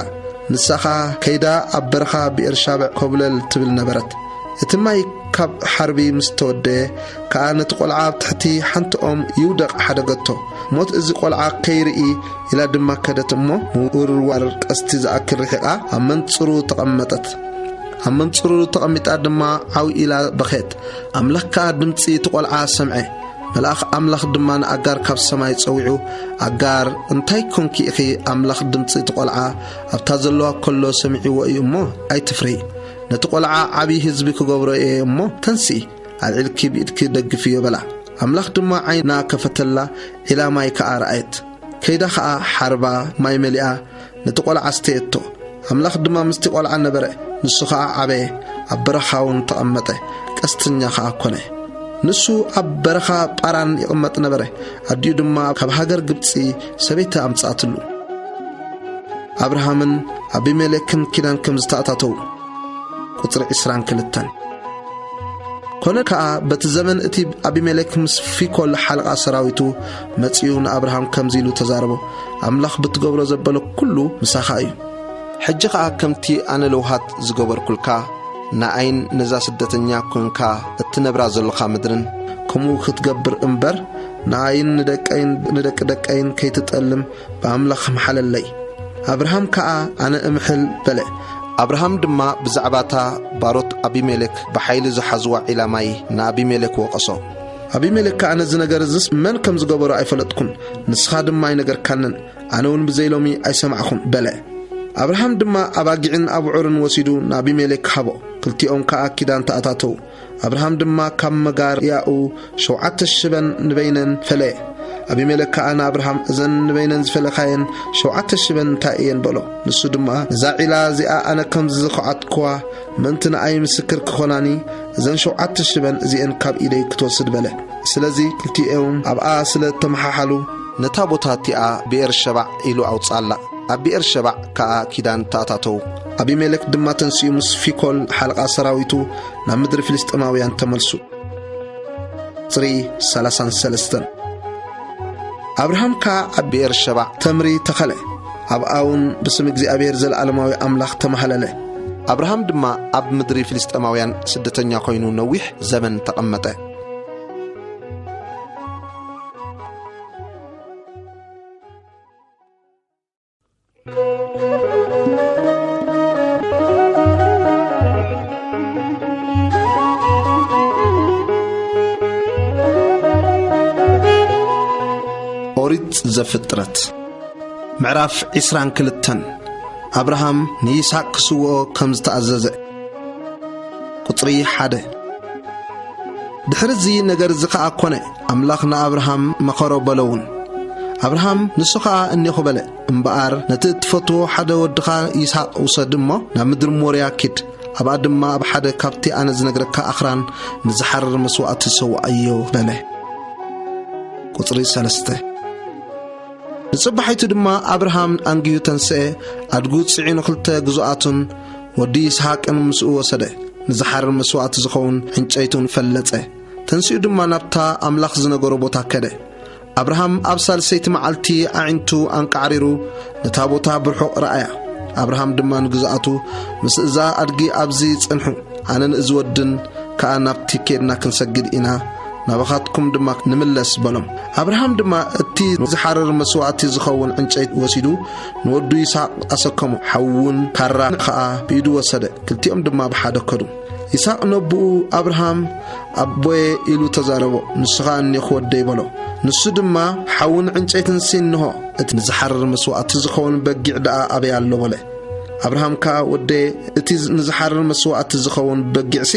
ንሳ ኸኣ ከይዳ ኣብ በረኻ ብኤርሻበዕ ኮብለል ትብል ነበረት። እቲ ማይ ካብ ሓርቢ ምስ ተወደየ ከኣ ነቲ ቆልዓ ኣብ ትሕቲ ሓንቲ ኦም ይውደቕ ሓደገቶ። ሞት እዚ ቆልዓ ከይርኢ ኢላ ድማ ከደት እሞ፣ ምውርዋር ቀስቲ ዝኣክል ርሒቓ ኣብ መንጽሩ ተቐመጠት። ኣብ መንጽሩ ተቐሚጣ ድማ ዓው ኢላ በኸየት። ኣምላኽ ከኣ ድምጺ እቲ ቆልዓ ሰምዐ። መልኣኽ ኣምላኽ ድማ ንኣጋር ካብ ሰማይ ጸዊዑ፣ "ኣጋር፣ እንታይ ኰንኪ ኢኺ? ኣምላኽ ድምጺ እቲ ቆልዓ ኣብታ ዘለዋ ከሎ ሰሚዕዎ እዩ እሞ፣ ኣይትፍርሂ። ነቲ ቆልዓ ዓብዪ ህዝቢ ክገብሮ እየ እሞ፣ ተንስኢ፣ ኣልዒልኪ ብኢድኪ ደግፍዮ" በላ። ኣምላኽ ድማ ዓይና ከፈተላ፣ ዒላ ማይ ከኣ ረኣየት። ከይዳ ኸኣ ሓርባ ማይ መሊኣ ነቲ ቈልዓ ኣስተየቶ። ኣምላኽ ድማ ምስቲ ቈልዓ ነበረ፣ ንሱ ኸኣ ዓበየ፣ ኣብ በረኻ እውን ተቐመጠ፣ ቀስተኛ ኸኣ ኰነ። ንሱ ኣብ በረኻ ጳራን ይቕመጥ ነበረ። ኣዲኡ ድማ ካብ ሃገር ግብጺ ሰበይቲ ኣምጽኣትሉ። ኣብርሃምን ኣቢሜሌክን ኪዳን ከም ዝተኣታተዉ። ቁጽሪ ዕስራን ክልተን። ኮነ ከኣ፣ በቲ ዘመን እቲ ኣቢሜሌክ ምስ ፊኮል ሓለቓ ሰራዊቱ መጺኡ ንኣብርሃም ከምዚ ኢሉ ተዛረቦ፣ "ኣምላኽ ብትገብሮ ዘበለ ኩሉ ምሳኻ እዩ። ሕጂ ኸኣ ከምቲ ኣነ ለውሃት ዝገበርኩልካ፣ ንኣይን ነዛ ስደተኛ ኲንካ እትነብራ ዘሎኻ ምድርን ከምኡ ክትገብር እምበር፣ ንኣይን ንደቀይን ንደቂ ደቀይን ከይትጠልም ብኣምላኽ ምሓለለይ።" ኣብርሃም ከኣ፣ "ኣነ እምሕል" በለ። ኣብርሃም ድማ ብዛዕባ እታ ባሮት ኣቢሜሌክ ብሓይሊ ዝሓዝዋ ዒላ ማይ ንኣቢሜሌክ ወቐሶ። ኣቢሜሌክ ከኣ፣ "ነዚ ነገር እዝስ መን ከም ዝገበሮ ኣይፈለጥኩን፣ ንስኻ ድማ ኣይነገርካንን፣ ኣነ እውን ብዘይ ሎሚ ኣይሰማዕኹን" በለ። ኣብርሃም ድማ ኣባጊዕን ኣብዑርን ወሲዱ ንኣቢሜሌክ ሃቦ። ክልቲኦም ከኣ ኪዳን ተኣታተዉ። ኣብርሃም ድማ ካብ መጋር ያኡ ሸውዓተ ሽበን ንበይነን ፈለየ። ኣቢሜሌክ ከኣ ንኣብርሃም፣ "እዘን ንበይነን ዝፈለኻየን ሸውዓተ ሽበን እንታይ እየን?" በሎ። ንሱ ድማ፣ "ነዛ ዒላ እዚኣ ኣነ ከም ዝኸዓትኩዋ ምእንቲ ንኣይ ምስክር ክኾናኒ፣ እዘን ሸውዓተ ሽበን እዚኤን ካብ ኢደይ ክትወስድ" በለ። ስለዚ ክልቲኦም ኣብኣ ስለ እተመሓሓሉ፣ ነታ ቦታ እቲኣ ብኤር ሸባዕ ኢሉ ኣውጽኣላ። ኣብ ብኤር ሸባዕ ከኣ ኪዳን ተኣታተዉ። ኣቢሜሌክ ድማ ተንሲኡ ምስ ፊኮል ሓለቓ ሰራዊቱ ናብ ምድሪ ፍልስጤማውያን ተመልሱ። ቁጽሪ ሰላሳን ሰለስተን። ኣብርሃም ከኣ ኣብ ብኤር ሸባዕ ተምሪ ተኸለ። ኣብኣ እውን ብስም እግዚኣብሔር ዘለዓለማዊ ኣምላኽ ተማህለለ። ኣብርሃም ድማ ኣብ ምድሪ ፍልስጤማውያን ስደተኛ ኮይኑ ነዊሕ ዘመን ተቐመጠ። ኦሪት ዘፍጥረት ምዕራፍ ዕስራን ክልተን። ኣብርሃም ንይስሐቅ ክስውኦ ከም ዝተኣዘዘ። ቁጽሪ ሓደ። ድሕሪ እዚ ነገር እዚ ኸኣ ኰነ፣ ኣምላኽ ንኣብርሃም መኸሮ በሎ እውን። ኣብርሃም ንሱ ኸኣ እኔኹ በለ። እምበኣር ነቲ እትፈትዎ ሓደ ወድኻ ይስሐቅ ውሰድ እሞ ናብ ምድሪ ሞርያ ኪድ፣ ኣብኣ ድማ ኣብ ሓደ ካብቲ ኣነ ዝነግረካ ኣኽራን ንዝሓርር መስዋእቲ ሰውኣዮ በለ። ቁጽሪ ሰለስተ። ንጽባሒቱ ድማ ኣብርሃም ኣንጊሁ ተንስኤ፣ ኣድጉ ጽዒኑ ክልተ ግዙኣቱን ወዲ ይስሓቅን ምስኡ ወሰደ። ንዝሓርር መስዋእቲ ዝኸውን ዕንጨይቱን ፈለጸ። ተንሲኡ ድማ ናብታ ኣምላኽ ዝነገሮ ቦታ ከደ። ኣብርሃም ኣብ ሳልሰይቲ መዓልቲ ኣዒንቱ ኣንቃዕሪሩ ነታ ቦታ ብርሑቕ ረኣያ። ኣብርሃም ድማ ንግዝኣቱ፣ "ምስ እዛ ኣድጊ ኣብዚ ጽንሑ፣ ኣነን እዚ ወድን ከኣ ናብቲ ኬድና ክንሰግድ ኢና፣ ናባኻትኩም ድማ ንምለስ" በሎም። ኣብርሃም ድማ እቲ ዝሓርር መስዋእቲ ዝኸውን ዕንጨይቲ ወሲዱ ንወዱ ይስሓቅ ኣሰከሞ። ሓዊ እውን ካራ ከኣ ብኢዱ ወሰደ። ክልቲኦም ድማ ብሓደ ከዱ። ይስሓቅ ነቦኡ ኣብርሃም፣ "ኣቦየ" ኢሉ ተዛረቦ። ንሱ ኸኣ "እኔኹ ወደይ" በሎ። ንሱ ድማ፣ "ሓውን ዕንጨይትን ሲ እንሆ፣ እቲ ንዝሓርር መስዋእቲ ዝኸውን በጊዕ ደኣ ኣበይ ኣሎ?" በለ። ኣብርሃም ከኣ፣ "ወደየ፣ እቲ ንዝሓርር መስዋእቲ ዝኸውን በጊዕሲ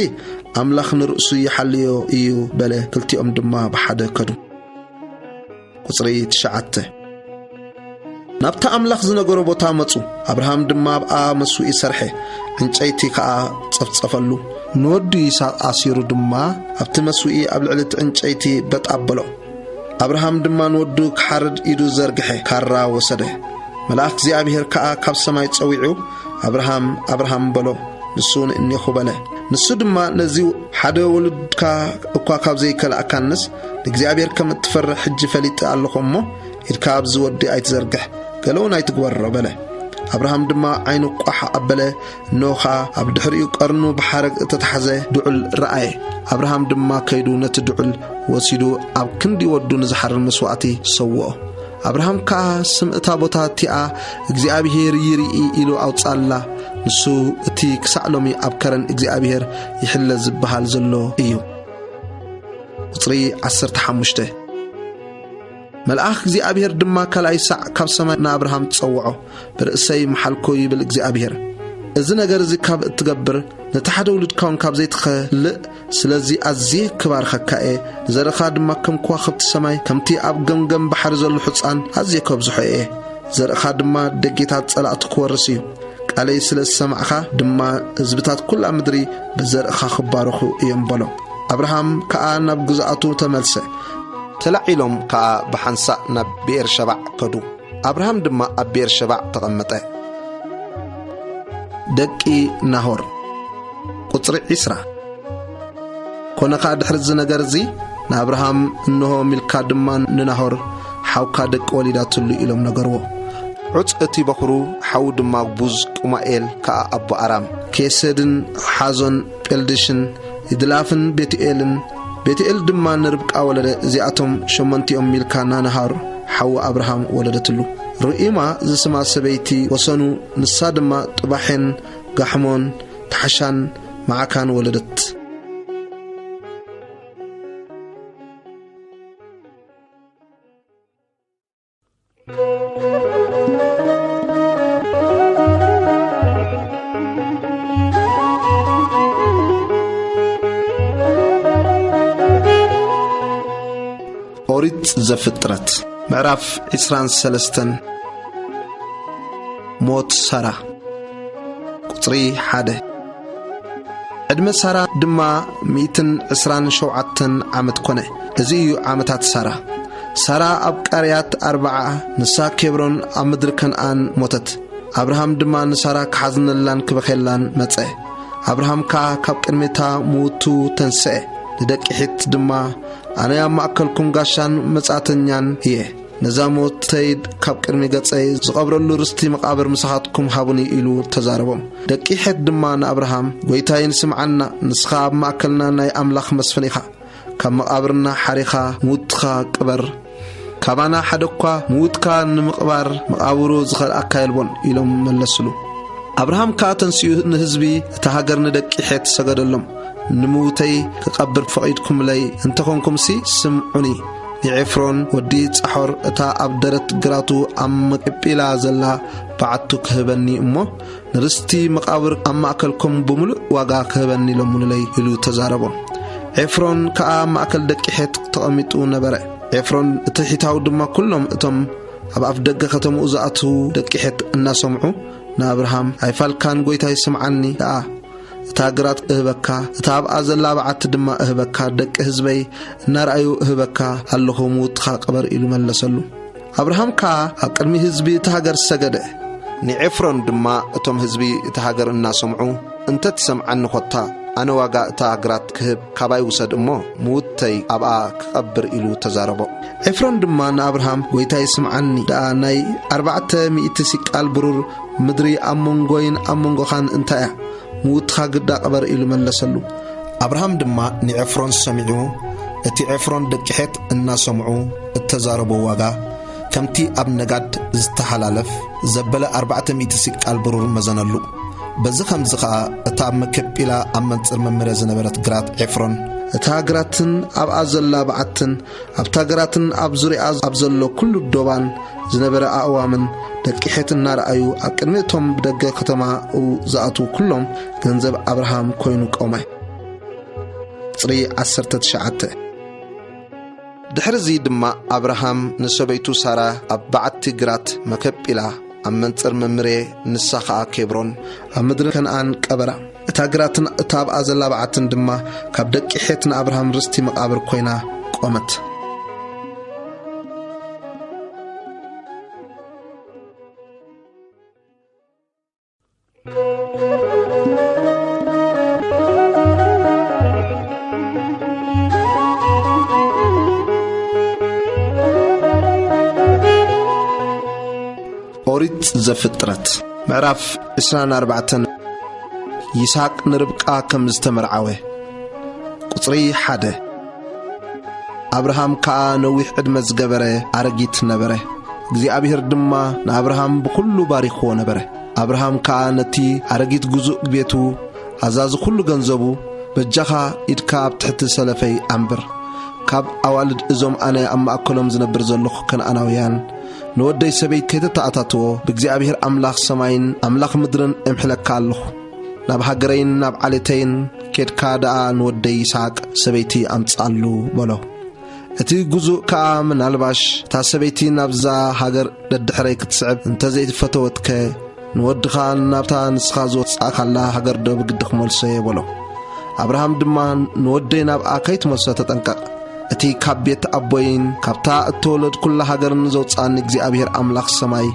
ኣምላኽ ንርእሱ ይሓልዮ እዩ" በለ። ክልቲኦም ድማ ብሓደ ከዱ። ቁጽሪ ትሽዓተ። ናብታ ኣምላኽ ዝነገሮ ቦታ መጹ። ኣብርሃም ድማ ኣብኣ መስውኢ ሰርሐ፣ ዕንጨይቲ ከኣ ጸፍጸፈሉ። ንወዱ ይስሓቅ ኣሲሩ ድማ ኣብቲ መስውኢ ኣብ ልዕሊ እቲ ዕንጨይቲ በጥ ኣበሎ። ኣብርሃም ድማ ንወዱ ክሓርድ ኢዱ ዘርግሐ፣ ካራ ወሰደ። መልኣኽ እግዚኣብሔር ከኣ ካብ ሰማይ ጸዊዑ፣ "ኣብርሃም፣ ኣብርሃም" በሎ። ንሱ እውን "እኔኹ" በለ። ንሱ ድማ፣ "ነዚ ሓደ ውሉድካ እኳ ካብ ዘይከልኣካንስ፣ ንእግዚኣብሔር ከም እትፈርሕ ሕጂ ፈሊጠ ኣለኹ እሞ፣ ኢድካ ኣብዚ ወዲ ኣይትዘርግሕ፣ ገለ እውን ኣይትግበሮ" በለ። ኣብርሃም ድማ ዓይኑ ቋሕ ኣበለ፣ እንሆ ኸኣ ኣብ ድሕሪኡ ቀርኑ ብሓረግ እተታሕዘ ድዑል ረኣየ። ኣብርሃም ድማ ከይዱ ነቲ ድዑል ወሲዱ ኣብ ክንዲ ወዱ ንዝሓርር መስዋእቲ ሰውኦ። ኣብርሃም ከኣ ስም እታ ቦታ እቲኣ እግዚኣብሄር ይርኢ ኢሉ ኣውጽኣላ። ንሱ እቲ ክሳዕ ሎሚ ኣብ ከረን እግዚኣብሄር ይሕለ ዝበሃል ዘሎ እዩ። ቁጽሪ ዓሰርተ ሓሙሽተ። መልኣኽ እግዚኣብሄር ድማ ካልኣይ ሳዕ ካብ ሰማይ ንኣብርሃም ጸውዖ። "ብርእሰይ መሓልኩ" ይብል እግዚኣብሄር። "እዚ ነገር እዚ ካብ እትገብር፣ ነቲ ሓደ ውሉድካ እውን ካብ ዘይትኸልእ፣ ስለዚ ኣዝየ ክባርኸካ እየ። ንዘርእኻ ድማ ከም ከዋኽብቲ ሰማይ፣ ከምቲ ኣብ ገምገም ባሕሪ ዘሎ ሑጻን ኣዝየ ከብዝሖ እየ። ዘርእኻ ድማ ደጌታት ጸላእቱ ክወርስ እዩ። ቃለይ ስለ ዝሰማዕኻ ድማ፣ ህዝብታት ኩላ ምድሪ ብዘርእኻ ክባረኹ እዮም" በሎ። ኣብርሃም ከኣ ናብ ግዝኣቱ ተመልሰ። ተላዒሎም ከኣ ብሓንሳእ ናብ ብኤር ሸባዕ ከዱ። ኣብርሃም ድማ ኣብ ብኤር ሸባዕ ተቐመጠ። ደቂ ናሆር። ቁጽሪ ዒስራ። ኮነ ኸኣ ድሕሪ እዚ ነገር እዚ ንኣብርሃም፣ "እንሆ፣ ሚልካ ድማ ንናሆር ሓውካ ደቂ ወሊዳትሉ" ኢሎም ነገርዎ። ዑፅ እቲ በኹሩ ሓዉ ድማ ቡዝ፣ ቅማኤል ከኣ ኣቦ ኣራም፣ ኬሴድን ሓዞን ጴልድሽን፣ ይድላፍን ቤትኤልን። ቤትኤል ድማ ንርብቃ ወለደ። እዚኣቶም ሸሞንቲኦም ሚልካ ንናሆር ሓዉ ኣብርሃም ወለደትሉ። ርኡማ ዝስማ ሰበይቲ ወሰኑ፣ ንሳ ድማ ጥባሔን ጋሕሞን ተሓሻን መዓካን ወለደት። ኦሪት ዘፍጥረት ምዕራፍ ዕስራን ሰለስተን። ሞት ሳራ። ቁጽሪ ሓደ። ዕድመ ሳራ ድማ ሚእትን ዕስራን ሸውዓተን ዓመት ኮነ። እዚ እዩ ዓመታት ሳራ። ሳራ ኣብ ቃርያት ኣርብዓ፣ ንሳ ኬብሮን ኣብ ምድሪ ከነኣን ሞተት። ኣብርሃም ድማ ንሳራ ክሓዝነላን ክበኸላን መጸ። ኣብርሃም ከኣ ካብ ቅድሚታ ምውቱ ተንስአ። ንደቂ ሒት ድማ፣ "ኣነ ኣብ ማእከልኩም ጋሻን መጻእተኛን እየ። ነዛ ሞተይ ካብ ቅድሚ ገጸይ ዝቐብረሉ ርስቲ መቓብር ምሳኻትኩም ሃቡኒ" ኢሉ ተዛረቦም። ደቂ ሒት ድማ ንኣብርሃም፣ "ጐይታይ ንስምዓና፣ ንስኻ ኣብ ማእከልና ናይ ኣምላኽ መስፍን ኢኻ። ካብ መቓብርና ሓሪኻ ምውትኻ ቅበር። ካባና ሓደ እኳ ምውትካ ንምቕባር መቓብሩ ዝኸልኣካ የልቦን" ኢሎም መለስሉ። ኣብርሃም ከኣ ተንሲኡ ንህዝቢ እታ ሃገር ንደቂ ሒት ሰገደሎም። "ንምውተይ ክቐብር ፈቒድኩምለይ እንተኾንኩምሲ ስምዑኒ። ንኤፍሮን ወዲ ጻሖር እታ ኣብ ደረት ግራቱ ኣብ መቅጲላ ዘላ በዓቱ ክህበኒ እሞ ንርስቲ መቓብር ኣብ ማእከልኩም ብምሉእ ዋጋ ክህበኒ ለምኑለይ" ኢሉ ተዛረቦ። ኤፍሮን ከኣ ኣብ ማእከል ደቂ ሒት ተቐሚጡ ነበረ። ኤፍሮን እቲ ሒታዊ ድማ ኩሎም እቶም ኣብ ኣፍ ደገ ከተምኡ ዝኣትዉ ደቂ ሒት እናሰምዑ ንኣብርሃም፣ "ኣይፋልካን ጐይታይ፣ ስምዓኒ ደኣ። እታ ግራት እህበካ፣ እታ ኣብኣ ዘላ በዓቲ ድማ እህበካ፣ ደቂ ህዝበይ እናረኣዩ እህበካ ኣለኹ፣ ምውትኻ ቅበር" ኢሉ መለሰሉ። ኣብርሃም ከኣ ኣብ ቅድሚ ህዝቢ እታ ሃገር ሰገደ። ንኤፍሮን ድማ እቶም ህዝቢ እታ ሃገር እናሰምዑ፣ "እንተ ትሰምዓኒ ኾታ፣ ኣነ ዋጋ እታ ግራት ክህብ ካባይ ውሰድ እሞ፣ ምውተይ ኣብኣ ክቐብር" ኢሉ ተዛረቦ። ኤፍሮን ድማ ንኣብርሃም፣ "ጐይታይ ስምዓኒ ደኣ፣ ናይ ኣርባዕተ ሚእቲ ሲቃል ብሩር ምድሪ ኣብ መንጎይን ኣብ መንጎኻን እንታይ እያ? ምውትኻ ግዳ ቅበር" ኢሉ መለሰሉ። ኣብርሃም ድማ ንኤፍሮን ሰሚዑ፣ እቲ ኤፍሮን ደቂ ሔት እናሰምዑ እተዛረቦ ዋጋ፣ ከምቲ ኣብ ነጋድ ዝተሓላለፍ ዘበለ ኣርባዕተ ሚእቲ ሲቃል ብሩር መዘነሉ። በዚ ኸምዚ ኸኣ እታ ኣብ መከጲላ ኣብ መንጽር መምርያ ዝነበረት ግራት ኤፍሮን፣ እታ ግራትን ኣብኣ ዘላ በዓትን ኣብታ ግራትን ኣብ ዙርያኣ ኣብ ዘሎ ኩሉ ዶባን ዝነበረ ኣእዋምን ደቂ ሔት እናረኣዩ ኣብ ቅድሚ እቶም ብደገ ከተማኡ ዝኣትዉ ኩሎም ገንዘብ ኣብርሃም ኮይኑ ቆመ። ቁጽሪ ዓሰርተ ትሽዓተ። ድሕርዚ ድማ ኣብርሃም ንሰበይቱ ሳራ ኣብ በዓቲ ግራት መከጲላ ኣብ መንጽር መምሬ፣ ንሳ ኸኣ ኬብሮን ኣብ ምድሪ ከነኣን ቀበራ። እታ ግራትን እታ ኣብኣ ዘላ በዓትን ድማ ካብ ደቂ ሔት ንኣብርሃም ርስቲ መቓብር ኮይና ቆመት። ኦሪት ዘፍጥረት ምዕራፍ ዕስራን ኣርባዕተን። ይስሐቅ ንርብቃ ከም ዝተመርዓወ። ቁጽሪ ሓደ። ኣብርሃም ከኣ ነዊሕ ዕድመ ዝገበረ ኣረጊት ነበረ። እግዚኣብሔር ድማ ንኣብርሃም ብኹሉ ባሪኽዎ ነበረ። ኣብርሃም ከኣ ነቲ ኣረጊት ግዙእ ቤቱ፣ ኣዛዚ ኹሉ ገንዘቡ፣ "በጃኻ ኢድካ ኣብ ትሕቲ ሰለፈይ ኣንብር። ካብ ኣዋልድ እዞም ኣነ ኣብ ማእከሎም ዝነብር ዘለኹ ከነኣናውያን ንወደይ ሰበይቲ ከይተተኣታትዎ፣ ብእግዚኣብሔር ኣምላኽ ሰማይን ኣምላኽ ምድርን እምሕለካ ኣለኹ። ናብ ሃገረይን ናብ ዓሌተይን ኬድካ ደኣ ንወደይ ይስሐቅ ሰበይቲ ኣምጽኣሉ" በሎ። እቲ ግዙእ ከኣ፣ "ምናልባሽ እታ ሰበይቲ ናብዛ ሃገር ደድሕረይ ክትስዕብ እንተ ዘይፈተወትከ፣ ንወድኻ ናብታ ንስኻ ዝወጻእካላ ሃገር ዶ ብግዲ ክመልሶ እየ?" በሎ። ኣብርሃም ድማ፣ "ንወደይ ናብኣ ከይትመልሶ ተጠንቀቕ። እቲ ካብ ቤት ኣቦይን ካብታ እተወለድኩላ ሃገርን ዘውጽኣኒ እግዚኣብሔር ኣምላኽ ሰማይ፣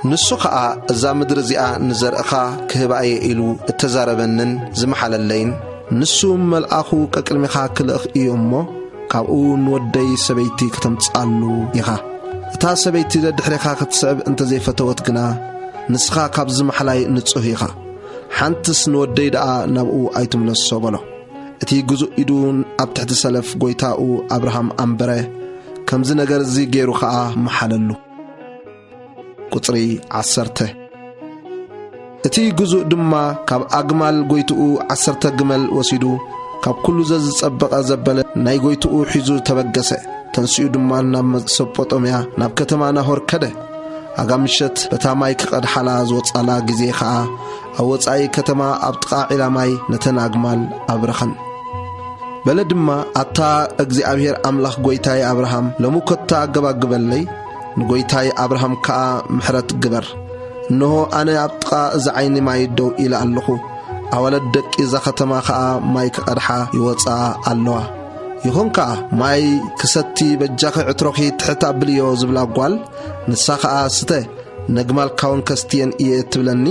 ንሱ ኸኣ እዛ ምድሪ እዚኣ ንዘርእኻ ክህባ እየ ኢሉ እተዛረበንን ዝመሓለለይን፣ ንሱ መልኣኹ ቀቅድሜኻ ክልእኽ እዩ እሞ፣ ካብኡ ንወደይ ሰበይቲ ከተምጽኣሉ ኢኻ። እታ ሰበይቲ ደድሕሬኻ ክትስዕብ እንተ ዘይፈተወት ግና፣ ንስኻ ካብዚ ማሕላይ ንጹህ ኢኻ። ሓንትስ ንወደይ ደኣ ናብኡ ኣይትምለሶ" በሎ። እቲ ግዙእ ኢዱ ኣብ ትሕቲ ሰለፍ ጐይታኡ ኣብርሃም ኣንበረ። ከምዚ ነገር እዚ ገይሩ ኸኣ መሓለሉ። ቁጽሪ ዓሰርተ። እቲ ግዙእ ድማ ካብ ኣግማል ጐይትኡ ዓሰርተ ግመል ወሲዱ፣ ካብ ኩሉ ዘዝጸበቐ ዘበለ ናይ ጐይትኡ ሒዙ ተበገሰ። ተንሲኡ ድማ ናብ መሶጶጦምያ፣ ናብ ከተማ ናሆር ከደ። ኣጋ ምሸት በታ ማይ ክቐድሓላ ዝወጻላ ግዜ ኸኣ፣ ኣብ ወጻኢ ከተማ ኣብ ጥቓ ዒላ ማይ ነተን ኣግማል ኣብረኸን። በለ ድማ፣ "ኣታ እግዚኣብሔር ኣምላኽ ጐይታይ ኣብርሃም፣ ሎሚ ኮታ ኣገባግበለይ፣ ንጐይታይ ኣብርሃም ከኣ ምሕረት ግበር። እንሆ፣ ኣነ ኣብ ጥቓ እዚ ዓይኒ ማይ ደው ኢለ ኣለኹ፣ ኣዋልድ ደቂ እዛ ኸተማ ኸኣ ማይ ክቐድሓ ይወጻ ኣለዋ። ይኹን ከኣ፣ ማይ ክሰቲ በጃኺ ዕትሮኺ ትሕት ኣብልዮ ዝብላ ጓል፣ ንሳ ኸኣ ስተ፣ ነግማልካ እውን ከስትየን እየ እትብለኒ፣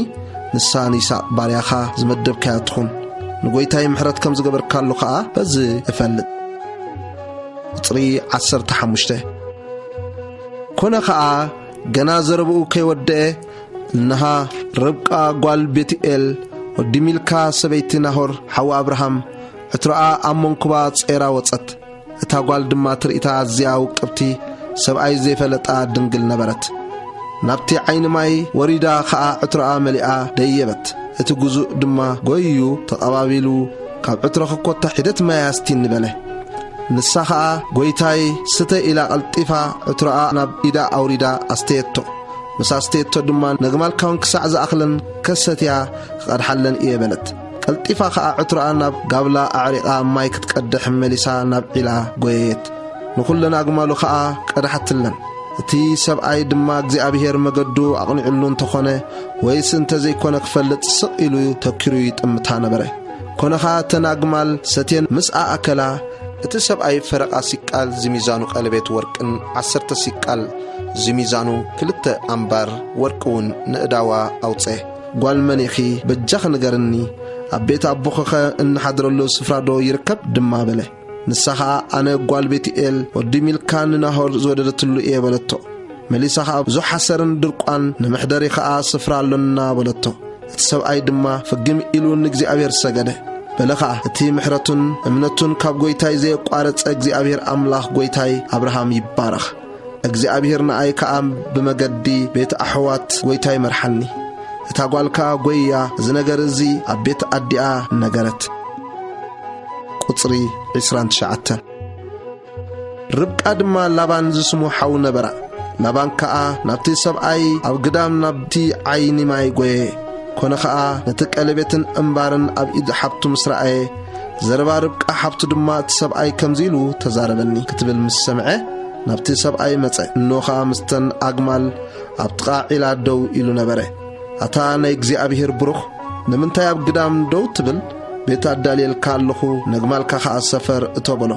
ንሳ ንይስሐቅ ባርያኻ ዝመደብካያ ትኹን። ንጎይታይ ምሕረት ከም ዝገበርካሉ ኸኣ በዚ እፈልጥ። ቁጽሪ ዓሰርተ ሓሙሽተ። ኮነ ኸኣ፣ ገና ዘረብኡ ከይወደአ፣ እንሃ፣ ርብቃ ጓል ቤትኤል፣ ወዲ ሚልካ፣ ሰበይቲ ናሆር ሓው ኣብርሃም፣ ዕትሮኣ ኣብ መንኩባ ጸይራ ወጸት። እታ ጓል ድማ ትርኢታ ኣዝያ ውቅብቲ፣ ሰብኣይ ዘይፈለጣ ድንግል ነበረት። ናብቲ ዓይኒ ማይ ወሪዳ ኸኣ ዕትሮኣ መሊኣ ደየበት። እቲ ግዙእ ድማ ጎይዩ ተቐባቢሉ፣ ካብ ዕትሮ ክኮታ ሒደት ማይ ኣስቲኒ በለ። ንሳ ኸኣ ጎይታይ ስተ ኢላ ቀልጢፋ ዕትሮኣ ናብ ኢዳ ኣውሪዳ ኣስተየቶ። ምስ ኣስተየቶ ድማ ነግማልካውን ክሳዕ ዝኣኽለን ከሰትያ ክቐድሓለን እየ በለት። ቀልጢፋ ኸኣ ዕትሮኣ ናብ ጋብላ ኣዕሪቓ ማይ ክትቀድሕ መሊሳ ናብ ዒላ ጎየየት። ንኹለን ኣግማሉ ኸኣ ቀድሓትለን። እቲ ሰብኣይ ድማ እግዚኣብሔር መገዱ ኣቕኒዑሉ እንተኾነ ወይስ እንተዘይኮነ ክፈልጥ ስቕ ኢሉ ተኪሩ ይጥምታ ነበረ። ኮነ ኸኣ እተን ኣግማል ሰትየን ምስ ኣኣከላ፣ እቲ ሰብኣይ ፈረቓ ሲቃል ዝሚዛኑ ቀለቤት ወርቅን ዓሰርተ ሲቃል ዝሚዛኑ ክልተ ኣምባር ወርቂ እውን ንእዳዋ ኣውጸ። ጓል መን ኢኺ? በጃኺ ንገርኒ። ኣብ ቤት ኣቦኺኸ እንሓድረሉ ስፍራ ዶ ይርከብ? ድማ በለ። ንሳ ኸኣ፣ ኣነ ጓል ቤትኤል ወዲ ሚልካ ንናሆር ዝወለደትሉ እየ በለቶ። መሊሳ ኸኣ፣ ብዙሕ ሓሰርን ድርቋን፣ ንመሕደሪ ኸኣ ስፍራ ኣሎና በለቶ። እቲ ሰብኣይ ድማ ፍግም ኢሉ ንእግዚኣብሔር ሰገደ። በለ ኸኣ፣ እቲ ምሕረቱን እምነቱን ካብ ጐይታይ ዘየቋረጸ እግዚኣብሔር ኣምላኽ ጐይታይ ኣብርሃም ይባረኽ። እግዚኣብሔር ንኣይ ከኣ ብመገዲ ቤት ኣሕዋት ጐይታይ መርሓኒ። እታ ጓል ከኣ ጐይያ እዚ ነገር እዚ ኣብ ቤት ኣዲኣ ነገረት። ቁጽሪ ዕስራን ትሽዓተን። ርብቃ ድማ ላባን ዝስሙ ሓው ነበራ። ላባን ከኣ ናብቲ ሰብኣይ ኣብ ግዳም ናብቲ ዓይኒ ማይ ጐየ። ኮነ ኸኣ ነቲ ቀለቤትን እምባርን ኣብ ኢድ ሓብቱ ምስ ረኣየ፣ ዘረባ ርብቃ ሓብቱ ድማ እቲ ሰብኣይ ከምዚ ኢሉ ተዛረበኒ ክትብል ምስ ሰምዐ፣ ናብቲ ሰብኣይ መጸ። እንሆ ኸኣ ምስተን ኣግማል ኣብ ጥቓ ዒላ ደው ኢሉ ነበረ። ኣታ ናይ እግዚኣብሔር ብሩኽ፣ ንምንታይ ኣብ ግዳም ደው ትብል? ቤት ኣዳልየልካ ኣለኹ፣ ነግማልካ ኸኣ ሰፈር እቶ በሎ።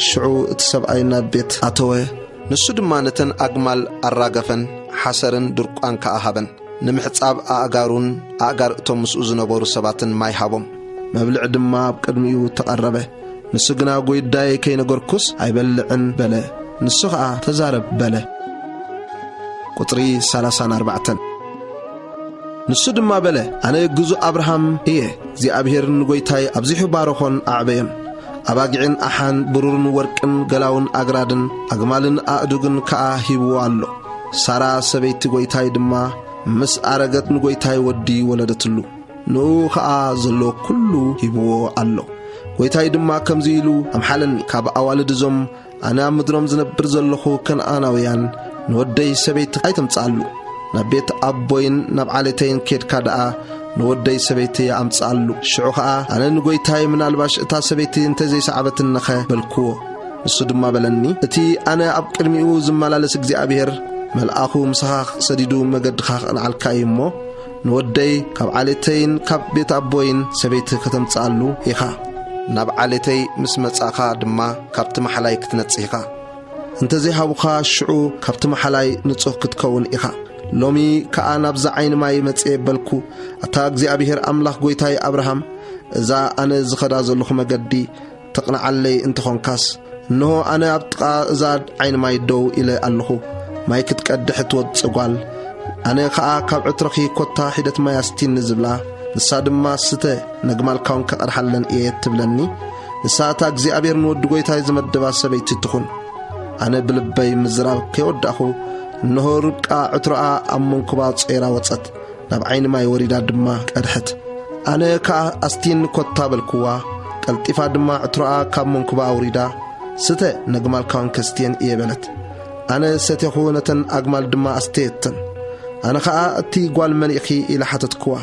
ሽዑ እቲ ሰብኣይ ናብ ቤት ኣተወ። ንሱ ድማ ነተን ኣግማል ኣራገፈን፣ ሓሰርን ድርቋን ከኣ ሃበን። ንምሕጻብ ኣእጋሩን ኣእጋር እቶም ምስኡ ዝነበሩ ሰባትን ማይ ሃቦም። መብልዒ ድማ ኣብ ቅድሚኡ ተቐረበ። ንሱ ግና፣ ጒዳየይ ከይነገርኩስ ኣይበልዕን በለ። ንሱ ኸኣ፣ ተዛረብ በለ። ቁጽሪ ሰላሳን ኣርባዕተን። ንሱ ድማ በለ፣ ኣነ ግዙእ ኣብርሃም እየ። እግዚኣብሔር ንጐይታይ ኣብዚሑ ባረኾን ኣዕበዮን። ኣባጊዕን ኣሓን፣ ብሩርን ወርቅን፣ ገላውን ኣግራድን፣ ኣግማልን ኣእዱግን ከኣ ሂብዎ ኣሎ። ሳራ ሰበይቲ ጐይታይ ድማ ምስ ኣረገት ንጐይታይ ወዲ ወለደትሉ። ንኡ ኸኣ ዘሎ ኩሉ ሂብዎ ኣሎ። ጐይታይ ድማ ከምዚ ኢሉ ኣምሓለኒ፣ ካብ ኣዋልድ እዞም ኣነ ኣብ ምድሮም ዝነብር ዘለኹ ከነኣናውያን ንወደይ ሰበይቲ ኣይተምጽኣሉ። ናብ ቤት ኣቦይን ናብ ዓሌተይን ኬድካ ደኣ ንወደይ ሰበይቲ ኣምጽኣሉ። ሽዑ ኸኣ ኣነ ንጐይታይ፣ ምናልባሽ እታ ሰበይቲ እንተ ዘይሰዓበትነኸ በልክዎ። ንሱ ድማ በለኒ፣ እቲ ኣነ ኣብ ቅድሚኡ ዝመላለስ እግዚኣብሔር መልኣኹ ምሳኻ ሰዲዱ መገድኻ ከቕንዓልካ እዩ እሞ፣ ንወደይ ካብ ዓሌተይን ካብ ቤት ኣቦይን ሰበይቲ ከተምጽኣሉ ኢኻ። ናብ ዓሌተይ ምስ መጻእኻ ድማ ካብቲ መሓላይ ክትነጽህ ኢኻ። እንተ ዘይሃቡኻ፣ ሽዑ ካብቲ መሓላይ ንጹህ ክትከውን ኢኻ። ሎሚ ከኣ ናብዛ ዓይኒ ማይ መጽኤ በልኩ፣ ኣታ እግዚኣብሔር ኣምላኽ ጐይታይ ኣብርሃም፣ እዛ ኣነ ዝኸዳ ዘለኹ መገዲ ተቕንዓለይ እንተኾንካስ፣ እንሆ፣ ኣነ ኣብ ጥቓ እዛ ዓይኒ ማይ ደው ኢለ ኣለኹ። ማይ ክትቀድሕ እትወጽእ ጓል፣ ኣነ ኸኣ ካብ ዕትሮኺ ኮታ ሒደት ማይ ኣስቲኒ ዝብላ፣ ንሳ ድማ፣ ስተ፣ ነግማልካ እውን ከቐድሓለን እየ ትብለኒ። ንሳ እታ እግዚኣብሔር ንወዲ ጐይታይ ዝመደባ ሰበይቲ ትኹን። ኣነ ብልበይ ምዝራብ ከይወዳእኹ፣ እንሆ፣ ርብቃ ዕትሮኣ ኣብ መንኩባ ጸይራ ወጸት። ናብ ዓይኒ ማይ ወሪዳ ድማ ቀድሐት። ኣነ ከኣ ኣስቲኒ ኮታ በልክዋ። ቀልጢፋ ድማ ዕትሮኣ ካብ መንኩባ ኣውሪዳ፣ ስተ፣ ነግማልካውን ከስትየን እየ በለት። ኣነ ሰቴኹ፣ ነተን ኣግማል ድማ ኣስተየተን። ኣነ ኸኣ፣ እቲ ጓል መን ኢኺ? ኢለ ሓተትክዋ።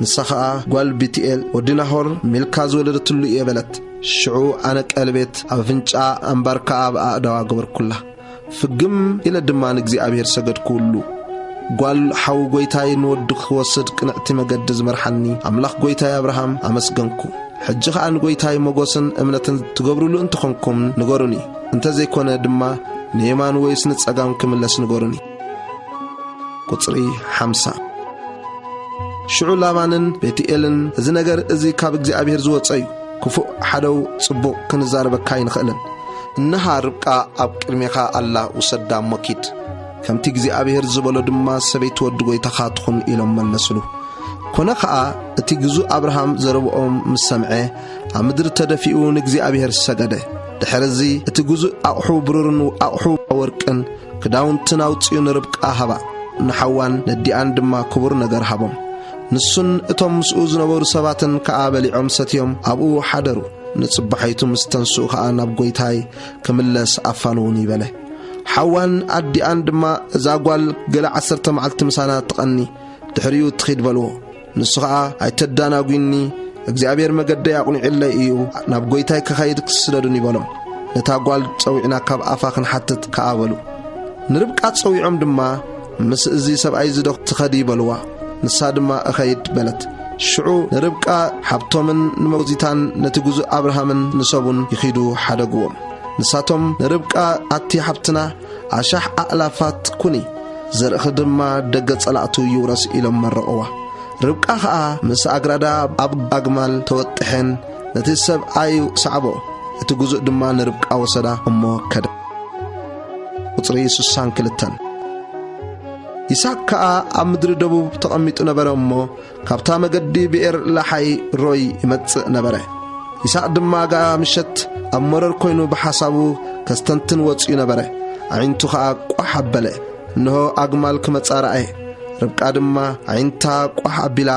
ንሳ ኸኣ፣ ጓል ቢትኤል ወዲ ናሆር ሚልካ ዝወለደትሉ እየ በለት። ሽዑ ኣነ ቀለቤት ኣብ ኣፍንጫኣ፣ ኣምባር ከኣ ኣብ ኣእዳዋ ገበርኩላ። ፍግም ኢለ ድማ ንእግዚኣብሔር ሰገድኩሉ። ጓል ሓው ጐይታይ ንወዱ ክወስድ ቅንዕቲ መገዲ ዝመርሓኒ ኣምላኽ ጐይታይ ኣብርሃም ኣመስገንኩ። ሕጂ ኸኣ ንጐይታይ መጎስን እምነትን ትገብሩሉ እንተኾንኩም ንገሩኒ፣ እንተ ዘይኮነ ድማ ንየማን ወይስ ንጸጋም ክምለስ ንገሩኒ። ቁጽሪ ሓምሳ። ሽዑ ላባንን ቤትኤልን፣ "እዚ ነገር እዚ ካብ እግዚኣብሔር ዝወጸ እዩ። ክፉእ ሓደው ጽቡቕ ክንዛረበካ ኣይንኽእልን። እንሃ ርብቃ ኣብ ቅድሜኻ ኣላ፣ ውሰዳ እሞ ኪድ። ከምቲ እግዚኣብሔር ዝበሎ ድማ ሰበይቲ ወዲ ጐይታኻ ትኹን" ኢሎም መለስሉ። ኮነ ኸኣ፣ እቲ ግዙእ ኣብርሃም ዘረብኦም ምስ ሰምዐ፣ ኣብ ምድሪ ተደፊኡ ንእግዚኣብሔር ሰገደ። ድሕርዚ፣ እቲ ግዙእ ኣቕሑ ብሩርን ኣቕሑ ወርቅን ክዳውንትን ኣውጺኡ ንርብቃ ሃባ። ንሓዋን ነዲኣን ድማ ክቡር ነገር ሃቦም። ንሱን እቶም ምስኡ ዝነበሩ ሰባትን ከኣ በሊዖም ሰትዮም ኣብኡ ሓደሩ። ንጽባሒቱ ምስ ተንስኡ ከኣ ናብ ጐይታይ ክምለስ ኣፋንዉኒ በለ። ሓዋን ኣዲኣን ድማ፣ "እዛ ጓል ገለ ዓሰርተ መዓልቲ ምሳና ትቐኒ፣ ድሕሪኡ ትኺድ" በልዎ። ንሱ ኸኣ፣ "ኣይተዳናጒኒ፣ እግዚኣብሔር መገደይ ኣቕኒዑለይ እዩ፣ ናብ ጐይታይ ክኸይድ ክስደዱኒ" በሎም። "ነታ ጓል ጸዊዕና ካብ ኣፋ ክንሓትት" ከኣ በሉ። ንርብቃ ጸዊዖም ድማ፣ "ምስ እዚ ሰብኣይ እዚ ዶ ትኸዲ?" በልዋ። ንሳ ድማ፣ "እኸይድ" በለት። ሽዑ ንርብቃ ሓብቶምን ንመጎዚታን ነቲ ግዙእ ኣብርሃምን ንሰቡን ይኺዱ ሓደግዎም። ንሳቶም ንርብቃ፣ "ኣቲ ሓብትና፣ ኣሻሕ ኣእላፋት ኩኒ፣ ዘርእኺ ድማ ደገ ጸላእቱ ይውረስ" ኢሎም መረቕዋ። ርብቃ ኸኣ ምስ ኣግራዳ ኣብ ኣግማል ተወጥሐን ነቲ ሰብኣይ ሰዓቦ፣ እቲ ግዙእ ድማ ንርብቃ ወሰዳ እሞ ከደ። ቁጽሪ ስሳን ክልተን። ይስሐቅ ከኣ ኣብ ምድሪ ደቡብ ተቐሚጡ ነበረ እሞ፣ ካብታ መገዲ ብኤር ላሓይ ሮይ ይመጽእ ነበረ። ይስሐቅ ድማ ኣጋ ምሸት ኣብ መረር ኮይኑ ብሓሳቡ ከስተንትን ወጺኡ ነበረ። ኣዒንቱ ኸኣ ቋሕ ኣበለ። እንሆ ኣግማል ክመጻ ረኣየ። ርብቃ ድማ ኣዒንታ ቋሕ ኣቢላ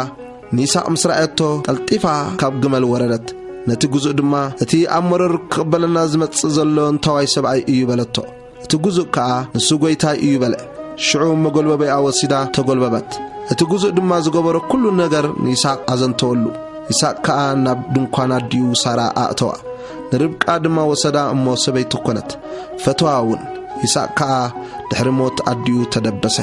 ንይስሐቅ ምስ ረኣየቶ፣ ቀልጢፋ ካብ ግመል ወረደት። ነቲ ግዙእ ድማ፣ "እቲ ኣብ መረር ክቕበለና ዝመጽእ ዘሎ እንታዋይ ሰብኣይ እዩ?" በለቶ። እቲ ግዙእ ከኣ፣ "ንሱ ጐይታይ እዩ" በለ። ሽዑ መጎልበቢኣ ወሲዳ ተጎልበበት። እቲ ግዙእ ድማ ዝገበሮ ኩሉ ነገር ንይስሐቅ ኣዘንተወሉ። ይስሐቅ ከኣ ናብ ድንኳን ኣዲኡ ሳራ ኣእተዋ። ንርብቃ ድማ ወሰዳ እሞ ሰበይቱ ኮነት። ፈተዋ እውን። ይስሐቅ ከኣ ድሕሪ ሞት ኣዲኡ ተደበሰ።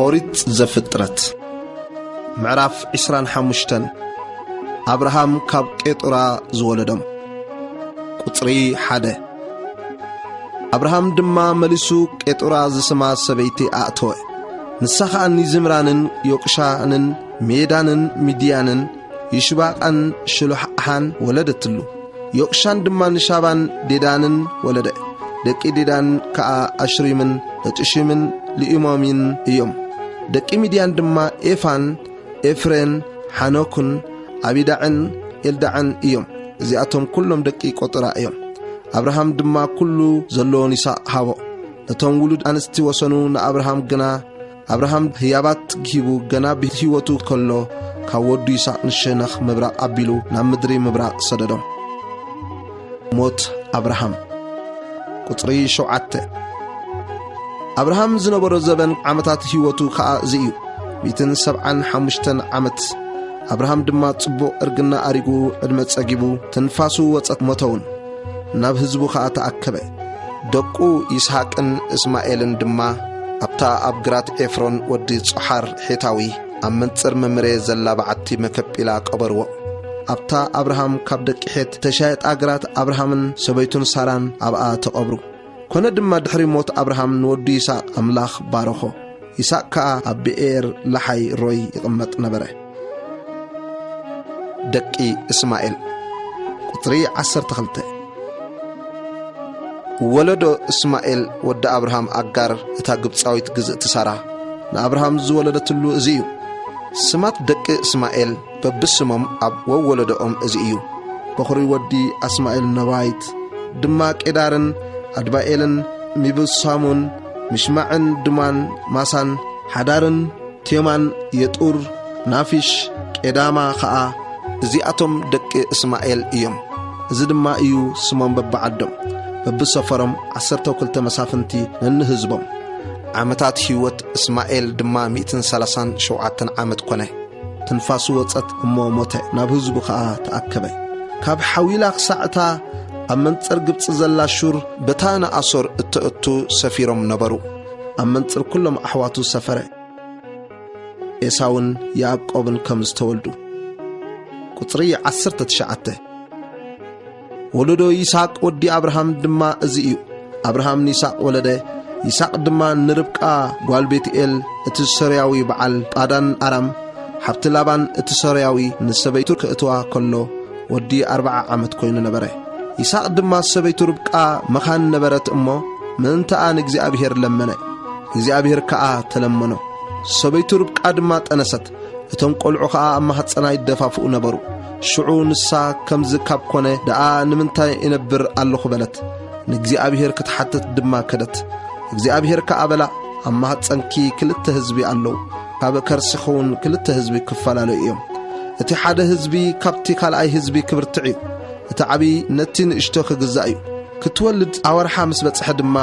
ኦሪት ዘፍጥረት ምዕራፍ ዕስራን ሓሙሽተን። ኣብርሃም ካብ ቄጡራ ዝወለዶም። ቁጽሪ ሓደ። ኣብርሃም ድማ መሊሱ ቄጡራ ዝስማ ሰበይቲ ኣእተወ። ንሳ ኸኣ ንዝምራንን ዮቅሻንን ሜዳንን ሚድያንን ይሽባቃን ሽሉሓን ወለደትሉ። ዮቅሻን ድማ ንሻባን ዴዳንን ወለደ። ደቂ ዴዳን ከኣ ኣሽሪምን ለጥሺምን ልኢሞሚን እዮም። ደቂ ሚድያን ድማ ኤፋን ኤፍሬን፣ ሓኖክን፣ ኣቢዳዕን ኤልዳዕን እዮም። እዚኣቶም ኩሎም ደቂ ቆጥራ እዮም። ኣብርሃም ድማ ኩሉ ዘለዎን ይስሐቅ ሃቦ። ነቶም ውሉድ ኣንስቲ ወሰኑ፣ ንኣብርሃም ግና ኣብርሃም ህያባት ሂቡ፣ ገና ብህይወቱ ከሎ ካብ ወዱ ይስሐቅ ንሸነኽ ምብራቕ ኣቢሉ ናብ ምድሪ ምብራቕ ሰደዶም። ሞት ኣብርሃም። ቁጽሪ ሸውዓተ። ኣብርሃም ዝነበሮ ዘበን ዓመታት ህይወቱ ኸኣ እዚ እዩ፣ ሚእትን ሰብዓን ሓሙሽተን ዓመት። ኣብርሃም ድማ ጽቡቕ እርግና ኣሪጉ፣ ዕድመ ጸጊቡ፣ ትንፋሱ ወጸት፣ ሞተ እውን። ናብ ህዝቡ ኸኣ ተኣከበ። ደቁ ይስሐቅን እስማኤልን ድማ ኣብታ ኣብ ግራት ኤፍሮን ወዲ ጾሓር ሔታዊ ኣብ መንጽር መምሬ ዘላ በዓቲ መከጲላ ቀበርዎ። ኣብታ ኣብርሃም ካብ ደቂ ሔት ተሻየጣ ግራት ኣብርሃምን ሰበይቱን ሳራን ኣብኣ ተቐብሩ። ኮነ ድማ ድሕሪ ሞት ኣብርሃም ንወዱ ይስሐቅ ኣምላኽ ባረኾ። ይስሐቅ ከኣ ኣብ ብኤር ላሓይ ሮይ ይቕመጥ ነበረ። ደቂ እስማኤል። ቁጽሪ ዓሰርተ ክልተ። ወለዶ እስማኤል ወዲ ኣብርሃም ኣጋር እታ ግብጻዊት ግዝእቲ ሳራ ንኣብርሃም ዝወለደትሉ እዚ እዩ። ስማት ደቂ እስማኤል በብስሞም ኣብ ወወለዶኦም እዚ እዩ። በኹሪ ወዲ ኣስማኤል ነባይት ድማ ቄዳርን ኣድባኤልን ሚብሳሙን ምሽማዕን ድማን ማሳን ሓዳርን ቴማን የጡር ናፊሽ ቄዳማ ኸኣ። እዚኣቶም ደቂ እስማኤል እዮም። እዚ ድማ እዩ ስሞም በብዓዶም፣ በብሰፈሮም ዓሰርተ ክልተ መሳፍንቲ ነንህዝቦም። ዓመታት ህይወት እስማኤል ድማ ሚእትን ሰላሳን ሸውዓተን ዓመት ኮነ። ትንፋሱ ወጸት እሞ ሞተ፣ ናብ ህዝቡ ኸኣ ተኣከበ። ካብ ሓዊላ ክሳዕ እታ ኣብ መንጽር ግብጺ ዘላ ሹር በታ ንኣሶር እተእቱ ሰፊሮም ነበሩ። ኣብ መንጽር ኩሎም ኣሕዋቱ ሰፈረ። ኤሳውን ያዕቆብን ከም ዝተወልዱ። ቁጽሪ ዓሰርተ ትሽዓተ። ወለዶ ይስሐቅ ወዲ ኣብርሃም ድማ እዚ እዩ። ኣብርሃም ንይስሐቅ ወለደ። ይስሐቅ ድማ ንርብቃ ጓል ቤትኤል እቲ ሶርያዊ በዓል ጳዳን ኣራም፣ ሓብቲ ላባን እቲ ሶርያዊ፣ ንሰበይቱ ክእትዋ ከሎ ወዲ ኣርብዓ ዓመት ኮይኑ ነበረ። ይስሐቅ ድማ ሰበይቱ ርብቃ መኻን ነበረት እሞ፣ ምእንታኣ ንእግዚኣብሔር ለመነ። እግዚኣብሔር ከኣ ተለመኖ። ሰበይቱ ርብቃ ድማ ጠነሰት። እቶም ቆልዑ ኸኣ ኣብ ማህጸና ይደፋፍኡ ነበሩ። ሽዑ ንሳ ከምዚ ካብ ኮነ ደኣ ንምንታይ እነብር ኣለኹ በለት። ንእግዚኣብሔር ክትሓትት ድማ ከደት። እግዚኣብሔር ከኣ በላ፣ ኣብ ማህጸንኪ ክልተ ህዝቢ ኣለዉ፣ ካብ ከርስኺውን ክልተ ህዝቢ ክፈላለዩ እዮም። እቲ ሓደ ህዝቢ ካብቲ ካልኣይ ህዝቢ ክብርትዕ እዩ፣ እቲ ዓብዪ ነቲ ንእሽቶ ክግዛእ እዩ። ክትወልድ ኣወርሓ ምስ በጽሐ ድማ፣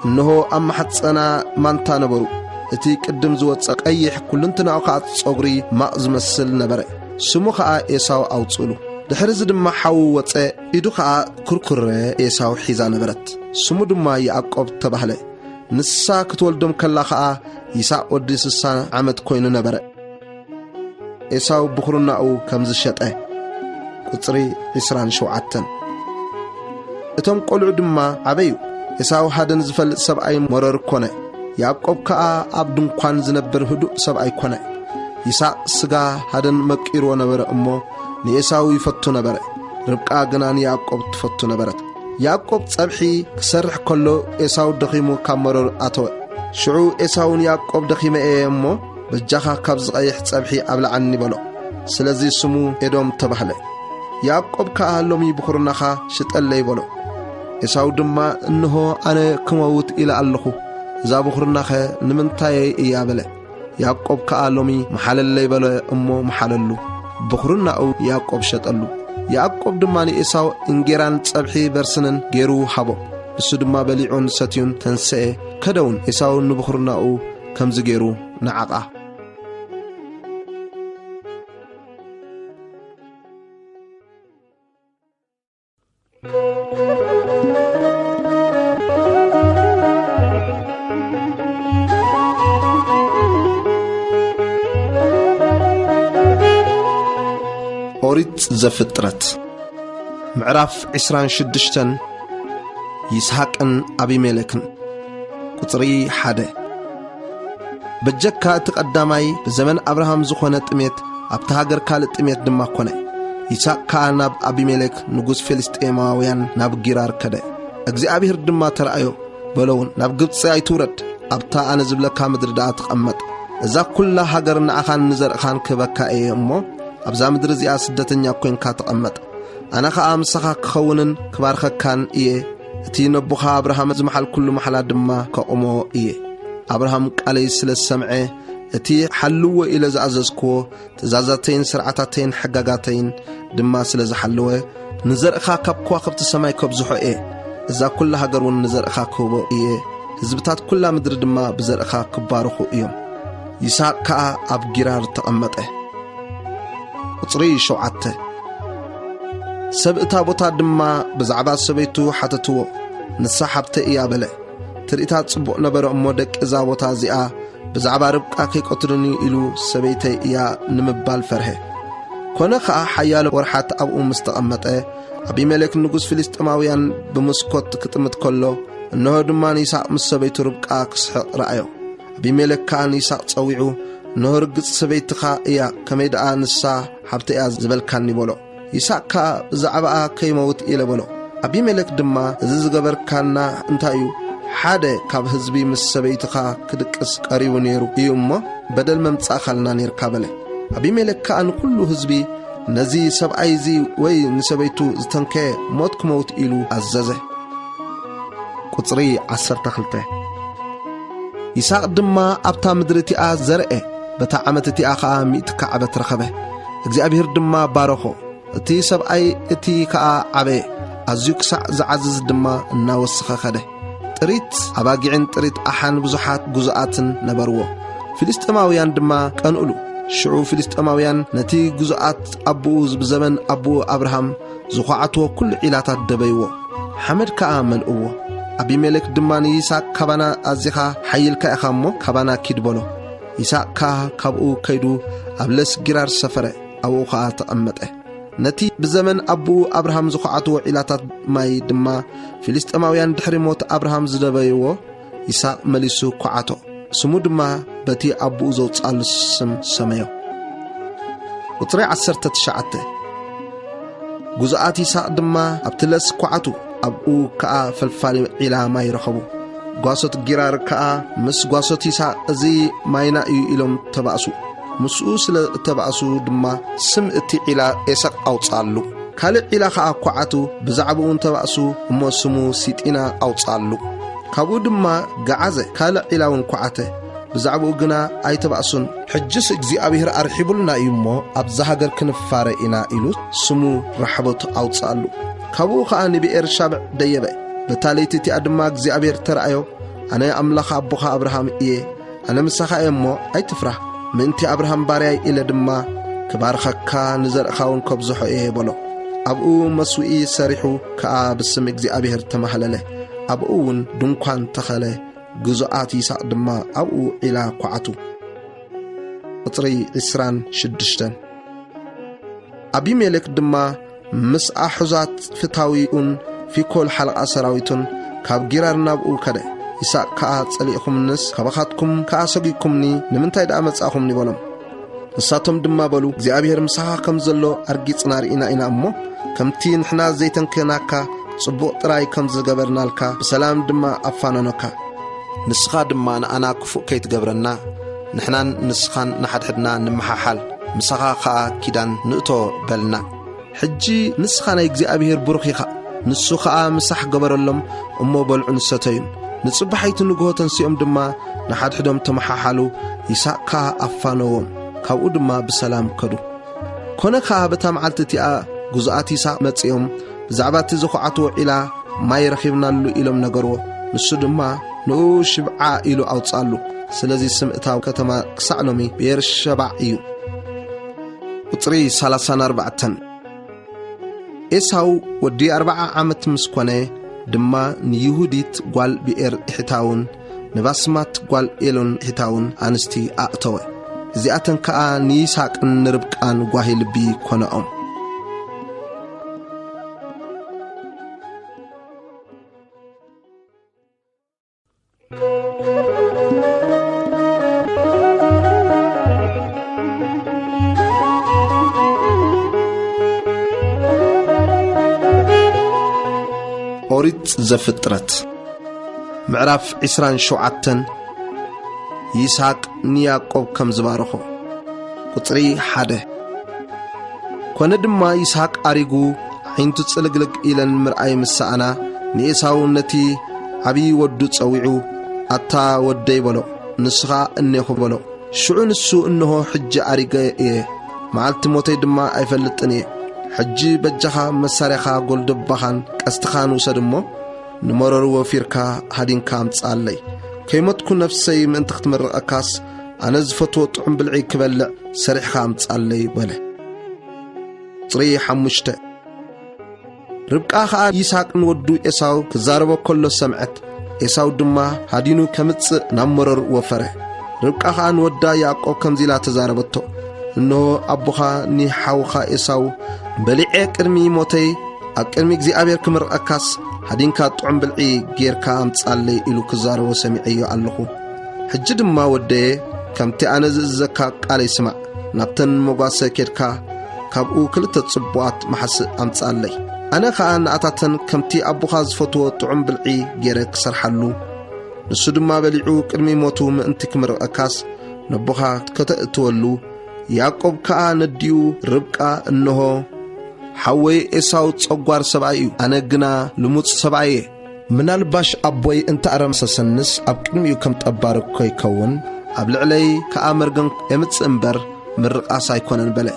እንሆ ኣብ ማሕጸና ማንታ ነበሩ። እቲ ቅድም ዝወጸ ቀይሕ፣ ኩልንትናኡ ከኣ ጸጉሪ ማቕ ዝመስል ነበረ። ስሙ ኸኣ ኤሳው ኣውጽእሉ። ድሕርዚ ድማ ሓዉ ወጸ፣ ኢዱ ኸኣ ኩርኩረ ኤሳው ሒዛ ነበረት። ስሙ ድማ ያዕቆብ ተባህለ። ንሳ ክትወልዶም ከላ ኸኣ ይስሐቅ ወዲ ስሳ ዓመት ኮይኑ ነበረ። ኤሳው ብኹርናኡ ከም ዝሸጠ። ቁጽሪ ዕስራን ሸውዓተን። እቶም ቆልዑ ድማ ዓበዩ። ኤሳው ሃደን ዝፈልጥ ሰብኣይ መረር ኮነ። ያዕቆብ ከኣ ኣብ ድንኳን ዝነብር ህዱእ ሰብኣይ ኮነ። ይስሐቅ ስጋ ሃደን መቂርዎ ነበረ እሞ፣ ንኤሳው ይፈቱ ነበረ። ርብቃ ግና ንያዕቆብ ትፈቱ ነበረት። ያዕቆብ ጸብሒ ክሰርሕ ከሎ፣ ኤሳው ደኺሙ ካብ መረር ኣተወ። ሽዑ ኤሳው ንያዕቆብ፣ ደኺመ እየ እሞ፣ በጃኻ ካብዚ ቀይሕ ጸብሒ ኣብልዓኒ በሎ። ስለዚ ስሙ ኤዶም ተባህለ። ያዕቆብ ከኣ፣ ሎሚ ብኹርናኻ ሽጠለይ በሎ። ኤሳው ድማ፣ እንሆ ኣነ ክመውት ኢለ ኣለኹ፣ እዛ ብኹርናኸ ንምንታየይ እያ በለ። ያዕቆብ ከኣ፣ ሎሚ ምሓለለይ በሎ እሞ ምሓለሉ። ብኹርናኡ ያዕቆብ ሸጠሉ። ያዕቆብ ድማ ንኤሳው እንጌራን ጸብሒ በርስንን ገይሩ ሃቦ። ንሱ ድማ በሊዑን ሰትዩን ተንስኤ፣ ከደውን። ኤሳው ንብኹርናኡ ከምዚ ገይሩ ነዓቓ። ኦሪት ዘፍጥረት ምዕራፍ ዕስራን ሽዱሽተን። ይስሐቅን ኣቢሜሌክን። ቁጽሪ ሓደ። በጀካ እቲ ቀዳማይ ብዘመን ኣብርሃም ዝኾነ ጥሜት ኣብታ ሃገር ካልእ ጥሜት ድማ ኮነ። ይስሐቅ ከኣ ናብ ኣቢሜሌክ ንጉስ ፍልስጤማውያን ናብ ጊራር ከደ። እግዚኣብሔር ድማ ተራእዮ፣ በሎ እውን፣ ናብ ግብጺ ኣይትውረድ፣ ኣብታ ኣነ ዝብለካ ምድሪ ደኣ ተቐመጥ። እዛ ኩላ ሃገር ንዓኻን ንዘርእኻን ክህበካ እየ እሞ፣ ኣብዛ ምድሪ እዚኣ ስደተኛ ኰይንካ ተቐመጥ። ኣነ ኸኣ ምሳኻ ክኸውንን ክባርኸካን እየ። እቲ ነቦኻ ኣብርሃም ዝመሓልኩሉ ማሕላ ድማ ከቑሞ እየ። ኣብርሃም ቃለይ ስለ ዝሰምዐ፣ እቲ ሓልዎ ኢለ ዝኣዘዝክዎ ትእዛዛተይን ስርዓታተይን ሕጋጋተይን ድማ ስለ ዝሓለወ፣ ንዘርእኻ ካብ ከዋኽብቲ ሰማይ ከብዝሖ እየ። እዛ ኵላ ሃገር እውን ንዘርእኻ ክህቦ እየ። ህዝብታት ኵላ ምድሪ ድማ ብዘርእኻ ክባረኹ እዮም። ይስሐቅ ከኣ ኣብ ጊራር ተቐመጠ። ቁጽሪ ሸውዓተ። ሰብ እታ ቦታ ድማ ብዛዕባ ሰበይቱ ሓተትዎ። ንሳ ሓብተይ እያ በለ። ትርኢታ ጽቡቕ ነበረ እሞ፣ ደቂ እዛ ቦታ እዚኣ ብዛዕባ ርብቃ ከይቀትሉኒ ኢሉ ሰበይተይ እያ ንምባል ፈርሀ። ኮነ ኸኣ፣ ሓያሎ ወርሓት ኣብኡ ምስ ተቐመጠ፣ ኣቢሜሌክ ንጉስ ፍልስጥኤማውያን ብመስኮት ክጥምት ከሎ፣ እንሆ ድማ ንይስሐቅ ምስ ሰበይቱ ርብቃ ክስሕቕ ረኣዮ። ኣቢሜሌክ ከኣ ንይስሐቅ ጸዊዑ፣ እንሆ ርግጽ ሰበይትኻ እያ፣ ከመይ ደኣ ንሳ ሓብተይ እያ ዝበልካኒ በሎ። ይስሐቅ ከኣ ብዛዕባኣ ከይመውት ኢለ በሎ። ኣቢሜሌክ ድማ፣ እዚ ዝገበርካና እንታይ እዩ? ሓደ ካብ ህዝቢ ምስ ሰበይትኻ ክድቅስ ቀሪቡ ነይሩ እዩ እሞ፣ በደል መምጻእካልና ነይርካ በለ። ኣቢሜሌክ ከኣ ንኹሉ ህዝቢ፣ ነዚ ሰብኣይ እዚ ወይ ንሰበይቱ ዝተንከየ ሞት ክመውት ኢሉ ኣዘዘ። ቁጽሪ ዓሰርተ ክልተ። ይስሐቅ ድማ ኣብታ ምድሪ እቲኣ ዘርአ፣ በታ ዓመት እቲኣ ኸኣ ሚእቲ ካዕበት ረኸበ። እግዚኣብሔር ድማ ባረኾ። እቲ ሰብኣይ እቲ ኸኣ ዓበየ፣ ኣዝዩ ክሳዕ ዝዓዝዝ ድማ እናወሰኸ ኸደ። ጥሪት ኣባጊዕን ጥሪት ኣሓን ብዙሓት ግዙኣትን ነበርዎ። ፍልስጥኤማውያን ድማ ቀንኡሉ። ሽዑ ፍልስጤማውያን ነቲ ግዙኣት ኣቦኡ ብዘበን ኣቦኡ ኣብርሃም ዝዃዕትዎ ኩሉ ዒላታት ደበይዎ፣ ሓመድ ከኣ መልእዎ። ኣቢሜሌክ ድማ ንይስሐቅ፣ "ካባና ኣዚኻ ሓይልካ ኢኻ እሞ፣ ካባና ኪድ" በሎ። ይስሐቅ ከኣ ካብኡ ከይዱ ኣብ ለስ ጊራር ሰፈረ፣ ኣብኡ ኸኣ ተቐመጠ። ነቲ ብዘመን ኣቦኡ ኣብርሃም ዝኹዓትዎ ዒላታት ማይ ድማ፣ ፍልስጤማውያን ድሕሪ ሞት ኣብርሃም ዝደበይዎ፣ ይስሐቅ መሊሱ ኳዓቶ። ስሙ ድማ በቲ ኣቦኡ ዘውጽኣሉ ስም ሰመዮ። ቁጽሪ ዓሰርተ ትሽዓተ። ግዙኣት ይስሐቅ ድማ ኣብቲ ለስ ኳዓቱ፣ ኣብኡ ከኣ ፈልፋሊ ዒላ ማይ ረኸቡ። ጓሶት ጊራር ከኣ ምስ ጓሶት ይስሐቅ፣ "እዚ ማይና እዩ" ኢሎም ተባእሱ። ምስኡ ስለ እተባእሱ ድማ ስም እቲ ዒላ ኤሰቅ ኣውጽኣሉ። ካልእ ዒላ ኸኣ ኳዓቱ፣ ብዛዕባኡ እንተባእሱ እሞ ስሙ ሲጢና ኣውጽኣሉ። ካብኡ ድማ ገዓዘ፣ ካልእ ዒላ እውን ኳዓተ፣ ብዛዕባኡ ግና ኣይተባእሱን። "ሕጅስ እግዚኣብሔር ኣርሒቡልና እዩ እሞ፣ ኣብዛ ሃገር ክንፋረ ኢና" ኢሉ ስሙ ራሕቦት ኣውጽኣሉ። ካብኡ ኸኣ ንብኤር ሻብዕ ደየበ። በታ ለይቲ እቲኣ ድማ እግዚኣብሔር ተራእዮ፣ "ኣነ ኣምላኽ ኣቦኻ ኣብርሃም እየ፣ ኣነ ምሳኻ እየ እሞ ኣይትፍራህ፣ ምእንቲ ኣብርሃም ባርያይ ኢለ ድማ ክባርኸካ፣ ንዘርእኻ እውን ከብዝሖ እየ" በሎ። ኣብኡ መስውኢ ሰሪሑ ከኣ ብስም እግዚኣብሔር ተማህለለ። ኣብኡ እውን ድንኳን ተኸለ። ግዙኣት ይስሐቅ ድማ ኣብኡ ዒላ ኳዓቱ። ቁጽሪ ዕስራን ሽዱሽተን። ኣቢሜሌክ ድማ ምስ ኣሑዛት ፍታዊኡን ፊኮል ሓለቓ ሰራዊቱን ካብ ጊራር ናብኡ ከደ። ይስሐቅ ከኣ፣ "ጸሊእኹምንስ ካባኻትኩም ከኣ ሰጒግኩምኒ፣ ንምንታይ ደኣ መጻእኹምኒ?" በሎም። ንሳቶም ድማ በሉ፣ "እግዚኣብሔር ምሳኻ ከም ዘሎ ኣርጊጽና ርኢና ኢና እሞ፣ ከምቲ ንሕና ዘይተንከናካ ጽቡቕ ጥራይ ከም ዝገበርናልካ፣ ብሰላም ድማ ኣፋነኖካ። ንስኻ ድማ ንኣና ክፉእ ከይትገብረና፣ ንሕናን ንስኻን ንሓድሕድና ንመሓሓል፣ ምሳኻ ኸኣ ኪዳን ንእቶ" በልና። ሕጂ ንስኻ ናይ እግዚኣብሔር ብሩኽ ኢኻ። ንሱ ኸኣ ምሳሕ ገበረሎም፣ እሞ በልዑን ሰተዩን። ንጽባሒቱ ንግሆ ተንሲኦም ድማ ንሓድሕዶም ተመሓሓሉ፣ ይስሐቅ ከኣ ኣፋነዎም፣ ካብኡ ድማ ብሰላም ከዱ። ኮነ ኸኣ በታ መዓልቲ እቲኣ ግዙኣት ይስሐቅ መጺኦም፣ ብዛዕባ እቲ ዝኹዓትዎ ዒላ ማይ ረኺብናሉ ኢሎም ነገርዎ። ንሱ ድማ ንኡ ሽብዓ ኢሉ ኣውጽኣሉ። ስለዚ ስም እታ ከተማ ክሳዕ ሎሚ ብኤርሸባዕ እዩ። ቁጽሪ ሰላሳን ኣርባዕተን። ኤሳው ወዲ ኣርብዓ ዓመት ምስ ኮነ ድማ ንይሁዲት ጓል ብኤር ኢሕታውን ንባስማት ጓል ኤሎን ኢሕታውን ኣንስቲ ኣእተወ። እዚኣተን ከኣ ንይስሐቅን ንርብቃን ጓሂ ልቢ ኮነኦም። ኦሪት ዘፍጥረት ምዕራፍ ዕስራን ሸውዓተን። ይስሐቅ ንያዕቆብ ከም ዝባረኾ። ቁጽሪ ሓደ። ኮነ ድማ ይስሐቅ ኣሪጉ፣ ኣዒንቱ ጽልግልግ ኢለን ምርኣይ ምስ ሰኣና፣ ንኤሳው ነቲ ዓብዪ ወዱ ጸዊዑ፣ "ኣታ ወደይ" በሎ፣ "ንስኻ እኔኹ" በሎ። ሽዑ ንሱ፣ "እንሆ ሕጂ ኣሪገ እየ፣ መዓልቲ ሞተይ ድማ ኣይፈልጥን እየ። ሕጂ በጃኻ መሳርያኻ፣ ጎልደባኻን ቀስትኻን ውሰድ እሞ፣ ንመረሩ ወፊርካ ሃዲንካ ኣምጽኣለይ። ከይሞትኩ ነፍሰይ ምእንቲ ክትምርቐካስ፣ ኣነ ዝፈትዎ ጥዑም ብልዒ ክበልዕ ሰሪሕኻ ኣምጽኣለይ" በለ። ቁጽሪ ሓሙሽተ። ርብቃ ኸኣ ይስሐቅ ንወዱ ኤሳው ክዛረቦ ከሎ ሰምዐት። ኤሳው ድማ ሃዲኑ ከምጽእ ናብ መሮር ወፈረ። ርብቃ ኸኣ ንወዳ ያዕቆብ ከምዚ ኢላ ተዛረበቶ፣ "እንሆ ኣቦኻ ንሓውኻ ኤሳው በሊዐ ቅድሚ ሞተይ ኣብ ቅድሚ እግዚኣብሔር ክምርቐካስ፣ ሃዲንካ ጥዑም ብልዒ ጌርካ ኣምጻለይ" ኢሉ ክዛረቦ ሰሚዐዮ ኣለኹ። ሕጂ ድማ ወደየ፣ ከምቲ ኣነ ዝእዝዘካ ቃለይ ስማዕ። ናብተን መጓሰ ኬድካ፣ ካብኡ ክልተ ጽቡቓት መሓስእ ኣምጽኣለይ። ኣነ ኸኣ ንኣታተን ከምቲ ኣቦኻ ዝፈትዎ ጥዑም ብልዒ ገይረ ክሰርሓሉ፣ ንሱ ድማ በሊዑ ቅድሚ ሞቱ ምእንቲ ክምርቐካስ፣ ነቦኻ ከተእትወሉ፣ ያዕቆብ ከኣ ነዲኡ ርብቃ፣ "እንሆ፣ ሓወይ ኤሳው ጸጓር ሰብኣይ እዩ፣ ኣነ ግና ልሙጽ ሰብኣይ እየ። ምናልባሽ ኣቦይ እንተ ኣረምሰሰንስ ኣብ ቅድሚኡ ከም ጠባሪ እኮ ይከውን፣ ኣብ ልዕለይ ከኣ መርገም የምጽእ እምበር ምርቓስ ኣይኮነን" በለ።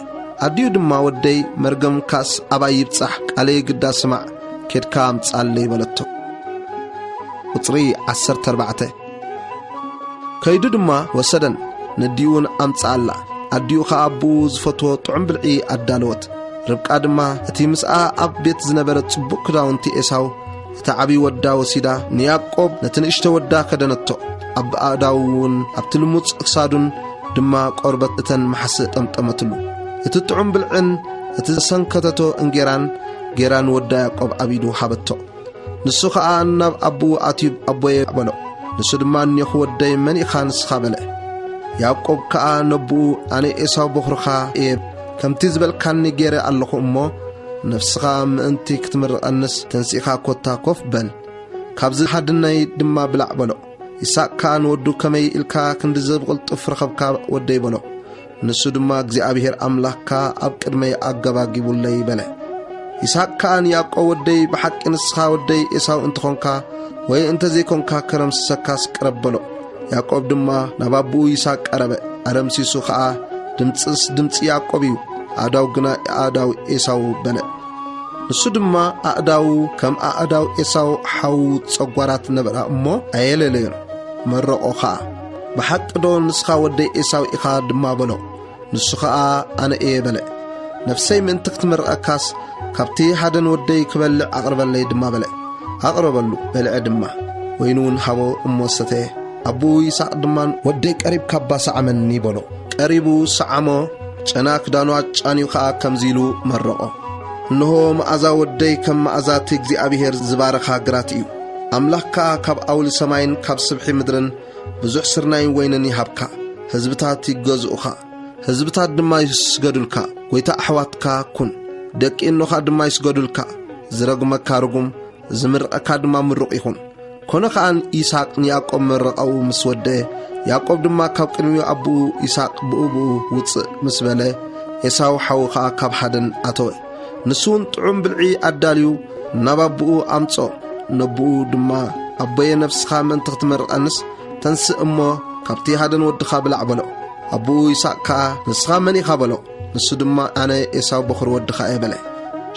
ኣዲኡ ድማ፣ "ወደይ፣ መርገምካስ ኣባይ ይብጻሕ፣ ቃለይ ግዳ ስማዕ፣ ኬድካ ኣምጽኣለይ" በለቶ። ቁጽሪ ዓሰርተ ኣርባዕተ። ከይዱ ድማ ወሰደን፣ ነዲኡን ኣምጽኣላ። ኣዲኡ ኸኣ ኣቦኡ ዝፈትዎ ጥዑም ብልዒ ኣዳለወት። ርብቃ ድማ እቲ ምስኣ ኣብ ቤት ዝነበረ ጽቡቕ ክዳውንቲ ኤሳው፣ እቲ ዓቢ ወዳ ወሲዳ፣ ንያዕቆብ ነቲ ንእሽቶ ወዳ ከደነቶ። ኣብ ኣእዳዉ እውን ኣብቲ ልሙጽ ክሳዱን ድማ ቆርበት እተን መሓስእ ጠምጠመትሉ። እቲ ጥዑም ብልዕን እቲ ዝሰንከተቶ እንጌራን ጌራ ንወዳ ያዕቆብ ኣብ ኢዱ ሃበቶ። ንሱ ኸኣ ናብ ኣቦኡ ኣትዩ፣ "ኣቦየ" በሎ። ንሱ ድማ፣ "እኔኹ ወደይ፣ መን ኢኻ ንስኻ?" በለ። ያዕቆብ ከኣ ነቦኡ፣ "ኣነ ኤሳው በኹርኻ እየ፣ ከምቲ ዝበልካኒ ገይረ ኣለኹ እሞ፣ ነፍስኻ ምእንቲ ክትምርቐንስ ተንሲእካ ኮታ ኮፍ በል፣ ካብዚ ሃድነይ ድማ ብላዕ" በሎ። ይስሐቅ ከኣ ንወዱ፣ "ከመይ ኢልካ ክንድዚ ብቕልጡፍ ረኸብካ ወደይ?" በሎ። ንሱ ድማ፣ "እግዚኣብሄር ኣምላኽካ ኣብ ቅድመይ ኣገባጊቡለይ" በለ። ይስሐቅ ከኣ ንያዕቆብ፣ "ወደይ፣ ብሓቂ ንስኻ ወደይ ኤሳው እንተኾንካ ወይ እንተ ዘይኮንካ፣ ከረምስሰካስ ቅረብ" በሎ። ያዕቆብ ድማ ናብ ኣቦኡ ይስሐቅ ቀረበ። ኣረምሲሱ ኸኣ፣ "ድምጽስ ድምጺ ያዕቆብ እዩ፣ ኣእዳው ግና ኣእዳው ኤሳው" በለ። ንሱ ድማ ኣእዳዉ ከም ኣእዳው ኤሳው ሓዉ ጸጓራት ነበራ እሞ ኣየለለዮን። መረቖ ኸኣ፣ "ብሓቂ ዶ ንስኻ ወደይ ኤሳው ኢኻ?" ድማ በሎ። ንሱ ኸኣ፣ "ኣነ እየ" በለ። "ነፍሰይ ምእንቲ ክትምርቐካስ ካብቲ ሃደን ወደይ ክበልዕ ኣቕርበለይ" ድማ በለ። ኣቕረበሉ፣ በልዐ ድማ። ወይኑ እውን ሃቦ እሞ ሰተየ። ኣቦኡ ይስሐቅ ድማ፣ "ወደይ ቀሪብካ እባ ሰዓመኒ" በሎ። ቀሪቡ ሰዓሞ፣ ጨና ክዳኑ ኣጫንዩ ኸኣ ከምዚ ኢሉ መረቖ፣ "እንሆ፣ መኣዛ ወደይ ከም መኣዛ እቲ እግዚኣብሄር ዝባረኻ ግራት እዩ። ኣምላኽ ከኣ ካብ ኣውሊ ሰማይን ካብ ስብሒ ምድርን ብዙሕ ስርናይን ወይንን ይሃብካ። ህዝብታት ይገዝኡኻ፣ ህዝብታት ድማ ይስገዱልካ። ጐይታ ኣሕዋትካ ኩን፣ ደቂ እኖኻ ድማ ይስገዱልካ። ዝረግመካ ርጉም፣ ዝምርቐካ ድማ ምሩቕ ይኹን።" ኮነ ኸኣ፣ ይስሐቅ ንያዕቆብ ምርቓኡ ምስ ወደአ፣ ያዕቆብ ድማ ካብ ቅድሚ ኣቦኡ ይስሐቅ ብኡ ብኡ ውጽእ ምስ በለ፣ ኤሳው ሓዉ ኸኣ ካብ ሃደን ኣተወ። ንሱ እውን ጥዑም ብልዒ ኣዳልዩ ናብ ኣቦኡ ኣምጽኦ። ነቦኡ ድማ፣ "ኣቦየ፣ ነፍስኻ ምእንቲ ክትምርቐንስ ተንስእ እሞ፣ ካብቲ ሃደን ወድኻ ብላዕ" በሎ። ኣቦኡ ይስሐቅ ከኣ፣ "ንስኻ መን ኢኻ?" በሎ። ንሱ ድማ፣ "ኣነ ኤሳው በኹሪ ወድኻ እየ" በለ።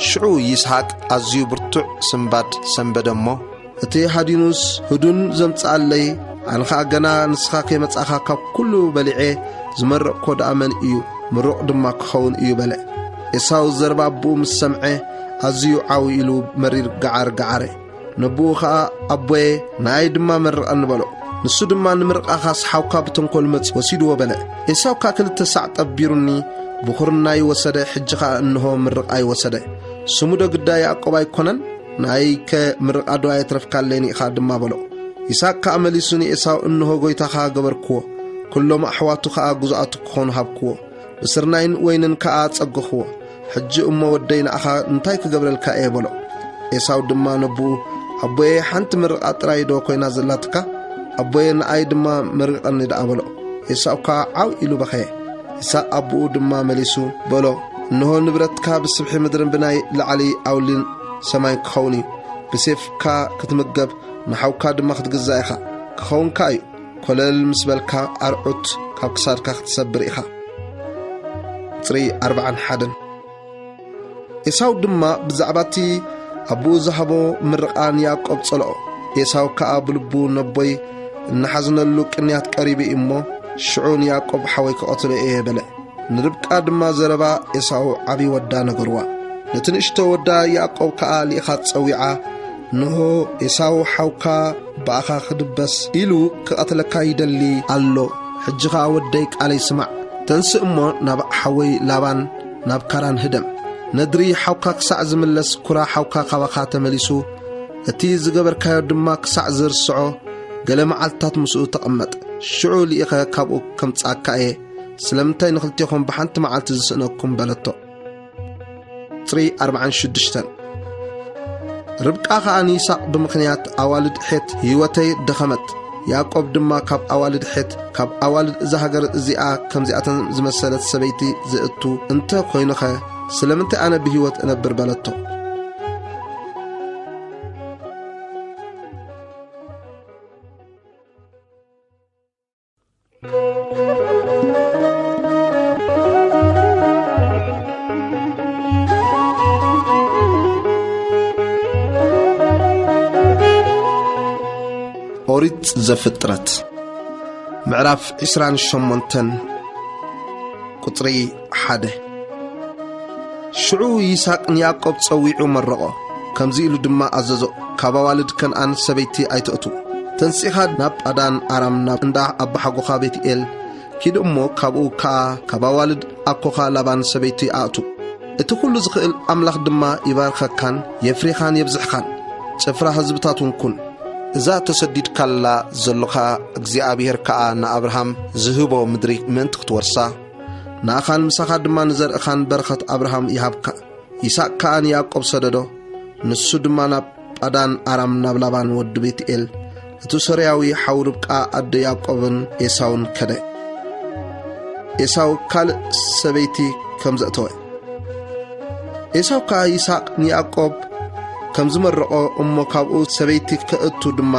ሽዑ ይስሐቅ ኣዝዩ ብርቱዕ ስንባድ ሰንበደ እሞ፣ "እቲ ሃዲኑስ ህዱን ዘምጽኣለይ፣ ኣነ ኸኣ ገና ንስኻ ከይመጻእካ ካብ ኩሉ በሊዐ ዝመረቕኮ ደኣ መን እዩ? ምሩቕ ድማ ክኸውን እዩ" በለ። ኤሳው ዘረባ ኣቦኡ ምስ ሰምዐ፣ ኣዝዩ ዓው ኢሉ መሪር ገዓር ገዓረ። ነቦኡ ኸኣ፣ "ኣቦየ፣ ንኣይ ድማ መርቐኒ" በሎ። ንሱ ድማ፣ "ንምርቓኻስ ሓውካ ብተንኮል መጺኡ ወሲድዎ" በለ። ኤሳው ከኣ ክልተ ሳዕ ጠቢሩኒ፣ ብኹርናይ ወሰደ፣ ሕጂ ኸኣ እንሆ ምርቓይ ወሰደ። ስሙ ዶ ግዳ ያዕቆብ ኣይኮነን? ንኣይከ ምርቓ ዶ ኣየትረፍካለይን ኢኻ ድማ በሎ። ይስሐቅ ከኣ መሊሱ ንኤሳው፣ "እንሆ ጐይታኻ ገበርክዎ፣ ኩሎም ኣሕዋቱ ኸኣ ግዙኣቱ ክኾኑ ሃብክዎ፣ ብስርናይን ወይንን ከኣ ጸገኽዎ። ሕጂ እሞ ወደይ ንኣኻ እንታይ ክገብረልካ እየ?" በሎ። ኤሳው ድማ ነቦኡ፣ "ኣቦየ፣ ሓንቲ ምርቓ ጥራይ ዶ ኰይና ዘላትካ? ኣቦየ፣ ንኣይ ድማ መርቐኒ ደኣ" በሎ። ኤሳው ከኣ ዓው ኢሉ በኸየ። ይስሐቅ ኣቦኡ ድማ መሊሱ በሎ፣ "እንሆ ንብረትካ ብስብሒ ምድርን ብናይ ላዕሊ ኣውሊን ሰማይን ክኸውን እዩ። ብሴፍካ ክትምገብ፣ ንሓውካ ድማ ክትግዛእ ኢኻ። ክኸውን ከኣ እዩ፣ ኮለል ምስ በልካ ኣርዑት ካብ ክሳድካ ክትሰብር ኢኻ።" ቁጽሪ ኣርብዓን ሓደን። ኤሳው ድማ ብዛዕባ እቲ ኣቦኡ ዝሃቦ ምርቓ ንያዕቆብ ጸልኦ። ኤሳው ከኣ ብልቡ፣ "ነቦይ እናሓዝነሉ ቅንያት ቀሪቡ እዩ እሞ፣ ሽዑ ንያዕቆብ ሓወይ ክቐትሎ እየ" በለ። ንርብቃ ድማ ዘረባ ኤሳው ዓቢ ወዳ ነገርዋ። ነቲ ንእሽቶ ወዳ ያዕቆብ ከኣ ልኢኻ ጸዊዓ፣ "እንሆ፣ ኤሳው ሓውካ ብኣኻ ክድበስ ኢሉ ክቐትለካ ይደሊ ኣሎ። ሕጂ ኸኣ ወደይ፣ ቃለይ ስማዕ። ተንስእ እሞ ናብ ሓወይ ላባን ናብ ካራን ህደም። ነድሪ ሓውካ ክሳዕ ዝምለስ፣ ኩራ ሓውካ ካባኻ ተመሊሱ፣ እቲ ዝገበርካዮ ድማ ክሳዕ ዝርስዖ፣ ገለ መዓልትታት ምስኡ ተቐመጥ። ሽዑ ልኢኸ ካብኡ ከምጽኣካ እየ። ስለምንታይ ንኽልቴኹም ብሓንቲ መዓልቲ ዝስእነኩም?" በለቶ። ቁጽሪ ኣርብዓን ሽዱሽተን። ርብቃ ኸኣ ንይስሐቅ ብምኽንያት ኣዋልድ ሔት፣ "ህይወተይ ደኸመት፣ ያዕቆብ ድማ ካብ ኣዋልድ ሔት፣ ካብ ኣዋልድ እዛ ሃገር እዚኣ ከምዚኣተን ዝመሰለት ሰበይቲ ዝእቱ እንተ ኾይኑኸ፣ ስለምንታይ ኣነ ብህይወት እነብር?" በለቶ። ኦሪት ዘፍጥረት ምዕራፍ ዕስራን ሸሞንተን። ቁጽሪ ሓደ። ሽዑ ይስሐቅ ንያዕቆብ ጸዊዑ መረቖ፣ ከምዚ ኢሉ ድማ ኣዘዞ፣ ካብ ኣዋልድ ከነኣን ሰበይቲ ኣይትእቱ። ተንሲኻ ናብ ጳዳን ኣራም ናብ እንዳ ኣባሓጎኻ ቤትኤል ኪድ እሞ ካብኡ ከኣ ካብ ኣዋልድ ኣኮኻ ላባን ሰበይቲ ኣእቱ። እቲ ኩሉ ዝኽእል ኣምላኽ ድማ ይባርኸካን የፍሪኻን የብዝሕኻን፣ ጭፍራ ህዝብታት እውን ኩን። እዛ ተሰዲድካላ ዘሎኻ እግዚኣብሔር ከኣ ንኣብርሃም ዝህቦ ምድሪ ምእንቲ ክትወርሳ፣ ንኣኻን ምሳኻ ድማ ንዘርእኻን በረኸት ኣብርሃም ይሃብካ። ይስሐቅ ከኣ ንያዕቆብ ሰደዶ፣ ንሱ ድማ ናብ ጳዳን ኣራም ናብ ላባን ወዲ ቤትኤል፣ እቲ ሶርያዊ ሓው ርብቃ ኣደ ያዕቆብን ኤሳውን ከደ። ኤሳው ካልእ ሰበይቲ ከም ዘእተወ። ኤሳው ከኣ ይስሐቅ ንያዕቆብ ከም ዝመረቖ እሞ ካብኡ ሰበይቲ ከእቱ ድማ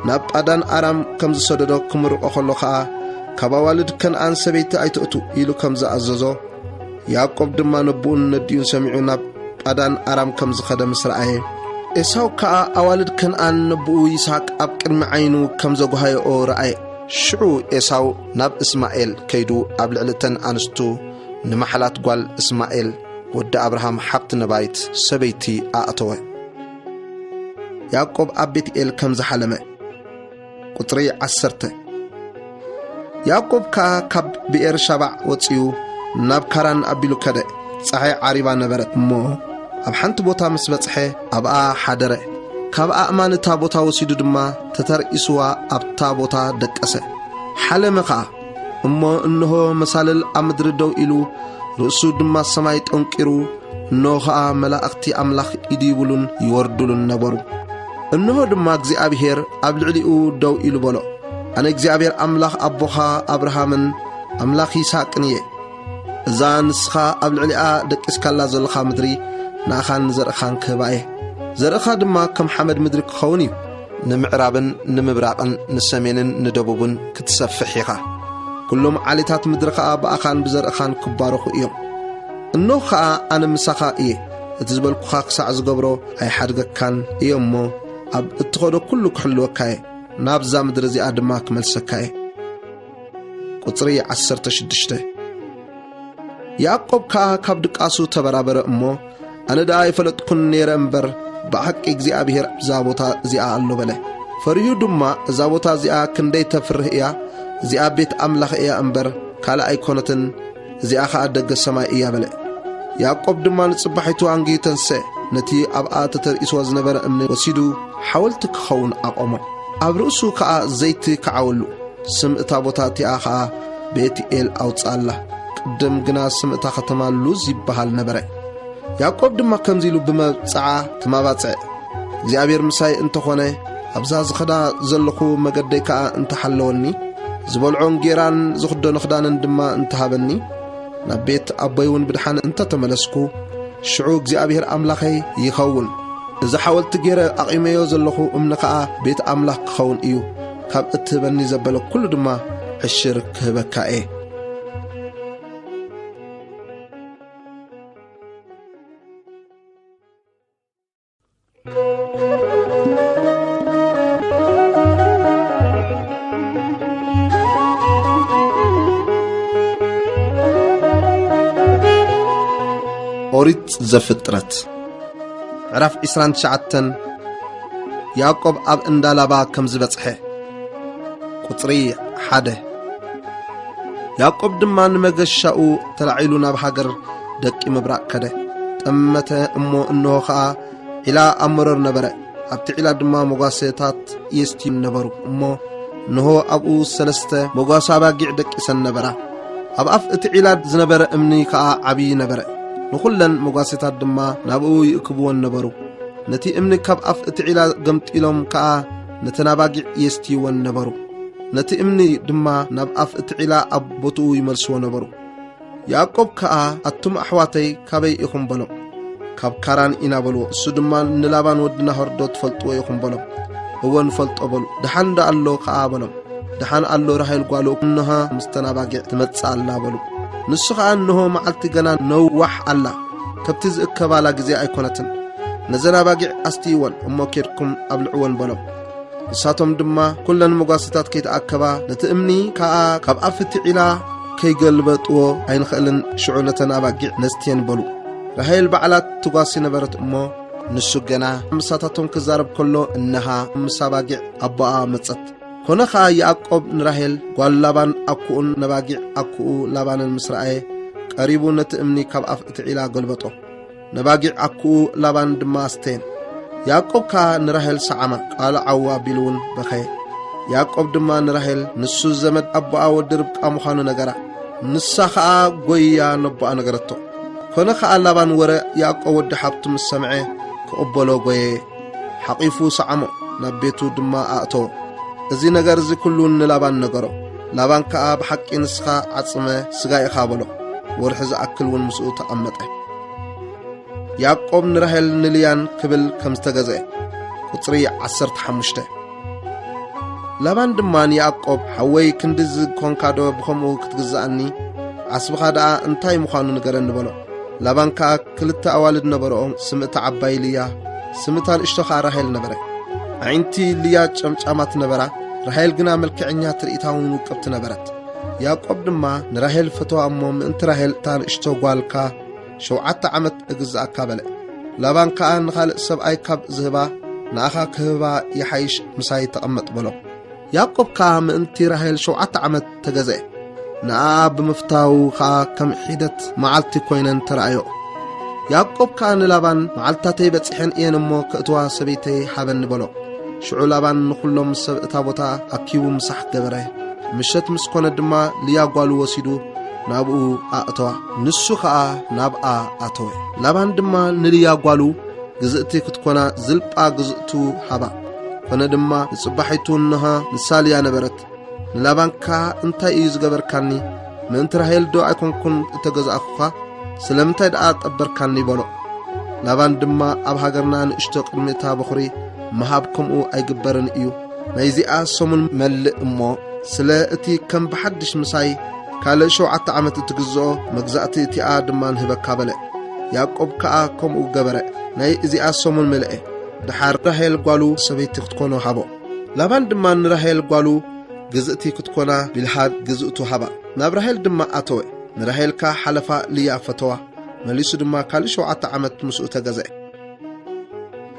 ናብ ጳዳን ኣራም ከም ዝሰደዶ ክምርቖ ከሎ ኸኣ፣ ካብ ኣዋልድ ከነኣን ሰበይቲ ኣይትእቱ ኢሉ ከም ዝኣዘዞ፣ ያዕቆብ ድማ ነቦኡን ነዲኡን ሰሚዑ ናብ ጳዳን ኣራም ከም ዝኸደ ምስ ረኣየ፣ ኤሳው ከኣ ኣዋልድ ከነኣን ነቦኡ ይስሐቅ ኣብ ቅድሚ ዓይኑ ከም ዘጓሃየኦ ረኣየ። ሽዑ ኤሳው ናብ እስማኤል ከይዱ ኣብ ልዕሊ እተን ኣንስቱ ንመሓላት ጓል እስማኤል ወዲ ኣብርሃም ሓብቲ ነባይት ሰበይቲ ኣእተወ። ያዕቆብ ኣብ ቤትኤል ከም ዝሓለመ። ቁጽሪ ዓሰርተ። ያዕቆብ ከኣ ካብ ብኤር ሻባዕ ወጺኡ ናብ ካራን ኣቢሉ ከደ። ጸሓይ ዓሪባ ነበረት እሞ ኣብ ሓንቲ ቦታ ምስ በጽሐ ኣብኣ ሓደረ። ካብ ኣእማን እታ ቦታ ወሲዱ ድማ ተተርኢስዋ ኣብታ ቦታ ደቀሰ። ሓለመ ኸኣ፣ እሞ እንሆ መሳልል ኣብ ምድሪ ደው ኢሉ፣ ርእሱ ድማ ሰማይ ጠንቂሩ፣ እንሆ ኸኣ መላእኽቲ ኣምላኽ ይድይቡሉን ይወርዱሉን ነበሩ። እንሆ ድማ እግዚኣብሄር ኣብ ልዕሊኡ ደው ኢሉ በሎ፣ ኣነ እግዚኣብሄር ኣምላኽ ኣቦኻ ኣብርሃምን ኣምላኽ ይስሐቅን እየ። እዛ ንስኻ ኣብ ልዕሊኣ ደቂስካላ ዘለኻ ምድሪ ንኣኻን ንዘርእኻን ክህባ እየ። ዘርእኻ ድማ ከም ሓመድ ምድሪ ክኸውን እዩ። ንምዕራብን ንምብራቕን ንሰሜንን ንደቡብን ክትሰፍሕ ኢኻ። ኩሎም ዓሌታት ምድሪ ኸኣ ብኣኻን ብዘርእኻን ክባረኹ እዮም። እንሆ ኸኣ ኣነ ምሳኻ እየ። እቲ ዝበልኩኻ ክሳዕ ዝገብሮ ኣይሓድገካን እየ እሞ፣ ኣብ እትኸዶ ኩሉ ክሕልወካ እየ። ናብዛ ምድሪ እዚኣ ድማ ክመልሰካ እየ። ቁጽሪ ዓሰርተ ሽዱሽተ። ያዕቆብ ከኣ ካብ ድቃሱ ተበራበረ እሞ፣ ኣነ ደኣ ኣይፈለጥኩን ነይረ እምበር፣ ብሓቂ እግዚኣብሄር ኣብዛ ቦታ እዚኣ ኣሎ በለ። ፈሪሁ ድማ፣ እዛ ቦታ እዚኣ ክንደይ ተፍርህ እያ! እዚኣ ቤት ኣምላኽ እያ እምበር፣ ካልእ ኣይኮነትን፣ እዚኣ ኸኣ ደገ ሰማይ እያ በለ። ያዕቆብ ድማ ንጽባሒቱ ኣንጊሁ ተንስአ፣ ነቲ ኣብኣ ተተርኢስዎ ዝነበረ እምኒ ወሲዱ ሓወልቲ ክኸውን ኣቖሞ። ኣብ ርእሱ ከኣ ዘይቲ ከዓወሉ። ስም እታ ቦታ እቲኣ ኸኣ ቤትኤል ኣውጽኣላ። ቅድም ግና ስም እታ ኸተማ ሉዝ ይበሃል ነበረ። ያዕቆብ ድማ ከምዚ ኢሉ ብመብጽዓ ተማባጽዐ፣ እግዚኣብሔር ምሳይ እንተኾነ፣ ኣብዛ ዝኸዳ ዘለኹ መገደይ ከኣ እንተሓለወኒ፣ ዝበልዖን ጌራን ዝኽደኖ ክዳንን ድማ እንተሃበኒ፣ ናብ ቤት ኣቦይ እውን ብድሓን እንተተመለስኩ፣ ሽዑ እግዚኣብሔር ኣምላኸይ ይኸውን። እዚ ሓወልቲ ገይረ ኣቒመዮ ዘለኹ እምኒ ኸኣ ቤት ኣምላኽ ክኸውን እዩ። ካብ እትህበኒ ዘበለ ኩሉ ድማ ዕሽር ክህበካ እየ። ኦሪት ዘፍጥረት ምዕራፍ ዕስራን ትሽዓተን። ያዕቆብ ኣብ እንዳ ላባ ከም ዝበጽሐ። ቁጽሪ ሓደ። ያዕቆብ ድማ ንመገሻኡ ተላዒሉ ናብ ሃገር ደቂ ምብራቕ ከደ። ጠመተ እሞ እንሆ ኸኣ ዒላ ኣብ መሮር ነበረ። ኣብቲ ዒላ ድማ መጓሰታት የስትዩ ነበሩ እሞ፣ እንሆ ኣብኡ ሰለስተ መጓሰ ኣባጊዕ ደቂሰን ነበራ። ኣብ ኣፍ እቲ ዒላ ዝነበረ እምኒ ከኣ ዓብዪ ነበረ። ንኹለን መጓሰታት ድማ ናብኡ ይእክብወን ነበሩ። ነቲ እምኒ ካብ ኣፍ እቲ ዒላ ገምጢሎም ከኣ ነተን ኣባጊዕ የስትይወን ነበሩ። ነቲ እምኒ ድማ ናብ ኣፍ እቲ ዒላ ኣብ ቦትኡ ይመልስዎ ነበሩ። ያዕቆብ ከኣ፣ ኣቱም ኣሕዋተይ ካበይ ኢኹም? በሎም። ካብ ካራን ኢና በልዎ። እሱ ድማ፣ ንላባን ወዲ ናሆር ዶ ትፈልጥዎ ኢኹም? በሎም። እወ ንፈልጦ በሉ። ደሓን ዶ ኣሎ ከኣ? በሎም። ደሓን ኣሎ፣ ራሄል ጓሉ እንሃ ምስተን ኣባጊዕ ትመጽእ ኣላ በሉ። ንሱ ኸኣ፣ እንሆ መዓልቲ ገና ነዋሕ ኣላ፣ ከብቲ ዝእከባላ ግዜ ኣይኮነትን። ነዘን ኣባጊዕ ኣስትይወን እሞ ኬድኩም ኣብልዕወን በሎም። ንሳቶም ድማ ኩለን መጓሰታት ከይተኣከባ ነቲ እምኒ ከኣ ካብ ኣፍ እቲ ዒላ ከይገልበጥዎ ኣይንኽእልን፣ ሽዑ ነተን ኣባጊዕ ነስትየን በሉ። ራሄል ባዕላ ትጓሲ ነበረት እሞ፣ ንሱ ገና ምሳታቶም ክዛረብ ከሎ፣ እነሃ ምስ ኣባጊዕ ኣቦኣ መጸት። ኮነ ኸኣ ያዕቆብ ንራሄል ጓል ላባን ኣኩኡን ነባጊዕ ኣኩኡ ላባንን ምስ ረኣየ፣ ቀሪቡ ነቲ እምኒ ካብ ኣፍ እቲ ዒላ ገልበጦ። ነባጊዕ ኣኩኡ ላባን ድማ ኣስተየን። ያዕቆብ ከኣ ንራሄል ሰዓማ፣ ቃል ዓው ኣቢሉ እውን በኸየ። ያዕቆብ ድማ ንራሄል፣ ንሱ ዘመድ ኣቦኣ ወዲ ርብቃ ምዃኑ ነገራ። ንሳ ኸኣ ጐይያ ነቦኣ ነገረቶ። ኮነ ኸኣ ላባን ወረ ያዕቆብ ወዲ ሓብቱ ምስ ሰምዐ፣ ክቕበሎ ጐየየ። ሓቒፉ ሰዓሞ፣ ናብ ቤቱ ድማ ኣእተዎ። እዚ ነገር እዚ ኩሉ ንላባን ነገሮ። ላባን ከኣ፣ "ብሓቂ ንስኻ ዓጽመ ስጋ ኢኻ" በሎ። ወርሒ ዝኣክል እውን ምስኡ ተቐመጠ። ያዕቆብ ንራሄል ንልያን ክብል ከም ዝተገዝአ። ቁጽሪ ዓሰርተ ሓሙሽተ። ላባን ድማ ንያዕቆብ፣ "ሓወይ ክንድዚ ዚኮንካ ዶ ብኸምኡ ክትግዝኣኒ? ዓስብኻ ደኣ እንታይ ምዃኑ ንገረኒ" በሎ። ላባን ከኣ ክልተ ኣዋልድ ነበርኦ፣ ስም እታ ዓባይ ልያ፣ ስም እታ ንእሽቶ ኸኣ ራሄል ነበረ። ኣዒንቲ ልያ ጨምጫማት ነበራ፣ ራሄል ግና መልክዐኛ ትርኢታ እውን ውቅብቲ ነበረት። ያዕቆብ ድማ ንራሄል ፈተዋ እሞ፣ "ምእንቲ ራሄል እታ ንእሽቶ ጓልካ ሸውዓተ ዓመት እግዝኣካ" በለ። ላባን ከኣ፣ "ንኻልእ ሰብኣይ ካብ ዝህባ ንኣኻ ክህባ ይሓይሽ፣ ምሳይ ተቐመጥ" በሎ። ያዕቆብ ከኣ ምእንቲ ራሄል ሸውዓተ ዓመት ተገዝአ። ንኣኣ ብምፍታዉ ኸኣ ከም ሒደት መዓልቲ ኰይነን ተራእዮ። ያዕቆብ ከኣ ንላባን፣ "መዓልትታተይ በጺሐን እየን እሞ፣ ከእትዋ ሰበይተይ ሃበኒ" በሎ። ሽዑ ላባን ንኹሎም ሰብ እታ ቦታ ኣኪቡ ምሳሕ ገበረ። ምሸት ምስ ኰነ ድማ ልያ ጓሉ ወሲዱ ናብኡ ኣእተዋ። ንሱ ኸኣ ናብኣ ኣተወ። ላባን ድማ ንልያ ጓሉ፣ ግዝእቲ ክትኮና ዝልጳ ግዝእቱ ሃባ። ኮነ ድማ ንጽባሒቱ እንሃ ንሳ ልያ ነበረት። ንላባን ከኣ፣ "እንታይ እዩ ዝገበርካኒ? ምእንቲ ራሄል ዶ ኣይኮንኩን እተገዛእኩኻ? ስለምንታይ ደኣ ጠበርካኒ?" በሎ። ላባን ድማ፣ "ኣብ ሃገርና ንእሽቶ ቅድሚ እታ በኹሪ ምሃብ ከምኡ ኣይግበርን እዩ። ናይዚኣ ሰሙን መልእ እሞ፣ ስለ እቲ ከም ብሓድሽ ምሳይ ካልእ ሸውዓተ ዓመት እትግዝኦ መግዛእቲ እቲኣ ድማ ንህበካ" በለ። ያዕቆብ ከኣ ከምኡ ገበረ። ናይ እዚኣ ሰሙን መልአ። ደሓር ራሄል ጓሉ ሰበይቲ ክትኮኖ ሃቦ። ላባን ድማ ንራሄል ጓሉ ግዝእቲ ክትኮና ቢልሃ ግዝእቱ ሃባ። ናብ ራሄል ድማ ኣተወ። ንራሄል ከኣ ሓለፋ ልያ ፈተዋ። መሊሱ ድማ ካልእ ሸውዓተ ዓመት ምስኡ ተገዝአ።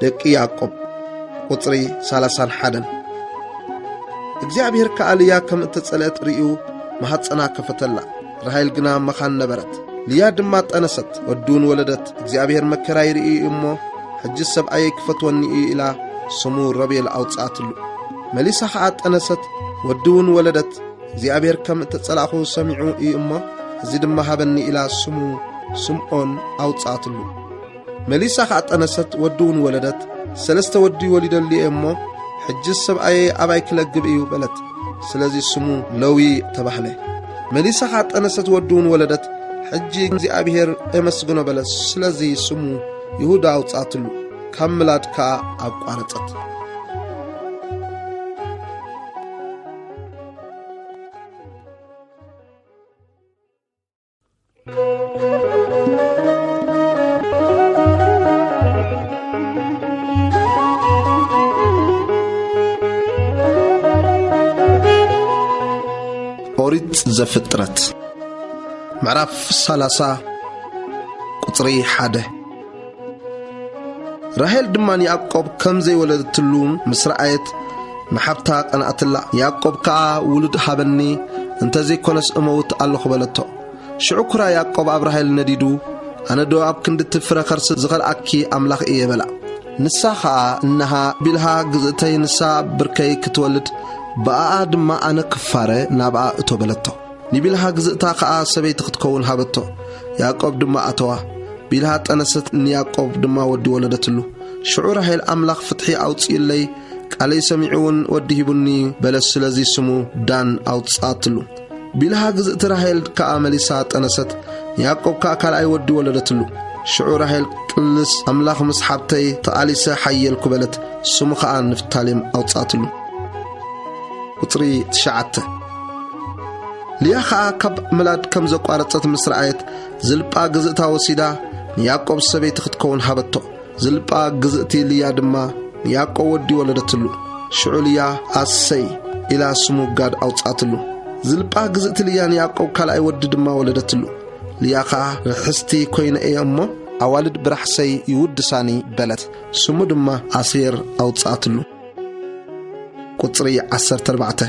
ደቂ ያዕቆብ፣ ቁጽሪ ሰላሳን ሓደን። እግዚኣብሔር ከኣ ልያ ከም እተጸልአት ርእዩ፣ ማህጸና ከፈተላ። ራሄል ግና መኻን ነበረት። ልያ ድማ ጠነሰት፣ ወዲ እውን ወለደት። እግዚኣብሔር መከራይ ርእዩ እዩ እሞ፣ ሕጂ ሰብኣየይ ክፈትወኒ እዩ ኢላ፣ ስሙ ሮቤል ኣውጽኣትሉ። መሊሳ ኸኣ ጠነሰት፣ ወዲ እውን ወለደት። እግዚኣብሔር ከም እተጸላእኹ ሰሚዑ እዩ እሞ፣ እዚ ድማ ሃበኒ ኢላ፣ ስሙ ስምዖን ኣውጽኣትሉ። መሊሳ ኸኣ ጠነሰት፣ ወዲ እውን ወለደት። ሰለስተ ወዲ ወሊደሉ እየ እሞ፣ ሕጂ ሰብኣየይ ኣባይ ክለግብ እዩ በለት። ስለዚ ስሙ ለዊ ተባህለ። መሊሳ ኸኣ ጠነሰት፣ ወዲ እውን ወለደት። ሕጂ እግዚኣብሔር የመስግኖ በለት። ስለዚ ስሙ ይሁዳ ኣውጽኣትሉ። ካብ ምላድ ከኣ ኣቋረጸት። ኦሪት ዘፍጥረት ምዕራፍ ሰላሳ ቁጽሪ ሓደ። ራሄል ድማ ንያዕቆብ ከም ዘይወለደትሉ ምስ ረኣየት ንሓብታ ቀንኣትላ። ያዕቆብ ከኣ፣ "ውሉድ ሃበኒ፣ እንተ ዘይኮነስ እመውት ኣለኹ" በለቶ። ሽዑ ኩራ ያዕቆብ ኣብ ራሄል ነዲዱ፣ "ኣነ ዶ ኣብ ክንዲ እቲ ፍረ ከርሲ ዝኸልኣኪ ኣምላኽ እየ?" በላ። ንሳ ኸኣ፣ "እንሃ ቢልሃ ግዝእተይ፣ ንሳ ብርከይ ክትወልድ፣ ብኣኣ ድማ ኣነ ክፋረ ናብኣ እቶ" በለቶ። ንቢልሃ ግዝእታ ኸኣ ሰበይቲ ክትከውን ሃበቶ። ያዕቆብ ድማ ኣተዋ። ቢልሃ ጠነሰት፣ ንያዕቆብ ድማ ወዲ ወለደትሉ። ሽዑ ራሄል፣ "ኣምላኽ ፍትሒ ኣውጺኡለይ፣ ቃለይ ሰሚዑ እውን ወዲ ሂቡኒ" በለት። ስለዚ ስሙ ዳን ኣውጽኣትሉ። ቢልሃ ግዝእቲ ራሄል ከኣ መሊሳ ጠነሰት፣ ንያዕቆብ ከኣ ካልኣይ ወዲ ወለደትሉ። ሽዑ ራሄል፣ "ቅልስ ኣምላኽ ምስ ሓብተይ ተቓሊሰ ሓየልኩ" በለት። ስሙ ኸኣ ንፍታሌም ኣውጽኣትሉ። ቁጽሪ ትሽዓተ። ልያ ኸኣ ካብ ምላድ ከም ዘቋረጸት ምስ ረኣየት፣ ዝልጳ ግዝእታ ወሲዳ ንያዕቆብ ሰበይቲ ክትከውን ሃበቶ። ዝልጳ ግዝእቲ ልያ ድማ ንያዕቆብ ወዲ ወለደትሉ። ሽዑ ልያ ኣሰይ ኢላ ስሙ ጋድ ኣውጽኣትሉ። ዝልጳ ግዝእቲ ልያ ንያዕቆብ ካልኣይ ወዲ ድማ ወለደትሉ። ልያ ኸኣ፣ "ርሕስቲ ኮይነ እየ እሞ፣ ኣዋልድ ብራሕሰይ ይውድሳኒ" በለት። ስሙ ድማ ኣሴር ኣውጽኣትሉ። ቁጽሪ ዓሰርተ ኣርባዕተ።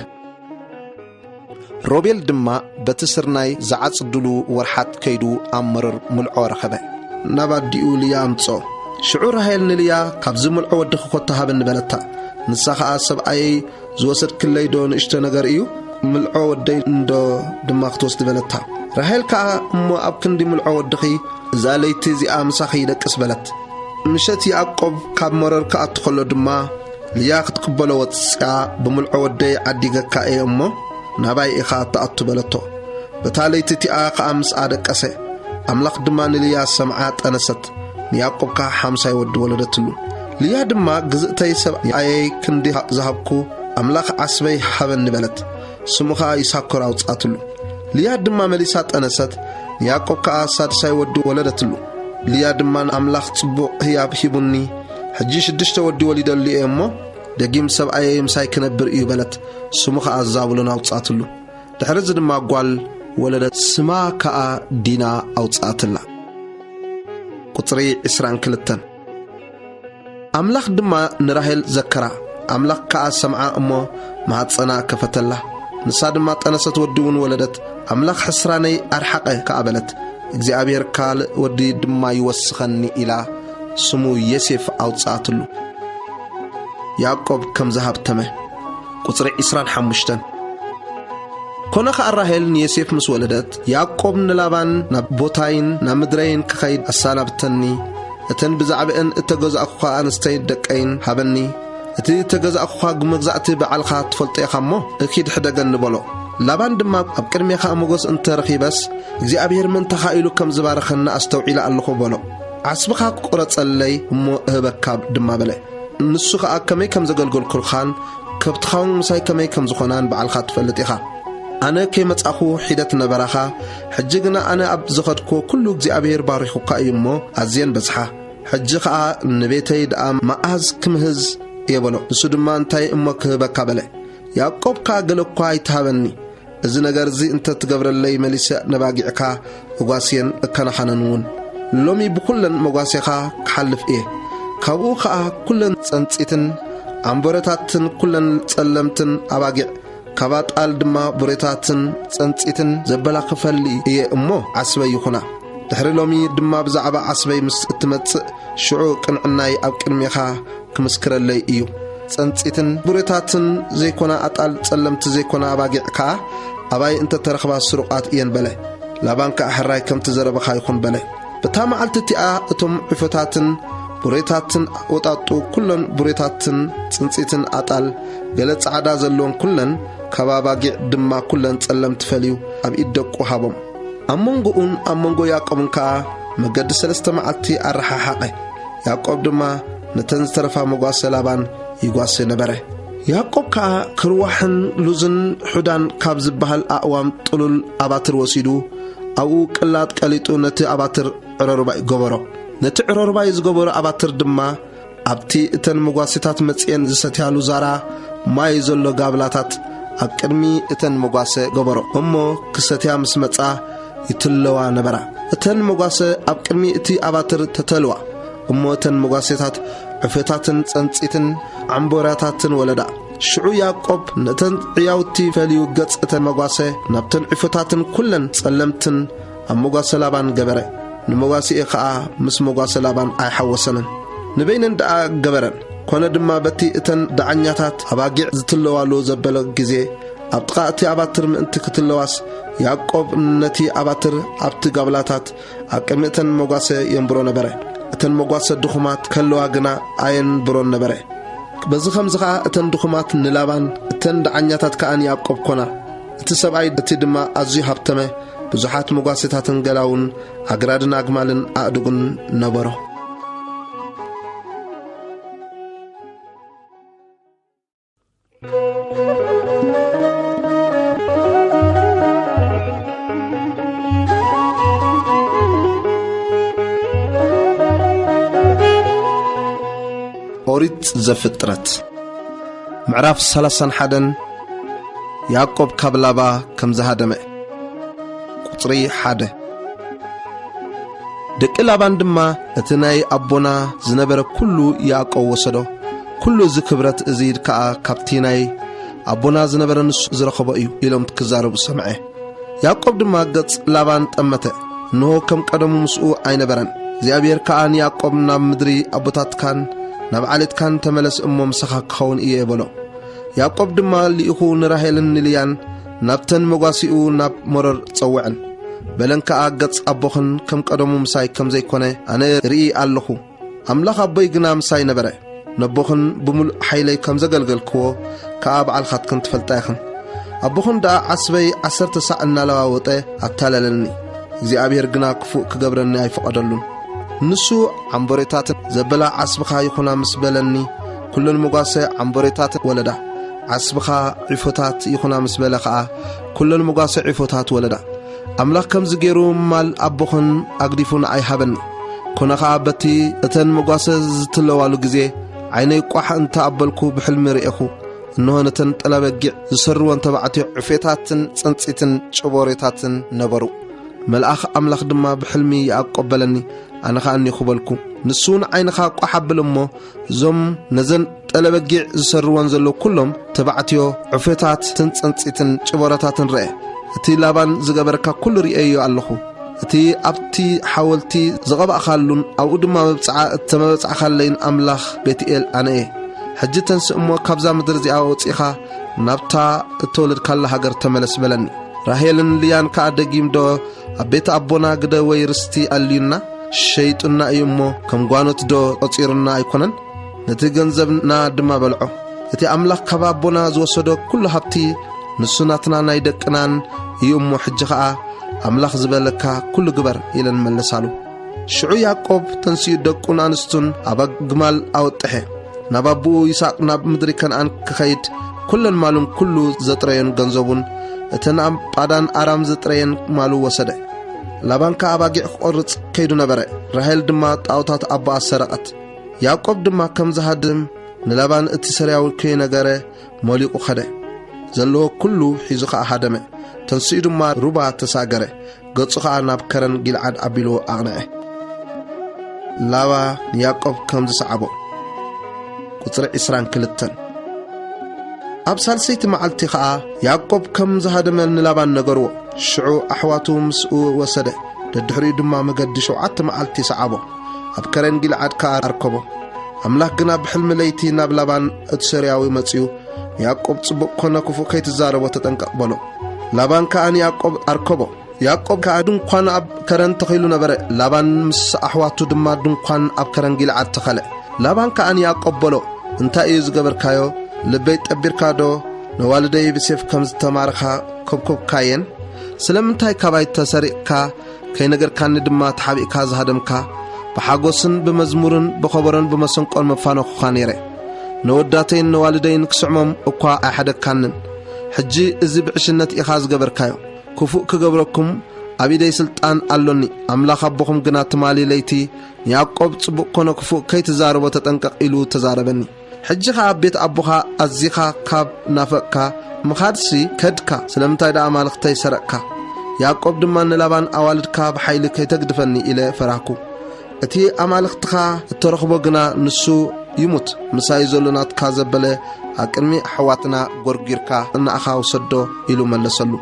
ሮቤል ድማ በቲ ስርናይ ዝዓጽድሉ ወርሓት ከይዱ ኣብ መሮር ምልዖ ረኸበ። ናብ ኣዲኡ ልያ ኣምጽኦ። ሽዑ ራሄል ንልያ፣ "ካብዚ ምልዖ ወድኺ ኮታ ሃበኒ" በለታ። ንሳ ኸኣ፣ "ሰብኣየይ ዝወሰድክለይ ዶ ንእሽቶ ነገር እዩ? ምልዖ ወደይ እንዶ ድማ ክትወስዲ?" በለታ። ራሄል ከኣ፣ "እሞ ኣብ ክንዲ ምልዖ ወድኺ እዛ ለይቲ እዚኣ ምሳኺ ይደቅስ" በለት። ምሸት ያዕቆብ ካብ መሮር ክኣቱ ከሎ ድማ፣ ልያ ክትቅበሎ ወጽያ፣ "ብምልዖ ወደይ ዓዲገካ እየ እሞ፣ ናባይ ኢኻ እትኣቱ" በለቶ። በታ ለይቲ እቲኣ ኸኣ ምስኣ ደቀሰ። ኣምላኽ ድማ ንልያ ሰምዓ፣ ጠነሰት። ንያዕቆብ ከኣ ሓምሳይ ወዲ ወለደትሉ። ልያ ድማ፣ "ግዝእተይ ሰብኣየይ ክንዲ ዝሃብኩ፣ ኣምላኽ ዓስበይ ሃበኒ" በለት። ስሙ ኸኣ ይሳኮር ኣውጽኣትሉ። ልያ ድማ መሊሳ ጠነሰት፣ ንያዕቆብ ከኣ ሳድሳይ ወዲ ወለደትሉ። ልያ ድማ፣ "ንኣምላኽ ጽቡቕ ህያብ ሂቡኒ፣ ሕጂ ሽዱሽተ ወዲ ወሊደሉ እየ እሞ፣ ደጊም ሰብኣየይ ምሳይ ክነብር እዩ" በለት። ስሙ ኸኣ ዛብሎን ኣውጽኣትሉ። ድሕሪ እዚ ድማ ጓል ወለደት፣ ስማ ከኣ ዲና ኣውጽኣትላ። ቁጽሪ ዕስራን ክልተን። ኣምላኽ ድማ ንራሄል ዘከራ፣ ኣምላኽ ከኣ ሰምዓ እሞ ማህጸና ከፈተላ። ንሳ ድማ ጠነሰት፣ ወዲ እውን ወለደት። ኣምላኽ ሕስራነይ ኣርሓቐ ከኣ በለት። እግዚኣብሔር ካልእ ወዲ ድማ ይወስኸኒ ኢላ ስሙ ዮሴፍ ኣውጽኣትሉ። ያዕቆብ ከም ዝሃብተመ። ቁጽሪ ዕስራን ሓሙሽተን። ኮነ ኸኣ ራሄል ንዮሴፍ ምስ ወለደት፣ ያዕቆብ ንላባን ናብ ቦታይን ናብ ምድረይን ክኸይድ ኣሰናብተኒ፣ እተን ብዛዕባኤን እተገዛእኩኻ ኣንስተይ ደቀይን ሃበኒ፣ እቲ እተገዛእኩኻ መግዛእቲ ባዕልኻ ትፈልጦ ኢኻ እሞ፣ እኪድ ሕደገኒ በሎ። ላባን ድማ፣ ኣብ ቅድሜኻ ሞገስ እንተ ረኺበስ፣ እግዚኣብሔር መን ተኻኢሉ ከም ዝባረኸኒ ኣስተውዒለ ኣለኹ በሎ። ዓስብኻ ቁረጸለይ እሞ እህበካ ድማ በለ። ንሱ ኸኣ ከመይ ከም ዘገልገልኩልኻን ከብትኻውን ምሳይ ከመይ ከም ዝኾናን ባዕልኻ ትፈልጥ ኢኻ። ኣነ ከይመጻኹ ሒደት ነበራኻ፣ ሕጂ ግና ኣነ ኣብ ዝኸድክዎ ኩሉ እግዚኣብሔር ባሪኹካ እዩ እሞ ኣዝየን በዝሓ። ሕጂ ኸኣ ንቤተይ ደኣ መኣዝ ክምህዝ እየ በሎ። ንሱ ድማ እንታይ እሞ ክህበካ በለ። ያዕቆብ ከኣ ገለ እኳ ኣይትሃበኒ፣ እዚ ነገር እዚ እንተ ትገብረለይ መሊሰ ነባጊዕካ እጓስየን እከናኸነን እውን። ሎሚ ብኹለን መጓሴኻ ክሓልፍ እየ። ካብኡ ኸኣ ኩለን ጸንጺትን ዓምቦረታትን ኩለን ጸለምትን ኣባጊዕ ካብ ኣጣል ድማ ቡሬታትን ጸንጺትን ዘበላኽፈሊ እየ እሞ ዓስበይ ይኹና። ድሕሪ ሎሚ ድማ ብዛዕባ ዓስበይ ምስ እትመጽእ ሽዑ ቅንዕናይ ኣብ ቅድሜኻ ክምስክረለይ እዩ። ጸንጺትን ቡሬታትን ዘይኮና ኣጣል ጸለምቲ ዘይኮና ኣባጊዕ ከኣ ኣባይ እንተ ተረኽባ ስሩቓት እየን በለ። ላባን ከኣ ሕራይ ከምቲ ዘረባኻ ይኹን በለ። በታ መዓልቲ እቲኣ እቶም ዑፈታትን ቡሬታትን ወጣጡ ኩለን ቡሬታትን ጽንጺትን ኣጣል ገለ ጻዕዳ ዘለወን ኩለን ካብ ኣባጊዕ ድማ ኩለን ጸለምቲ ፈልዩ ኣብ ኢድ ደቁ ሃቦም። ኣብ መንጎኡን ኣብ መንጎ ያዕቆብን ከኣ መገዲ ሰለስተ መዓልቲ ኣረሓሓቐ። ያዕቆብ ድማ ነተን ዝተረፋ መጓሰ ላባን ይጓሲ ነበረ። ያዕቆብ ከኣ ክርዋሕን ሉዝን ሑዳን ካብ ዝበሃል ኣእዋም ጥሉል ኣባትር ወሲዱ፣ ኣብኡ ቅላጥ ቀሊጡ ነቲ ኣባትር ዕረርባይ ገበሮ። ነቲ ዕረርባይ ዝገበሮ ኣባትር ድማ ኣብቲ እተን መጓሴታት መጺኤን ዝሰትያሉ ዛራ ማይ ዘሎ ጋብላታት ኣብ ቅድሚ እተን መጓሰ ገበሮ። እሞ ክሰትያ ምስ መጻ ይትለዋ ነበራ። እተን መጓሰ ኣብ ቅድሚ እቲ ኣባትር ተተልዋ። እሞ እተን መጓሴታት ዕፌታትን ጸንጺትን ዓምቦራታትን ወለዳ። ሽዑ ያዕቆብ ነተን ዕያውቲ ፈልዩ ገጽ እተን መጓሰ ናብተን ዕፌታትን ኩለን ጸለምትን ኣብ መጓሰ ላባን ገበረ። ንመጓስኤ ኸኣ ምስ መጓሰ ላባን ኣይሓወሰንን። ንበይነን ደኣ ገበረን። ኮነ ድማ በቲ እተን ደዓኛታት ኣባጊዕ ዝትለዋሉ ዘበለ ግዜ ኣብ ጥቓ እቲ ኣባትር ምእንቲ ክትለዋስ ያዕቆብ ነቲ ኣባትር ኣብቲ ጋብላታት ኣብ ቅድሚ እተን መጓሰ የንብሮ ነበረ። እተን መጓሰ ድኹማት ከለዋ ግና ኣየንብሮን ነበረ። በዚ ኸምዚ ኸኣ እተን ድኹማት ንላባን እተን ደዓኛታት ከኣ ንያዕቆብ ኮና። እቲ ሰብኣይ እቲ ድማ ኣዝዩ ሃብተመ፣ ብዙሓት መጓሰታትን ገላውን ኣግራድን ኣግማልን ኣእዱግን ነበሮ። ኦሪት ዘፍጥረት ምዕራፍ ሰላሳን ሓደን። ያዕቆብ ካብ ላባ ከም ዝሃደመ። ቁጽሪ ሓደ። ደቂ ላባን ድማ እቲ ናይ ኣቦና ዝነበረ ኩሉ ያዕቆብ ወሰዶ፣ ኩሉ እዚ ክብረት እዚ ከኣ ካብቲ ናይ ኣቦና ዝነበረ ንሱ ዝረኸቦ እዩ ኢሎም ክዛረቡ ሰምዐ። ያዕቆብ ድማ ገጽ ላባን ጠመተ፣ እንሆ ከም ቀደሙ ምስኡ ኣይነበረን። እግዚኣብሔር ከኣ ንያዕቆብ ናብ ምድሪ ኣቦታትካን ናብ ዓሌትካን ተመለስ እሞ ምሳኻ ክኸውን እየ በሎ። ያዕቆብ ድማ ልኢኹ ንራሄልን ንልያን ናብተን መጓሲኡ ናብ መሮር ጸውዐን። በለን ከኣ ገጽ ኣቦኽን ከም ቀደሙ ምሳይ ከም ዘይኮነ ኣነ ርኢ ኣለኹ። ኣምላኽ ኣቦይ ግና ምሳይ ነበረ። ነቦኽን ብምሉእ ሓይለይ ከም ዘገልገልክዎ ከኣ ባዕልኻትክን ትፈልጣ ኢኽን። ኣቦኽን ደኣ ዓስበይ ዓሰርተ ሳዕ እናለዋወጠ ኣታለለኒ። እግዚኣብሔር ግና ክፉእ ክገብረኒ ኣይፈቐደሉን። ንሱ ዓምቦሬታትን ዘበላ ዓስብኻ ይኹና ምስ በለኒ፣ ኩለን መጓሰ ዓምቦሬታት ወለዳ። ዓስብኻ ዒፎታት ይኹና ምስ በለ ኸኣ፣ ኩለን መጓሰ ዒፎታት ወለዳ። ኣምላኽ ከምዚ ገይሩ ማል ኣቦኽን ኣግዲፉ ንዓይ ሃበኒ። ኮነ ኸኣ በቲ እተን መጓሰ ዝትለዋሉ ግዜ፣ ዓይነይ ቋሕ እንተ ኣበልኩ ብሕልሚ ርኤኹ። እንሆ ነተን ጠለበጊዕ ዝሰርወን ተባዕትዮ ዕፌታትን ጸንጺትን ጭቦሬታትን ነበሩ። መልኣኽ ኣምላኽ ድማ ብሕልሚ ያዕቆብ በለኒ፣ ኣነ ኸኣ እኒኹ በልኩ። ንሱ ንዓይንኻ ቋሕ ኣብል እሞ፣ እዞም ነዘን ጠለበጊዕ ዝሰርወን ዘለዉ ኩሎም ተባዕትዮ ዕፌታትን ጸንጺትን ጭቦረታትን ርአ። እቲ ላባን ዝገበረካ ኩሉ ርእየዮ ኣለኹ። እቲ ኣብቲ ሓወልቲ ዝቐባእኻሉን ኣብኡ ድማ መብጽዓ እተመብጻዕካለይን ኣምላኽ ቤትኤል ኣነ እየ። ሕጂ ተንስእ እሞ ካብዛ ምድሪ እዚኣ ወጺእኻ ናብታ እተወለድካላ ሃገር ተመለስ በለኒ። ራሄልን ልያን ከኣ ደጊም ዶ ኣብ ቤት ኣቦና ግደ ወይ ርስቲ ኣልዩና ሸይጡና እዩ እሞ ከም ጓኖት ዶ ቖጺሩና ኣይኮነን? ነቲ ገንዘብና ድማ በልዖ። እቲ ኣምላኽ ካብ ኣቦና ዝወሰዶ ኩሉ ሃብቲ ንሱ ናትና ናይ ደቅናን እዩ እሞ ሕጂ ኸኣ ኣምላኽ ዝበለካ ኩሉ ግበር ኢለን መለሳሉ። ሽዑ ያዕቆብ ተንሲኡ ደቁን ኣንስቱን ኣብ ኣግማል ኣወጠሐ። ናብ ኣቦኡ ይስሐቅ ናብ ምድሪ ከነኣን ክኸይድ ኩለን ማሉን ኩሉ ዘጥረዮን ገንዘቡን እተን ኣብ ጳዳን ኣራም ዘጥረየን ማሉ ወሰደ። ላባን ከኣ ኣባጊዕ ክቖርጽ ከይዱ ነበረ። ራሄል ድማ ጣኦታት ኣቦኣ ሰረቐት። ያዕቆብ ድማ ከም ዝሃድም ንላባን እቲ ሶርያዊ ከይነገረ ሞሊቑ ኸደ። ዘለዎ ኩሉ ሒዙ ኸኣ ሃደመ። ተንሲኡ ድማ ሩባ ተሳገረ። ገጹ ኸኣ ናብ ከረን ጊልዓድ ኣቢሉ ኣቕንዐ። ላባ ንያዕቆብ ከም ዝሰዓቦ። ቁጽሪ ዕስራን ክልተን። ኣብ ሳልሰይቲ መዓልቲ ኸኣ ያዕቆብ ከም ዝሃደመ ንላባን ነገርዎ። ሽዑ ኣሕዋቱ ምስኡ ወሰደ። ደድሕሪኡ ድማ መገዲ ሸውዓተ መዓልቲ ሰዓቦ። ኣብ ከረን ጊልዓድ ከኣ ኣርከቦ። ኣምላኽ ግና ብሕልሚ ለይቲ ናብ ላባን እቲ ሶርያዊ መጺኡ፣ ያዕቆብ ጽቡቕ ኮነ ክፉእ ከይትዛረቦ ተጠንቀቕ በሎ። ላባን ከኣ ንያዕቆብ ኣርከቦ። ያዕቆብ ከኣ ድንኳን ኣብ ከረን ተኺሉ ነበረ። ላባን ምስ ኣሕዋቱ ድማ ድንኳን ኣብ ከረን ጊልዓድ ተኸለ። ላባን ከኣ ንያዕቆብ በሎ፣ እንታይ እዩ ዝገበርካዮ? ልበይ ጠቢርካ ዶ? ነዋልደይ ብሴፍ ከም ዝተማርኻ ከብከብካየን? ስለምንታይ ካባይ ተሰሪቕካ ከይነገርካኒ ድማ ተሓቢእካ ዝሃደምካ? ብሓጎስን ብመዝሙርን ብኸበሮን ብመሰንቆን መፋነኹኻ ነይረ። ነወዳተይን ነዋልደይን ክስዕሞም እኳ ኣይሓደግካንን። ሕጂ እዚ ብዕሽነት ኢኻ ዝገበርካዮ። ክፉእ ክገብረኩም ኣብ ኢደይ ስልጣን ኣሎኒ። ኣምላኽ ኣቦኹም ግና ትማሊ ለይቲ ንያዕቆብ ጽቡቕ ኮነ ክፉእ ከይትዛረቦ ተጠንቀቕ ኢሉ ተዛረበኒ። ሕጂ ኸኣ ኣብ ቤት ኣቦኻ ኣዚኻ ካብ ናፈቕካ ምኻድሲ ከድካ፣ ስለምንታይ ደኣ ኣማልኽተይ ሰረቕካ? ያዕቆብ ድማ ንላባን ኣዋልድካ ብሓይሊ ከይተግድፈኒ ኢለ ፈራህኩ። እቲ ኣማልኽትኻ እተረኽቦ ግና ንሱ ይሙት፣ ምሳይ ዘሎ ናትካ ዘበለ ኣብ ቅድሚ ኣሕዋትና ጎርጒርካ ንኣኻ ውሰዶ ኢሉ መለሰሉ።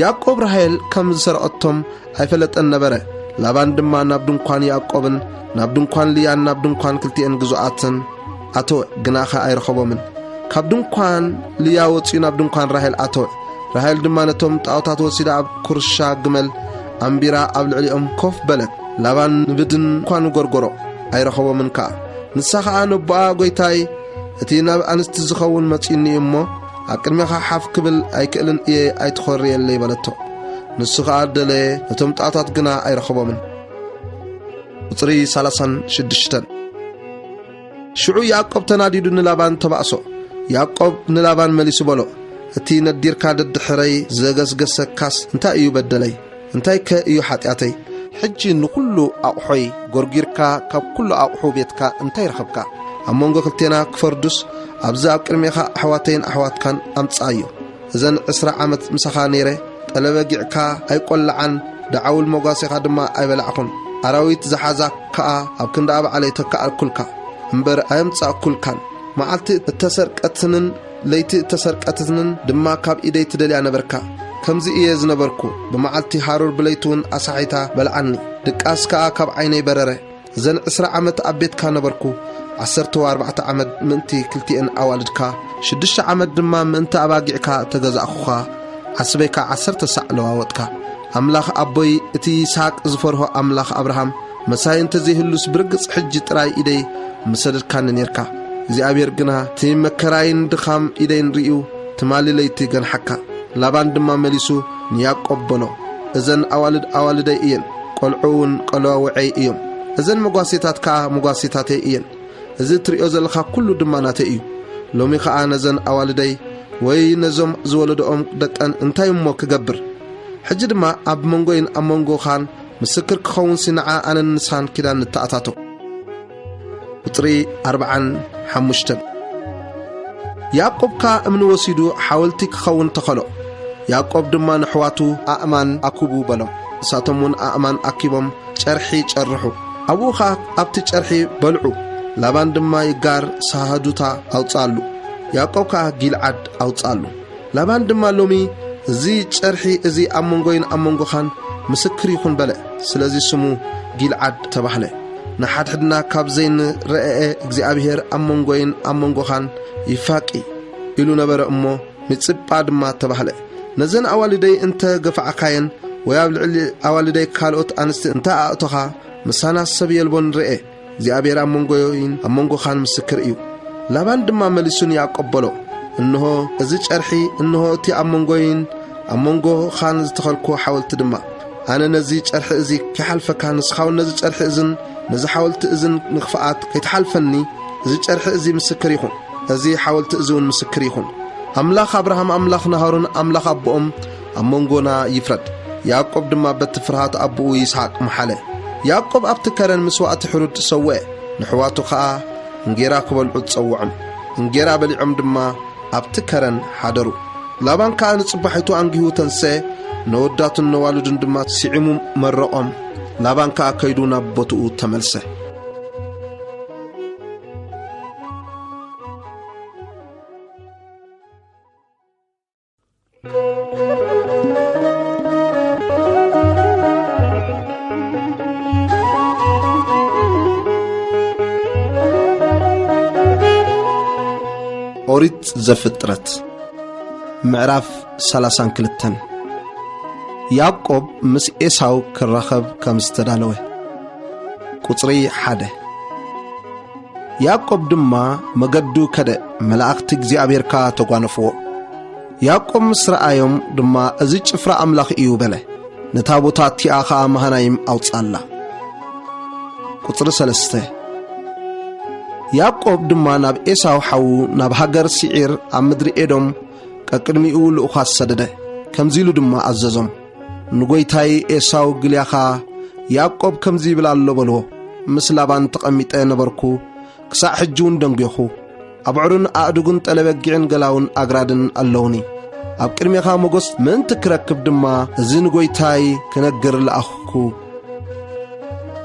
ያዕቆብ ራሄል ከም ዝሰረቐቶም ኣይፈለጠን ነበረ። ላባን ድማ ናብ ድንኳን ያዕቆብን ናብ ድንኳን ልያን ናብ ድንኳን ክልቲኤን ግዙኣትን ኣተወ፣ ግናኸ ኣይረኸቦምን። ካብ ድንኳን ልያ ወጺኡ ናብ ድንኳን ራሄል ኣተወ። ራሄል ድማ ነቶም ጣኦታት ወሲዳ ኣብ ኩርሻ ግመል ኣንቢራ ኣብ ልዕሊኦም ኮፍ በለት። ላባን ንብድንኳኑ ጎርጎሮ፣ ኣይረኸቦምን ከኣ። ንሳ ኸኣ ነቦኣ፣ ጐይታይ፣ እቲ ናብ ኣንስቲ ዝኸውን መጺኡኒ እዩ እሞ፣ ኣብ ቅድሜኻ ሓፍ ክብል ኣይክእልን እየ፣ ኣይትኾርየለይ በለቶ። ንሱ ኸኣ ደለየ፣ ነቶም ጣኦታት ግና ኣይረኸቦምን። ቁጽሪ ሰላሳን ሽዱሽተን። ሽዑ ያዕቆብ ተናዲዱ ንላባን ተባእሶ። ያዕቆብ ንላባን መሊሱ በሎ፣ እቲ ነዲርካ ደድሕረይ ዘገስገሰካስ እንታይ እዩ በደለይ? እንታይከ እዩ ሓጢኣተይ? ሕጂ ንኹሉ ኣቑሖይ ጎርጒርካ ካብ ኩሉ ኣቑሑ ቤትካ እንታይ ረኸብካ? ኣብ መንጎ ክልቴና ክፈርዱስ ኣብዚ ኣብ ቅድሜኻ ኣሕዋተይን ኣሕዋትካን ኣምጽኣዮ። እዘን ዕስራ ዓመት ምሳኻ ነይረ፣ ጠለበጊዕካ ኣይቈላዓን፣ ደዓውል መጓሴኻ ድማ ኣይበላዕኩን። ኣራዊት ዝሓዛ ከኣ ኣብ ክንዲ ኣባዕለይ ተከኣልኩልካ። እምበር ኣየምጻእኩልካን። መዓልቲ እተሰርቀትንን ለይቲ እተሰርቀትንን ድማ ካብ ኢደይ ትደልያ ነበርካ። ከምዚ እየ ዝነበርኩ፣ ብመዓልቲ ሃሩር ብለይቲ እውን ኣሳሒታ በልዓኒ። ድቃስ ከኣ ካብ ዓይነይ በረረ። እዘን ዕስራ ዓመት ኣብ ቤትካ ነበርኩ፣ ዓሰርተ ኣርባዕተ ዓመት ምእንቲ ክልቲኤን ኣዋልድካ፣ ሽዱሽተ ዓመት ድማ ምእንቲ ኣባጊዕካ ተገዛእኩኻ። ዓስበይ ከኣ ዓሰርተ ሳዕ ለዋወጥካ። ኣምላኽ ኣቦይ፣ እቲ ይስሓቅ ዝፈርሆ ኣምላኽ ኣብርሃም፣ ምሳይ እንተ ዘይህሉስ ብርግጽ ሕጂ ጥራይ ኢደይ ምሰደድካኒ ኔርካ። እግዚኣብሔር ግና እቲ መከራይን ድኻም ኢደይን ርእዩ፣ ትማሊ ለይቲ ገንሓካ። ላባን ድማ መሊሱ ንያዕቆብ በሎ፣ እዘን ኣዋልድ ኣዋልደይ እየን፣ ቈልዑ እውን ቈላውዐይ እዮም። እዘን መጓሴታት ከኣ መጓሴታተይ እየን። እዚ እትርእዮ ዘለኻ ኩሉ ድማ ናተይ እዩ። ሎሚ ኸኣ ነዘን ኣዋልደይ ወይ ነዞም ዝወለድኦም ደቀን እንታይ እሞ ክገብር? ሕጂ ድማ ኣብ መንጎይን ኣብ መንጎኻን ምስክር ክኸውንሲ ንዓ ኣነን ንስኻን ኪዳን ንተኣታቶ። ቁጽሪ ኣርብዓን ሓሙሽተን። ያዕቆብ ከኣ እምኒ ወሲዱ ሓወልቲ ክኸውን ተኸሎ። ያዕቆብ ድማ ንኣሕዋቱ ኣእማን ኣኩቡ በሎም። ንሳቶም እውን ኣእማን ኣኪቦም ጨርሒ ጨርሑ። ኣብኡ ኸኣ ኣብቲ ጨርሒ በልዑ። ላባን ድማ ይጋር ሳሃዱታ ኣውጽኣሉ። ያዕቆብ ከኣ ጊልዓድ ኣውጽኣሉ። ላባን ድማ ሎሚ እዚ ጨርሒ እዚ ኣብ መንጎይን ኣብ መንጎኻን ምስክር ይኹን በለ። ስለዚ ስሙ ጊልዓድ ተባህለ። ንሓድሕድና ካብ ዘይንረኣኤ እግዚኣብሔር ኣብ መንጎይን ኣብ መንጎኻን ይፋቂ ኢሉ ነበረ እሞ፣ ሚጽጳ ድማ ተባህለ። ነዘን ኣዋልደይ እንተ ገፋዕካየን ወይ ኣብ ልዕሊ ኣዋልደይ ካልኦት ኣንስቲ እንተ ኣእቶኻ፣ ምሳና ሰብ የልቦን ርኤ። እግዚኣብሔር ኣብ መንጎይን ኣብ መንጎኻን ምስክር እዩ። ላባን ድማ መሊሱ ንያዕቆብ በሎ፣ እንሆ እዚ ጨርሒ፣ እንሆ እቲ ኣብ መንጎይን ኣብ መንጎኻን ዝተኸልኩዎ ሓወልቲ ድማ። ኣነ ነዚ ጨርሒ እዚ ከይሓልፈካ፣ ንስኻ እውን ነዚ ጨርሒ እዝን ነዚ ሓወልቲ እዝን ንኽፍኣት ከይትሓልፈኒ፣ እዚ ጨርሒ እዚ ምስክር ይኹን፣ እዚ ሓወልቲ እዚ እውን ምስክር ይኹን። ኣምላኽ ኣብርሃም፣ ኣምላኽ ናሆርን ኣምላኽ ኣቦኦም ኣብ መንጎና ይፍረድ። ያዕቆብ ድማ በቲ ፍርሃት ኣቦኡ ይስሓቅ መሓለ። ያዕቆብ ኣብቲ ከረን መስዋእቲ ሕሩድ ሰውአ፣ ንሕዋቱ ኸኣ እንጌራ ክበልዑ ጸውዖም። እንጌራ በሊዖም ድማ ኣብቲ ከረን ሓደሩ። ላባን ከኣ ንጽባሒቱ ኣንጊሁ ተንስአ፣ ነወዳቱን ነዋልዱን ድማ ስዒሙ መረቖም። ላባን ከኣ ከይዱ ናብ ቦትኡ ተመልሰ። ኦሪት ዘፍጥረት ምዕራፍ ሰላሳን ክልተን። ያዕቆብ ምስ ኤሳው ክራኸብ ከም ዝተዳለወ። ቁጽሪ ሓደ። ያዕቆብ ድማ መገዱ ከደ፣ መላእኽቲ እግዚኣብሔር ከኣ ተጓነፍዎ። ያዕቆብ ምስ ረኣዮም ድማ፣ "እዚ ጭፍራ ኣምላኽ እዩ" በለ። ነታ ቦታ እቲኣ ኸኣ መሃናይም ኣውጽኣላ። ቁጽሪ ሰለስተ። ያዕቆብ ድማ ናብ ኤሳው ሓዉ ናብ ሃገር ሲዒር ኣብ ምድሪ ኤዶም ቀቅድሚኡ ልኡኻት ሰደደ። ከምዚ ኢሉ ድማ ኣዘዞም፣ "ንጐይታይ ኤሳው ግልያኻ ያዕቆብ ከምዚ ይብል ኣሎ በልዎ፣ ምስ ላባን ተቐሚጠ ነበርኩ፣ ክሳዕ ሕጂ እውን ደንጒኹ። ኣብዑርን ኣእዱግን ጠለበጊዕን ገላውን ኣግራድን ኣለውኒ። ኣብ ቅድሜኻ ሞገስ ምእንቲ ክረክብ ድማ፣ እዚ ንጐይታይ ክነግር ለኣኽኩ።"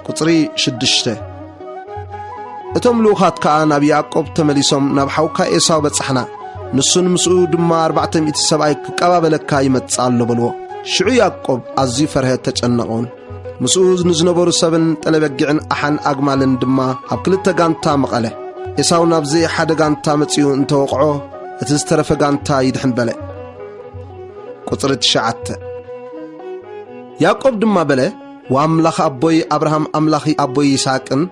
ቁጽሪ ሽዱሽተ። እቶም ልኡኻት ከኣ ናብ ያዕቆብ ተመሊሶም፣ "ናብ ሓውካ ኤሳው በጻሕና፣ ንሱን ምስኡ ድማ ኣርባዕተ ሚእቲ ሰብኣይ ክቀባበለካ ይመጽእ ኣሎ" በልዎ። ሽዑ ያዕቆብ ኣዝዩ ፈርሀ፣ ተጨነቐ እውን። ምስኡ ንዝነበሩ ሰብን ጠለበጊዕን ኣሓን ኣግማልን ድማ ኣብ ክልተ ጋንታ መቐለ። ኤሳው ናብዚ ሓደ ጋንታ መጺኡ እንተወቕዖ፣ እቲ ዝተረፈ ጋንታ ይድሕን በለ። ቁጽሪ ትሽዓተ። ያዕቆብ ድማ በለ፣ "ወኣምላኽ ኣቦይ ኣብርሃም፣ ኣምላኽ ኣቦይ ይስሓቅን፣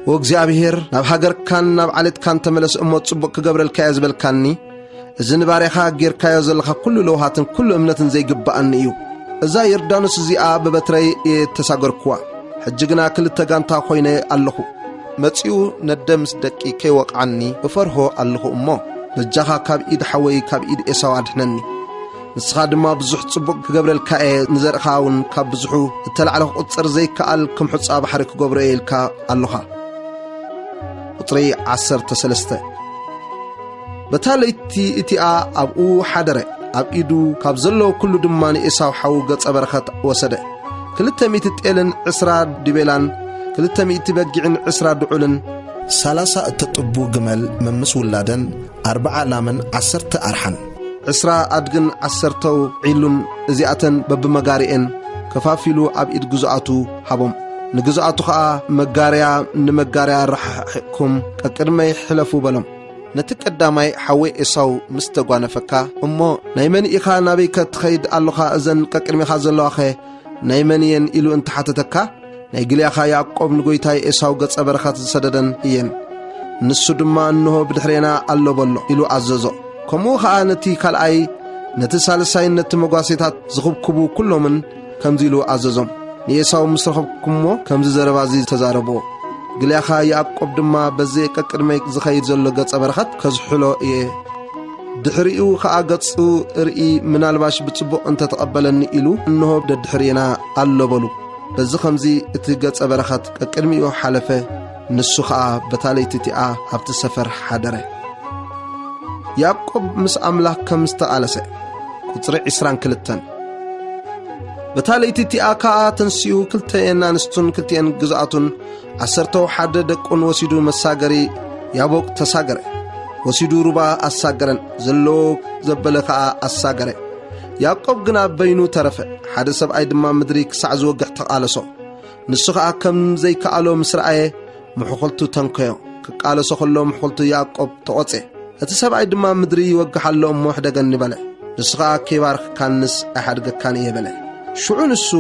ወእግዚኣብሔር፣ ናብ ሃገርካን ናብ ዓሌትካን ተመለስ እሞ ጽቡቕ ክገብረልካ እየ ዝበልካኒ፣ እዚ ንባርያኻ ጌርካዮ ዘለኻ ኩሉ ለውሃትን ኩሉ እምነትን ዘይግብኣኒ እዩ። እዛ ዮርዳኖስ እዚኣ ብበትረይ እየ እተሳገርኩዋ። ሕጂ ግና ክልተ ጋንታ ኾይነ ኣለኹ። መጺኡ ነደ ምስ ደቂ ከይወቕዓኒ እፈርሆ ኣለኹ እሞ፣ በጃኻ ካብ ኢድ ሓወይ ካብ ኢድ ኤሳው ኣድሕነኒ። ንስኻ ድማ ብዙሕ ጽቡቕ ክገብረልካ እየ፣ ንዘርእኻ እውን ካብ ብዙሑ እተላዕለ ክቑጸር ዘይከኣል ከም ሑጻ ባሕሪ ክገብሮ እየ" ኢልካ ኣሎኻ። ቁጽሪ ዓሰርተ ሰለስተ። በታ ለይቲ እቲኣ ኣብኡ ሓደረ። ኣብ ኢዱ ካብ ዘለዎ ኩሉ ድማ ንኤሳው ሓዉ ገጸ በረኸት ወሰደ። ክልተ ሚእቲ ጤልን ዕስራ ዲቤላን፣ ክልተ ሚእቲ በጊዕን ዕስራ ድዑልን፣ ሰላሳ እተጥቡ ግመል መምስ ውላደን፣ ኣርብዓ ላምን ዓሰርተ ኣርሓን፣ ዕስራ ኣድግን ዓሰርተው ዒሉን፣ እዚኣተን በብመጋሪኤን ከፋፊሉ ኣብ ኢድ ግዝኣቱ ሃቦም። ንግዝኣቱ ኸኣ፣ መጋርያ ንመጋርያ ርሓሕኩም ቀቅድመይ ሕለፉ በሎም። ነቲ ቀዳማይ ሓወይ ኤሳው ምስ ተጓነፈካ፣ እሞ ናይ መን ኢኻ፣ ናበይከ ትኸይድ ኣሎኻ፣ እዘን ቀቅድሜኻ ዘለዋኸ ናይ መን እየን ኢሉ እንተሓተተካ፣ ናይ ግልያኻ ያዕቆብ ንጎይታይ ኤሳው ገጸ በረኸት ዝሰደደን እየን። ንሱ ድማ እንሆ ብድሕሬና ኣሎ በሎ ኢሉ ኣዘዞ። ከምኡ ኸኣ ነቲ ካልኣይ፣ ነቲ ሳልሳይን ነቲ መጓሴታት ዝኽብክቡ ኩሎምን ከምዚ ኢሉ ኣዘዞም። ንኤሳው ምስ ረኸብኩሞ ከምዚ ዘረባ እዚ ተዛረብዎ። ግልያኻ ያዕቆብ ድማ በዚ ቀቅድመይ ዝኸይድ ዘሎ ገጸ በረኸት ከዝሕሎ እየ። ድሕሪኡ ኸኣ ገጹ እርኢ፣ ምናልባሽ ብጽቡቕ እንተ ተቐበለኒ ኢሉ፣ እንሆ ደድሕሬና ኣሎ በሉ። በዚ ኸምዚ እቲ ገጸ በረኸት ቀቅድሚኡ ሓለፈ፣ ንሱ ኸኣ በታ ለይቲ እቲኣ ኣብቲ ሰፈር ሓደረ። ያዕቆብ ምስ ኣምላኽ ከም ዝተቓለሰ። ቁጽሪ ዕስራን ክልተን። በታ ለይቲ እቲኣ ከኣ ተንሲኡ ክልተ ኣናንስቱን ክልቲኤን ግዝኣቱን ዓሰርተው ሓደ ደቁን ወሲዱ መሳገሪ ያቦቅ ተሳገረ። ወሲዱ ሩባ ኣሳገረን፣ ዘለዎ ዘበለ ከኣ ኣሳገረ። ያዕቆብ ግና በይኑ ተረፈ። ሓደ ሰብኣይ ድማ ምድሪ ክሳዕ ዝወግሕ ተቓለሶ። ንሱ ኸኣ ከም ዘይከኣሎ ምስ ረኣየ፣ ምሕኹልቱ ተንከዮ። ክቃለሶ ኸሎ ምሕኹልቱ ያዕቆብ ተቖጽየ። እቲ ሰብኣይ ድማ፣ ምድሪ ይወግሕ ኣሎ እሞ ሕደገኒ በለ። ንሱ ኸኣ፣ ከይባርኽካንስ ኣይሓድገካን እየ በለ። ሽዑ ንሱ፣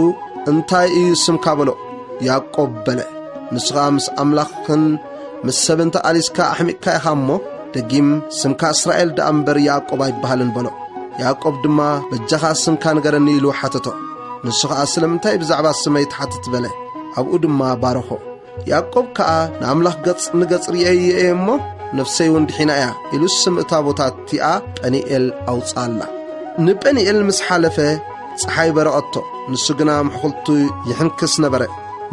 እንታይ እዩ ስምካ በሎ። ያዕቆብ በለ። ንሱ ኸኣ፣ ምስ ኣምላኽን ምስ ሰብን ተቓሊስካ ኣሕሚቕካ ኢኻ እሞ፣ ደጊም ስምካ እስራኤል ደኣ እምበር ያዕቆብ ኣይበሃልን በሎ። ያዕቆብ ድማ፣ በጃኻ ስምካ ንገረኒ ኢሉ ሓተቶ። ንሱ ኸኣ፣ ስለምንታይ ብዛዕባ ስመይ ትሓትት በለ። ኣብኡ ድማ ባረኾ። ያዕቆብ ከኣ፣ ንኣምላኽ ገጽ ንገጽ ርእየዮ እየ እሞ፣ ነፍሰይ እውን ድሒና እያ ኢሉ ስም እታ ቦታ እቲኣ ጴኒኤል ኣውጽኣላ። ንጴኒኤል ምስ ሓለፈ፣ ጸሓይ በረቐቶ፣ ንሱ ግና ምሕኹልቱ ይሕንክስ ነበረ።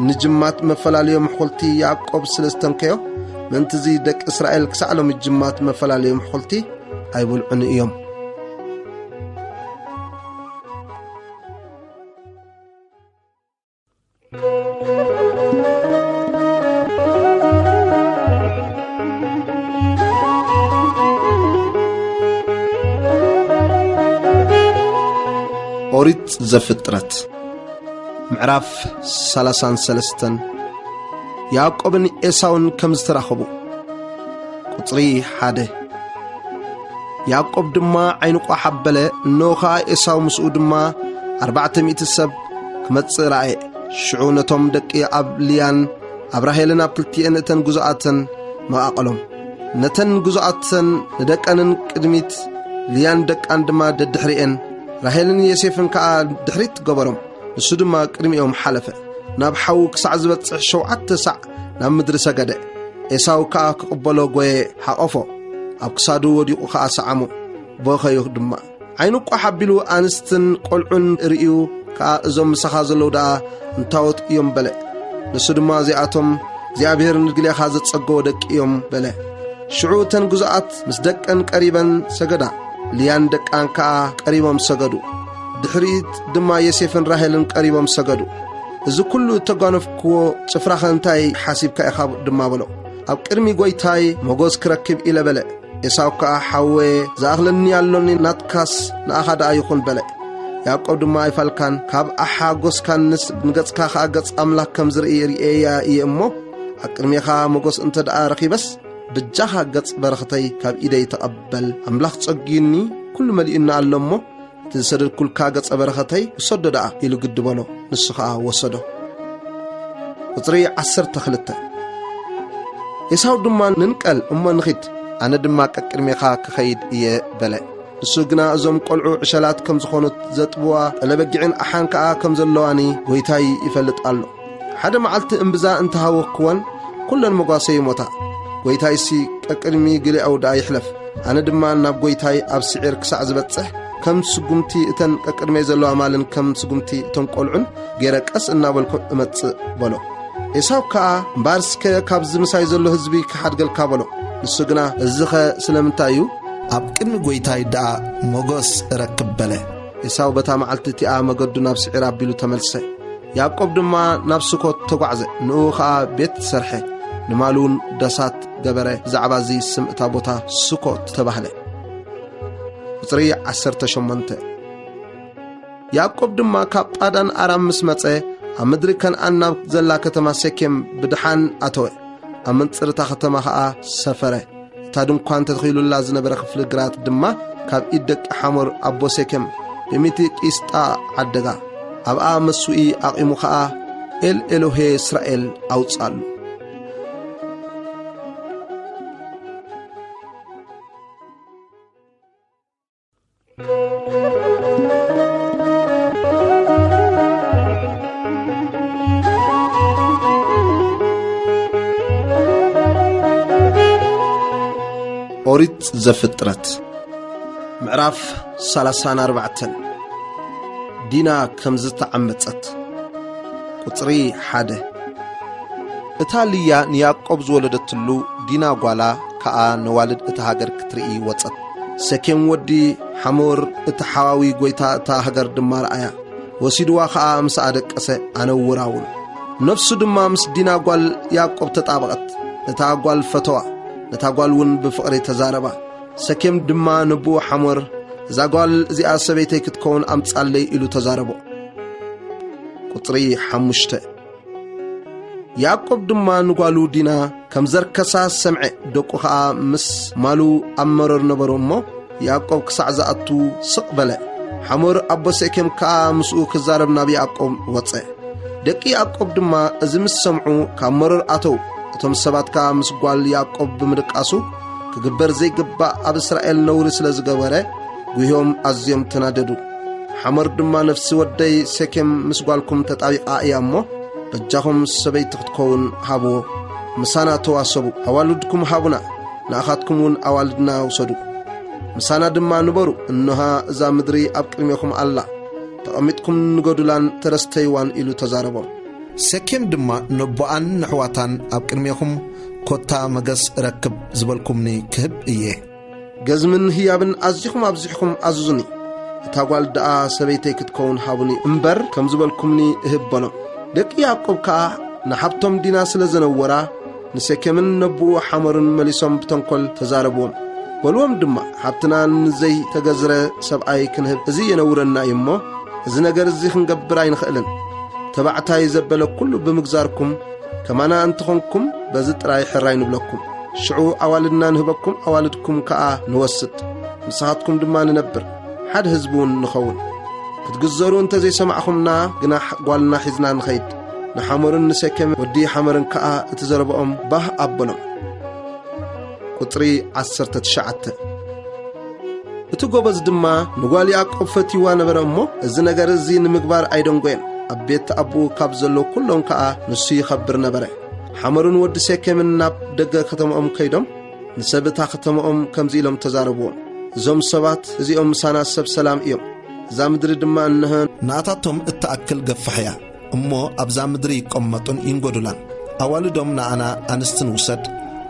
ንጅማት መፈላለዮ ምሕኹልቲ ያዕቆብ ስለ ዝተንከዮ፣ ምእንትዚ ደቂ እስራኤል ክሳዕ ሎሚ ጅማት መፈላለዮ ምሕኹልቲ ኣይበልዑን እዮም። ኦሪት ዘፍጥረት ምዕራፍ ሰላሳን ሰለስተን። ያዕቆብን ኤሳውን ከም ዝተራኸቡ። ቁጽሪ ሓደ። ያዕቆብ ድማ ዓይኑ ቋሕ ኣበለ፣ እንሆ ኸኣ ኤሳው ምስኡ ድማ ኣርባዕተ ሚእቲ ሰብ ክመጽእ ረኣየ። ሽዑ ነቶም ደቂ ኣብ ልያን ኣብ ራሄልን ኣብ ክልቲኤን እተን ግዙኣተን መቓቐሎም። ነተን ግዙኣተን ንደቀንን ቅድሚት፣ ልያን ደቃን ድማ ደድሕሪኤን፣ ራሄልን ዮሴፍን ከኣ ድሕሪት ገበሮም። ንሱ ድማ ቅድሚኦም ሓለፈ። ናብ ሓዉ ክሳዕ ዝበጽሕ ሸውዓተ ሳዕ ናብ ምድሪ ሰገደ። ኤሳው ከኣ ክቕበሎ ጐየ፣ ሓቐፎ። ኣብ ክሳዱ ወዲቑ ኸኣ ሰዓሞ፣ በኸዮ ድማ። ዓይኑ ቋሕ ኣቢሉ ኣንስትን ቈልዑን ርእዩ ከኣ፣ እዞም ምሳኻ ዘለዉ ደኣ እንታዎት እዮም በለ። ንሱ ድማ፣ እዚኣቶም እግዚኣብሔር ንግልያኻ ዘጸገዎ ደቂ እዮም በለ። ሽዑ እተን ግዙኣት ምስ ደቀን ቀሪበን ሰገዳ፣ ልያን ደቃን ከኣ ቀሪቦም ሰገዱ። ድሕሪት ድማ ዮሴፍን ራሄልን ቀሪቦም ሰገዱ። እዚ ኩሉ እተጓነፍክዎ ጭፍራኸ እንታይ ሓሲብካ ኢኻ ድማ በሎ። ኣብ ቅድሚ ጐይታይ ሞጎስ ክረክብ ኢለ በለ። ኤሳው ከኣ፣ ሓወየ፣ ዝኣኽለኒ ኣሎኒ፣ ናትካስ ንኣኻ ደኣ ይኹን በለ። ያዕቆብ ድማ፣ ኣይፋልካን፣ ካብ ኣሓጎስካንስ ንገጽካ ኸኣ ገጽ ኣምላኽ ከም ዝርኢ ርእየያ እየ እሞ፣ ኣብ ቅድሜኻ ሞጎስ እንተ ደኣ ረኺበስ፣ በጃኻ ገጽ በረኸተይ ካብ ኢደይ ተቐበል። ኣምላኽ ጸጊዩኒ፣ ኩሉ መሊኡኒ ኣሎ እሞ፣ እቲ ዝሰደድኩልካ ገጸ በረኸተይ ውሰዶ ደኣ ኢሉ ግዲ በሎ። ንሱ ኸኣ ወሰዶ። ቁጽሪ ዓሰርተ ክልተ። ኤሳው ድማ፣ ንንቀል እሞ ንኺድ፣ ኣነ ድማ ቀቅድሜኻ ክኸይድ እየ በለ። ንሱ ግና፣ እዞም ቈልዑ ዕሸላት ከም ዝኾኑት ዘጥብዋ ጠለበጊዕን ኣሓን ከኣ ከም ዘለዋኒ ጐይታይ ይፈልጥ ኣሎ። ሓደ መዓልቲ እምብዛ እንተሃወክወን፣ ኩለን መጓሰ ይሞታ። ጐይታይሲ ቀቅድሚ ግሊኣው ደኣ ይሕለፍ። ኣነ ድማ ናብ ጐይታይ ኣብ ስዒር ክሳዕ ዝበጽሕ፣ ከም ስጉምቲ እተን ቀቅድመይ ዘለዋ ማልን ከም ስጉምቲ እቶም ቈልዑን ገይረ ቀስ እናበልኩ እመጽእ በሎ። ኤሳው ከኣ፣ እምበኣርስከ ካብዚ ምሳይ ዘሎ ህዝቢ ክሓድገልካ በሎ። ንሱ ግና፣ እዚኸ ስለምንታይ እዩ? ኣብ ቅድሚ ጐይታይ ደኣ ሞገስ እረክብ በለ። ኤሳው በታ መዓልቲ እቲኣ መገዱ ናብ ስዒር ኣቢሉ ተመልሰ። ያዕቆብ ድማ ናብ ስኮት ተጓዕዘ፣ ንኡ ኸኣ ቤት ሰርሐ፣ ንማሉ እውን ዳሳት ገበረ። ብዛዕባ እዚ ስም እታ ቦታ ስኮት ተባህለ። ቁጽሪ ዓሰርተ ሸሞንተ። ያዕቆብ ድማ ካብ ጳዳን ኣራም ምስ መጸ፣ ኣብ ምድሪ ከነኣን ናብ ዘላ ከተማ ሴኬም ብድሓን ኣተወ። ኣብ መንጽር እታ ከተማ ኸኣ ሰፈረ። እታ ድንኳን ተተኺሉላ ዝነበረ ክፍሊ ግራት ድማ ካብ ኢድ ደቂ ሓሞር ኣቦ ሴኬም ብሚእቲ ቂስጣ ዓደጋ። ኣብኣ መስውኢ ኣቒሙ ኸኣ ኤል ኤሎሄ እስራኤል ኣውጽኣሉ። ኦሪት ዘፍጥረት ምዕራፍ ሰላሳን ኣርባዕተን። ዲና ከም ዝተዓመጸት። ቁጽሪ ሓደ። እታ ልያ ንያዕቆብ ዝወለደትሉ ዲና ጓላ ከኣ ነዋልድ እታ ሃገር ክትርኢ ወጸት። ሴኬም ወዲ ሓሞር እቲ ሓዋዊ ጐይታ እታ ሃገር ድማ ረኣያ። ወሲድዋ ኸኣ ምስኣ ደቀሰ፣ ኣነውራ እውን። ነፍሱ ድማ ምስ ዲና ጓል ያዕቆብ ተጣበቐት። ነታ ጓል ፈተዋ፣ ነታ ጓል እውን ብፍቕሪ ተዛረባ። ሴኬም ድማ ነቦኡ ሓሞር፣ "እዛ ጓል እዚኣ ሰበይተይ ክትከውን ኣምጻለይ" ኢሉ ተዛረቦ። ቁጽሪ ሓሙሽተ። ያዕቆብ ድማ ንጓሉ ዲና ከም ዘርከሳ ሰምዐ። ደቁ ኸኣ ምስ ማሉ ኣብ መሮር ነበሩ እሞ፣ ያዕቆብ ክሳዕ ዝኣቱ ስቕ በለ። ሓሞር ኣቦ ሴኬም ከኣ ምስኡ ክዛረብ ናብ ያዕቆብ ወጸ። ደቂ ያዕቆብ ድማ እዚ ምስ ሰምዑ ካብ መሮር ኣተው። እቶም ሰባት ከኣ ምስ ጓል ያዕቆብ ብምድቃሱ፣ ክግበር ዘይግባእ ኣብ እስራኤል ነውሪ ስለ ዝገበረ፣ ጉህዮም ኣዝዮም ተናደዱ። ሓሞር ድማ፣ "ነፍሲ ወደይ ሴኬም ምስ ጓልኩም ተጣቢቓ እያ እሞ፣ በጃኹም ሰበይቲ ክትከውን ሃብዎ። ምሳና ተዋሰቡ፣ ኣዋልድኩም ሃቡና፣ ንኣኻትኩም እውን ኣዋልድና ውሰዱ። ምሳና ድማ ንበሩ፣ እንሃ እዛ ምድሪ ኣብ ቅድሜኹም ኣላ፣ ተቐሚጥኩም ንገዱላን ተረስተይዋን" ኢሉ ተዛረቦም። ሴኬም ድማ ነቦኣን ነሕዋታን፣ "ኣብ ቅድሜኹም ኮታ መገስ እረክብ ዝበልኩምኒ ክህብ እየ። ገዝምን ህያብን ኣዚኹም ኣብዚሕኩም ኣዝዙኒ፣ እታ ጓል ደኣ ሰበይተይ ክትከውን ሃቡኒ እምበር፣ ከም ዝበልኩምኒ እህብ" በሎም። ደቂ ያዕቆብ ከኣ ንሓብቶም ዲና ስለ ዘነወራ፣ ንሴኬምን ነቦኡ ሓሞርን መሊሶም ብተንኮል ተዛረብዎም። በልዎም ድማ፣ "ሓብትና ንዘይተገዝረ ሰብኣይ ክንህብ እዚ የነውረና እዩ እሞ፣ እዚ ነገር እዚ ክንገብር ኣይንኽእልን። ተባዕታይ ዘበለ ኩሉ ብምግዛርኩም፣ ከማና እንተኾንኩም በዚ ጥራይ ሕራይ ንብለኩም። ሽዑ ኣዋልድና ንህበኩም፣ ኣዋልድኩም ከኣ ንወስድ፣ ምሳኻትኩም ድማ ንነብር፣ ሓደ ህዝቢ እውን ንኸውን። ክትግዘሩ እንተ ዘይሰማዕኹምና ግና ጓልና ሒዝና ንኸይድ።" ንሓሞርን ንሴኬም ወዲ ሓሞርን ከኣ እቲ ዘረባኦም ባህ ኣበሎም። ቁጽሪ ዓሰርተ ትሽዓተ። እቲ ጎበዝ ድማ ንጓል ያዕቆብ ፈትይዋ ነበረ እሞ፣ እዚ ነገር እዚ ንምግባር ኣይደንጎየን። ኣብ ቤት ኣቦኡ ካብ ዘለዉ ኩሎም ከኣ ንሱ ይኸብር ነበረ። ሓሞርን ወዲ ሴኬምን ናብ ደገ ከተማኦም ከይዶም፣ ንሰብ እታ ከተማኦም ከምዚ ኢሎም ተዛረብዎም፣ "እዞም ሰባት እዚኦም ምሳና ሰብ ሰላም እዮም። እዛ ምድሪ ድማ እንሆ ንኣታቶም እትኣክል ገፋሕ እያ። እሞ ኣብዛ ምድሪ ይቀመጡን ይንገዱላን። ኣዋልዶም ንኣና ኣንስትን ውሰድ፣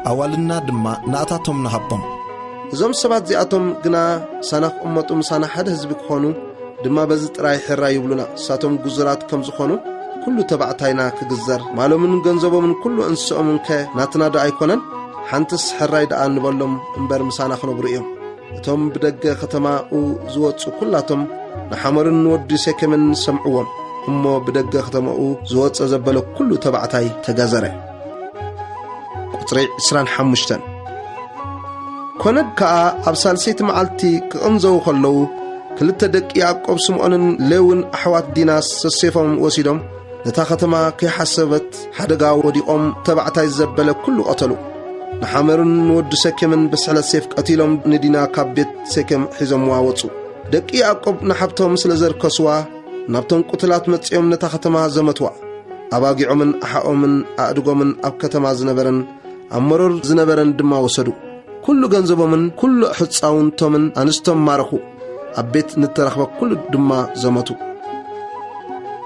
ኣዋልድና ድማ ንኣታቶም ንሃቦም። እዞም ሰባት እዚኣቶም ግና ምሳና ክቕመጡ፣ ምሳና ሓደ ህዝቢ ክኾኑ ድማ በዚ ጥራይ ሕራይ ይብሉና። ንሳቶም ግዙራት ከም ዝኾኑ ኩሉ ተባዕታይና ክግዘር፣ ማሎምን ገንዘቦምን ኩሉ እንስሶኦምን ከ ናትና ዶ ኣይኮነን? ሓንትስ ሕራይ ደኣ ንበሎም እምበር ምሳና ክነብሩ እዮም።" እቶም ብደገ ከተማኡ ዝወጹ ኩላቶም ንሓሞርን ንወዲ ሴኬምን ሰምዕዎም። እሞ ብደገ ከተማኡ ዝወጸ ዘበለ ኩሉ ተባዕታይ ተገዘረ። ቁጽሪ ዕስራን ሓሙሽተን። ኮነ ከኣ ኣብ ሳልሰይቲ መዓልቲ ክቕንዘዉ ከለዉ፣ ክልተ ደቂ ያዕቆብ ስምዖንን ሌውን ኣሕዋት ዲና ሰሴፎም ወሲዶም፣ ነታ ከተማ ከይሓሰበት ሓደጋ ወዲቖም፣ ተባዕታይ ዘበለ ኩሉ ቀተሉ። ንሓሞርን ንወዲ ሴኬምን ብስሕለት ሴፍ ቀቲሎም፣ ንዲና ካብ ቤት ሴኬም ሒዞምዋ ወጹ። ደቂ ያዕቆብ ንሓብቶም ስለ ዘርከስዋ፣ ናብቶም ቁትላት መጺኦም ነታ ከተማ ዘመትዋ። ኣባጊዖምን ኣሓኦምን ኣእድጎምን ኣብ ከተማ ዝነበረን ኣብ መሮር ዝነበረን ድማ ወሰዱ። ኩሉ ገንዘቦምን ኩሉ ሕጻውንቶምን ኣንስቶም ማረኹ። ኣብ ቤት ንተረኽበ ኩሉ ድማ ዘመቱ።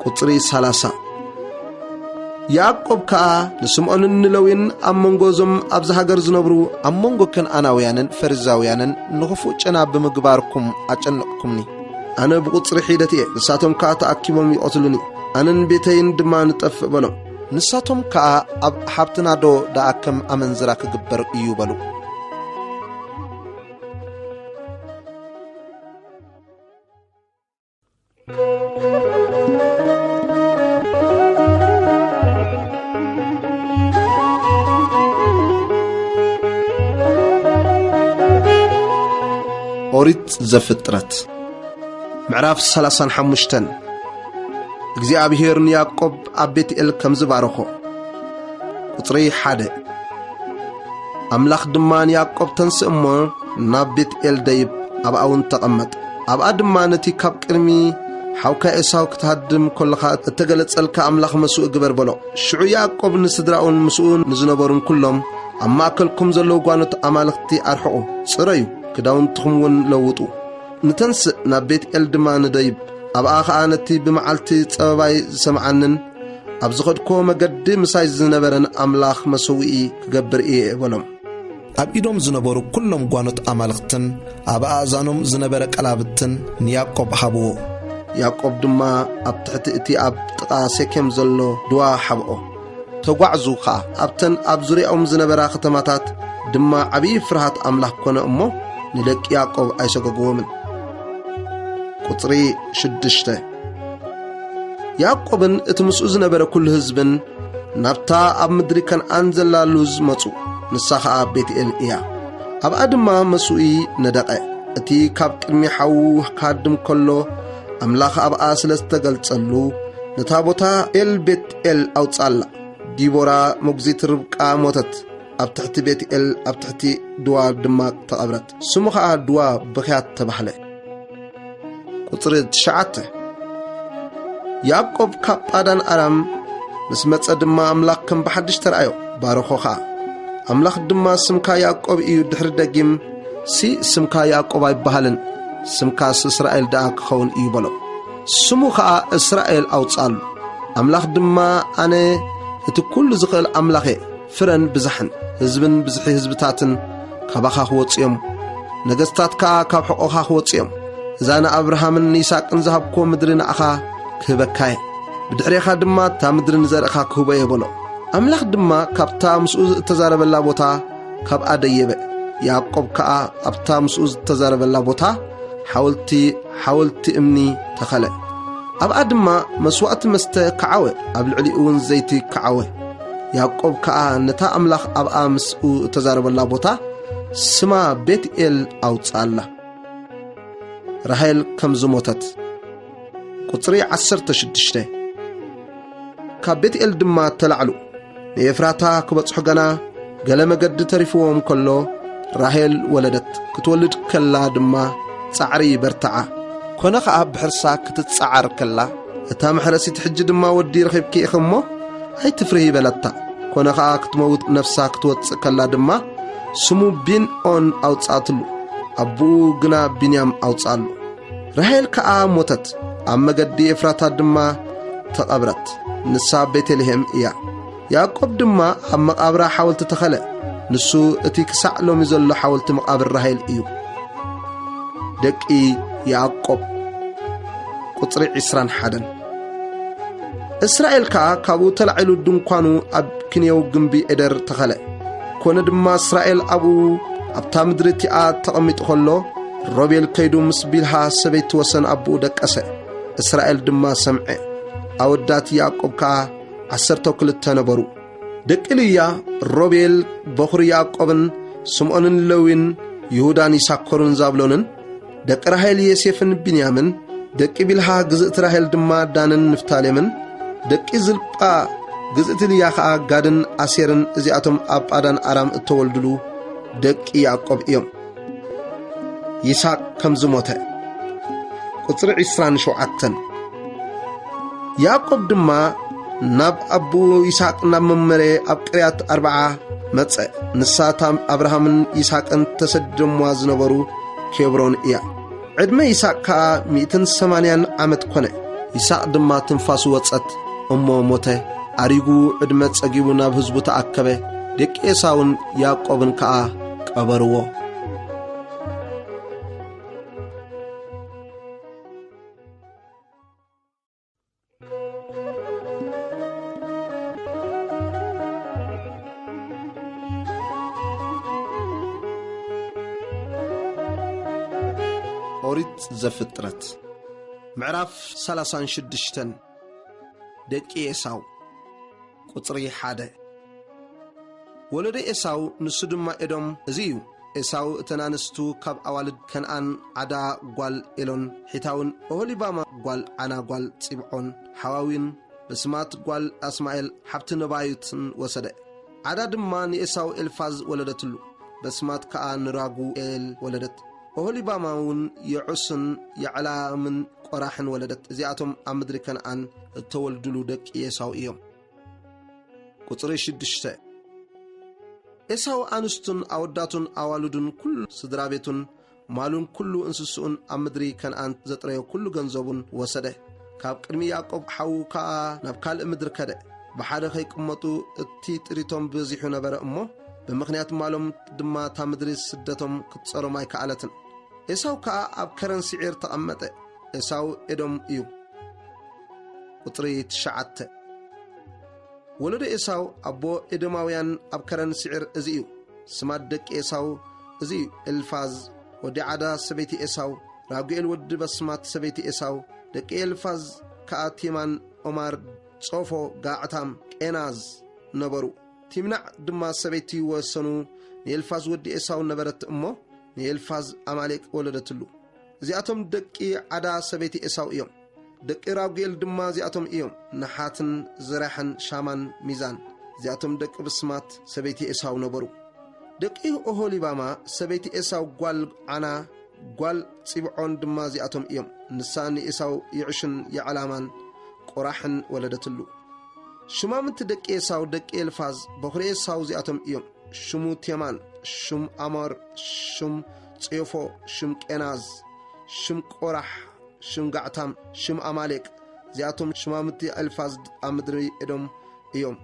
ቁጽሪ ሰላሳ። ያዕቆብ ከኣ ንስምዖንን ንለዊን፣ ኣብ መንጎ እዞም ኣብዚ ሃገር ዝነብሩ፣ ኣብ መንጎ ከነኣናውያንን ፈሪዛውያንን ንኽፉእ ጨና ብምግባርኩም ኣጨነቕኩምኒ። ኣነ ብቑጽሪ ሒደት እየ፣ ንሳቶም ከኣ ተኣኪቦም ይቐትሉኒ፣ ኣነን ቤተይን ድማ ንጠፍእ በሎም። ንሳቶም ከኣ ኣብ ሓብትና ዶ ደኣ ከም ኣመንዝራ ክግበር እዩ በሉ። ኦሪት ዘፍጥረት ምዕራፍ ሰላሳን ሓሙሽተን። እግዚኣብሄር ንያዕቆብ ኣብ ቤትኤል ከም ዝባረኾ። ቁጽሪ ሓደ። ኣምላኽ ድማ ንያዕቆብ፣ "ተንስእ እሞ ናብ ቤትኤል ደይብ፣ ኣብኣ እውን ተቐመጥ። ኣብኣ ድማ ነቲ ካብ ቅድሚ ሓውካ ኤሳው ክትሃድም ከለኻ እተገለጸልካ ኣምላኽ መስዋእ ግበር" በሎ። ሽዑ ያዕቆብ ንስድራኡን ምስኡ ንዝነበሩን ኩሎም፣ "ኣብ ማእከልኩም ዘለዉ ጓኖት ኣማልኽቲ ኣርሕቑ፣ ጽረዩ፣ ክዳውንትኹም እውን ለውጡ። ንተንስእ፣ ናብ ቤትኤል ድማ ንደይብ፣ ኣብኣ ኸኣ ነቲ ብመዓልቲ ጸበባይ ዝሰምዓንን ኣብ ዝኸድክዎ መገዲ ምሳይ ዝነበረን ኣምላኽ መሰውኢ ክገብር እየ" በሎም። ኣብ ኢዶም ዝነበሩ ኩሎም ጓኖት ኣማልኽትን ኣብ ኣእዛኖም ዝነበረ ቀላብትን ንያዕቆብ ሃብዎ። ያዕቆብ ድማ ኣብ ትሕቲ እቲ ኣብ ጥቓ ሴኬም ዘሎ ድዋ ሓብኦ። ተጓዕዙ ኸኣ፣ ኣብተን ኣብ ዙርያኦም ዝነበራ ከተማታት ድማ ዓብዪ ፍርሃት ኣምላኽ ኮነ እሞ፣ ንደቂ ያዕቆብ ኣይሰገግዎምን። ቁጽሪ ሽዱሽተ። ያዕቆብን እቲ ምስኡ ዝነበረ ኩሉ ህዝብን ናብታ ኣብ ምድሪ ከነኣን ዘላ ሉዝ መጹ፣ ንሳ ኸኣ ቤትኤል እያ። ኣብኣ ድማ መስውኢ ነደቐ። እቲ ካብ ቅድሚ ሓዉ ክሃድም ከሎ ኣምላኽ ኣብኣ ስለ ዝተገልጸሉ፣ ነታ ቦታ ኤል ቤትኤል ኣውጽኣላ። ዲቦራ መጉዚት ርብቃ ሞተት፣ ኣብ ትሕቲ ቤትኤል ኣብ ትሕቲ ድዋ ድማ ተቐብረት። ስሙ ኸኣ ድዋ ብኽያት ተባህለ። ቁጽሪ ትሽዓተ። ያዕቆብ ካብ ጳዳን ኣራም ምስ መጸ ድማ ኣምላኽ ከም ብሓድሽ ተራእዮ፣ ባረኾ ኸኣ። ኣምላኽ ድማ፣ "ስምካ ያዕቆብ እዩ፣ ድሕሪ ደጊም ሲ ስምካ ያዕቆብ ኣይበሃልን፣ ስምካስ እስራኤል ደኣ ክኸውን እዩ" በሎ። ስሙ ኸኣ እስራኤል ኣውጽኣሉ። ኣምላኽ ድማ፣ "ኣነ እቲ ኩሉ ዝኽእል ኣምላኽ እየ፣ ፍረን ብዝሕን ህዝብን ብዝሒ ህዝብታትን ካባኻ ክወጽኡ እዮም፣ ነገስታት ከኣ ካብ ሕቖኻ ክወጽኡ እዮም። እዛ ንኣብርሃምን ንይስሐቅን ዝሃብክዎ ምድሪ ንኣኻ ክህበካ እየ፣ ብድሕሬኻ ድማ እታ ምድሪ ንዘርእኻ ክህቦ እየ" በሎ። ኣምላኽ ድማ ካብታ ምስኡ እተዛረበላ ቦታ ካብኣ ደየበ። ያዕቆብ ከኣ ኣብታ ምስኡ ዝተዛረበላ ቦታ ሓወልቲ፣ ሓወልቲ እምኒ ተኸለ። ኣብኣ ድማ መስዋእቲ መስተ ከዓወ፣ ኣብ ልዕሊኡ እውን ዘይቲ ከዓወ። ያዕቆብ ከኣ ነታ ኣምላኽ ኣብኣ ምስኡ እተዛረበላ ቦታ ስማ ቤትኤል ኣውጽኣላ። ራሄል ከም ዝሞተት። ቁጽሪ ዓሰርተ ሽዱሽተ። ካብ ቤትኤል ድማ ተላዕሉ፣ ንኤፍራታ ክበጽሑ ገና ገለ መገዲ ተሪፍዎም ከሎ፣ ራሄል ወለደት። ክትወልድ ከላ ድማ ጻዕሪ በርትዓ። ኮነ ኸኣ ብሕርሳ ክትጸዓር ከላ፣ እታ መሕረሲት፣ "ሕጂ ድማ ወዲ ረኺብኪ ኢኺ እሞ ኣይትፍርሂ" በለታ። ኮነ ኸኣ ክትመውት ነፍሳ ክትወጽእ ከላ ድማ፣ ስሙ ቢንኦን ኣውጻእትሉ፣ ኣቦኡ ግና ቢንያም ኣውጻኣሉ። ራሄል ከኣ ሞተት፣ ኣብ መገዲ ኤፍራታ ድማ ተቐብረት፣ ንሳ ቤተልሔም እያ። ያዕቆብ ድማ ኣብ መቓብራ ሓወልቲ ተኸለ፣ ንሱ እቲ ክሳዕ ሎሚ ዘሎ ሓወልቲ መቓብር ራሄል እዩ። ደቂ ያዕቆብ። ቁጽሪ ዕስራን ሓደን። እስራኤል ከኣ ካብኡ ተላዒሉ ድንኳኑ ኣብ ክንየው ግምቢ ዔደር ተኸለ። ኮነ ድማ እስራኤል ኣብኡ ኣብታ ምድሪ እቲኣ ተቐሚጡ ኸሎ፣ ሮቤል ከይዱ ምስ ቢልሃ ሰበይቲ ወሰን ኣቦኡ ደቀሰ። እስራኤል ድማ ሰምዐ። ኣወዳት ያዕቆብ ከኣ ዓሰርተ ክልተ ነበሩ። ደቂ ልያ፣ ሮቤል በኹሪ ያዕቆብን ስምዖንን ሌዊን፣ ይሁዳን ይሳኮርን ዛብሎንን፣ ደቂ ራሄል ዮሴፍን ብንያምን፣ ደቂ ቢልሃ ግዝእቲ ራሄል ድማ ዳንን ንፍታሌምን፣ ደቂ ዝልጳ ግዝእቲ ልያ ኸኣ ጋድን ኣሴርን፣ እዚኣቶም ኣብ ጳዳን ኣራም እተወልዱሉ ደቂ ያዕቆብ እዮም። ይስሐቅ ከም ዝሞተ። ቁጽሪ ዕስራን ሸውዓተን። ያዕቆብ ድማ ናብ ኣቦኡ ይስሐቅ ናብ መመሬ ኣብ ቅርያት ኣርብዓ መጸ። ንሳ እታ ኣብርሃምን ይስሐቅን ተሰዲዶምዋ ዝነበሩ ኬብሮን እያ። ዕድመ ይስሐቅ ከኣ ሚእትን ሰማንያን ዓመት ኮነ። ይስሐቅ ድማ ትንፋሱ ወጸት እሞ ሞተ። ኣሪጉ ዕድመ ጸጊቡ ናብ ህዝቡ ተኣከበ። ደቂ ኤሳውን ያዕቆብን ከኣ ቀበርዎ። ኦሪት ዘፍጥረት ምዕራፍ ሰላሳን ሽዱሽተን። ደቂ ኤሳው። ቁጽሪ ሓደ። ወለዶ ኤሳው፣ ንሱ ድማ ኤዶም፣ እዚ እዩ። ኤሳው እተን ኣንስቱ ካብ ኣዋልድ ከነኣን ዓዳ ጓል ኤሎን ሒታውን ኦሆሊባማ ጓል ዓና ጓል ጺብዖን ሓዋዊን በስማት ጓል ኣስማኤል ሓብቲ ነባዮትን ወሰደ። ዓዳ ድማ ንኤሳው ኤልፋዝ ወለደትሉ፣ በስማት ከኣ ንራጉኤል ወለደት። ኦሆሊባማ እውን የዑስን የዕላምን ቆራሕን ወለደት። እዚኣቶም ኣብ ምድሪ ከነኣን እተወልዱሉ ደቂ ኤሳው እዮም። ቁጽሪ ሽዱሽተ። ኤሳው ኣንስቱን ኣወዳቱን ኣዋልዱን ኩሉ ስድራ ቤቱን ማሉን ኩሉ እንስስኡን ኣብ ምድሪ ከነኣን ዘጥረዮ ኩሉ ገንዘቡን ወሰደ። ካብ ቅድሚ ያዕቆብ ሓዉ ከኣ ናብ ካልእ ምድሪ ከደ። ብሓደ ከይቅመጡ እቲ ጥሪቶም በዚሑ ነበረ እሞ፣ ብምኽንያት ማሎም ድማ እታ ምድሪ ስደቶም ክትጸሮም ኣይከኣለትን። ኤሳው ከኣ ኣብ ከረን ስዒር ተቐመጠ። ኤሳው ኤዶም እዩ። ቁጽሪ ትሽዓተ። ወለዶ ኤሳው ኣቦ ኤዶማውያን ኣብ ከረን ስዒር እዚ እዩ። ስማት ደቂ ኤሳው እዚ እዩ። ኤልፋዝ ወዲ ዓዳ ሰበይቲ ኤሳው፣ ራጉኤል ወዲ በስማት ሰበይቲ ኤሳው። ደቂ ኤልፋዝ ከኣ ቴማን፣ ኦማር፣ ጾፎ፣ ጋዕታም፣ ቄናዝ ነበሩ። ቲምናዕ ድማ ሰበይቲ ወሰኑ። ንኤልፋዝ ወዲ ኤሳው ነበረት እሞ፣ ንኤልፋዝ ኣማሌቅ ወለደትሉ። እዚኣቶም ደቂ ዓዳ ሰበይቲ ኤሳው እዮም። ደቂ ራጉኤል ድማ እዚኣቶም እዮም። ናሓትን ዝራሕን ሻማን ሚዛን። እዚኣቶም ደቂ ብስማት ሰበይቲ ኤሳው ነበሩ። ደቂ ኦሆሊባማ ሰበይቲ ኤሳው ጓል ዓና ጓል ጺብዖን ድማ እዚኣቶም እዮም። ንሳ ንኤሳው የዕሹን የዕላማን ቆራሕን ወለደትሉ። ሹማምንቲ ደቂ ኤሳው ደቂ ኤልፋዝ በኹሪ ኤሳው እዚኣቶም እዮም። ሽሙ ቴማን፣ ሽም ኣሞር፣ ሽም ጼፎ፣ ሽም ቄናዝ፣ ሽም ቆራሕ፣ ሽም ጋዕታም፣ ሽም ኣማሌቅ። እዚኣቶም ሹማምንቲ ኤልፋዝ ኣብ ምድሪ ኤዶም እዮም።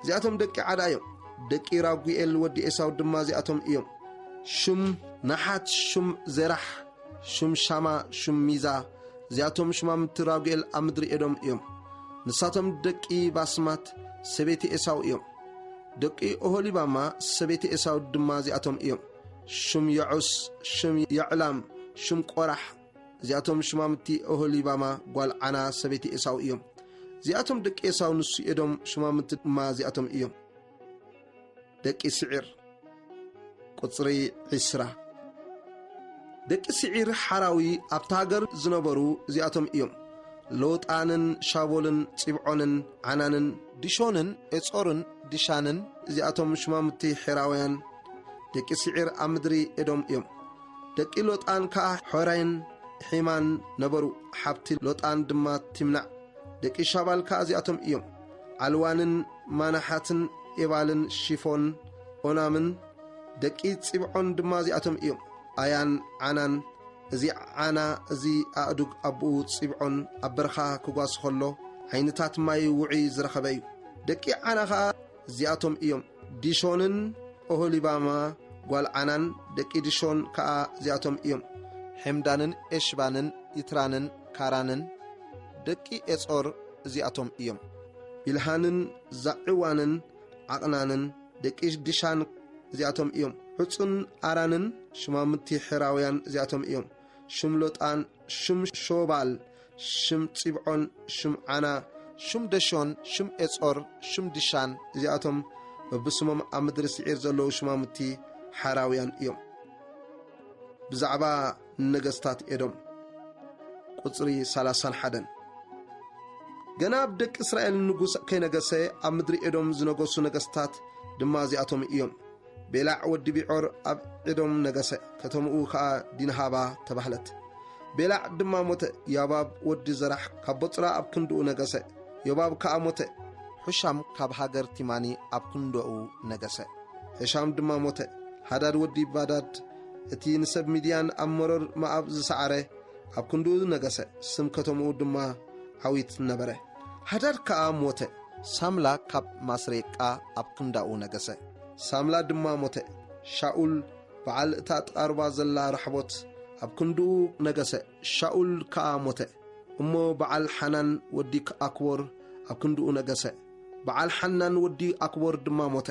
እዚኣቶም ደቂ ዓዳ እዮም። ደቂ ራጉኤል ወዲ ኤሳው ድማ እዚኣቶም እዮም። ሽም ናሓት፣ ሽም ዜራሕ፣ ሽም ሻማ፣ ሽም ሚዛ። እዚኣቶም ሹማምንቲ ራጉኤል ኣብ ምድሪ ኤዶም እዮም። ንሳቶም ደቂ ባስማት ሰበይቲ ኤሳው እዮም። ደቂ ኦሆሊባማ ሰበይቲ ኤሳው ድማ እዚኣቶም እዮም። ሽም የዑስ፣ ሽም የዕላም፣ ሽም ቆራሕ። እዚኣቶም ሹማምንቲ ኦሆሊባማ ጓል ዓና ሰበይቲ ኤሳው እዮም። እዚኣቶም ደቂ ኤሳው ንሱ ኤዶም፣ ሹማምንቲ ድማ እዚኣቶም እዮም። ደቂ ስዒር። ቁጽሪ ዕስራ። ደቂ ስዒር ሓራዊ ኣብታ ሃገር ዝነበሩ እዚኣቶም እዮም። ሎጣንን ሻቦልን ጺብዖንን ዓናንን ዲሾንን ኤጾርን ዲሻንን፣ እዚኣቶም ሹማምቲ ሒራውያን። ደቂ ስዒር ኣብ ምድሪ ኤዶም እዮም። ደቂ ሎጣን ከኣ ሖራይን ሒማን ነበሩ። ሓብቲ ሎጣን ድማ ቲምናዕ። ደቂ ሻባል ከኣ እዚኣቶም እዮም። ዓልዋንን ማናሓትን ኤባልን ሺፎን ኦናምን። ደቂ ጺብዖን ድማ እዚኣቶም እዮም። ኣያን ዓናን። እዚ ዓና እዚ ኣእዱግ ኣቦኡ ጺብዖን ኣብ በረኻ ክጓስ ከሎ ዓይንታት ማይ ውዑይ ዝረኸበ እዩ። ደቂ ዓና ኸኣ እዚኣቶም እዮም። ዲሾንን ኦሆሊባማ ጓል ዓናን። ደቂ ዲሾን ከኣ እዚኣቶም እዮም። ሔምዳንን ኤሽባንን ይትራንን ካራንን። ደቂ ኤጾር እዚኣቶም እዮም። ቢልሃንን ዛዕዋንን ዓቕናንን። ደቂ ዲሻን እዚኣቶም እዮም። ዑጽን ኣራንን ሽማምቲ ሒራውያን እዚኣቶም እዮም። ሽም ሎጣን፣ ሽም ሾባል፣ ሽም ጺብዖን፣ ሽም ዓና፣ ሽም ደሾን፣ ሽም ኤጾር፣ ሽም ዲሻን። እዚኣቶም በብስሞም ኣብ ምድሪ ስዒር ዘለዉ ሽማምቲ ሓራውያን እዮም። ብዛዕባ ነገስታት ኤዶም። ቁጽሪ ሰላሳን ሓደን። ገና ኣብ ደቂ እስራኤል ንጉስ ከይነገሰ፣ ኣብ ምድሪ ኤዶም ዝነገሱ ነገስታት ድማ እዚኣቶም እዮም። ቤላዕ ወዲ ቢዖር ኣብ ኤዶም ነገሰ፣ ከተምኡ ኸኣ ዲንሃባ ተባህለት። ቤላዕ ድማ ሞተ። ዮባብ ወዲ ዘራሕ ካብ ቦጽራ ኣብ ክንድኡ ነገሰ። ዮባብ ከኣ ሞተ። ሑሻም ካብ ሃገር ቲማኒ ኣብ ክንድኡ ነገሰ። ሕሻም ድማ ሞተ። ሃዳድ ወዲ ባዳድ፣ እቲ ንሰብ ሚድያን ኣብ መሮር መኣብ ዝሰዓረ፣ ኣብ ክንድኡ ነገሰ። ስም ከተምኡ ድማ ዓዊት ነበረ። ሃዳድ ከኣ ሞተ። ሳምላ ካብ ማስሬቃ ኣብ ክንዳኡ ነገሰ። ሳምላ ድማ ሞተ። ሻኡል በዓል እታ ጥቓ ሩባ ዘላ ራሕቦት ኣብ ክንድኡ ነገሰ። ሻኡል ከኣ ሞተ። እሞ በዓል ሓናን ወዲ ኣክቦር ኣብ ክንድኡ ነገሰ። በዓል ሓናን ወዲ ኣክቦር ድማ ሞተ።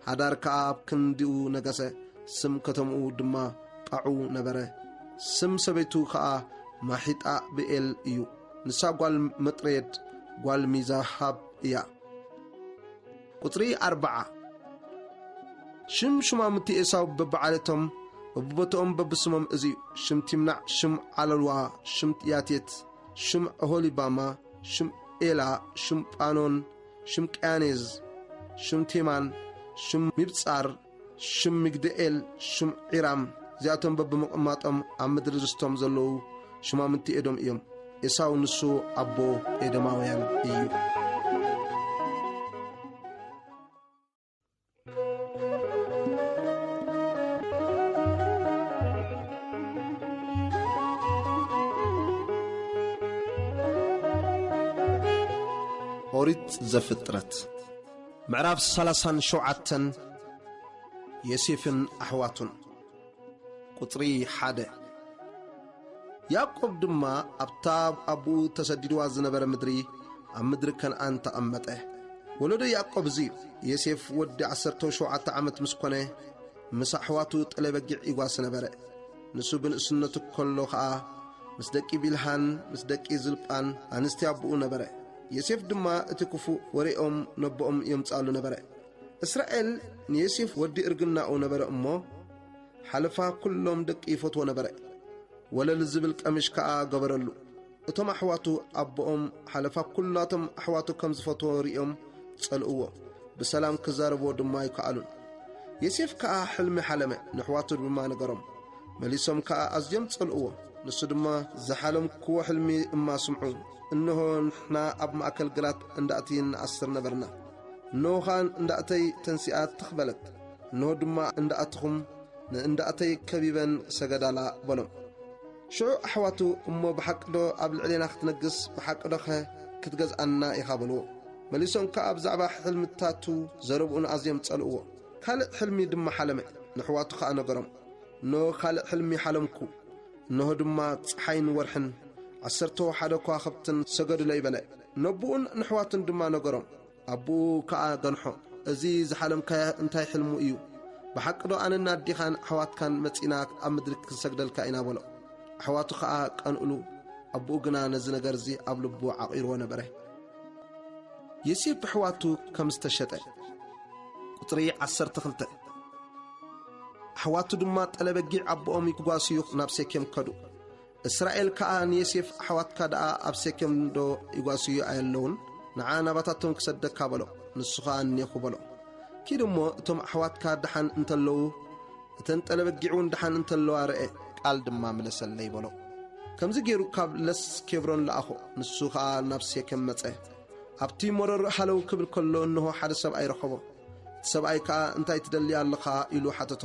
ሃዳር ከኣ ኣብ ክንድኡ ነገሰ። ስም ከተምኡ ድማ ጳዑ ነበረ። ስም ሰበይቱ ከኣ ማሒጣ ብኤል እዩ። ንሳ ጓል መጥሬድ ጓል ሚዛሃብ እያ። ቁጽሪ ኣርብዓ። ሽም ሹማምቲ ኤሳው በብዓሌቶም በብቦትኦም በብስሞም እዚ እዩ። ሽም ቲምናዕ፣ ሽም ዓለልዋ፣ ሽም ያቴት፣ ሽም ኦሆሊባማ፣ ሽም ኤላ፣ ሽም ጳኖን፣ ሽም ቀያኔዝ፣ ሽም ቴማን፣ ሽም ሚብጻር፣ ሽም ሚግድኤል፣ ሽም ዒራም። እዚኣቶም በብምቕማጦም ኣብ ምድሪ ርስቶም ዘለዉ ሽማምንቲ ኤዶም እዮም። ኤሳው ንሱ ኣቦ ኤዶማውያን እዩ። ኦሪት ዘፍጥረት ምዕራፍ ሰላሳን ሸውዓተን። ዮሴፍን ኣሕዋቱን። ቁጽሪ ሓደ። ያዕቆብ ድማ ኣብታ ኣቦኡ ተሰዲድዋ ዝነበረ ምድሪ፣ ኣብ ምድሪ ከነኣን ተቐመጠ። ወለዶ ያዕቆብ እዚ እዩ። ዮሴፍ ወዲ ዓሰርተ ሸውዓተ ዓመት ምስ ኮነ፣ ምስ ኣሕዋቱ ጠለበጊዕ ይጓሲ ነበረ። ንሱ ብንእስነቱ ከሎ ኸኣ ምስ ደቂ ቢልሃን ምስ ደቂ ዝልጳን ኣንስቲ ኣቦኡ ነበረ። ዮሴፍ ድማ እቲ ክፉእ ወሬኦም ነቦኦም የምጽኣሉ ነበረ። እስራኤል ንዮሴፍ ወዲ እርግናኡ ነበረ እሞ፣ ሓለፋ ኩሎም ደቂ ይፈትዎ ነበረ። ወለል ዝብል ቀሚሽ ከኣ ገበረሉ። እቶም ኣሕዋቱ ኣቦኦም ሓለፋ ኩላቶም ኣሕዋቱ ከም ዝፈትዎ ርእዮም ጸልእዎ። ብሰላም ክዛረብዎ ድማ ኣይከኣሉን። ዮሴፍ ከኣ ሕልሚ ሓለመ፣ ንኣሕዋቱ ድማ ነገሮም። መሊሶም ከኣ ኣዝዮም ጸልእዎ። ንሱ ድማ፣ "ዝሓለምክዎ ሕልሚ እማ ስምዑ። እንሆ ንሕና ኣብ ማእከል ግራት እንዳእቲ ንኣስር ነበርና። እንሆ ኸኣ እንዳእተይ ተንሲኣ ትኽ በለት። እንሆ ድማ እንዳእትኹም ንእንዳእተይ ከቢበን ሰገዳላ" በሎም። ሽዑ ኣሕዋቱ፣ "እሞ ብሓቂ ዶ ኣብ ልዕሌና ክትነግስ፣ ብሓቂ ዶኸ ክትገዝኣና ኢኻ?" በልዎ። መሊሶም ከኣ ብዛዕባ ሕልምታቱ ዘረብኡን ኣዝዮም ጸልእዎ። ካልእ ሕልሚ ድማ ሓለመ፣ ንኣሕዋቱ ኸኣ ነገሮም። "እንሆ ካልእ ሕልሚ ሓለምኩ፣ እንሆ ድማ ጸሓይን ወርሕን ዓሰርተ ሓደ ከዋኽብትን ሰገዱለይ" በለ። ነቦኡን ንኣሕዋቱን ድማ ነገሮም። ኣቦኡ ከኣ ገንሖ፣ "እዚ ዝሓለምካዮ እንታይ ሕልሙ እዩ? ብሓቂ ዶ ኣነን ኣዴኻን ኣሕዋትካን መጺእና ኣብ ምድሪ ክንሰግደልካ ኢና?" በሎ። ኣሕዋቱ ኸኣ ቀንኡሉ፣ ኣቦኡ ግና ነዚ ነገር እዚ ኣብ ልቡ ዓቒርዎ ነበረ። ዮሴፍ ብኣሕዋቱ ከም ዝተሸጠ። ቁጽሪ ዓሰርተ ክልተ። ኣሕዋቱ ድማ ጠለበጊዕ ኣቦኦም ክጓስዩ ናብ ሴኬም ከዱ። እስራኤል ከኣ ንዮሴፍ፣ "ኣሕዋትካ ደኣ ኣብ ሴኬም ዶ ይጓስዩ ኣየለውን? ንዓ ናባታቶም ክሰደካ" በሎ። ንሱ ኸኣ፣ "እኔኹ" በሎ። "ኪድ እሞ እቶም ኣሕዋትካ ደሓን እንተለዉ፣ እተን ጠለበጊዕ እውን ደሓን እንተለዋ ርኤ፣ ቃል ድማ ምለሰለይ" በሎ። ከምዚ ገይሩ ካብ ለስ ኬብሮን ለኣኾ። ንሱ ኸኣ ናብ ሴኬም መጸ። ኣብቲ መሮር ሃለው ክብል ከሎ፣ እንሆ ሓደ ሰብኣይ ረኸቦ። እቲ ሰብኣይ ከኣ፣ "እንታይ ትደሊ ኣለኻ?" ኢሉ ሓተቶ።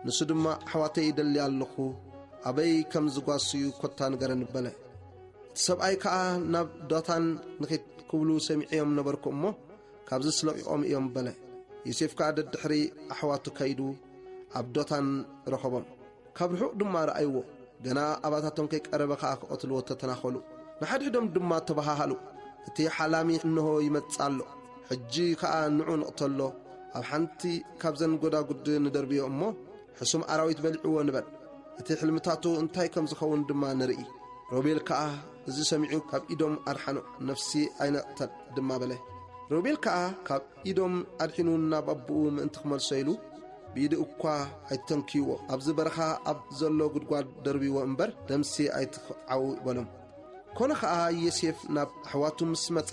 ንሱ ድማ፣ "ኣሕዋተይ ይደሊ ኣለኹ፣ ኣበይ ከም ዝጓስዩ ኮታ ንገረኒ" በለ። እቲ ሰብኣይ ከኣ፣ "ናብ ዶታን ንኺድ ክብሉ ሰሚዐዮም ነበርኩ እሞ፣ ካብዚስ ለቒቖም እዮም" በለ። ዮሴፍ ከኣ ደድሕሪ ኣሕዋቱ ከይዱ፣ ኣብ ዶታን ረኸቦም። ካብ ርሑቕ ድማ ረኣይዎ። ገና ኣባታቶም ከይቀረበ ኸኣ ክቐትልዎ ተተናኸሉ። ንሓድሕዶም ድማ ተበሃሃሉ፣ "እቲ ሓላሚ እንሆ ይመጽእ ኣሎ። ሕጂ ኸኣ ንዑ ንቕተሎ፣ ኣብ ሓንቲ ካብዘን ጐዳጉዲ ንደርብዮ እሞ፣ ሕሱም ኣራዊት በሊዕዎ ንበል። እቲ ሕልምታቱ እንታይ ከም ዝኸውን ድማ ንርኢ።" ሮቤል ከኣ እዚ ሰሚዑ፣ "ካብ ኢዶም ኣድሓኖ፣ ነፍሲ ኣይነቕተል" ድማ በለ። ሮቤል ከኣ ካብ ኢዶም ኣድሒኑ ናብ ኣቦኡ ምእንቲ ክመልሶ ኢሉ፣ ብኢዱ እኳ ኣይተንክይዎ፣ ኣብዚ በረኻ ኣብ ዘሎ ጉድጓድ ደርብይዎ እምበር፣ ደምሲ ኣይትኽዓዉ በሎም። ኮነ ኸኣ፣ ዮሴፍ ናብ ኣሕዋቱ ምስ መጸ፣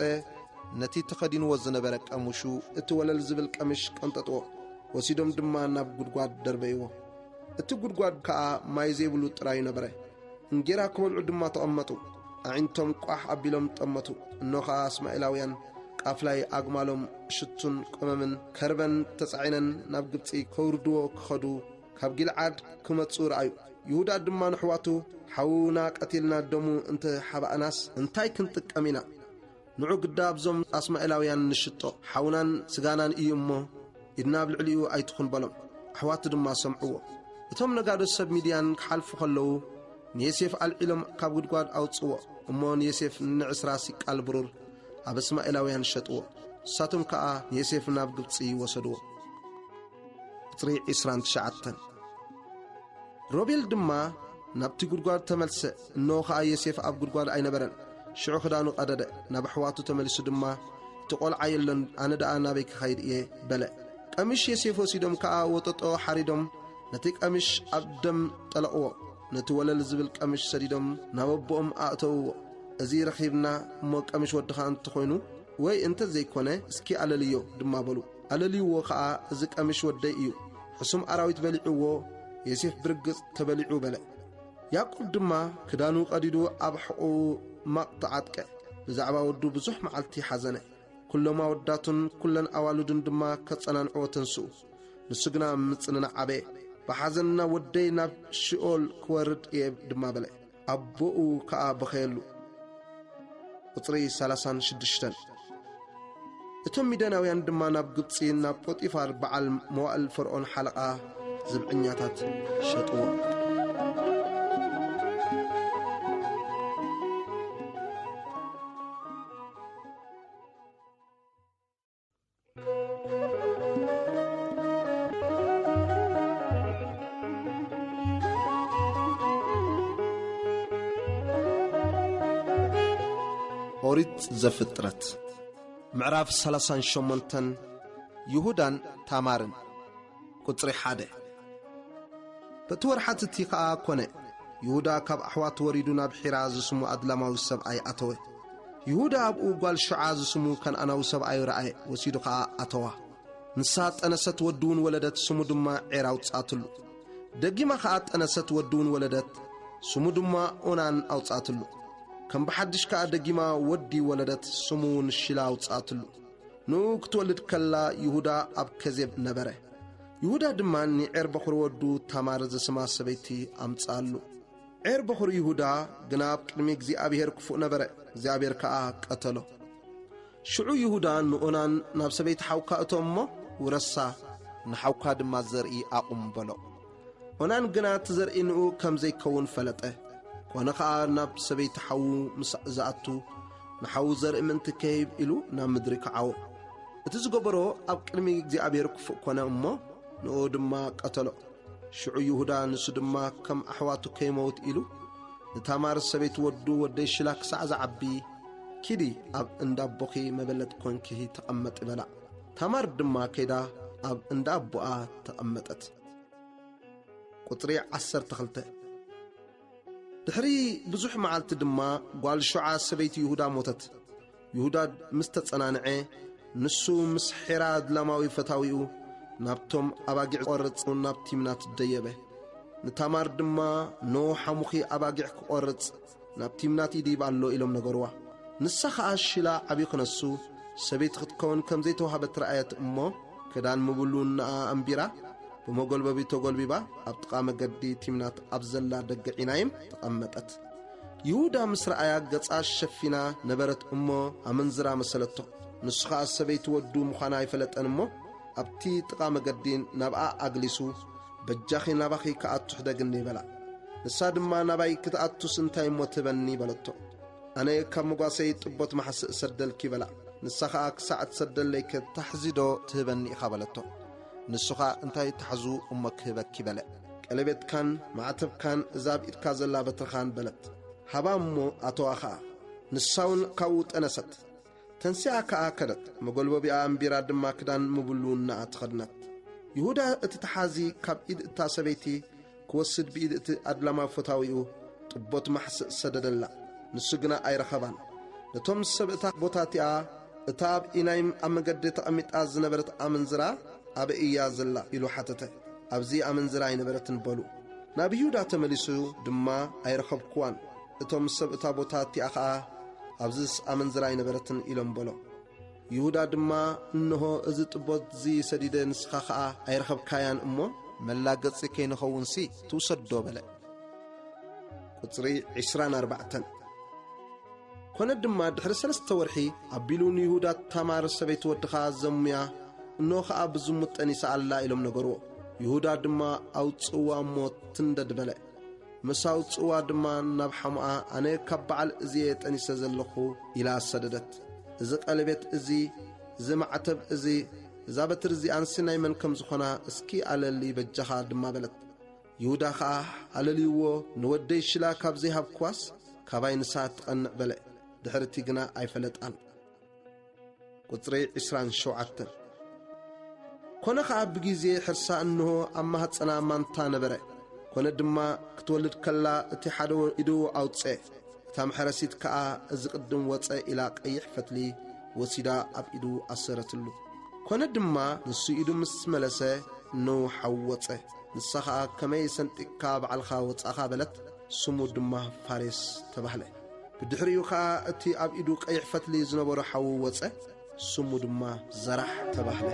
ነቲ ተኸዲንዎ ዝነበረ ቀሙሹ፣ እቲ ወለል ዝብል ቀምሽ ቀንጠጥዎ፣ ወሲዶም ድማ ናብ ጉድጓድ ደርበይዎ። እቲ ጉድጓድ ከኣ ማይ ዘይብሉ ጥራዩ ነበረ። እንጌራ ክበልዑ ድማ ተቐመጡ። ኣዒንቶም ቋሕ ኣቢሎም ጠመቱ። እኖ ኸኣ እስማኤላውያን ቃፍላይ ኣግማሎም ሽቱን ቀመምን ከርበን ተጻዒነን ናብ ግብጺ ከውርድዎ ክኸዱ ካብ ጊልዓድ ክመጹ ረኣዩ። ይሁዳ ድማ ንኣሕዋቱ፣ "ሓውና ቀቲልና ደሙ እንተ ሓባእናስ እንታይ ክንጥቀም ኢና?" ንዑ ግዳ ኣብዞም ኣስማኤላውያን ንሽጦ፣ ሓውናን ስጋናን እዩ እሞ፣ ኢድና ኣብ ልዕሊኡ ኣይትኹን በሎም። ኣሕዋቱ ድማ ሰምዕዎ። እቶም ነጋዶ ሰብ ሚድያን ክሓልፉ ከለዉ፣ ንዮሴፍ ኣልዒሎም ካብ ጉድጓድ ኣውጽዎ። እሞ ንዮሴፍ ንዕስራ ሲቃል ብሩር ኣብ እስማኤላውያን ሸጥዎ። ንሳቶም ከኣ ንዮሴፍ ናብ ግብጺ ወሰድዎ። ቁጽሪ ዕስራን ትሽዓተን። ሮቤል ድማ ናብቲ ጉድጓድ ተመልሰ፣ እንሆ ኸኣ ዮሴፍ ኣብ ጉድጓድ ኣይነበረን። ሽዑ ክዳኑ ቀደደ፣ ናብ ኣሕዋቱ ተመሊሱ ድማ፣ "እቲ ቈልዓ የሎን፣ ኣነ ደኣ ናበይ ክኸይድ እየ?" በለ። ቀሚሽ ዮሴፍ ወሲዶም ከኣ ወጠጦ ሓሪዶም፣ ነቲ ቀሚሽ ኣብ ደም ጠለቕዎ። ነቲ ወለል ዝብል ቀሚሽ ሰዲዶም ናብ ኣቦኦም ኣእተውዎ። "እዚ ረኺብና እሞ ቀሚሽ ወድኻ እንተኾይኑ ወይ እንተ ዘይኮነ እስኪ ኣለልዮ" ድማ በሉ። ኣለልይዎ ኸኣ፣ "እዚ ቀሚሽ ወደይ እዩ፣ ሕሱም ኣራዊት በሊዕዎ፣ ዮሴፍ ብርግጽ ተበሊዑ" በለ። ያዕቆብ ድማ ክዳኑ ቀዲዱ ኣብ ሕቖኡ ማቕ ተዓጥቀ። ብዛዕባ ወዱ ብዙሕ መዓልቲ ሓዘነ። ኩሎም ኣወዳቱን ኩለን ኣዋልዱን ድማ ከጸናንዕዎ ተንስኡ። ንሱ ግና ምጽንናዕ ኣበየ። ብሓዘንና፣ "ወደይ ናብ ሽኦል ክወርድ እየ" ድማ በለ። ኣቦኡ ከኣ በኸየሉ። ቁጽሪ ሰላሳን ሽዱሽተን። እቶም ሚድያናውያን ድማ ናብ ግብጺ፣ ናብ ጶጢፋር በዓል መዋእል ፈርዖን ሓለቓ ዝብዕኛታት ሸጥዎ። ኦሪት ዘፍጥረት ምዕራፍ ሰላሳን ሸሞንተን። ይሁዳን ታማርን። ቁጽሪ ሓደ። በቲ ወርሓት እቲ ኸኣ ኰነ፣ ይሁዳ ካብ ኣሕዋቱ ወሪዱ ናብ ሒራ ዝስሙ ኣድላማዊ ሰብኣይ ኣተወ። ይሁዳ ኣብኡ ጓል ሹዓ ዝስሙ ከነኣናዊ ሰብኣይ ረኣየ፣ ወሲዱ ኸኣ ኣተዋ። ንሳ ጠነሰት፣ ወዲ እውን ወለደት፣ ስሙ ድማ ዔር ኣውጽኣትሉ። ደጊማ ኸኣ ጠነሰት፣ ወዲ እውን ወለደት፣ ስሙ ድማ ኦናን ኣውጽኣትሉ። ከም ብሓድሽ ከኣ ደጊማ ወዲ ወለደት፣ ስሙ እውን ሺላ ኣውጽኣትሉ። ንኡ ክትወልድ ከላ ይሁዳ ኣብ ከዜብ ነበረ። ይሁዳ ድማ ንዔር በኹሪ ወዱ ታማር ዝስማ ሰበይቲ ኣምጽኣሉ። ዔር በኹሪ ይሁዳ ግና ኣብ ቅድሚ እግዚኣብሄር ክፉእ ነበረ፣ እግዚኣብሄር ከኣ ቀተሎ። ሽዑ ይሁዳ ንኦናን፣ "ናብ ሰበይቲ ሓውካ እቶ እሞ ውረሳ፣ ንሓውካ ድማ ዘርኢ ኣቑም" በሎ። ኦናን ግና እቲ ዘርኢ ንኡ ከም ዘይከውን ፈለጠ። ኰነ ኸኣ ናብ ሰበይቲ ሓዉ ምስ ዝኣቱ፣ ንሓዉ ዘርኢ ምእንቲ ከሂብ ኢሉ ናብ ምድሪ ከዓዎ። እቲ ዝገበሮ ኣብ ቅድሚ እግዚኣብሔር ክፉእ ኰነ እሞ፣ ንኡ ድማ ቀተሎ። ሽዑ ይሁዳ ንሱ ድማ ከም ኣሕዋቱ ከይመውት ኢሉ፣ ንታማር ሰበይቲ ወዱ፣ "ወደይ ሽላ ክሳዕ ዝዓቢ፣ ኪዲ ኣብ እንዳ ኣቦኺ መበለት ኰንኪ ተቐመጢ" በላ። ታማር ድማ ከይዳ ኣብ እንዳ ኣቦኣ ተቐመጠት። ቁጽሪ ዓሰርተ ክልተ። ድሕሪ ብዙሕ መዓልቲ ድማ ጓል ሹዓ ሰበይቲ ይሁዳ ሞተት። ይሁዳ ምስ ተጸናንዐ፣ ንሱ ምስ ሒራ ኣድላማዊ ፈታዊኡ ናብቶም ኣባጊዕ ክቖርጽ ናብ ቲምናት ደየበ። ንታማር ድማ፣ "ኖ ሓሙኺ ኣባጊዕ ክቖርጽ ናብ ቲምናት ይድይብ ኣሎ" ኢሎም ነገርዋ። ንሳ ኸኣ፣ "ሽላ ዓብዩ ክነሱ ሰበይቲ ክትከውን ከም ዘይተዋህበት ረኣየት እሞ፣ ክዳን ምብሉንኣ ኣንቢራ፣ ብመጎልበቢ ተጎልቢባ፣ ኣብ ጥቓ መገዲ ቲምናት ኣብ ዘላ ደገ ዒናይም ተቐመጠት። ይሁዳ ምስ ረኣያ፣ ገጻ ሸፊና ነበረት እሞ፣ ኣመንዝራ መሰለቶ። ንሱ ኸኣ ሰበይቲ ወዱ ምዃና ኣይፈለጠን እሞ፣ ኣብቲ ጥቓ መገዲ ናብኣ ኣግሊሱ፣ "በጃኺ ናባኺ ክኣቱ ሕደግኒ" በላ። ንሳ ድማ፣ "ናባይ ክትኣቱስ እንታይ እሞ ትህበኒ?" በለቶ። "ኣነ ካብ መጓሰይ ጥቦት ማሕስእ እሰደልኪ" በላ። ንሳ ኸኣ፣ "ክሳዕ እትሰደለይ ከ ታሕዚ ዶ ትህበኒ ኢኻ?" በለቶ። ንሱ ኸኣ፣ "እንታይ ታሕዙ እሞ ክህበኪ?" በለ። "ቀለቤትካን ማዕተብካን እዛ ኣብ ኢድካ ዘላ በትርኻን" በለት። ሃባ እሞ ኣተዋ ኸኣ። ንሳ እውን ካብኡ ጠነሰት። ተንሲኣ ከኣ ከደት። መጎልበቢኣ ኣንቢራ ድማ ክዳን ምብሉንኣ ተኸድነት። ይሁዳ እቲ ተሓዚ ካብ ኢድ እታ ሰበይቲ ክወስድ ብኢድ እቲ ኣድላማዊ ፈታዊኡ ጥቦት ማሕስእ ሰደደላ። ንሱ ግና ኣይረኸባን። ነቶም ሰብ እታ ቦታ እቲኣ፣ "እታ ኣብ ኢናይም ኣብ መገዲ ተቐሚጣ ዝነበረት ኣመንዝራ ኣበይ እያ ዘላ?" ኢሉ ሓተተ። "ኣብዚ ኣመንዝራ ኣይነበረትን" በሉ። ናብ ይሁዳ ተመሊሱ ድማ፣ "ኣይረኸብኩዋን፣ እቶም ሰብ እታ ቦታ እቲኣ ኸኣ፣ ኣብዚስ ኣመንዝራ ኣይነበረትን" ኢሎም በሎ። ይሁዳ ድማ፣ "እንሆ፣ እዚ ጥቦት እዚ ሰዲደ፣ ንስኻ ኸኣ ኣይረኸብካያን እሞ፣ መላገጺ ከይንኸውንሲ ትውሰዶ" በለ። ቁጽሪ ዕስራን ኣርባዕተን። ኮነ ድማ ድሕሪ ሰለስተ ወርሒ ኣቢሉ ንይሁዳ፣ "ታማር ሰበይቲ ወድኻ ዘሙያ፣ እንሆ ኸኣ ብዝሙት ጠኒሳ ኣላ" ኢሎም ነገርዎ። ይሁዳ ድማ "ኣውጽእዋ እሞ ትንደድ" በለ። ምስ ኣውጽእዋ ድማ ናብ ሓሙኣ፣ "ኣነ ካብ በዓል እዚ እየ ጠኒሰ ዘለኹ" ኢላ ሰደደት። "እዚ ቀለቤት እዚ፣ እዚ ማዕተብ እዚ፣ እዛ በትሪ እዚኣንሲ ናይ መን ከም ዝኾና እስኪ ኣለሊ በጃኻ" ድማ በለት። ይሁዳ ኸኣ ኣለልይዎ፣ "ንወደይ ሽላ ካብ ዘይሃብክዋስ፣ ካባይ ንሳ ትቐንዕ" በለ። ድሕርቲ ግና ኣይፈለጣን። ቁጽሪ ዕስራን ሸውዓተን። ኮነ ኸኣ ብጊዜ ሕርሳ እንሆ ኣብ ማህጸና ማንታ ነበረ። ኮነ ድማ ክትወልድ ከላ እቲ ሓደ ወ-፣ ኢዱ ኣውጽአ። እታ መሕረሲት ከኣ እዚ ቅድም ወጸ ኢላ ቀይሕ ፈትሊ ወሲዳ ኣብ ኢዱ ኣሰረትሉ። ኮነ ድማ ንሱ ኢዱ ምስ መለሰ እንሆ ሓው ወጸ። ንሳ ኸኣ ከመይ ሰንጢቅካ ባዕልኻ ወጻእኻ በለት። ስሙ ድማ ፋሬስ ተባህለ። ብድሕሪኡ ኸኣ እቲ ኣብ ኢዱ ቀይሕ ፈትሊ ዝነበሮ ሓዉ ወጸ። ስሙ ድማ ዘራሕ ተባህለ።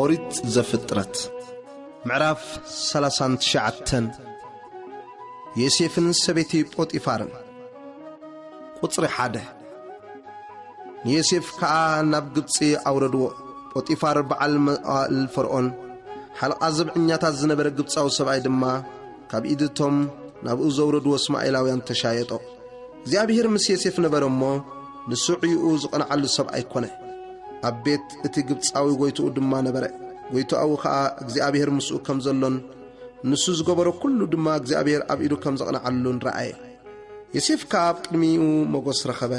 ኦሪት ዘፍጥረት ምዕራፍ ሰላሳን ትሽዓተን። ዮሴፍን ሰበይቲ ጶጢፋርን። ቁጽሪ ሓደ። ንዮሴፍ ከኣ ናብ ግብጺ ኣውረድዎ። ጶጢፋር በዓል መዋእል ፈርዖን፣ ሓለቓ ዘብዐኛታት ዝነበረ ግብጻዊ ሰብኣይ ድማ፣ ካብ ኢድ እቶም ናብኡ ዘውረድዎ እስማኤላውያን ተሻየጦ። እግዚኣብሄር ምስ ዮሴፍ ነበረ እሞ፣ ንሱ ዕዩኡ ዝቐንዓሉ ሰብ ኣይኮነ። ኣብ ቤት እቲ ግብጻዊ ጐይትኡ ድማ ነበረ። ጐይትኡ ኸኣ እግዚኣብሄር ምስኡ ከም ዘሎን ንሱ ዝገበሮ ኩሉ ድማ እግዚኣብሄር ኣብ ኢዱ ከም ዘቕንዓሉን ረኣየ። ዮሴፍ ከኣ ኣብ ቅድሚኡ ሞገስ ረኸበ፣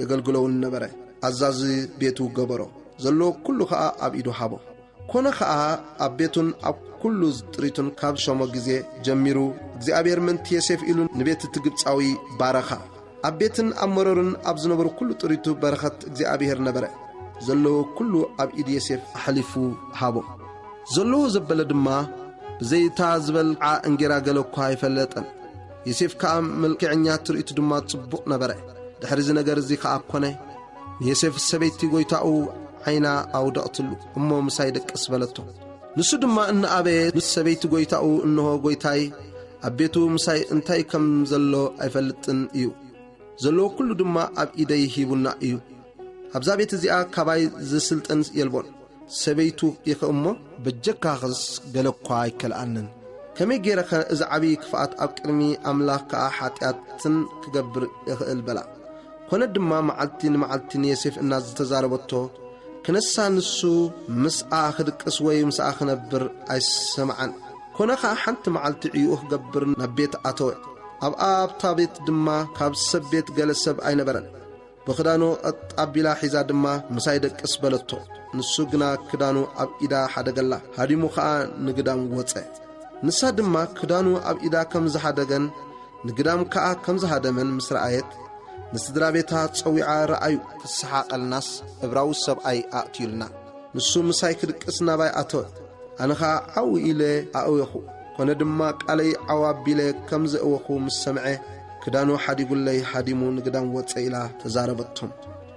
የገልግሎ እውን ነበረ። ኣዛዚ ቤቱ ገበሮ፣ ዘለዎ ኩሉ ኸኣ ኣብ ኢዱ ሃቦ። ኮነ ኸኣ ኣብ ቤቱን ኣብ ኩሉ ጥሪቱን ካብ ሾሞ ግዜ ጀሚሩ፣ እግዚኣብሔር ምእንቲ ዮሴፍ ኢሉ ንቤት እቲ ግብጻዊ ባረኻ። ኣብ ቤትን ኣብ መሮርን ኣብ ዝነበሩ ኩሉ ጥሪቱ በረኸት እግዚኣብሔር ነበረ። ዘለዎ ኩሉ ኣብ ኢድ ዮሴፍ ኣሕሊፉ ሃቦ። ዘለዎ ዘበለ ድማ ብዘይታ ዝበልዓ እንጌራ ገለ እኳ ኣይፈለጠን። ዮሴፍ ከኣ መልክዐኛ፣ ትርኢቱ ድማ ጽቡቕ ነበረ። ድሕሪ እዚ ነገር እዚ ኸኣ ኰነ፣ ንዮሴፍ ሰበይቲ ጐይታኡ ዓይና ኣውደቐትሉ፣ እሞ ምሳይ ደቅስ በለቶ። ንሱ ድማ እናኣበየ ምስ ሰበይቲ ጐይታኡ፣ እንሆ ጐይታይ ኣብ ቤቱ ምሳይ እንታይ ከም ዘሎ ኣይፈልጥን እዩ። ዘለዎ ኩሉ ድማ ኣብ ኢደይ ሂቡና እዩ። ኣብዛ ቤት እዚኣ ካባይ ዝስልጥን የልቦን። ሰበይቱ ኢኺ እሞ በጀካኽስ ገለ እኳ ኣይከልኣንን። ከመይ ገይረኸ እዚ ዓብዪ ክፍኣት ኣብ ቅድሚ ኣምላኽ ከኣ ሓጢኣትን ክገብር እኽእል በላ። ኮነ ድማ መዓልቲ ንመዓልቲ ንዮሴፍ እናዝተዛረበቶ ክነሳ ንሱ ምስኣ ክድቅስ ወይ ምስኣ ክነብር ኣይሰምዓን። ኮነ ኸኣ ሓንቲ መዓልቲ ዕዩኡ ክገብር ናብ ቤት ኣተወ። ኣብኣ ኣብታ ቤት ድማ ካብ ሰብ ቤት ገለ ሰብ ኣይነበረን። ብኽዳኑ ቀጥ ኣቢላ ሒዛ ድማ ምሳይ ደቅስ በለቶ። ንሱ ግና ክዳኑ ኣብ ኢዳ ሓደገላ፣ ሃዲሙ ኸኣ ንግዳም ወጸ። ንሳ ድማ ክዳኑ ኣብ ኢዳ ከም ዝሓደገን ንግዳም ከኣ ከም ዝሃደመን ምስ ረኣየት፣ ንስድራ ቤታ ጸዊዓ፣ "ረኣዩ፣ ክሰሓቐልናስ እብራዊ ሰብኣይ ኣእትዩልና። ንሱ ምሳይ ክድቅስ ናባይ ኣተወ፣ ኣነ ኸኣ ዓው ኢለ ኣእወኹ። ኮነ ድማ ቃለይ ዓው ኣቢለ ከም ዘእወኹ ምስ ሰምዐ፣ ክዳኑ ሓዲጉለይ ሃዲሙ ንግዳም ወጸ" ኢላ ተዛረበቶም።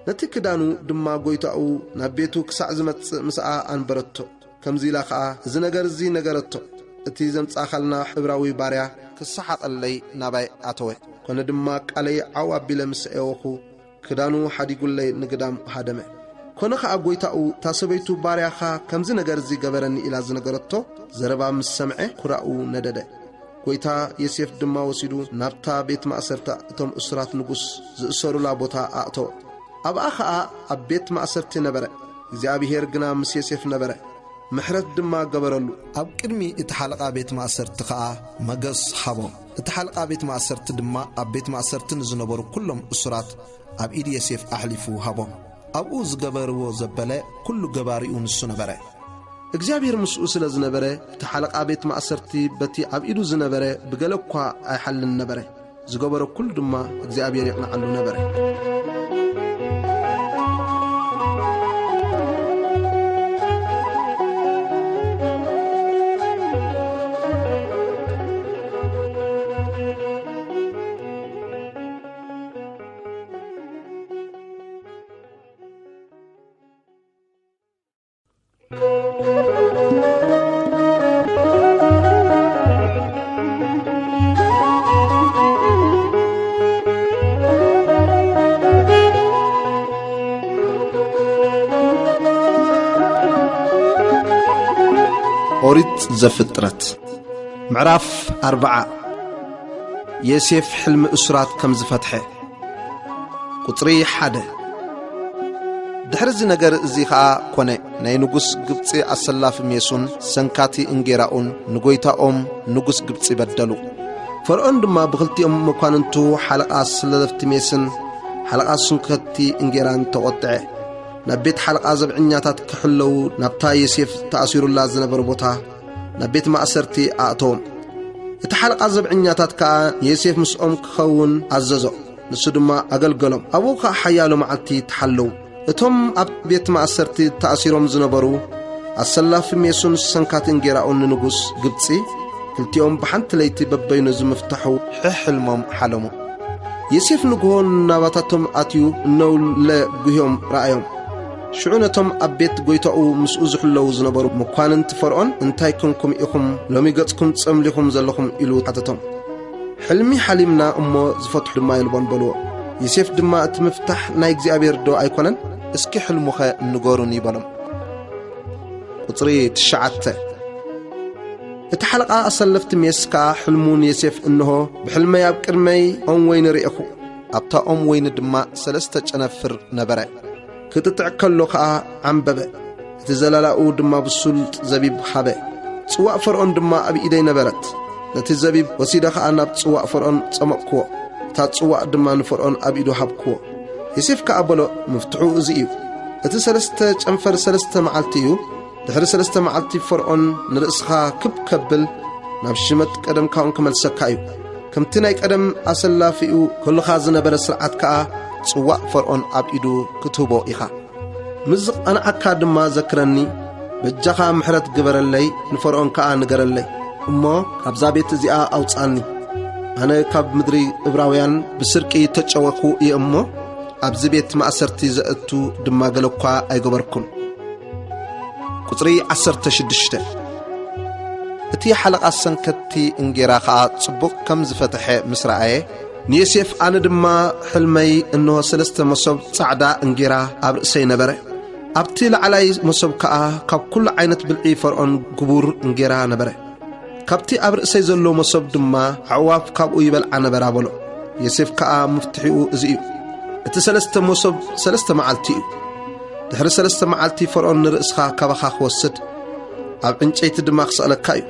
ነቲ ክዳኑ ድማ ጐይታኡ ናብ ቤቱ ክሳዕ ዝመጽእ ምስኣ ኣንበረቶ። ከምዚ ኢላ ኸኣ እዚ ነገር እዚ ነገረቶ፣ "እቲ ዘምጻእካልና ዕብራዊ ባርያ ክሰሓቐለይ ናባይ ኣተወ። ኮነ ድማ ቃለይ ዓው ኣቢለ ምስ ኣየወኹ፣ ክዳኑ ሓዲጉለይ ንግዳም ሃደመ። ኮነ ኸኣ ጐይታኡ፣ እታ ሰበይቱ ባርያኻ ከምዚ ነገር እዚ ገበረኒ" ኢላ ዝነገረቶ ዘረባ ምስ ሰምዐ፣ ኩራኡ ነደደ። ጐይታ ዮሴፍ ድማ ወሲዱ ናብታ ቤት ማእሰርታ እቶም እሱራት ንጉስ ዝእሰሩላ ቦታ ኣእተወ። ኣብኣ ኸኣ ኣብ ቤት ማእሰርቲ ነበረ። እግዚኣብሄር ግና ምስ ዮሴፍ ነበረ፣ ምሕረት ድማ ገበረሉ። ኣብ ቅድሚ እቲ ሓለቓ ቤት ማእሰርቲ ኸኣ መገስ ሃቦ። እቲ ሓለቓ ቤት ማእሰርቲ ድማ ኣብ ቤት ማእሰርቲ ንዝነበሩ ኩሎም እሱራት ኣብ ኢድ ዮሴፍ ኣሕሊፉ ሃቦ። ኣብኡ ዝገበርዎ ዘበለ ኩሉ ገባሪኡ ንሱ ነበረ። እግዚኣብሔር ምስኡ ስለ ዝነበረ፣ እቲ ሓለቓ ቤት ማእሰርቲ በቲ ኣብ ኢዱ ዝነበረ ብገለ እኳ ኣይሓልን ነበረ። ዝገበሮ ኩሉ ድማ እግዚኣብሔር የቕንዓሉ ነበረ። ኦሪት ዘፍጥረት ምዕራፍ ኣርብዓ። ዮሴፍ ሕልሚ እሱራት ከም ዝፈትሐ። ቁጽሪ ሓደ። ድሕሪ እዚ ነገር እዚ ኸኣ ኮነ፣ ናይ ንጉስ ግብጺ ኣሰላፊ ሜሱን ሰንካቲ እንጌራኡን ንጎይታኦም ንጉስ ግብጺ በደሉ። ፈርዖን ድማ ብኽልቲኦም መኳንንቱ፣ ሓለቓ ስለፍቲ ሜስን ሓለቓ ሰንካቲ እንጌራን ተቖጥዐ። ናብ ቤት ሓለቓ ዘብዐኛታት ክሕለዉ ናብታ ዮሴፍ ተኣሲሩላ ዝነበረ ቦታ ናብ ቤት ማእሰርቲ ኣእተዎም። እቲ ሓለቓ ዘብዐኛታት ከኣ ንዮሴፍ ምስኦም ክኸውን ኣዘዞ። ንሱ ድማ ኣገልገሎም። ኣብኡ ኸኣ ሓያሎ መዓልቲ ተሓለዉ። እቶም ኣብ ቤት ማእሰርቲ ተኣሲሮም ዝነበሩ ኣሰላፊ ሜሱን ሰንካቲ እንጌራኡን ንንጉስ ግብጺ፣ ክልቲኦም ብሓንቲ ለይቲ በበይኑ ዝምፍታሑ ሕልሞም ሓለሙ። ዮሴፍ ንግሆ ናባታቶም ኣትዩ እነውለ ጉህዮም ረኣዮም። ሽዑ ነቶም ኣብ ቤት ጎይታኡ ምስኡ ዝሕለዉ ዝነበሩ መኳንንቲ ፈርዖን፣ "እንታይ ኮንኩም ኢኹም ሎሚ ገጽኩም ጸምሊኹም ዘለኹም?" ኢሉ ሓተቶም። "ሕልሚ ሓሊምና እሞ ዝፈትሑ ድማ የልቦን" በልዎ። ዮሴፍ ድማ፣ "እቲ ምፍታሕ ናይ እግዚኣብሔር ዶ ኣይኮነን? እስኪ ሕልሙኸ ንገሩኒ" በሎም። ቁጽሪ ትሽዓተ። እቲ ሓለቓ ኣሰለፍቲ ሜስ ከኣ ሕልሙ ንዮሴፍ፣ "እንሆ፣ ብሕልመይ ኣብ ቅድመይ ኦም ወይኒ ርኤኹ። ኣብታ ኦም ወይኒ ድማ ሰለስተ ጨነፍር ነበረ። ክጥጥዕ ከሎ ኸኣ ዓምበበ። እቲ ዘላላኡ ድማ ብሱል ዘቢብ ሃበ። ጽዋእ ፈርዖን ድማ ኣብ ኢደይ ነበረት። ነቲ ዘቢብ ወሲደ ኸኣ ናብ ጽዋእ ፈርዖን ጸመቕክዎ። እታ ጽዋእ ድማ ንፈርዖን ኣብ ኢዱ ሃብክዎ። ዮሴፍ ከኣ በሎ፣ ምፍትሑ እዚ እዩ። እቲ ሰለስተ ጨንፈር ሰለስተ መዓልቲ እዩ። ድሕሪ ሰለስተ መዓልቲ ፈርዖን ንርእስኻ ክብ ከብል ናብ ሽመት ቀደምካ እውን ክመልሰካ እዩ። ከምቲ ናይ ቀደም ኣሰላፊኡ ከሎኻ ዝነበረ ስርዓት ከኣ ጽዋእ ፈርዖን ኣብ ኢዱ ክትህቦ ኢኻ። ምስ ዝቐንዓካ ድማ ዘክረኒ፣ በጃኻ ምሕረት ግበረለይ፣ ንፈርዖን ከኣ ንገረለይ። እሞ ካብዛ ቤት እዚኣ ኣውጽኣኒ። ኣነ ካብ ምድሪ እብራውያን ብስርቂ ተጨወኹ እየ እሞ፣ ኣብዚ ቤት ማእሰርቲ ዘእቱ ድማ ገለ እኳ ኣይገበርኩን። ቁጽሪ ዓሰርተ ሽዱሽተ። እቲ ሓለቓ ሰንከቲ እንጌራ ኸኣ ጽቡቕ ከም ዝፈትሐ ምስ ረኣየ፣ ንዮሴፍ፣ ኣነ ድማ ሕልመይ፣ እንሆ፣ ሰለስተ መሶብ ጻዕዳ እንጌራ ኣብ ርእሰይ ነበረ። ኣብቲ ላዕላይ መሶብ ከኣ ካብ ኩሉ ዓይነት ብልዒ ፈርዖን ግቡር እንጌራ ነበረ። ካብቲ ኣብ ርእሰይ ዘሎ መሶብ ድማ ኣዕዋፍ ካብኡ ይበልዓ ነበራ በሎ። ዮሴፍ ከኣ፣ መፍትሒኡ እዚ እዩ። እቲ ሰለስተ መሶብ ሰለስተ መዓልቲ እዩ። ድሕሪ ሰለስተ መዓልቲ ፈርዖን ንርእስኻ ካባኻ ክወስድ፣ ኣብ ዕንጨይቲ ድማ ክሰቕለካ እዩ።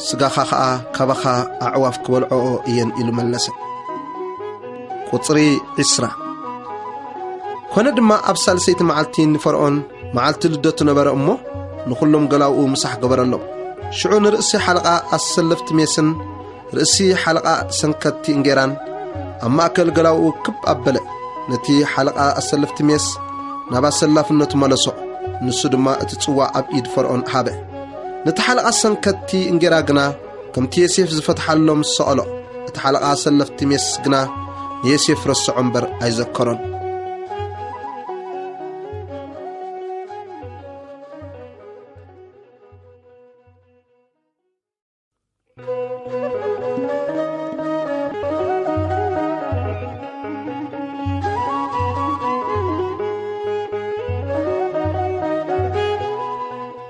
ስጋኻ ኸኣ ካባኻ ኣዕዋፍ ክበልዕኦ እየን ኢሉ መለሰ። ቁጽሪ ዕስራ። ኮነ ድማ ኣብ ሳልሰይቲ መዓልቲ ንፈርዖን መዓልቲ ልደቱ ነበረ እሞ፣ ንኹሎም ገላውኡ ምሳሕ ገበረሎም። ሽዑ ንርእሲ ሓለቓ ኣሰለፍቲ ሜስን ርእሲ ሓለቓ ሰንከቲ እንጌራን ኣብ ማእከል ገላውኡ ክብ ኣበለ። ነቲ ሓለቓ ኣሰለፍቲ ሜስ ናብ ኣሰላፍነቱ መለሶ። ንሱ ድማ እቲ ጽዋእ ኣብ ኢድ ፈርዖን ሃበ። ነቲ ሓለቓ ሰንከቲ እንጌራ ግና ከምቲ ዮሴፍ ዝፈትሓሎም ሰቐሎ። እቲ ሓለቓ ሰለፍቲ ሜስ ግና ንዮሴፍ ረስዖ እምበር ኣይዘከሮን።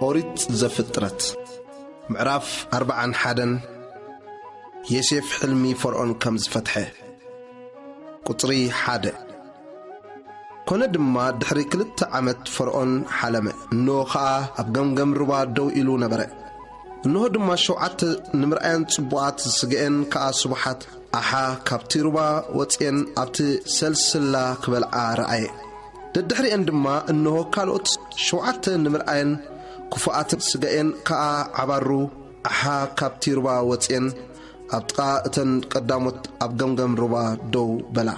ኦሪት ዘፍጥረት ምዕራፍ ኣርብዓን ሓደን። ዮሴፍ ሕልሚ ፈርዖን ከም ዝፈትሐ። ቁጽሪ ሓደ። ኮነ ድማ ድሕሪ ክልተ ዓመት ፈርዖን ሓለመ፣ እንሆ ኸኣ ኣብ ገምገም ሩባ ደው ኢሉ ነበረ። እንሆ ድማ ሸውዓተ ንምርኣየን ጽቡቓት፣ ስገኤን ከኣ ስቡሓት ኣሓ ካብቲ ሩባ ወጽኤን ኣብቲ ሰልስላ ክበልዓ ረኣየ። ደድሕሪኤን ድማ እንሆ ካልኦት ሸውዓተ ንምርኣየን ክፉኣትን፣ ስገኤን ከኣ ዓባሩ ኣሓ ካብቲ ሩባ ወጽኤን ኣብ ጥቓ እተን ቀዳሞት ኣብ ገምገም ሩባ ደው በላ።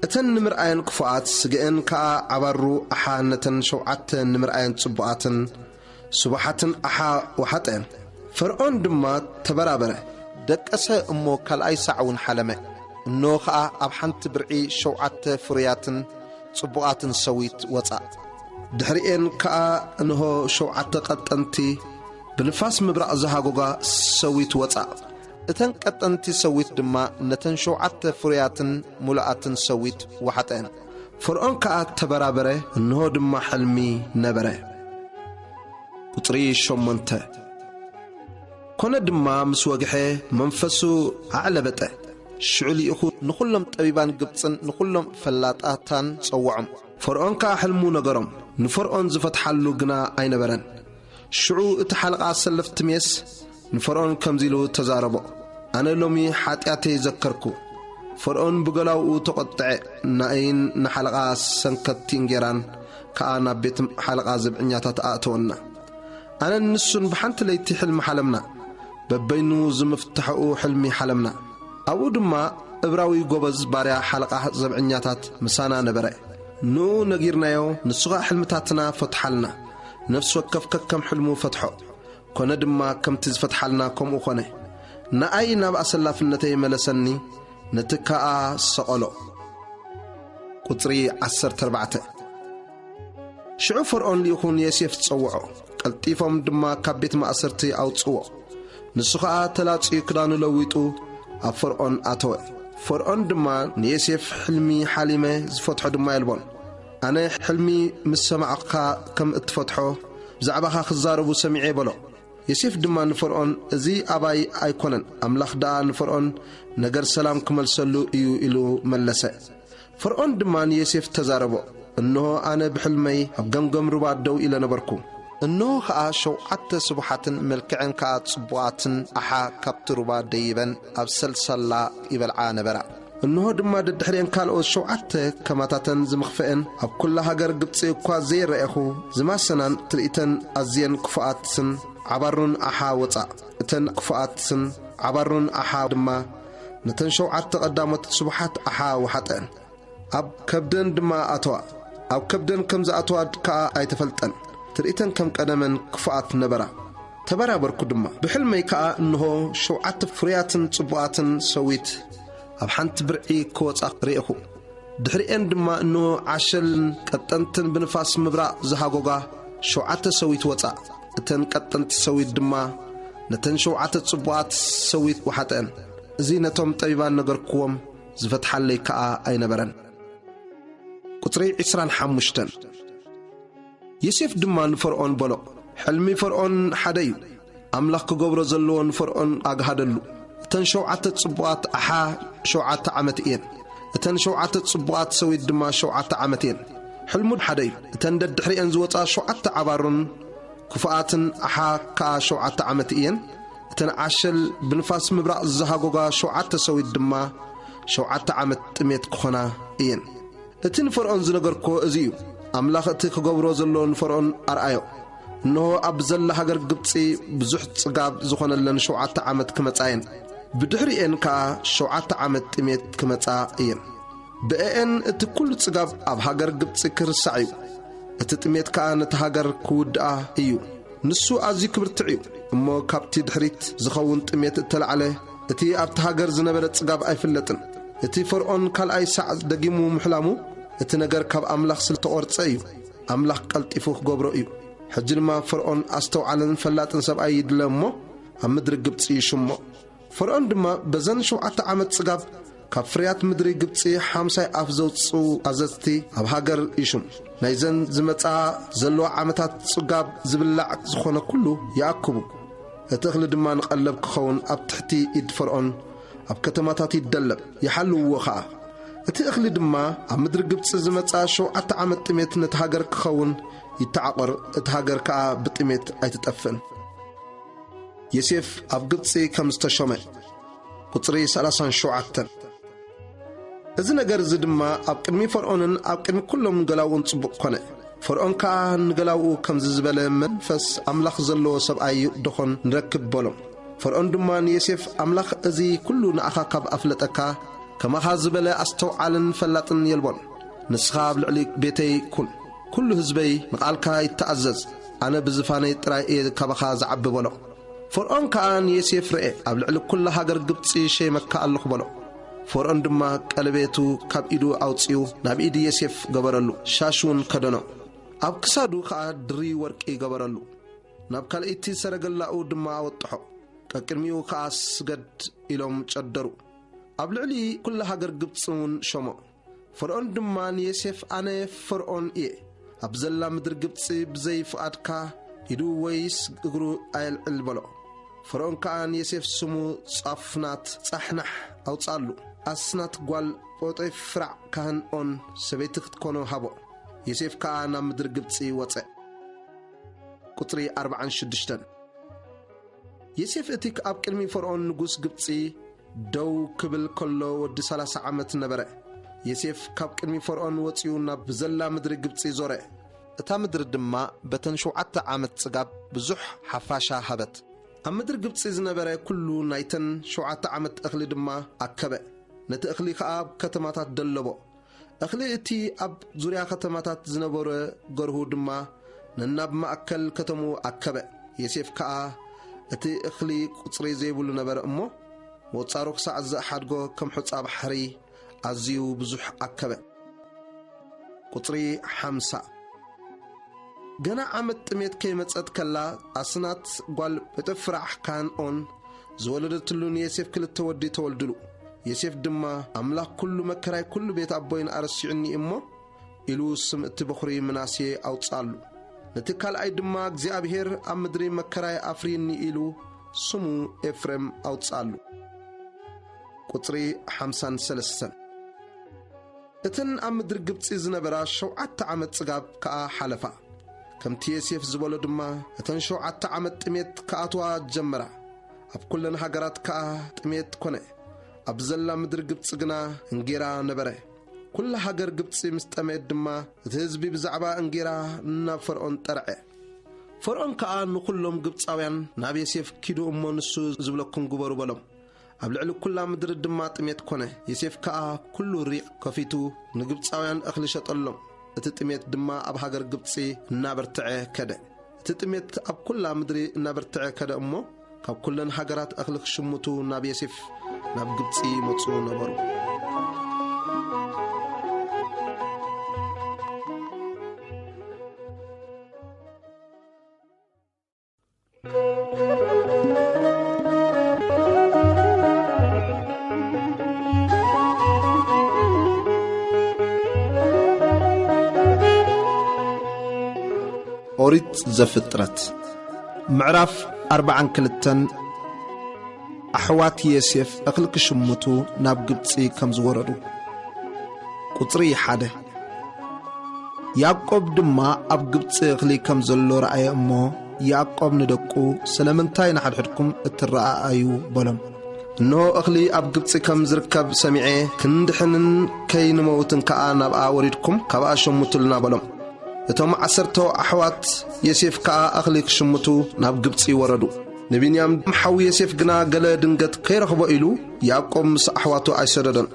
እተን ንምርኣየን ክፉኣት፣ ስገኤን ከኣ ዓባሩ ኣሓ ነተን ሸውዓተ ንምርኣየን ጽቡቓትን ስቡሓትን ኣሓ ወሓጠን። ፈርዖን ድማ ተበራበረ፣ ደቀሰ እሞ ካልኣይ ሳዕ እውን ሓለመ። እንሆ ኸኣ ኣብ ሓንቲ ብርዒ ሸውዓተ ፍሩያትን ጽቡቓትን ሰዊት ወጻ። ድሕሪኤን ከኣ እንሆ ሸውዓተ ቀጠንቲ ብንፋስ ምብራቕ ዝሃጎጋ ሰዊት ወጻ። እተን ቀጠንቲ ሰዊት ድማ ነተን ሸውዓተ ፍሩያትን ምሉኣትን ሰዊት ወሓጠን። ፈርዖን ከኣ ተበራበረ፣ እንሆ ድማ ሕልሚ ነበረ። ቁጽሪ ሸሞንተ። ኮነ ድማ ምስ ወግሐ መንፈሱ ኣዕለበጠ። ሽዑ ልኢኹ ንኹሎም ጠቢባን ግብጽን ንኹሎም ፈላጣታን ጸውዖም። ፈርዖን ከኣ ሕልሙ ነገሮም። ንፈርዖን ዝፈትሓሉ ግና ኣይነበረን። ሽዑ እቲ ሓለቓ ሰለፍቲ ሜስ ንፈርዖን ከምዚ ኢሉ ተዛረቦ፣ ኣነ ሎሚ ሓጢኣተይ ዘከርኩ። ፈርዖን ብገላውኡ ተቖጥዐ። ንኣይን ንሓለቓ ሰንከቲ እንጌራን ከኣ ናብ ቤት ሓለቓ ዘብዕኛታት ኣእተወና። ኣነን ንሱን ብሓንቲ ለይቲ ሕልሚ ሓለምና። በበይኑ ዝምፍታሕኡ ሕልሚ ሓለምና። ኣብኡ ድማ እብራዊ ጎበዝ ባርያ ሓለቓ ዘብዕኛታት ምሳና ነበረ። ንኡ ነጊርናዮ፣ ንሱ ኸኣ ሕልምታትና ፈትሓልና። ነፍሲ ወከፍ ከከም ሕልሙ ፈትሖ። ኮነ ድማ ከምቲ ዝፈትሓልና ከምኡ ኮነ። ንኣይ ናብ ኣሰላፍነተይ መለሰኒ፣ ነቲ ከኣ ሰቐሎ። ቁጽሪ ዓሰርተ ኣርባዕተ። ሽዑ ፈርዖን ልኢኹ ንዮሴፍ ጸውዖ፣ ቀልጢፎም ድማ ካብ ቤት ማእሰርቲ ኣውጽዎ። ንሱ ኸኣ ተላጽዩ ክዳኑ ለዊጡ ኣብ ፈርዖን ኣተወ። ፈርዖን ድማ ንዮሴፍ፣ ሕልሚ ሓሊመ ዝፈትሖ ድማ የልቦን። ኣነ ሕልሚ ምስ ሰማዕካ ከም እትፈትሖ ብዛዕባኻ ክዛረቡ ሰሚዐ በሎ። ዮሴፍ ድማ ንፈርዖን፣ እዚ ኣባይ ኣይኮነን፣ ኣምላኽ ደኣ ንፈርዖን ነገር ሰላም ክመልሰሉ እዩ ኢሉ መለሰ። ፈርዖን ድማ ንዮሴፍ ተዛረቦ፣ እንሆ ኣነ ብሕልመይ ኣብ ገምገም ሩባ ደው ኢለ ነበርኩ። እንሆ ኸኣ ሸውዓተ ስቡሓትን መልክዐን ከኣ ጽቡቓትን ኣሓ ካብቲ ሩባ ደይበን ኣብ ሰልሰላ ይበልዓ ነበራ። እንሆ ድማ ደድሕሪአን ካልኦት ሸውዓተ ከማታተን ዝምኽፈአን ኣብ ኩላ ሃገር ግብጺ እኳ ዘይረኣኹ ዝማሰናን ትርኢተን ኣዝየን ክፉኣትን ዓባሩን ኣሓ ወጻ። እተን ክፉኣትን ዓባሩን ኣሓ ድማ ነተን ሸውዓተ ቀዳሞት ስቡሓት ኣሓ ወሓጠን። ኣብ ከብደን ድማ ኣተዋ። ኣብ ከብደን ከም ዝኣተዋ ከኣ ኣይተፈልጠን። ትርኢተን ከም ቀደመን ክፉኣት ነበራ። ተበራበርኩ ድማ። ብሕልመይ ከኣ እንሆ ሸውዓተ ፍሩያትን ጽቡቓትን ሰዊት ኣብ ሓንቲ ብርዒ ክወጻ ርኤኹ። ድሕሪኤን ድማ እንሆ ዓሸልን ቀጠንትን ብንፋስ ምብራቕ ዝሃጎጋ ሸውዓተ ሰዊት ወጻ። እተን ቀጠንቲ ሰዊት ድማ ነተን ሸውዓተ ጽቡቓት ሰዊት ወሓጠን። እዚ ነቶም ጠቢባን ነገርክዎም፣ ዝፈትሓለይ ከኣ ኣይነበረን። ቁጽሪ ዕስራን ሓሙሽተን። ዮሴፍ ድማ ንፈርዖን በሎ፣ ሕልሚ ፈርዖን ሓደ እዩ። ኣምላኽ ክገብሮ ዘለዎ ንፈርዖን ኣግሃደሉ። እተን ሸውዓተ ጽቡቓት ኣሓ ሸውዓተ ዓመት እየን። እተን ሸውዓተ ጽቡቓት ሰዊት ድማ ሸውዓተ ዓመት እየን። ሕልሙ ሓደ እዩ። እተን ደድሕሪኤን ዝወጻ ሸውዓተ ዓባሩን ክፉኣትን ኣሓ ከኣ ሸውዓተ ዓመት እየን። እተን ዓሸል ብንፋስ ምብራቕ ዝሃጎጋ ሸውዓተ ሰዊት ድማ ሸውዓተ ዓመት ጥሜት ክኾና እየን። እቲ ንፈርዖን ዝነገርኩዎ እዚ እዩ። ኣምላኽ እቲ ክገብሮ ዘሎ ንፈርዖን ኣርኣዮ። እንሆ ኣብ ዘላ ሃገር ግብጺ ብዙሕ ጽጋብ ዝኾነለን ሸውዓተ ዓመት ክመጻ እየን። ብድሕሪኤን ከኣ ሸውዓተ ዓመት ጥሜት ክመጻ እየን። ብእኤን እቲ ኩሉ ጽጋብ ኣብ ሃገር ግብጺ ክርሳዕ እዩ። እቲ ጥሜት ከኣ ነቲ ሃገር ክውድኣ እዩ። ንሱ ኣዝዩ ክብርትዕ እዩ። እሞ ካብቲ ድሕሪት ዝኸውን ጥሜት እተላዕለ እቲ ኣብቲ ሃገር ዝነበረ ጽጋብ ኣይፍለጥን። እቲ ፈርዖን ካልኣይ ሳዕ ደጊሙ ምሕላሙ እቲ ነገር ካብ ኣምላኽ ስለ ተቖርጸ እዩ። ኣምላኽ ቀልጢፉ ክገብሮ እዩ። ሕጂ ድማ ፈርዖን ኣስተውዓልን ፈላጥን ሰብኣይ ይድለ እሞ ኣብ ምድሪ ግብጺ ይሽሞ። ፈርዖን ድማ በዘን ሸውዓተ ዓመት ጽጋብ ካብ ፍርያት ምድሪ ግብጺ ሓምሳይ ኣፍ ዘውጽኡ ኣዘዝቲ ኣብ ሃገር ይሹም። ናይዘን ዝመጻ ዘለዋ ዓመታት ጽጋብ ዝብላዕ ዝኾነ ኩሉ ይኣክቡ። እቲ እኽሊ ድማ ንቐለብ ክኸውን ኣብ ትሕቲ ኢድ ፈርዖን ኣብ ከተማታት ይደለብ፣ ይሓልውዎ ኸኣ። እቲ እኽሊ ድማ ኣብ ምድሪ ግብጺ ዝመጻ ሸውዓተ ዓመት ጥሜት ነቲ ሃገር ክኸውን ይተዓቖር፣ እቲ ሃገር ከኣ ብጥሜት ኣይትጠፍእን። ዮሴፍ ኣብ ግብጺ ከም ዝተሾመ። ቁጽሪ ሰላሳን ሸውዓተን። እዚ ነገር እዚ ድማ ኣብ ቅድሚ ፈርዖንን ኣብ ቅድሚ ኩሎም ገላውኡን ጽቡቕ ኮነ። ፈርዖን ከኣ ንገላውኡ፣ ከምዚ ዝበለ መንፈስ ኣምላኽ ዘለዎ ሰብኣይ ደኾን ንረክብ በሎም። ፈርዖን ድማ ንዮሴፍ፣ ኣምላኽ እዚ ኩሉ ንኣኻ ካብ ኣፍለጠካ፣ ከማኻ ዝበለ ኣስተውዓልን ፈላጥን የልቦን። ንስኻ ኣብ ልዕሊ ቤተይ ኩን፣ ኩሉ ህዝበይ ንቓልካ ይተኣዘዝ። ኣነ ብዝፋነይ ጥራይ እየ ካባኻ ዝዓቢ በሎ። ፈርዖን ከኣ ንዮሴፍ ርኤ፣ ኣብ ልዕሊ ኩላ ሃገር ግብጺ ሸይመካ ኣለኹ በሎ። ፈርዖን ድማ ቀለቤቱ ካብ ኢዱ ኣውጺኡ ናብ ኢድ ዮሴፍ ገበረሉ፣ ሻሽ እውን ከደኖ። ኣብ ክሳዱ ከኣ ድሪ ወርቂ ገበረሉ። ናብ ካልኣይቲ ሰረገላኡ ድማ ኣወጥሖ። ቀቅድሚኡ ከኣ ስገድ ኢሎም ጨደሩ። ኣብ ልዕሊ ኩላ ሃገር ግብጺ እውን ሾሞ። ፈርዖን ድማ ንዮሴፍ፣ ኣነ ፈርዖን እየ። ኣብ ዘላ ምድሪ ግብጺ ብዘይ ፍቓድካ ኢዱ ወይስ እግሩ ኣየልዕል በሎ። ፈርኦን ከኣ ንዮሴፍ ስሙ ጻፍናት ጻሕናሕ ኣውጽኣሉ። ኣስናት ጓል ጶጢፍራ ካህን ኦን ሰበይቲ ክትኮኖ ሃቦ። ዮሴፍ ከኣ ናብ ምድሪ ግብጺ ወጸ። ቁጽሪ ኣርባዓን ሽዱሽተን። ዮሴፍ እቲ ኣብ ቅድሚ ፈርኦን ንጉስ ግብጺ ደው ክብል ከሎ ወዲ ሰላሳ ዓመት ነበረ። ዮሴፍ ካብ ቅድሚ ፈርኦን ወጺኡ ናብ ብዘላ ምድሪ ግብጺ ዞረ። እታ ምድሪ ድማ በተን ሸውዓተ ዓመት ጽጋብ ብዙሕ ሓፋሻ ሃበት። ኣብ ምድሪ ግብጺ ዝነበረ ኩሉ ናይተን ሸውዓተ ዓመት እኽሊ ድማ ኣከበ። ነቲ እኽሊ ኸኣ ኣብ ከተማታት ደለቦ። እኽሊ እቲ ኣብ ዙርያ ከተማታት ዝነበረ ገርሁ ድማ ነናብ ማእከል ከተምኡ ኣከበ። ዮሴፍ ከኣ እቲ እኽሊ ቁጽሪ ዘይብሉ ነበረ እሞ፣ ምቁጻሩ ክሳዕ ዘእሓድጎ ከም ሑጻ ባሕሪ ኣዝዩ ብዙሕ ኣከበ። ቁጽሪ ሓምሳ። ገና ዓመት ጥሜት ከይመጸት ከላ፣ ኣስናት ጓል ጴጥፍራሕ ካህን ኦን ዝወለደትሉ ንዮሴፍ ክልተ ወዲ ተወልድሉ። ዮሴፍ ድማ፣ "ኣምላኽ ኩሉ መከራይ ኩሉ ቤት ኣቦይን ኣረሲዑኒ እሞ?" ኢሉ ስም እቲ በኹሪ ምናሴ ኣውጽኣሉ። ነቲ ካልኣይ ድማ፣ "እግዚኣብሔር ኣብ ምድሪ መከራይ ኣፍርይኒ" ኢሉ ስሙ ኤፍሬም ኣውጽኣሉ። ቁጽሪ ሓምሳን ሰለስተን። እተን ኣብ ምድሪ ግብጺ ዝነበራ ሸውዓተ ዓመት ጽጋብ ከኣ ሓለፋ። ከምቲ ዮሴፍ ዝበሎ ድማ፣ እተን ሸውዓተ ዓመት ጥሜት ክኣትዋ ጀመራ። ኣብ ኩለን ሃገራት ከኣ ጥሜት ኮነ። ኣብ ዘላ ምድሪ ግብጺ ግና እንጌራ ነበረ። ኩላ ሃገር ግብጺ ምስ ጠመየት ድማ፣ እቲ ህዝቢ ብዛዕባ እንጌራ ናብ ፈርኦን ጠርዐ። ፈርኦን ከኣ ንኹሎም ግብጻውያን፣ "ናብ ዮሴፍ ኪዱ እሞ ንሱ ዝብለኩም ግበሩ" በሎም። ኣብ ልዕሊ ኩላ ምድሪ ድማ ጥሜት ኮነ። ዮሴፍ ከኣ ኩሉ ሪቕ ከፊቱ ንግብጻውያን እኽሊ ሸጠሎም። እቲ ጥሜት ድማ ኣብ ሃገር ግብጺ እናበርትዐ ከደ። እቲ ጥሜት ኣብ ኩላ ምድሪ እናበርትዐ ከደ እሞ፣ ካብ ኩለን ሃገራት እኽሊ ክሽምቱ ናብ ዮሴፍ ናብ ግብጺ ይመጹ ነበሩ። ኦሪት ዘፍጥረት ምዕራፍ ኣርባዓን ክልተን። ኣሕዋት ዮሴፍ እኽሊ ክሽምቱ ናብ ግብጺ ከም ዝወረዱ። ቁጽሪ ሓደ። ያዕቆብ ድማ ኣብ ግብጺ እኽሊ ከም ዘሎ ረኣየ እሞ፣ ያዕቆብ ንደቁ፣ "ስለምንታይ ንሓድሕድኩም እትረኣኣዩ?" በሎም። "እንሆ እኽሊ ኣብ ግብጺ ከም ዝርከብ ሰሚዐ፣ ክንድሕንን ከይንመውትን ከኣ ናብኣ ወሪድኩም ካብኣ ሸምቱልና" በሎም። እቶም ዓሰርተ ኣሕዋት ዮሴፍ ከኣ እኽሊ ክሽምቱ ናብ ግብጺ ወረዱ። ንብንያም ሓው ዮሴፍ ግና ገለ ድንገት ከይረኽቦ ኢሉ ያዕቆብ ምስ ኣሕዋቱ ኣይሰደዶን።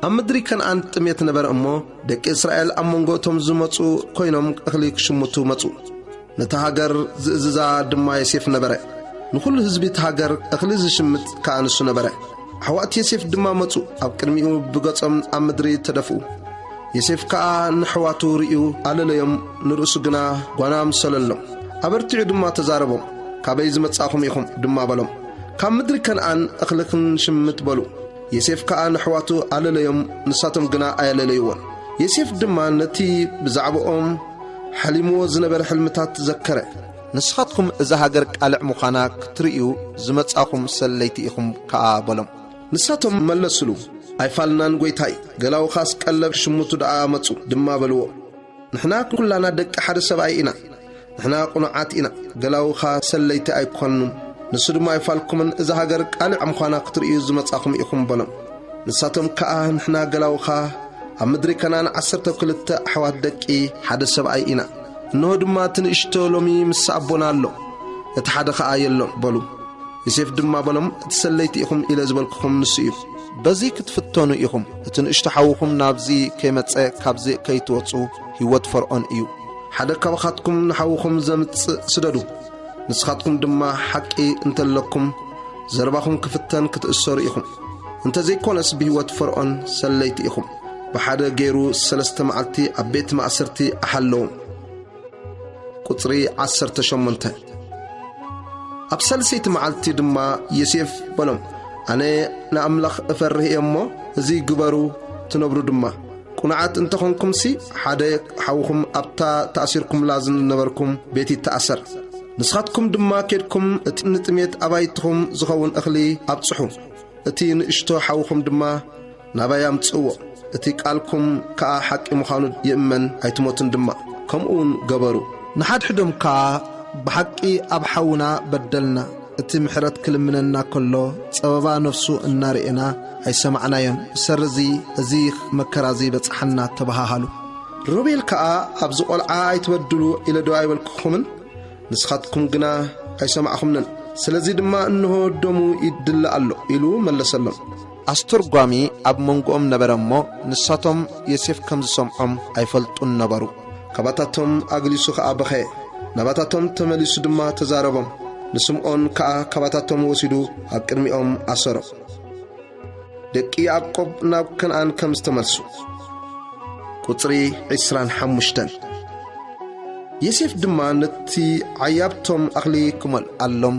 ኣብ ምድሪ ከነኣን ጥሜት ነበረ እሞ፣ ደቂ እስራኤል ኣብ መንጎ እቶም ዝመጹ ኮይኖም እኽሊ ክሽምቱ መጹ። ነታ ሃገር ዝእዝዛ ድማ ዮሴፍ ነበረ። ንኹሉ ህዝቢ እታ ሃገር እኽሊ ዝሽምት ከኣ ንሱ ነበረ። ኣሕዋት ዮሴፍ ድማ መጹ፣ ኣብ ቅድሚኡ ብገጾም ኣብ ምድሪ ተደፍኡ። ዮሴፍ ከኣ ንኣሕዋቱ ርእዩ ኣለለዮም፣ ንርእሱ ግና ጓና ኣምሰለሎም። ኣበርቲዑ ድማ ተዛረቦም፣ "ካበይ ዝመጻእኹም ኢኹም?" ድማ በሎም። "ካብ ምድሪ ከነኣን እኽሊ ክንሽምት" በሉ። ዮሴፍ ከኣ ንኣሕዋቱ ኣለለዮም፣ ንሳቶም ግና ኣየለለይዎን። ዮሴፍ ድማ ነቲ ብዛዕባኦም ሓሊምዎ ዝነበረ ሕልምታት ዘከረ። "ንስኻትኩም እዛ ሃገር ቃልዕ ምዃና ክትርእዩ ዝመጻኹም ሰለይቲ ኢኹም ከኣ" በሎም። ንሳቶም መለሱሉ፣ "ኣይፋልናን ጐይታይ፣ ገላውኻስ ቀለብ ሽምቱ ደኣ መጹ" ድማ በልዎ። "ንሕና ኩላና ደቂ ሓደ ሰብኣይ ኢና፣ ንሕና ቅኑዓት ኢና፣ ገላውኻ ሰለይቲ ኣይኮኑን፣ ንሱ ድማ ኣይፋልኩምን፣ እዛ ሃገር ቃልዕ ምዃና ክትርእዩ ዝመጻኹም ኢኹም" በሎም። ንሳቶም ከኣ፣ "ንሕና ገላውኻ ኣብ ምድሪ ከነኣን ዓሰርተ ክልተ ኣሕዋት ደቂ ሓደ ሰብኣይ ኢና፣ እንሆ ድማ እቲ ንእሽቶ ሎሚ ምስ ኣቦና ኣሎ፣ እቲ ሓደ ኸኣ የሎን" በሉ። ዮሴፍ ድማ በሎም፣ "እቲ ሰለይቲ ኢኹም ኢለ ዝበልኩኹም ንሱ እዩ። በዚ ክትፍተኑ ኢኹም። እቲ ንእሽቶ ሓውኹም ናብዚ ከይመጸ ካብዚ ከይትወጹ ህይወት ፈርዖን እዩ። ሓደ ካባኻትኩም ንሓውኹም ዘምጽእ ስደዱ። ንስኻትኩም ድማ ሓቂ እንተለኩም ዘረባኹም ክፍተን ክትእሰሩ ኢኹም። እንተ ዘይኮነስ ብህይወት ፈርዖን ሰለይቲ ኢኹም።" ብሓደ ገይሩ ሰለስተ መዓልቲ ኣብ ቤት ማእሰርቲ ኣሓለዎም። ቁጽሪ ዓሰርተ ሸሞንተ። ኣብ ሳልሰይቲ መዓልቲ ድማ ዮሴፍ በሎም፣ "ኣነ ንኣምላኽ እፈርህ እየ እሞ፣ እዚ ግበሩ፣ ትነብሩ ድማ። ቅኑዓት እንተኾንኩምሲ፣ ሓደ ሓውኹም ኣብታ ተኣሲርኩምላ ዝነበርኩም ቤት ይተኣሰር። ንስኻትኩም ድማ ኬድኩም እቲ ንጥሜት ኣባይትኹም ዝኸውን እኽሊ ኣብጽሑ፣ እቲ ንእሽቶ ሓውኹም ድማ ናባይ ኣምጽእዎ፣ እቲ ቃልኩም ከኣ ሓቂ ምዃኑ ይእመን፣ ኣይትሞቱን ድማ። ከምኡ እውን ገበሩ። ንሓድሕዶም ከኣ፣ ብሓቂ ኣብ ሓውና በደልና፣ እቲ ምሕረት ክልምነና ከሎ፣ ጸበባ ነፍሱ እናርኤና ኣይሰማዕናዮን። ብሰሪ እዚ፣ እዚ መከራ እዚ በጽሓና፣ ተበሃሃሉ። ሮቤል ከኣ፣ ኣብዚ ቈልዓ ኣይትበድሉ ኢለ ዶ ኣይበልኩኹምን? ንስኻትኩም ግና ኣይሰማዕኹምንን። ስለዚ ድማ እንሆ ደሙ ይድለ ኣሎ ኢሉ መለሰሎም። ኣስተርጓሚ ኣብ መንጎኦም ነበረ እሞ፣ ንሳቶም ዮሴፍ ከም ዝሰምዖም ኣይፈልጡን ነበሩ። ካባታቶም ኣግሊሱ ኸኣ በኸየ። ናባታቶም ተመሊሱ ድማ ተዛረቦም። ንስምዖን ከኣ ካባታቶም ወሲዱ ኣብ ቅድሚኦም ኣሰሮ። ደቂ ያዕቆብ ናብ ከነኣን ከም ዝተመልሱ። ቁጽሪ ዕስራን ሓሙሽተን። ዮሴፍ ድማ ነቲ ዓያብቶም ኣኽሊ ክመልኣሎም፣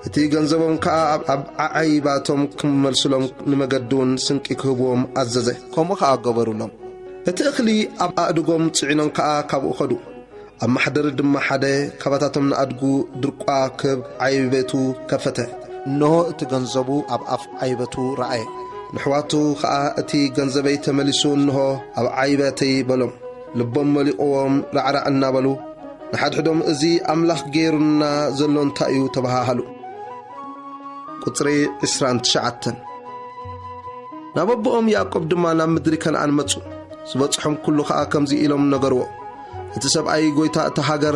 እቲ ገንዘቦም ከኣ ኣብ፣ ኣብ ዓዓይባቶም ክመልስሎም፣ ንመገዲ እውን ስንቂ ክህብዎም ኣዘዘ። ከምኡ ኸኣ ገበሩሎም። እቲ እኽሊ ኣብ ኣእድጎም ጽዒኖም ከኣ ካብኡ ኸዱ። ኣብ ማሕደር ድማ ሓደ ካባታቶም ንኣድጉ ድርቋ ክህብ ዓይበቱ ከፈተ። እንሆ እቲ ገንዘቡ ኣብ ኣፍ ዓይበቱ ረኣየ። ንሕዋቱ ኸኣ፣ "እቲ ገንዘበይ ተመሊሱ እንሆ ኣብ ዓይበተይ" በሎም። ልቦም መሊቑዎም ራዕራዕ እናበሉ፣ ንሓድሕዶም፣ "እዚ ኣምላኽ ገይሩና ዘሎ እንታይ እዩ?" ተበሃሃሉ። ቁጽሪ ዕስራን ትሽዓተን። ናብ ኣቦኦም ያዕቆብ ድማ ናብ ምድሪ ከነኣን መጹ። ዝበጽሖም ኩሉ ኸኣ ከምዚ ኢሎም ነገርዎ፣ "እቲ ሰብኣይ ጐይታ እታ ሃገር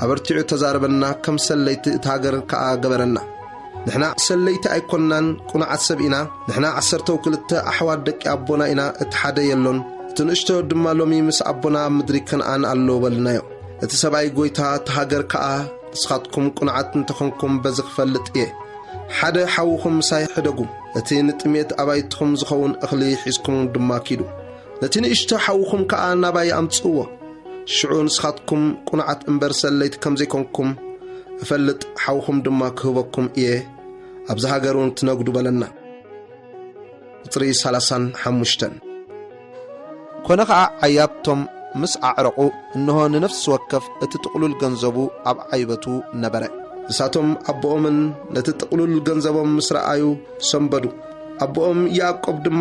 ኣበርቲዑ ተዛረበና፣ ከም ሰለይቲ እታ ሃገር ከኣ ገበረና። ንሕና ሰለይቲ ኣይኮንናን፣ ቁኑዓት ሰብ ኢና። ንሕና ዓሰርተው ክልተ ኣሕዋት ደቂ ኣቦና ኢና፣ እቲ ሓደ የሎን። እቲ ንእሽቶ ድማ ሎሚ ምስ ኣቦና ኣብ ምድሪ ከነኣን ኣሎ" በልናዮ። እቲ ሰብኣይ ጐይታ እታ ሃገር ከኣ፣ "ንስኻትኩም ቁኑዓት እንተኾንኩም በዚ ክፈልጥ እየ። ሓደ ሓውኹም ምሳይ ሕደጉ፣ እቲ ንጥሜት ኣባይትኹም ዝኸውን እኽሊ ሒዝኩም ድማ ኪዱ። ነቲ ንእሽቶ ሓውኹም ከኣ ናባይ ኣምጽእዎ። ሽዑ ንስኻትኩም ቁኑዓት እምበር ሰለይቲ ከም ዘይኮንኩም እፈልጥ፣ ሓውኹም ድማ ክህበኩም እየ፣ ኣብዚ ሃገር እውን ትነግዱ" በለና። ቁጽሪ ሰላሳን ሓሙሽተን። ኮነ ኸኣ ዓያብቶም ምስ ኣዕረቑ፣ እንሆ ንነፍሲ ወከፍ እቲ ጥቕሉል ገንዘቡ ኣብ ዓይበቱ ነበረ። ንሳቶም ኣቦኦምን ነቲ ጥቕሉል ገንዘቦም ምስ ረኣዩ ሰንበዱ። ኣቦኦም ያዕቆብ ድማ፣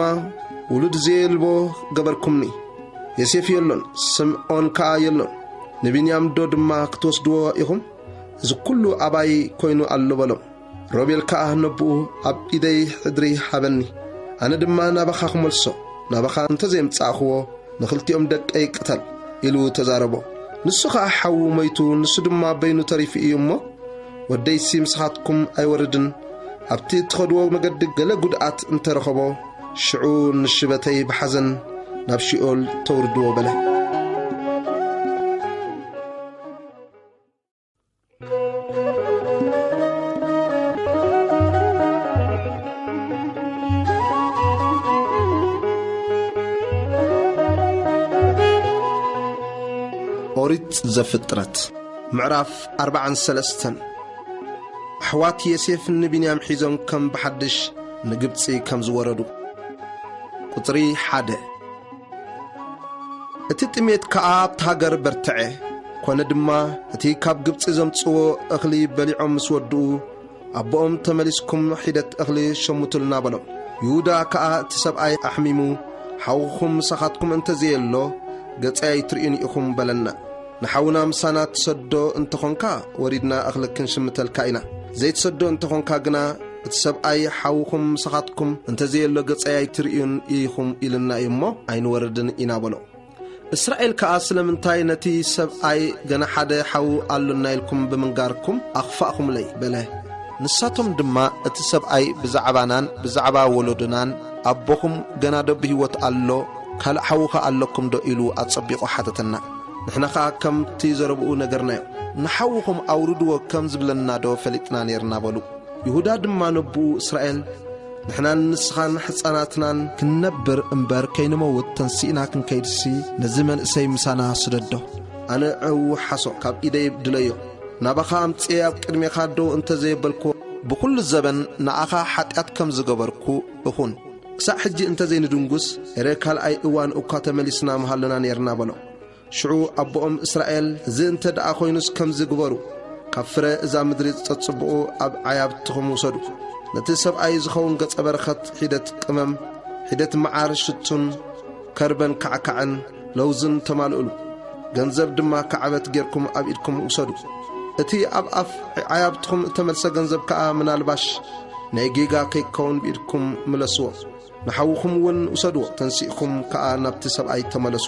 "ውሉድ ዘየልቦ ገበርኩምኒ። ዮሴፍ የሎን፣ ስምዖን ከኣ የሎን። ንብንያምዶ ድማ ክትወስድዎ ኢኹም? እዚ ኩሉ ኣባይ ኮይኑ ኣሎ" በሎም። ሮቤል ከኣ ነቦኡ፣ "ኣብ ኢደይ ሕድሪ ሃበኒ፣ ኣነ ድማ ናባኻ ክመልሶ፣ ናባኻ እንተ ዘየምጻእክዎ፣ ንኽልቲኦም ደቀይ ቅተል" ኢሉ ተዛረቦ። ንሱ ኸኣ ሓዉ ሞይቱ፣ ንሱ ድማ በይኑ ተሪፉ እዩ እሞ፣ "ወደይሲ ምሳኻትኩም ኣይወርድን፣ ኣብቲ እትኸድዎ መገዲ ገለ ጒድኣት እንተ ረኸቦ፣ ሽዑ ንሽበተይ ብሓዘን ናብ ሺኦል ተውርድዎ" በለ። ኦሪት ዘፍጥረት ምዕራፍ ኣርባዓን ሰለስተን። ኣሕዋት ዮሴፍ ንብንያም ሒዞም ከም ብሓድሽ ንግብጺ ከም ዝወረዱ። ቁጽሪ ሓደ። እቲ ጥሜት ከኣ ኣብቲ ሃገር በርትዐ። ኮነ ድማ፣ እቲ ካብ ግብጺ ዘምጽዎ እኽሊ በሊዖም ምስ ወድኡ፣ ኣቦኦም፣ "ተመሊስኩም ሒደት እኽሊ ሸምቱልና" በሎም። ይሁዳ ከኣ፣ እቲ ሰብኣይ ኣሕሚሙ፣ "ሓውኹም ምሳኻትኩም እንተ ዘየሎ፣ ገጸይ ኣይትርእዩን ኢኹም" በለና። "ንሓውና ምሳና ትሰዶ እንተ ኾንካ፣ ወሪድና እኽሊ ክንሽምተልካ ኢና። ዘይትሰዶ እንተ ኾንካ ግና፣ እቲ ሰብኣይ፣ 'ሓውኹም ምሳኻትኩም እንተ ዘየሎ፣ ገጸይ ኣይትርእዩን ኢኹም' ኢሉና እዩ እሞ፣ ኣይንወርድን ኢና" በሎ። እስራኤል ከኣ፣ "ስለምንታይ ነቲ ሰብኣይ፣ 'ገና ሓደ ሓው ኣሎና' ኢልኩም ብምንጋርኩም ኣኽፋእኹምለይ?" በለ። ንሳቶም ድማ፣ "እቲ ሰብኣይ ብዛዕባናን ብዛዕባ ወለዶናን፣ 'ኣቦኹም ገና ዶ ብህይወት ኣሎ? ካልእ ሓውኸ ኣለኩምዶ?' ኢሉ ኣጸቢቑ ሓተተና። ንሕና ኸኣ ከምቲ ዘረብኡ ነገርናዮ። 'ንሓውኹም ኣውርድዎ' ከም ዝብለናዶ ፈሊጥና ኔርና?" በሉ። ይሁዳ ድማ ነቦኡ እስራኤል፣ "ንሕናን ንስኻን ሕጻናትናን ክንነብር እምበር ከይንመውት ተንሲእና ክንከይድሲ፣ ነዚ መንእሰይ ምሳና ስደዶ። ኣነ እወሓሶ፣ ካብ ኢደይ ድለዮ። ናባኻ ኣምጽኤ ኣብ ቅድሜኻ ደው እንተ ዘየበልኩዎ፣ ብኹሉ ዘበን ንኣኻ ሓጢኣት ከም ዝገበርኩ እኹን። ክሳዕ ሕጂ እንተ ዘይንድንጉስ፣ ኤረ ካልኣይ እዋን እኳ ተመሊስና ምሃሎና ኔርና" በሎ። ሽዑ ኣቦኦም እስራኤል፣ "እዚ እንተ ደኣ ኾይኑስ ከምዚ ግበሩ፣ ካብ ፍረ እዛ ምድሪ ጸጽብቑ ኣብ ዓያብትኹም ውሰዱ። ነቲ ሰብኣይ ዝኸውን ገጸ በረኸት ሒደት ቅመም፣ ሒደት መዓር ሽቱን ከርበን ካዕካዕን ለውዝን ተማልኡሉ። ገንዘብ ድማ ካዕበት ጌርኩም ኣብ ኢድኩም ውሰዱ። እቲ ኣብ ኣፍ ዓያብትኹም እተመልሰ ገንዘብ ከኣ ምናልባሽ ናይ ጌጋ ከይከውን ብኢድኩም ምለስዎ። ንሓውኹም እውን ውሰድዎ፣ ተንሲእኩም ከኣ ናብቲ ሰብኣይ ተመለሱ።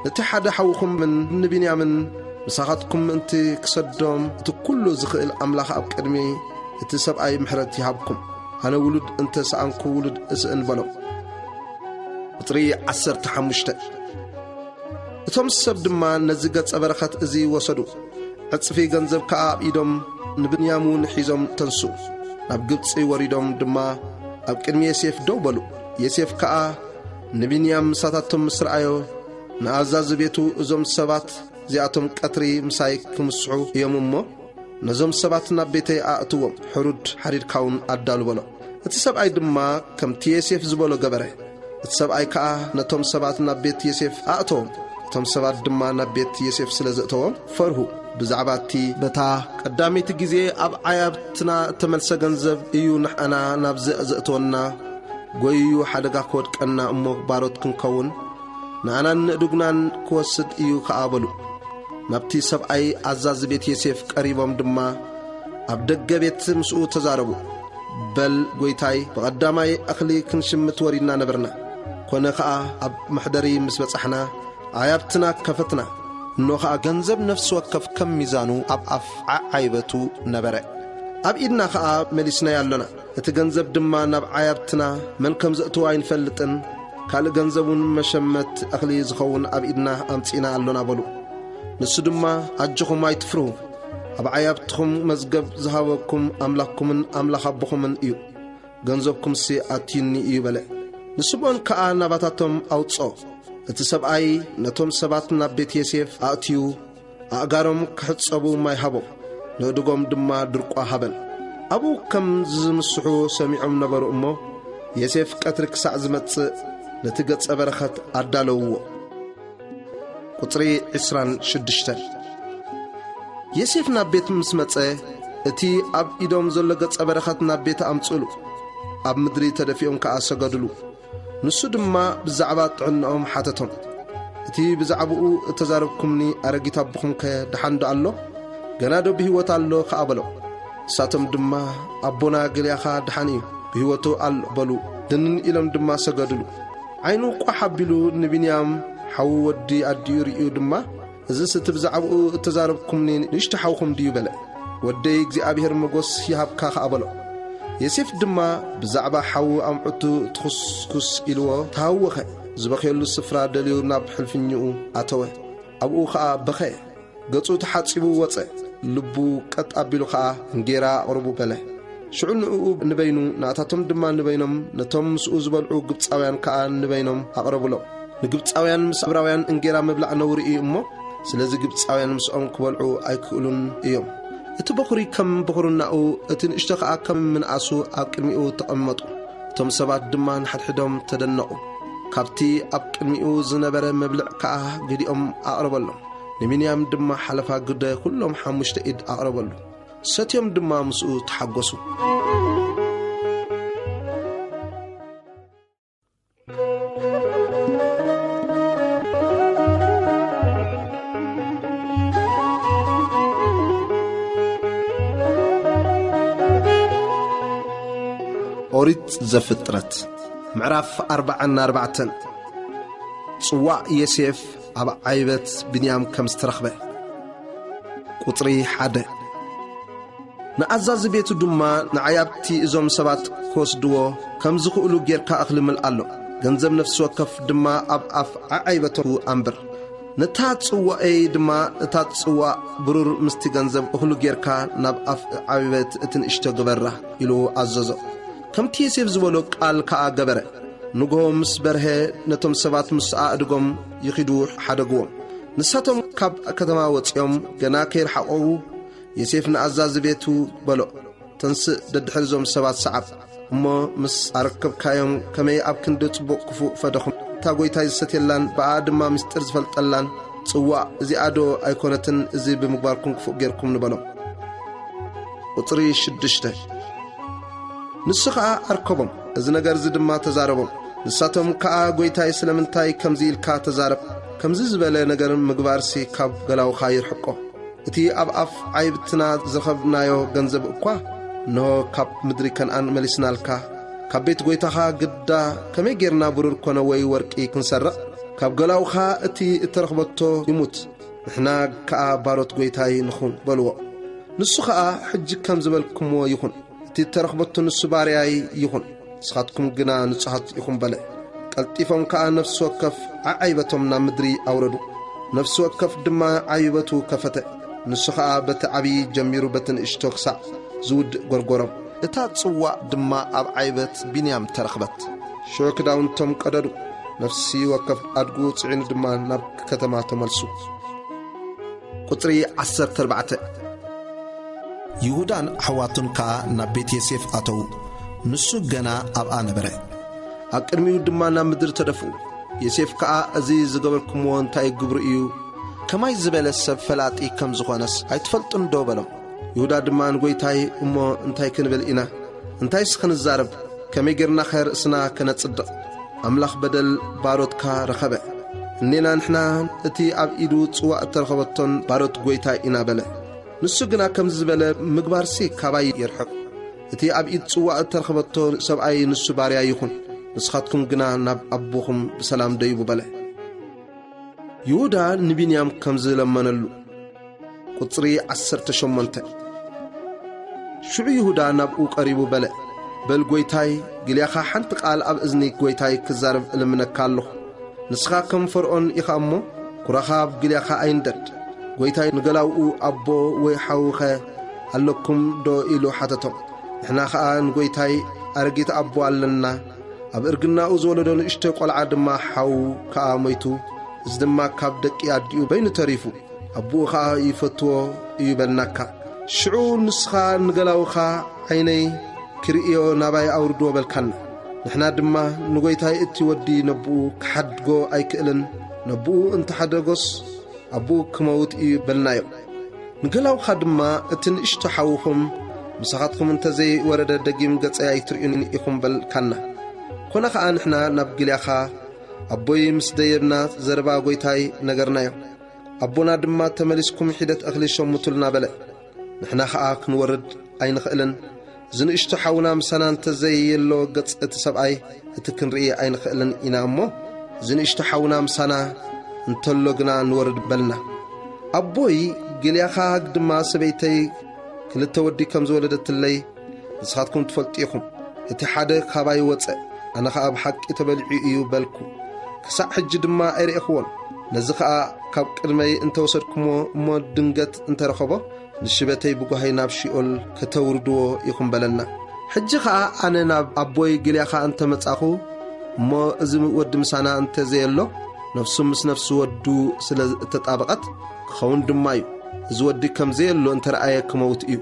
ነቲ ሓደ ሓውኹምን ንብንያምን ምሳኻትኩም ምእንቲ ክሰዶም እቲ ኩሉ ዝኽእል ኣምላኽ ኣብ ቅድሚ እቲ ሰብኣይ ምሕረት ይሃብኩም። ኣነ ውሉድ እንተ ሰኣንኩ ውሉድ እስእን በሎ። ቁጽሪ ዓሰርተ ሓሙሽተ። እቶም ሰብ ድማ ነዚ ገጸ በረኸት እዚ ወሰዱ። ዕጽፊ ገንዘብ ከኣ ኣብ ኢዶም ንብንያም እውን ሒዞም ተንስኡ። ናብ ግብጺ ወሪዶም ድማ ኣብ ቅድሚ ዮሴፍ ደው በሉ። ዮሴፍ ከኣ ንብንያም ምሳታቶም ምስ ረኣዮ፣ ንኣዛዚ ቤቱ፣ "እዞም ሰባት እዚኣቶም ቀትሪ ምሳይ ክምስሑ እዮም እሞ፣ ነዞም ሰባት ናብ ቤተይ ኣእትዎም፣ ሕሩድ ሓሪድካ እውን ኣዳሉ" በሎ። እቲ ሰብኣይ ድማ ከምቲ ዮሴፍ ዝበሎ ገበረ። እቲ ሰብኣይ ከኣ ነቶም ሰባት ናብ ቤት ዮሴፍ ኣእተዎም። እቶም ሰባት ድማ ናብ ቤት ዮሴፍ ስለ ዘእተዎም ፈርሁ። ብዛዕባ እቲ በታ ቀዳመይቲ ግዜ ኣብ ዓያብትና እተመልሰ ገንዘብ እዩ ንዓና ናብዚ ዘእተወና፣ ጎይዩ ሓደጋ ክወድቀና እሞ ባሮት ክንከውን፣ ንኣናን ንእዱግናን ክወስድ እዩ ከኣ በሉ። ናብቲ ሰብኣይ ኣዛዚ ቤት ዮሴፍ ቀሪቦም ድማ ኣብ ደገ ቤት ምስኡ ተዛረቡ። "በል ጐይታይ፣ ብቐዳማይ እኽሊ ክንሽምት ወሪድና ነበርና። ኮነ ኸኣ ኣብ መሕደሪ ምስ በጻሕና፣ ዓያብትና ከፈትና። እኖ ኸኣ ገንዘብ ነፍሲ ወከፍ ከም ሚዛኑ ኣብ ኣፍ ዓዓይበቱ ነበረ። ኣብ ኢድና ኸኣ መሊስናዮ ኣሎና። እቲ ገንዘብ ድማ ናብ ዓያብትና መን ከም ዘእትዎ ኣይንፈልጥን፣ ካልእ ገንዘብ እውን መሸመት እኽሊ ዝኸውን ኣብ ኢድና ኣምጺእና ኣሎና" በሉ። ንሱ ድማ፣ "ኣጆኹም ኣይትፍርሁ፣ ኣብ ዓያብትኹም መዝገብ ዝሃበኩም ኣምላኽኩምን ኣምላኽ ኣቦኹምን እዩ፣ ገንዘብኩምሲ ኣትዩኒ እዩ" በለ። ንስምኦን ከኣ ናባታቶም ኣውጽኦ። እቲ ሰብኣይ ነቶም ሰባት ናብ ቤት ዮሴፍ ኣእትዩ፣ ኣእጋሮም ክሕጸቡ ማይ ሃቦም፣ ነእድጎም ድማ ድርቋ ሃበን። ኣብኡ ከም ዝምስሑ ሰሚዖም ነበሩ እሞ፣ ዮሴፍ ቀትሪ ክሳዕ ዝመጽእ ነቲ ገጸ በረኸት ኣዳለውዎ። ቁጽሪ ዕስራን ሽዱሽተን። ዮሴፍ ናብ ቤት ምስ መጸ፣ እቲ ኣብ ኢዶም ዘሎ ገጸ በረኸት ናብ ቤት ኣምጽእሉ፣ ኣብ ምድሪ ተደፊኦም ከኣ ሰገድሉ። ንሱ ድማ ብዛዕባ ጥዕናኦም ሓተቶም። እቲ ብዛዕባኡ እተዛረብኩምኒ ኣረጊት ኣቦኹምከ ደሓን ዶ ኣሎ? ገና ዶ ብህይወት ኣሎ ከኣ በሎ። ንሳቶም ድማ፣ "ኣቦና ገሊኣኻ ደሓን እዩ፣ ብህይወቱ ኣሎ" በሉ። ድንን ኢሎም ድማ ሰገድሉ። ዓይኑ ቋሕ ኣቢሉ ንብንያም ሓዉ ወዲ ኣዲኡ ርእዩ ድማ፣ "እዝስ እቲ ብዛዕባኡ እተዛረብኩምኒ ንእሽቶ ሓውኹም ድዩ?" በለ። "ወደይ እግዚኣብሔር መጎስ ይሃብካ" ከኣ በሎ። ዮሴፍ ድማ ብዛዕባ ሓዉ ኣምዕቱ ትኹስኩስ ኢልዎ ተሃወኸ። ዝበኽየሉ ስፍራ ደልዩ ናብ ሕልፍኝኡ ኣተወ። ኣብኡ ኸኣ በኸየ። ገጹ ተሓጺቡ ወጸ። ልቡ ቀጥ ኣቢሉ ኸኣ፣ "እንጌራ ኣቕርቡ" በለ። ሽዑ ንእኡ ንበይኑ፣ ንኣታቶም ድማ ንበይኖም፣ ነቶም ምስኡ ዝበልዑ ግብጻውያን ከኣ ንበይኖም ኣቕረቡሎም። ንግብጻውያን ምስ ዕብራውያን እንጌራ ምብላዕ ነውሪ እዩ እሞ፣ ስለዚ ግብጻውያን ምስኦም ክበልዑ ኣይክእሉን እዮም። እቲ በኹሪ ከም በኹርናኡ፣ እቲ ንእሽቶ ከኣ ከም ምንኣሱ ኣብ ቅድሚኡ ተቐመጡ። እቶም ሰባት ድማ ንሓድሕዶም ተደነቑ። ካብቲ ኣብ ቅድሚኡ ዝነበረ መብልዕ ከኣ ገሊኦም ኣቕረበሎም። ንብንያም ድማ ሓለፋ ግደ ኩሎም ሓሙሽተ ኢድ ኣቕረበሉ። ሰትዮም ድማ ምስኡ ተሓጎሱ። ኦሪት ዘፍጥረት ምዕራፍ ኣርባዓን ኣርባዕተን። ጽዋእ ዮሴፍ ኣብ ዓይበት ብንያም ከም ዝተረኽበ። ቁጽሪ ሓደ። ንኣዛዚ ቤቱ ድማ ንዓያብቲ እዞም ሰባት ክወስድዎ ከም ዝኽእሉ ጌርካ እኽሊ ምልኣሎም። ገንዘብ ነፍሲ ወከፍ ድማ ኣብ ኣፍ ዓዓይበቱ ኣንብር። ነታ ጽዋኤይ ድማ፣ እታ ጽዋእ ብሩር ምስቲ ገንዘብ እኽሉ ጌርካ ናብ ኣፍ ዓይበት እቲ ንእሽቶ ግበራ ኢሉ ኣዘዞ። ከምቲ ዮሴፍ ዝበሎ ቃል ከኣ ገበረ። ንግሆ ምስ በርሀ ነቶም ሰባት ምስ ኣእድጎም ይኺዱ ሓደግዎም። ንሳቶም ካብ ከተማ ወጺኦም ገና ከይረሓቐዉ ዮሴፍ ንኣዛዚ ቤቱ በሎ፣ "ተንስእ፣ ደድሕሪ እዞም ሰባት ሰዓብ፣ እሞ ምስ ኣረከብካዮም ከመይ ኣብ ክንዲ ጽቡቕ ክፉእ ፈደኹም። እታ ጐይታይ ዝሰትየላን ብኣ ድማ ምስጢር ዝፈልጠላን ጽዋእ እዚኣ ዶ ኣይኮነትን እዚ ብምግባርኩም ክፉእ ጌርኩም?" ንበሎም። ቁጽሪ ሽዱሽተ። ንሱ ኸኣ ኣርከቦም፣ እዚ ነገር እዚ ድማ ተዛረቦም። ንሳቶም ከኣ፣ "ጐይታይ፣ ስለምንታይ ከምዚ ኢልካ ተዛረብ? ከምዚ ዝበለ ነገር ምግባርሲ ካብ ገላውኻ ይርሕቆ። እቲ ኣብ ኣፍ ዓይብትና ዝረኸብናዮ ገንዘብ እኳ፣ እንሆ፣ ካብ ምድሪ ከነኣን መሊስናልካ። ካብ ቤት ጐይታኻ ግዳ ከመይ ጌርና ብሩር ኰነ ወይ ወርቂ ክንሰርቕ? ካብ ገላውኻ እቲ እተረኽበቶ ይሙት፣ ንሕና ከኣ ባሮት ጐይታይ ንኹን" በልዎ። ንሱ ኸኣ፣ "ሕጂ ከም ዝበልኩምዎ ይኹን፣ እቲ እተረኽበቶ ንሱ ባርያይ ይኹን፣ ንስኻትኩም ግና ንጹሃት ኢኹም" በለ። ቀልጢፎም ከኣ ነፍሲ ወከፍ ዓዓይበቶም ናብ ምድሪ ኣውረዱ። ነፍሲ ወከፍ ድማ ዓይበቱ ከፈተ። ንሱ ኸኣ በቲ ዓብዪ ጀሚሩ በቲ ንእሽቶ ክሳዕ ዝውድእ ጐርጐሮም። እታ ጽዋእ ድማ ኣብ ዓይበት ቢንያም ተረኽበት። ሽዑ ክዳውንቶም ቀደዱ። ነፍሲ ወከፍ ኣድጉ ጽዒኑ ድማ ናብ ከተማ ተመልሱ። ቁጽሪ ዓሰርተ ኣርባዕተ። ይሁዳን ኣሕዋቱን ከኣ ናብ ቤት ዮሴፍ ኣተዉ። ንሱ ገና ኣብኣ ነበረ። ኣብ ቅድሚኡ ድማ ናብ ምድሪ ተደፍኡ። ዮሴፍ ከኣ፣ "እዚ ዝገበርኩምዎ እንታይ ግብሩ እዩ? ከማይ ዝበለ ሰብ ፈላጢ ከም ዝኾነስ ኣይትፈልጡን ዶ?" በሎም። ይሁዳ ድማ፣ "ንጐይታይ እሞ እንታይ ክንብል ኢና? እንታይስ ክንዛረብ? ከመይ ጌርናኸ ርእስና ከነጽድቕ? ኣምላኽ በደል ባሮትካ ረኸበ። እኔና ንሕና እቲ ኣብ ኢዱ ጽዋእ እተረኸበቶን ባሮት ጐይታይ ኢና" በለ። ንሱ ግና ከምዚ ዝበለ፣ "ምግባርሲ ካባይ ይርሕቕ። እቲ ኣብ ኢድ ጽዋእ እተረኸበቶ ሰብኣይ ንሱ ባርያ ይኹን፣ ንስኻትኩም ግና ናብ ኣቦኹም ብሰላም ደይቡ" በለ። ይሁዳ ንቢንያም ከምዚ ለመነሉ። ቁጽሪ ዓሰርተ ሸሞንተ። ሽዑ ይሁዳ ናብኡ ቀሪቡ በለ፣ "በል ጐይታይ፣ ግልያኻ ሓንቲ ቃል ኣብ እዝኒ ጐይታይ ክዛረብ እልምነካ ኣለኹ። ንስኻ ከም ፈርዖን ኢኻ እሞ፣ ኩራኻ ኣብ ግልያኻ ኣይንደድ። ጐይታይ ንገላውኡ ኣቦ ወይ ሓውኸ ኣለኩም ዶ?" ኢሉ ሓተቶም። ንሕና ኸኣ ንጐይታይ ኣረጊት ኣቦ ኣለና፣ ኣብ እርግናኡ ዝወለዶ ንእሽቶ ቈልዓ ድማ ሓዉ ከኣ ሞይቱ፣ እዚ ድማ ካብ ደቂ ኣዲኡ በይኑ ተሪፉ፣ ኣቦኡ ኸኣ ይፈትዎ እዩ በልናካ። ሽዑ ንስኻ ንገላውኻ ዓይነይ ክርእዮ ናባይ ኣውርድዎ በልካና። ንሕና ድማ ንጐይታይ እቲ ወዲ ነቦኡ ክሓድጎ ኣይክእልን፣ ነቦኡ እንተሓደጎስ ኣቦኡ ክመውት እዩ በልናዮ። ንገላውኻ ድማ እቲ ንእሽቶ ሓውኹም ምሳኻትኩም እንተ ዘይወረደ ደጊም ገጸይ ኣይትርእዩን ኢኹም በልካና። ኮነ ኸኣ ንሕና ናብ ግልያኻ ኣቦይ ምስ ደየብና ዘረባ ጐይታይ ነገርናዮ። ኣቦና ድማ፣ "ተመሊስኩም ሒደት እኽሊ ሸምቱልና" በለ። ንሕና ኸኣ ክንወርድ ኣይንኽእልን፣ እዚ ንእሽቶ ሓውና ምሳና እንተ ዘየሎ ገጽ እቲ ሰብኣይ እቲ ክንርኢ ኣይንኽእልን ኢና እሞ፣ እዚ ንእሽቶ ሓውና ምሳና እንተሎ ግና ንወርድ በልና። ኣቦይ ግልያኻ ድማ ሰበይተይ ክልተ ወዲ ከም ዝወለደትለይ ንስኻትኩም ትፈልጡ ኢኹም። እቲ ሓደ ካባይ ወጸ፣ ኣነ ኸኣ ብሓቂ ተበሊዑ እዩ በልኩ። ክሳዕ ሕጂ ድማ ኣይረኤኽዎን። ነዚ ኸኣ ካብ ቅድመይ እንተወሰድኩምዎ እሞ ድንገት እንተረኸቦ፣ ንሽበተይ ብጓሂ ናብ ሺኦል ከተውርድዎ ኢኹም በለና። ሕጂ ኸኣ ኣነ ናብ ኣቦይ ግልያኻ እንተ መጻኹ እሞ፣ እዚ ወዲ ምሳና እንተ ዘየሎ፣ ነፍሱ ምስ ነፍሲ ወዱ ስለ እተጣበቐት ክኸውን ድማ እዩ። እዚ ወዲ ከም ዘየሎ እንተ ረኣየ ክመውት እዩ።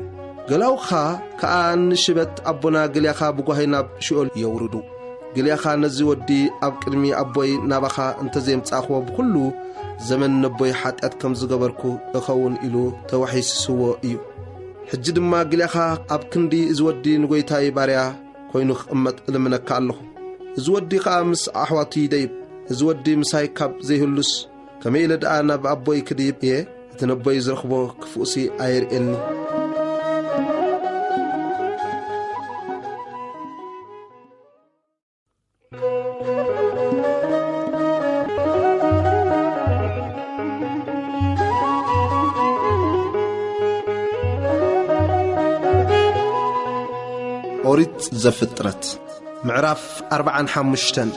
ገላውኻ ከኣ ንሽበት ኣቦና ግልያኻ ብጓሂ ናብ ሺኦል የውርዱ። ግልያኻ ነዚ ወዲ ኣብ ቅድሚ ኣቦይ ናባኻ እንተ ዘየምጻእክዎ፣ ብኹሉ ዘመን ነቦይ ሓጢኣት ከም ዝገበርኩ እኸውን ኢሉ ተዋሒስዎ እዩ። ሕጂ ድማ ግልያኻ ኣብ ክንዲ እዚ ወዲ ንጐይታይ ባርያ ኮይኑ ክቕመጥ እልምነካ ኣለኹ። እዚ ወዲ ኸኣ ምስ ኣሕዋቱ ይደይብ። እዚ ወዲ ምሳይ ካብ ዘይህሉስ፣ ከመይ ኢለ ደኣ ናብ ኣቦይ ክድይብ እየ? እቲ ነቦይ ዝረኽቦ ክፉእሲ ኣየርእየኒ። ኦሪት ዘፍጥረት ምዕራፍ ኣርብዓን ሓሙሽተን።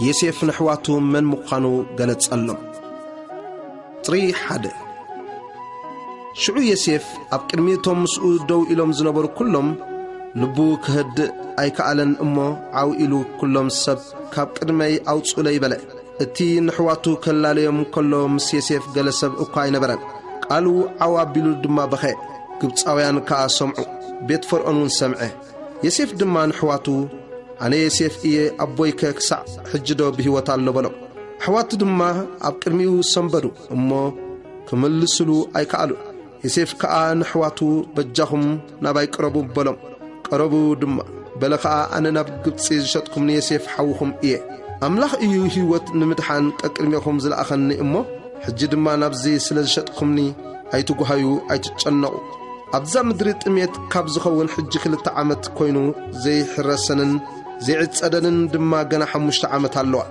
ዮሴፍ ንኣሕዋቱ መን ምዃኑ ገለጸሎም። ጥሪ ሓደ። ሽዑ ዮሴፍ ኣብ ቅድሚ እቶም ምስኡ ደው ኢሎም ዝነበሩ ኩሎም፣ ልቡ ክህድእ ኣይከኣለን እሞ፣ ዓው ኢሉ፣ "ኩሎም ሰብ ካብ ቅድመይ ኣውጹለይ" በለ። እቲ ንኣሕዋቱ ከላለዮም ከሎ ምስ ዮሴፍ ገለ ሰብ እኳ ኣይነበረን። ቃሉ ዓው ኣቢሉ ድማ በኸየ። ግብጻውያን ከኣ ሰምዑ፣ ቤት ፈርዖን እውን ሰምዐ። ዮሴፍ ድማ ንኣሕዋቱ፣ "ኣነ ዮሴፍ እየ፣ ኣቦይከ ክሳዕ ሕጂ ዶ ብህይወት ኣሎ?" በሎም። ኣሕዋቱ ድማ ኣብ ቅድሚኡ ሰንበዱ እሞ ክምልስሉ ኣይከኣሉን። ዮሴፍ ከኣ ንኣሕዋቱ፣ "በጃኹም ናባይ ቅረቡ" በሎም። ቀረቡ ድማ። በለ ኸኣ፣ "ኣነ ናብ ግብጺ ዝሸጥኩምኒ ዮሴፍ ሓውኹም እየ። ኣምላኽ እዩ ህይወት ንምድሓን ቀቅድሜኹም ዝለኣኸኒ እሞ፣ ሕጂ ድማ ናብዚ ስለ ዝሸጥኩምኒ ኣይትጓሃዩ፣ ኣይትጨነቑ። ኣብዛ ምድሪ ጥሜት ካብ ዝኸውን ሕጂ ክልተ ዓመት ኮይኑ ዘይሕረሰንን ዘይዕጸደንን ድማ ገና ሓሙሽተ ዓመት ኣለዋ።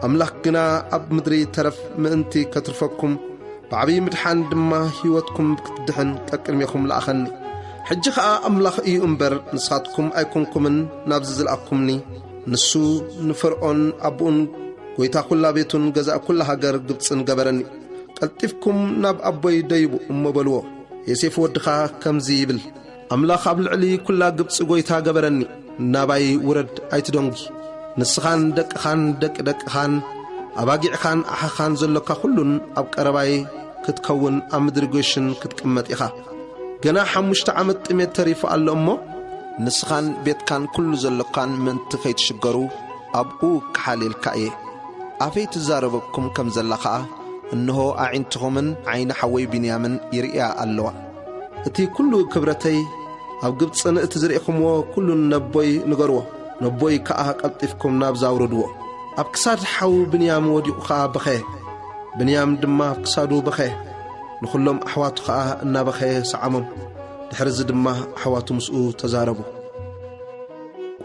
ኣምላኽ ግና ኣብ ምድሪ ተረፍ ምእንቲ ከትርፈኩም፣ ብዓብዪ ምድሓን ድማ ህይወትኩም ክትድሕን ቀቅድሜኹም ለኣኸኒ። ሕጂ ኸኣ ኣምላኽ እዩ እምበር፣ ንስኻትኩም ኣይኮንኩምን ናብዚ ዝለኣኩምኒ። ንሱ ንፈርዖን ኣቦኡን ጐይታ ኵላ ቤቱን ገዛእ ኵላ ሃገር ግብጽን ገበረኒ። ቀልጢፍኩም ናብ ኣቦይ ደይቡ እሞ በልዎ፣ ዮሴፍ ወድኻ ከምዚ ይብል፣ ኣምላኽ ኣብ ልዕሊ ኵላ ግብጺ ጐይታ ገበረኒ። ናባይ ውረድ ኣይትደንጒ። ንስኻን ደቅኻን ደቂ ደቅኻን ኣባጊዕኻን ኣሓኻን ዘሎካ ኹሉን ኣብ ቀረባይ ክትከውን ኣብ ምድሪ ጐሽን ክትቅመጥ ኢኻ። ገና ሓሙሽተ ዓመት ጥሜት ተሪፉ ኣሎ እሞ፣ ንስኻን ቤትካን ኩሉ ዘሎካን ምእንቲ ከይትሽገሩ ኣብኡ ክሓልየልካ እየ። ኣፈይ ትዛረበኩም ከም ዘላ ኸኣ፣ እንሆ ኣዒንትኹምን ዓይኒ ሓወይ ብንያምን ይርእያ ኣለዋ። እቲ ኩሉ ክብረተይ ኣብ ግብጽን እቲ ዝርእኹምዎ ኩሉን ነቦይ ንገርዎ። ነቦይ ከኣ ቀልጢፍኩም ናብዛ ኣውርድዎ። ኣብ ክሳድ ሓው ብንያም ወዲቑ ኸኣ በኸየ። ብንያም ድማ ኣብ ክሳዱ በኸየ። ንኹሎም ኣሕዋቱ ኸኣ እናበኸየ ሰዓሞም። ድሕርዚ ድማ ኣሕዋቱ ምስኡ ተዛረቡ።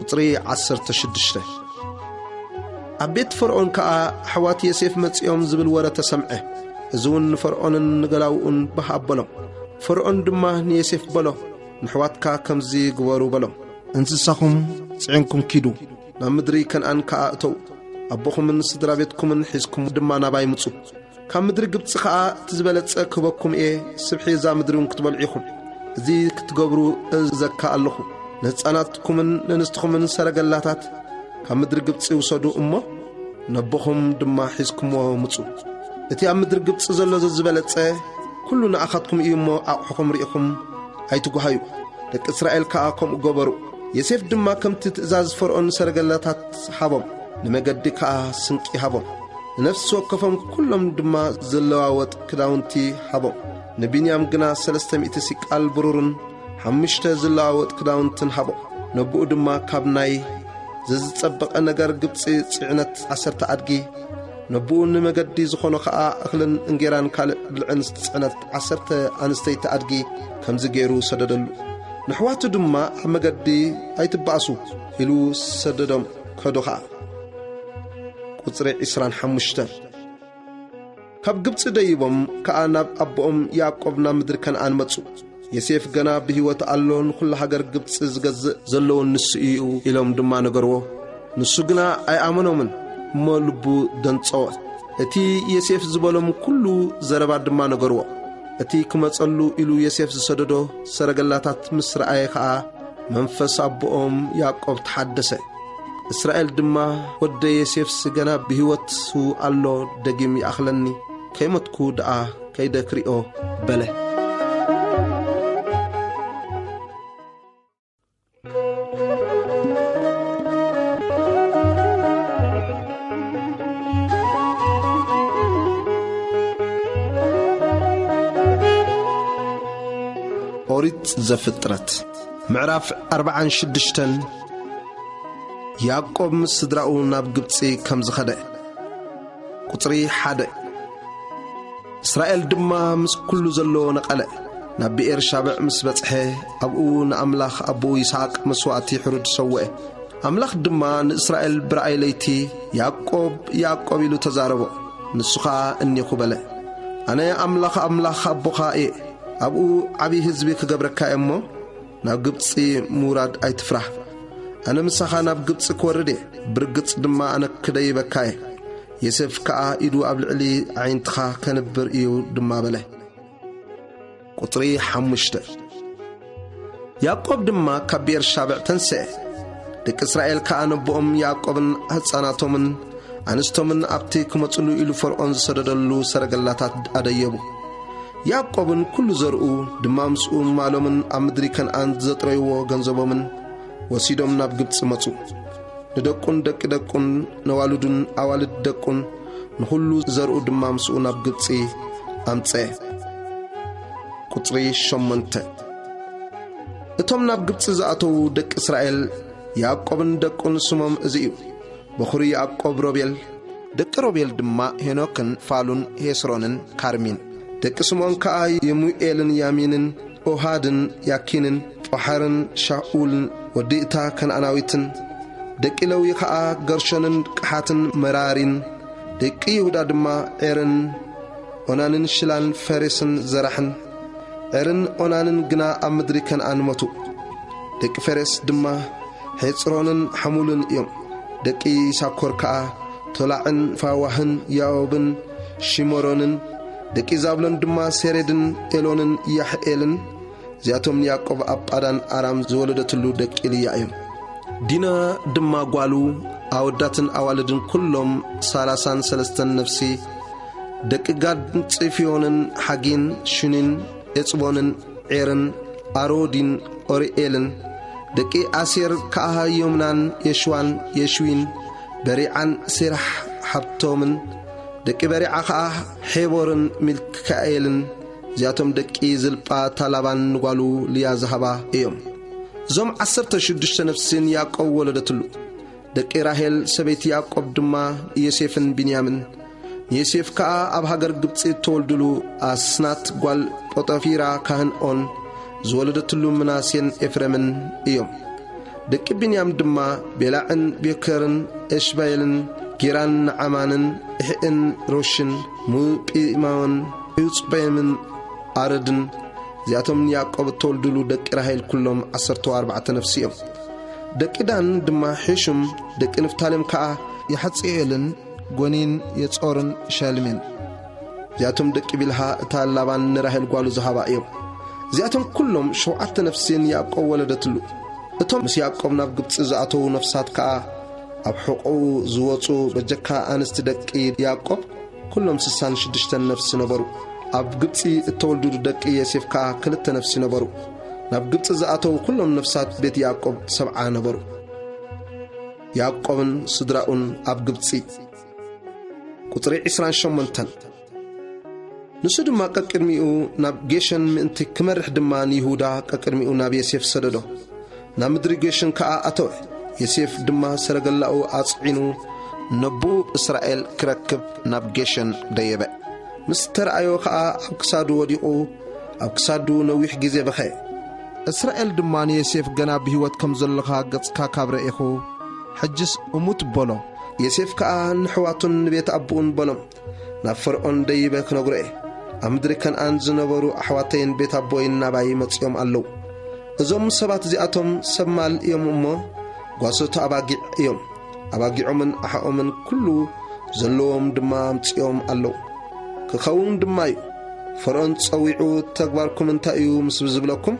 ቁጽሪ ዓሰርተ ሽዱሽተ። ኣብ ቤት ፈርዖን ከኣ ኣሕዋት ዮሴፍ መጺኦም ዝብል ወረ ተሰምዐ። እዚ እውን ንፈርዖንን ንገላውኡን ባህ ኣበሎም። ፈርዖን ድማ ንዮሴፍ በሎ፣ "ንኣሕዋትካ ከምዚ ግበሩ" በሎም፣ "እንስሳኹም ጽዒንኩም ኪዱ፣ ናብ ምድሪ ከነኣን ከኣ እተዉ። ኣቦኹምን ስድራ ቤትኩምን ሒዝኩም ድማ ናባይ ምጹ። ካብ ምድሪ ግብጺ ኸኣ እቲ ዝበለጸ ክህበኩም እየ፣ ስብሒ እዛ ምድሪ እውን ክትበልዑ ኢኹም። እዚ ክትገብሩ እእዘካ ኣለኹ። ንህጻናትኩምን ንእንስትኹምን ሰረገላታት ካብ ምድሪ ግብጺ ውሰዱ እሞ፣ ነቦኹም ድማ ሒዝኩምዎ ምጹ። እቲ ኣብ ምድሪ ግብጺ ዘሎ ዝበለጸ ኩሉ ንኣኻትኩም እዩ እሞ፣ ኣቑሑኹም ርኢኹም ኣይትጓሃዩ።" ደቂ እስራኤል ከኣ ከምኡ ገበሩ። ዮሴፍ ድማ ከምቲ ትእዛዝ ፈርዖን ሰረገላታት ሃቦም፣ ንመገዲ ከኣ ስንቂ ሃቦም። ንነፍሲ ወከፎም ኩሎም ድማ ዝለዋወጥ ክዳውንቲ ሃቦም። ንቢንያም ግና ሰለስተ ሚእቲ ሲቃል ብሩርን ሓሙሽተ ዝለዋወጥ ክዳውንትን ሃቦ። ነብኡ ድማ ካብ ናይ ዘዝጸበቐ ነገር ግብጺ ጽዕነት ዓሰርተ ኣድጊ፣ ነብኡ ንመገዲ ዝኾኖ ኸኣ እኽልን እንጌራን ካልእ ብልዕን ጽዕነት ዓሰርተ ኣንስተይቲ ኣድጊ ከምዚ ገይሩ ሰደደሉ። ንኣሕዋቱ ድማ፣ "ኣብ መገዲ ኣይትበኣሱ" ኢሉ ሰደዶም፣ ከዱ ኸኣ። ቁጽሪ ዕስራን ሓሙሽተን። ካብ ግብጺ ደይቦም ከኣ ናብ ኣቦኦም ያዕቆብ ናብ ምድሪ ከነኣን መጹ። ዮሴፍ ገና ብህይወት ኣሎ፣ ንኹሉ ሃገር ግብጺ ዝገዝእ ዘለውን ንሱ እዩ ኢሎም ድማ ነገርዎ። ንሱ ግና ኣይኣመኖምን፣ እሞ ልቡ ደንጸወ። እቲ ዮሴፍ ዝበሎም ኩሉ ዘረባ ድማ ነገርዎ። እቲ ክመጸሉ ኢሉ ዮሴፍ ዝሰደዶ ሰረገላታት ምስ ረኣየ ከኣ መንፈስ ኣቦኦም ያዕቆብ ተሓደሰ። እስራኤል ድማ፣ "ወደይ ዮሴፍስ ገና ብህይወቱ ኣሎ፣ ደጊም ይኣኽለኒ፣ ከይሞትኩ ደኣ ከይደ ክሪኦ" በለ። ኦሪት ዘፍጥረት ምዕራፍ ኣርባዓን ሽዱሽተን። ያዕቆብ ምስ ስድራኡ ናብ ግብጺ ከም ዝኸደ። ቁጽሪ ሓደ። እስራኤል ድማ ምስ ኩሉ ዘለዎ ነቐለ። ናብ ብኤር ሻብዕ ምስ በጽሐ፣ ኣብኡ ንኣምላኽ ኣቦኡ ይስሓቅ መስዋእቲ ሕሩድ ሰውአ። ኣምላኽ ድማ ንእስራኤል ብራእይ ለይቲ፣ "ያዕቆብ፣ ያዕቆብ" ኢሉ ተዛረቦ። ንሱ ኸኣ፣ "እኔኹ" በለ። "ኣነ ኣምላኽ፣ ኣምላኽ ኣቦኻ እየ። ኣብኡ ዓብዪ ህዝቢ ክገብረካ እየ እሞ፣ ናብ ግብጺ ምውራድ ኣይትፍራህ። ኣነ ምሳኻ ናብ ግብጺ ክወርድ እየ፣ ብርግጽ ድማ ኣነ ክደይበካ እየ። ዮሴፍ ከኣ ኢዱ ኣብ ልዕሊ ኣዒንትኻ ከንብር እዩ" ድማ በለ። ቁጽሪ ሓሙሽተ። ያዕቆብ ድማ ካብ ብኤር ሻብዕ ተንስአ። ደቂ እስራኤል ከኣ ነቦኦም ያዕቆብን ህጻናቶምን ኣንስቶምን ኣብቲ ክመጽሉ ኢሉ ፈርዖን ዝሰደደሉ ሰረገላታት ኣደየቡ። ያዕቆብን ኩሉ ዘርኡ ድማ ምስኡ ማሎምን ኣብ ምድሪ ከነኣን ዘጥረይዎ ገንዘቦምን ወሲዶም ናብ ግብጺ መጹ። ንደቁን ደቂ ደቁን ነዋልዱን ኣዋልድ ደቁን ንኹሉ ዘርኡ ድማ ምስኡ ናብ ግብጺ ኣምጸአ። ቁጽሪ ሸሞንተ። እቶም ናብ ግብጺ ዝኣተዉ ደቂ እስራኤል፣ ያዕቆብን ደቁን ስሞም እዚ እዩ። በኹሪ ያዕቆብ ሮቤል፣ ደቂ ሮቤል ድማ ሄኖክን ፋሉን ሄስሮንን ካርሚን። ደቂ ስምኦን ከኣ የሙኤልን ያሚንን ኦሃድን ያኪንን ጦሐርን ሻኡልን፣ ወዲ እታ ከነኣናዊትን። ደቂ ለዊ ኸኣ ገርሾንን ቀሓትን መራሪን። ደቂ ይሁዳ ድማ ዔርን ኦናንን ሽላን ፈሬስን ዘራሕን። ዔርን ኦናንን ግና ኣብ ምድሪ ከነኣን ሞቱ። ደቂ ፈሬስ ድማ ሔጽሮንን ሓሙልን እዮም። ደቂ ይሳኮር ከኣ ቶላዕን ፋዋህን ያኦብን ሺሞሮንን። ደቂ ዛብሎን ድማ ሴሬድን ኤሎንን ያሕኤልን። እዚኣቶም ንያዕቆብ ኣብ ጳዳን ኣራም ዝወለደትሉ ደቂ ልያ እዮም። ዲና ድማ ጓሉ፣ ኣወዳትን ኣዋልድን ኩሎም ሠላሳን ሰለስተን ነፍሲ። ደቂ ጋድ ጽፊዮንን ሓጊን ሹኒን ኤጽቦንን ዔርን ኣሮዲን ኦርኤልን። ደቂ ኣሴር ከኣ ዮምናን የሽዋን የሽዊን በሪዓን ሴራሕ ሓብቶምን። ደቂ በሪዓ ኸኣ ሔቦርን ሚልካኤልን። እዚኣቶም ደቂ ዝልጳ እታ ላባን ንጓሉ ልያ ዝሃባ እዮም። እዞም ዓሰርተ ሽዱሽተ ነፍሲ ንያዕቆብ ወለደትሉ። ደቂ ራሄል ሰበይቲ ያዕቆብ ድማ ዮሴፍን ቢንያምን። ንዮሴፍ ከኣ ኣብ ሃገር ግብጺ እተወልዱሉ ኣስናት ጓል ጶጠፊራ ካህን ኦን ዝወለደትሉ ምናሴን ኤፍሬምን እዮም። ደቂ ቢንያም ድማ ቤላዕን ቤከርን ኤሽባኤልን ጌራን ነዓማንን ኢሕእን ሮሽን ሙጲማውን ሑጽቤምን ኣረድን። እዚኣቶም ንያዕቆብ እተወልዱሉ ደቂ ራሄል ኩሎም ዓሰርተ ኣርባዕተ ነፍሲ እዮም። ደቂ ዳን ድማ ሔሹም፣ ደቂ ንፍታሌም ከኣ የሕጽኤልን ጎኒን የጾርን ሸልሜን። እዚኣቶም ደቂ ቢልሃ እታ ላባን ንራሄል ጓሉ ዝሃባ እዮም። እዚኣቶም ኩሎም ሸውዓተ ነፍሲ ንያዕቆብ ወለደትሉ። እቶም ምስ ያዕቆብ ናብ ግብጺ ዝኣተዉ ነፍሳት ከኣ ኣብ ሕቖኡ ዝወጹ በጀካ ኣንስቲ ደቂ ያዕቆብ ኩሎም ስሳን ሽዱሽተን ነፍሲ ነበሩ። ኣብ ግብጺ እተወልዱ ደቂ ዮሴፍ ከኣ ክልተ ነፍሲ ነበሩ። ናብ ግብጺ ዝኣተዉ ኩሎም ነፍሳት ቤት ያዕቆብ ሰብዓ ነበሩ። ያዕቆብን ስድራኡን ኣብ ግብጺ። ቁጽሪ ዕስራን ሸሞንተን። ንሱ ድማ ቀቅድሚኡ ናብ ጌሸን ምእንቲ ክመርሕ ድማ ንይሁዳ ቀቅድሚኡ ናብ ዮሴፍ ሰደዶ። ናብ ምድሪ ጌሽን ከኣ ኣተወ። ዮሴፍ ድማ ሰረገላኡ ኣጽዒኑ ነቦኡ እስራኤል ክረክብ ናብ ጌሸን ደየበ። ምስ ተረኣዮ ከኣ ኣብ ክሳዱ ወዲቑ፣ ኣብ ክሳዱ ነዊሕ ግዜ በኸየ። እስራኤል ድማ ንዮሴፍ፣ "ገና ብህይወት ከም ዘሎኻ ገጽካ ካብ ረኤኹ፣ ሕጅስ እሙት" በሎ። ዮሴፍ ከኣ ንሕዋቱን ንቤት ኣቦኡን በሎም፣ "ናብ ፈርዖን ደይበ ክነግሮ እየ። ኣብ ምድሪ ከነኣን ዝነበሩ ኣሕዋተይን ቤት ኣቦይን ናባይ መጺኦም ኣለዉ። እዞም ሰባት እዚኣቶም ሰብ ማል እዮም እሞ፣ ጓሶት ኣባጊዕ እዮም። ኣባጊዖምን ኣሓኦምን ኩሉ ዘለዎም ድማ ኣምጺኦም ኣለዉ። ክኸውን ድማ እዩ። ፈርዖን ጸዊዑ፣ 'ተግባርኩም እንታይ እዩ?' ምስ ዝብለኩም፣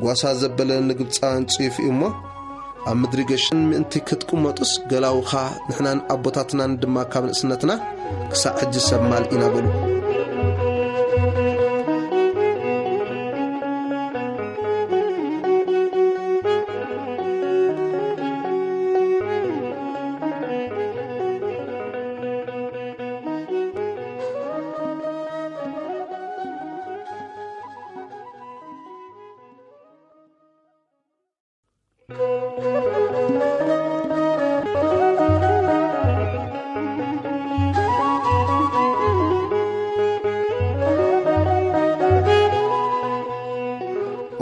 ጓሳ ዘበለ ንግብጻውያን ጽዩፍ እዩ እሞ፣ ኣብ ምድሪ ገሽን ምእንቲ ክትቅመጡስ፣ ገላውኻ ንሕናን ኣቦታትናን ድማ ካብ ንእስነትና ክሳዕ ሕጂ ሰብ ማል ኢና" በሉ።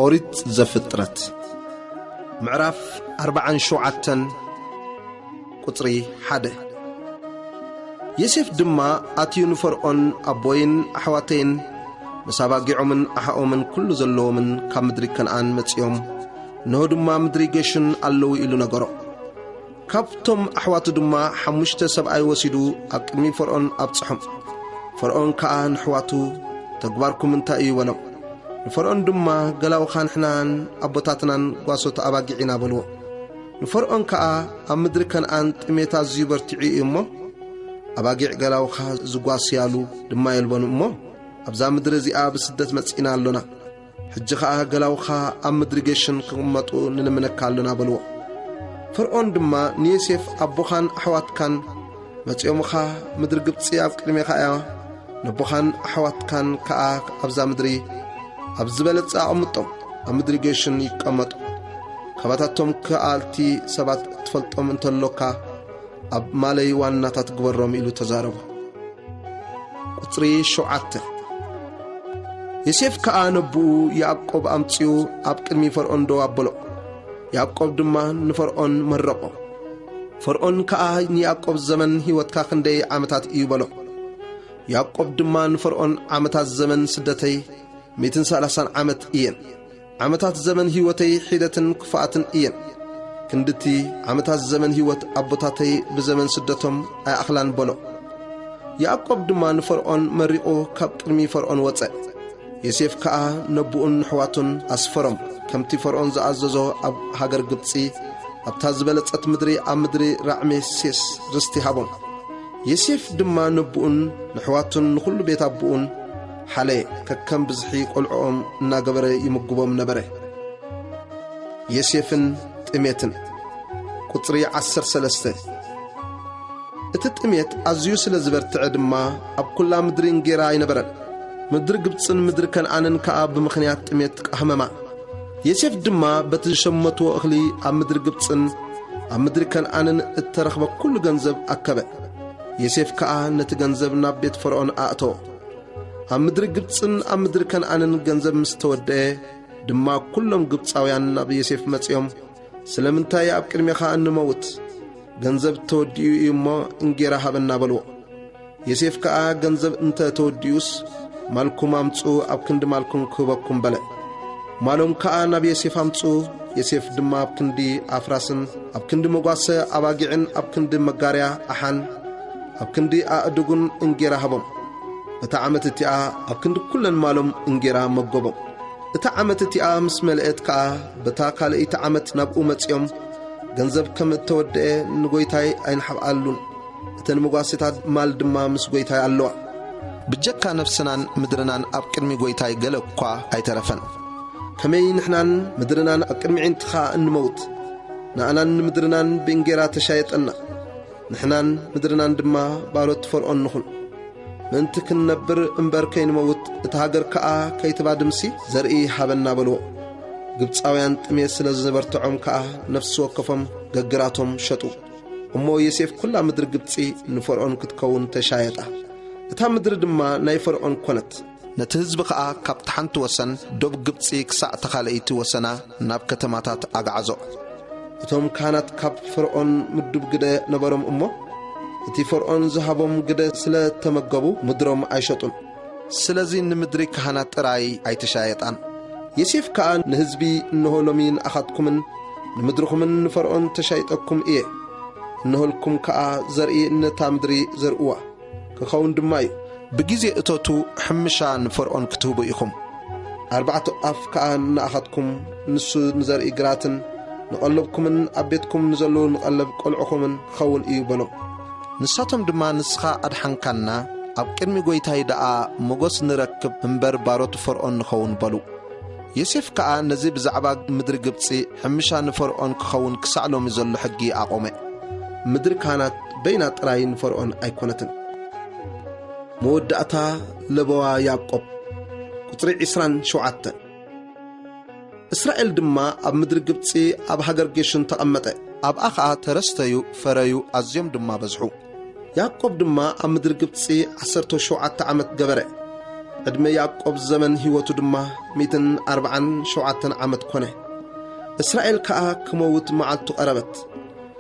ኦሪት ዘፍጥረት ምዕራፍ ኣርባዓን ሸውዓተን ቁጽሪ ሓደ። ዮሴፍ ድማ ኣትዩ ንፈርዖን፣ "ኣቦይን ኣሕዋተይን ምስ ኣባጊዖምን ኣሓኦምን ኩሉ ዘለዎምን ካብ ምድሪ ከነኣን መጺኦም፣ እንሆ ድማ ምድሪ ገሹን ኣለዉ" ኢሉ ነገሮ። ካብቶም ኣሕዋቱ ድማ ሓሙሽተ ሰብኣይ ወሲዱ ኣብ ቅድሚ ፈርዖን ኣብጽሖም። ፈርዖን ከኣ ንኣሕዋቱ፣ "ተግባርኩም እንታይ እዩ?" በሎም። ንፈርዖን ድማ፣ "ገላውኻ ንሕናን ኣቦታትናን ጓሶት ኣባጊዕ ኢና" በልዎ። ንፈርዖን ከኣ፣ "ኣብ ምድሪ ከነኣን ጥሜት ኣዝዩ በርቲዑ እዩ እሞ፣ ኣባጊዕ ገላውኻ ዝጓስያሉ ድማ የልቦን እሞ፣ ኣብዛ ምድሪ እዚኣ ብስደት መጺእና ኣሎና። ሕጂ ኸኣ ገላውኻ ኣብ ምድሪ ገሽን ክቕመጡ ንልምነካ ኣሎና" በልዎ። ፈርዖን ድማ ንዮሴፍ፣ "ኣቦኻን ኣሕዋትካን መጺኦምኻ፣ ምድሪ ግብጺ ኣብ ቅድሜኻ እያ፣ ነቦኻን ኣሕዋትካን ከኣ ኣብዛ ምድሪ ኣብ ዝበለጸ ኣቐምጦም ኣብ ምድሪ ጌሹን ይቀመጡ። ካባታቶም ከኣልቲ ሰባት እትፈልጦም እንተሎካ፣ ኣብ ማለይ ዋናታት ግበሮም ኢሉ ተዛረቦ። ቁጽሪ ሸውዓተ። ዮሴፍ ከኣ ነቦኡ ያዕቆብ ኣምጺኡ ኣብ ቅድሚ ፈርዖን ደው ኣበሎ። ያዕቆብ ድማ ንፈርዖን መረቖ። ፈርዖን ከኣ ንያዕቆብ፣ "ዘመን ህይወትካ ክንደይ ዓመታት እዩ?" በሎ። ያዕቆብ ድማ ንፈርዖን፣ "ዓመታት ዘመን ስደተይ ሚእትን ሰላሳን ዓመት እየን። ዓመታት ዘመን ህይወተይ ሒደትን ክፉኣትን እየን። ክንድቲ ዓመታት ዘመን ህይወት ኣቦታተይ ብዘመን ስደቶም ኣይኣኽላን" በሎ። ያዕቆብ ድማ ንፈርዖን መሪቑ ካብ ቅድሚ ፈርዖን ወጸ። ዮሴፍ ከኣ ነቦኡን ኣሕዋቱን ኣስፈሮም፣ ከምቲ ፈርዖን ዝኣዘዞ ኣብ ሃገር ግብጺ፣ ኣብታ ዝበለጸት ምድሪ፣ ኣብ ምድሪ ራዕሜሴስ ርስቲ ሃቦም። ዮሴፍ ድማ ነቦኡን ንኣሕዋቱን ንኹሉ ቤት ኣቦኡን ሓለየ፣ ከከም ብዝሒ ቆልዕኦም እናገበረ ይምግቦም ነበረ። ዮሴፍን ጥሜትን። ቁጽሪ ዓሰርተ ሰለስተ። እቲ ጥሜት ኣዝዩ ስለ ዝበርትዐ ድማ ኣብ ኩላ ምድሪ እንጌራ ኣይነበረን። ምድሪ ግብጽን ምድሪ ከነኣንን ከኣ ብምኽንያት ጥሜት ኣህመማ። ዮሴፍ ድማ በቲ ዝሸመትዎ እኽሊ ኣብ ምድሪ ግብጽን ኣብ ምድሪ ከነኣንን እተረኽበ ኩሉ ገንዘብ ኣከበ። ዮሴፍ ከኣ ነቲ ገንዘብ ናብ ቤት ፈርዖን ኣእተዎ። ኣብ ምድሪ ግብጽን ኣብ ምድሪ ከነኣንን ገንዘብ ምስ ተወደአ ድማ፣ ኩሎም ግብጻውያን ናብ ዮሴፍ መጺኦም፣ "ስለምንታይ ኣብ ቅድሜኻ እንመውት? ገንዘብ ተወዲኡ እዩ እሞ፣ እንጌራ ሃበና" በልዎ። ዮሴፍ ከኣ፣ "ገንዘብ እንተ ተወዲኡስ፣ ማልኩም ኣምጽኡ፣ ኣብ ክንዲ ማልኩም ክህበኩም" በለ። ማሎም ከኣ ናብ ዮሴፍ ኣምጽኡ። ዮሴፍ ድማ ኣብ ክንዲ ኣፍራስን ኣብ ክንዲ መጓሰ ኣባጊዕን ኣብ ክንዲ መጋርያ ኣሓን ኣብ ክንዲ ኣእዱግን እንጌራ ሃቦም። በታ ዓመት እቲኣ ኣብ ክንዲ ኩለን ማሎም እንጌራ መገቦም። እታ ዓመት እቲኣ ምስ መልአት ከኣ፣ በታ ካልኣይቲ ዓመት ናብኡ መጺኦም፣ "ገንዘብ ከም እተወደአ ንጐይታይ ኣይንሓብኣሉን፣ እተን መጓሰታት ማል ድማ ምስ ጐይታይ ኣለዋ። ብጀካ ነፍስናን ምድርናን ኣብ ቅድሚ ጐይታይ ገለ እኳ ኣይተረፈን። ከመይ ንሕናን ምድርናን ኣብ ቅድሚ ኣዒንትኻ እንመውት? ንኣናን ንምድርናን ብእንጌራ ተሻየጠና፣ ንሕናን ምድርናን ድማ ባሮት ፈርዖን ንኹን። ምእንቲ ክንነብር እምበር ከይንመውት፣ እታ ሃገር ከኣ ከይትባድምሲ ዘርኢ ሃበና" በልዎ። ግብጻውያን ጥሜት ስለ ዘበርትዖም ከኣ፣ ነፍሲ ወከፎም ገግራቶም ሸጡ። እሞ ዮሴፍ ኩላ ምድሪ ግብጺ ንፈርዖን ክትከውን ተሻየጣ። እታ ምድሪ ድማ ናይ ፈርዖን ኮነት። ነቲ ህዝቢ ኸኣ ካብቲ ሓንቲ ወሰን ዶብ ግብጺ ክሳዕ እታ ካልኣይቲ ወሰና ናብ ከተማታት ኣግዓዞ። እቶም ካህናት ካብ ፈርዖን ምዱብ ግደ ነበሮም እሞ፣ እቲ ፈርዖን ዝሃቦም ግደ ስለ እተመገቡ ምድሮም ኣይሸጡን። ስለዚ ንምድሪ ካህናት ጥራይ ኣይተሻየጣን። ዮሴፍ ከኣ ንህዝቢ፣ "እንሆ ሎሚ ንኣኻትኩምን ንምድርኹምን ንፈርዖን ተሻይጠኩም እየ። እንሆልኩም ከኣ ዘርኢ ነታ ምድሪ ዘርእዋ ክኸውን ድማ እዩ። ብግዜ እቶቱ ሕምሻ ንፈርዖን ክትህቡ ኢኹም። ኣርባዕተ ኣፍ ከኣ ንኣኻትኩም፣ ንሱ ንዘርኢ ግራትን ንቐለብኩምን ኣብ ቤትኩም ንዘለዉ ንቐለብ ቆልዑኹምን ክኸውን እዩ" በሎም። ንሳቶም ድማ፣ "ንስኻ ኣድሓንካና፣ ኣብ ቅድሚ ጐይታይ ደኣ ሞገስ ንረክብ እምበር ባሮት ፈርዖን ንኸውን" በሉ። ዮሴፍ ከኣ ነዚ ብዛዕባ ምድሪ ግብጺ ሕምሻ ንፈርዖን ክኸውን ክሳዕ ሎሚ ዘሎ ሕጊ ኣቖመ። ምድሪ ካህናት በይና ጥራይ ንፈርዖን ኣይኮነትን። መወዳእታ ለበዋ ያዕቆብ። ቁጽሪ ዕስራን ሸውዓተን። እስራኤል ድማ ኣብ ምድሪ ግብጺ ኣብ ሃገር ጌሹን ተቐመጠ። ኣብኣ ኸኣ ተረስተዩ፣ ፈረዩ፣ ኣዝዮም ድማ በዝሑ። ያዕቆብ ድማ ኣብ ምድሪ ግብጺ ዓሰርተ ሸውዓተ ዓመት ገበረ። ዕድመ ያዕቆብ ዘመን ህይወቱ ድማ ሚእትን ኣርባዓን ሸውዓተን ዓመት ኮነ። እስራኤል ከኣ ክመውት መዓልቱ ቀረበት።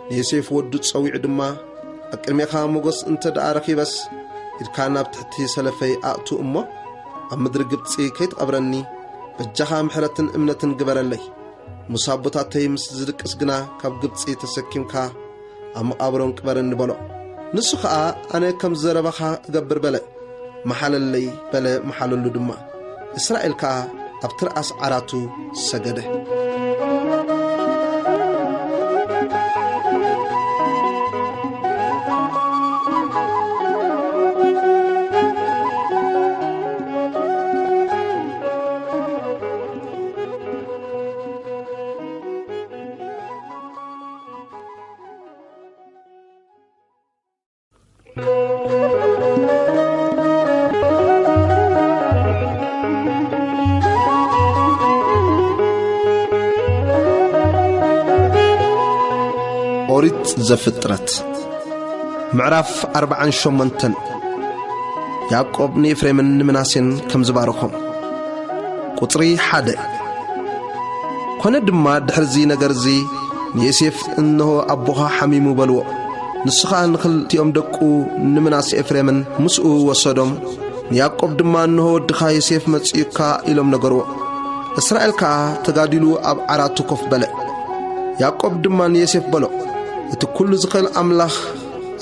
ንዮሴፍ ወዱ ጸዊዑ ድማ፣ "ኣብ ቅድሜኻ ሞገስ እንተ ደኣ ረኺበስ፣ ኢድካ ናብ ትሕቲ ሰለፈይ ኣእቱ እሞ፣ ኣብ ምድሪ ግብጺ ከይትቐብረኒ፣ በጃኻ ምሕረትን እምነትን ግበረለይ። ምስ ኣቦታተይ ምስ ዝድቅስ ግና ካብ ግብጺ ተሰኪምካ ኣብ መቓብሮም ቅበረኒ" በሎ። ንሱ ኸኣ፣ "ኣነ ከም ዘረባኻ እገብር" በለ። "መሓለለይ" በለ፣ መሓለሉ ድማ። እስራኤል ከኣ ኣብ ትርኣስ ዓራቱ ሰገደ። ኦሪት ዘፍጥረት ምዕራፍ ኣርብዓን ሸሞንተን። ያዕቆብ ንኤፍሬምን ንምናሴን ከም ዝባረኾም። ቁጽሪ ሓደ። ኮነ ድማ ድሕርዚ ነገርዚ ንዮሴፍ፣ "እንሆ ኣቦኻ ሓሚሙ" በልዎ። ንሱ ኸኣ ንኽልቲኦም ደቁ፣ ንምናሴ ኤፍሬምን ምስኡ ወሰዶም። ንያዕቆብ ድማ፣ "እንሆ ወድኻ ዮሴፍ መጺኡካ" ኢሎም ነገርዎ። እስራኤል ከኣ ተጋዲሉ ኣብ ዓራቱ ኮፍ በለ። ያዕቆብ ድማ ንዮሴፍ በሎ፣ "እቲ ኩሉ ዝኽእል ኣምላኽ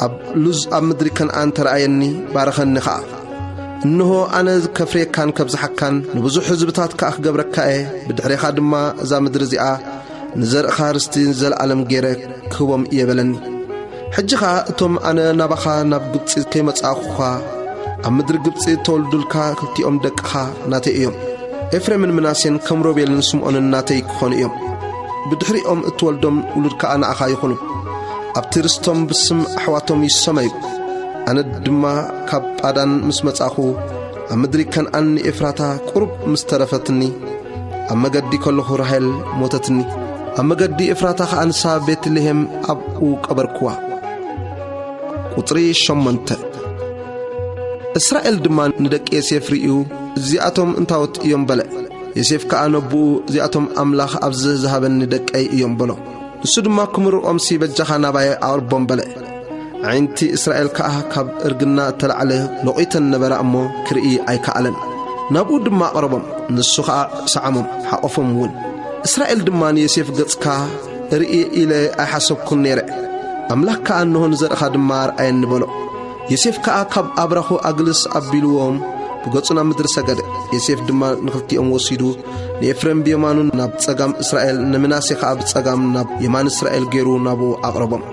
ኣብ ሉዝ ኣብ ምድሪ ከነኣን ተረኣየኒ፣ ባረኸኒ ኸኣ። እንሆ ኣነ ከፍርየካን ከብዝሓካን ንብዙሕ ህዝብታት ከኣ ክገብረካ እየ፣ ብድሕሬኻ ድማ እዛ ምድሪ እዚኣ ንዘርእኻ ርስቲ ንዘለኣለም ገይረ ክህቦም እየ" በለኒ። ሕጂ ኸኣ እቶም ኣነ ናባኻ ናብ ግብጺ ከይመጻእኩኻ ኣብ ምድሪ ግብጺ እተወልዱልካ ክልቲኦም ደቅኻ ናተይ እዮም። ኤፍሬምን ምናሴን ከም ሮቤልን ስምዖንን ናተይ ክኾኑ እዮም። ብድሕሪኦም እትወልዶም ውሉድ ከኣ ንኣኻ ይኹኑ። ኣብቲ ርስቶም ብስም ኣሕዋቶም ይሰመዩ። ኣነ ድማ ካብ ጳዳን ምስ መጻኹ፣ ኣብ ምድሪ ከነኣን ንኤፍራታ ቁሩብ ምስ ተረፈትኒ፣ ኣብ መገዲ ከለኹ ራሄል ሞተትኒ። ኣብ መገዲ ኤፍራታ ኸኣ ንሳ ቤትልሄም ኣብኡ ቀበርክዋ። ቁጽሪ ሸሞንተ። እስራኤል ድማ ንደቂ ዮሴፍ ርእዩ፣ "እዚኣቶም እንታዎት እዮም?" በለ። ዮሴፍ ከኣ ነቦኡ፣ "እዚኣቶም ኣምላኽ ኣብዚ ዝሃበኒ ደቀይ እዮም" በሎ። ንሱ ድማ፣ "ክምርቖምሲ በጃኻ ናባይ ኣቕርቦም" በለ። ኣዒንቲ እስራኤል ከኣ ካብ እርግና እተላዕለ ሎቒተን ነበራ እሞ ክርኢ ኣይከኣለን። ናብኡ ድማ ኣቕረቦም፣ ንሱ ኸኣ ሰዓሞም፣ ሓቖፎም እውን። እስራኤል ድማ ንዮሴፍ፣ "ገጽካ እርኢ ኢለ ኣይሓሰብኩን ነይረ፣ ኣምላኽ ከኣ እንሆ ንዘርእኻ ድማ ኣርኣየኒ" በሎ። ዮሴፍ ከኣ፣ "ካብ ኣብራኹ ኣግልስ" ኣቢልዎም ብገጹ ናብ ምድሪ ሰገደ። ዮሴፍ ድማ ንኽልቲኦም ወሲዱ፣ ንኤፍሬም ብየማኑ ናብ ጸጋም እስራኤል፣ ንምናሴ ከኣ ብጸጋም ናብ የማን እስራኤል ገይሩ ናብኡ ኣቕረቦም።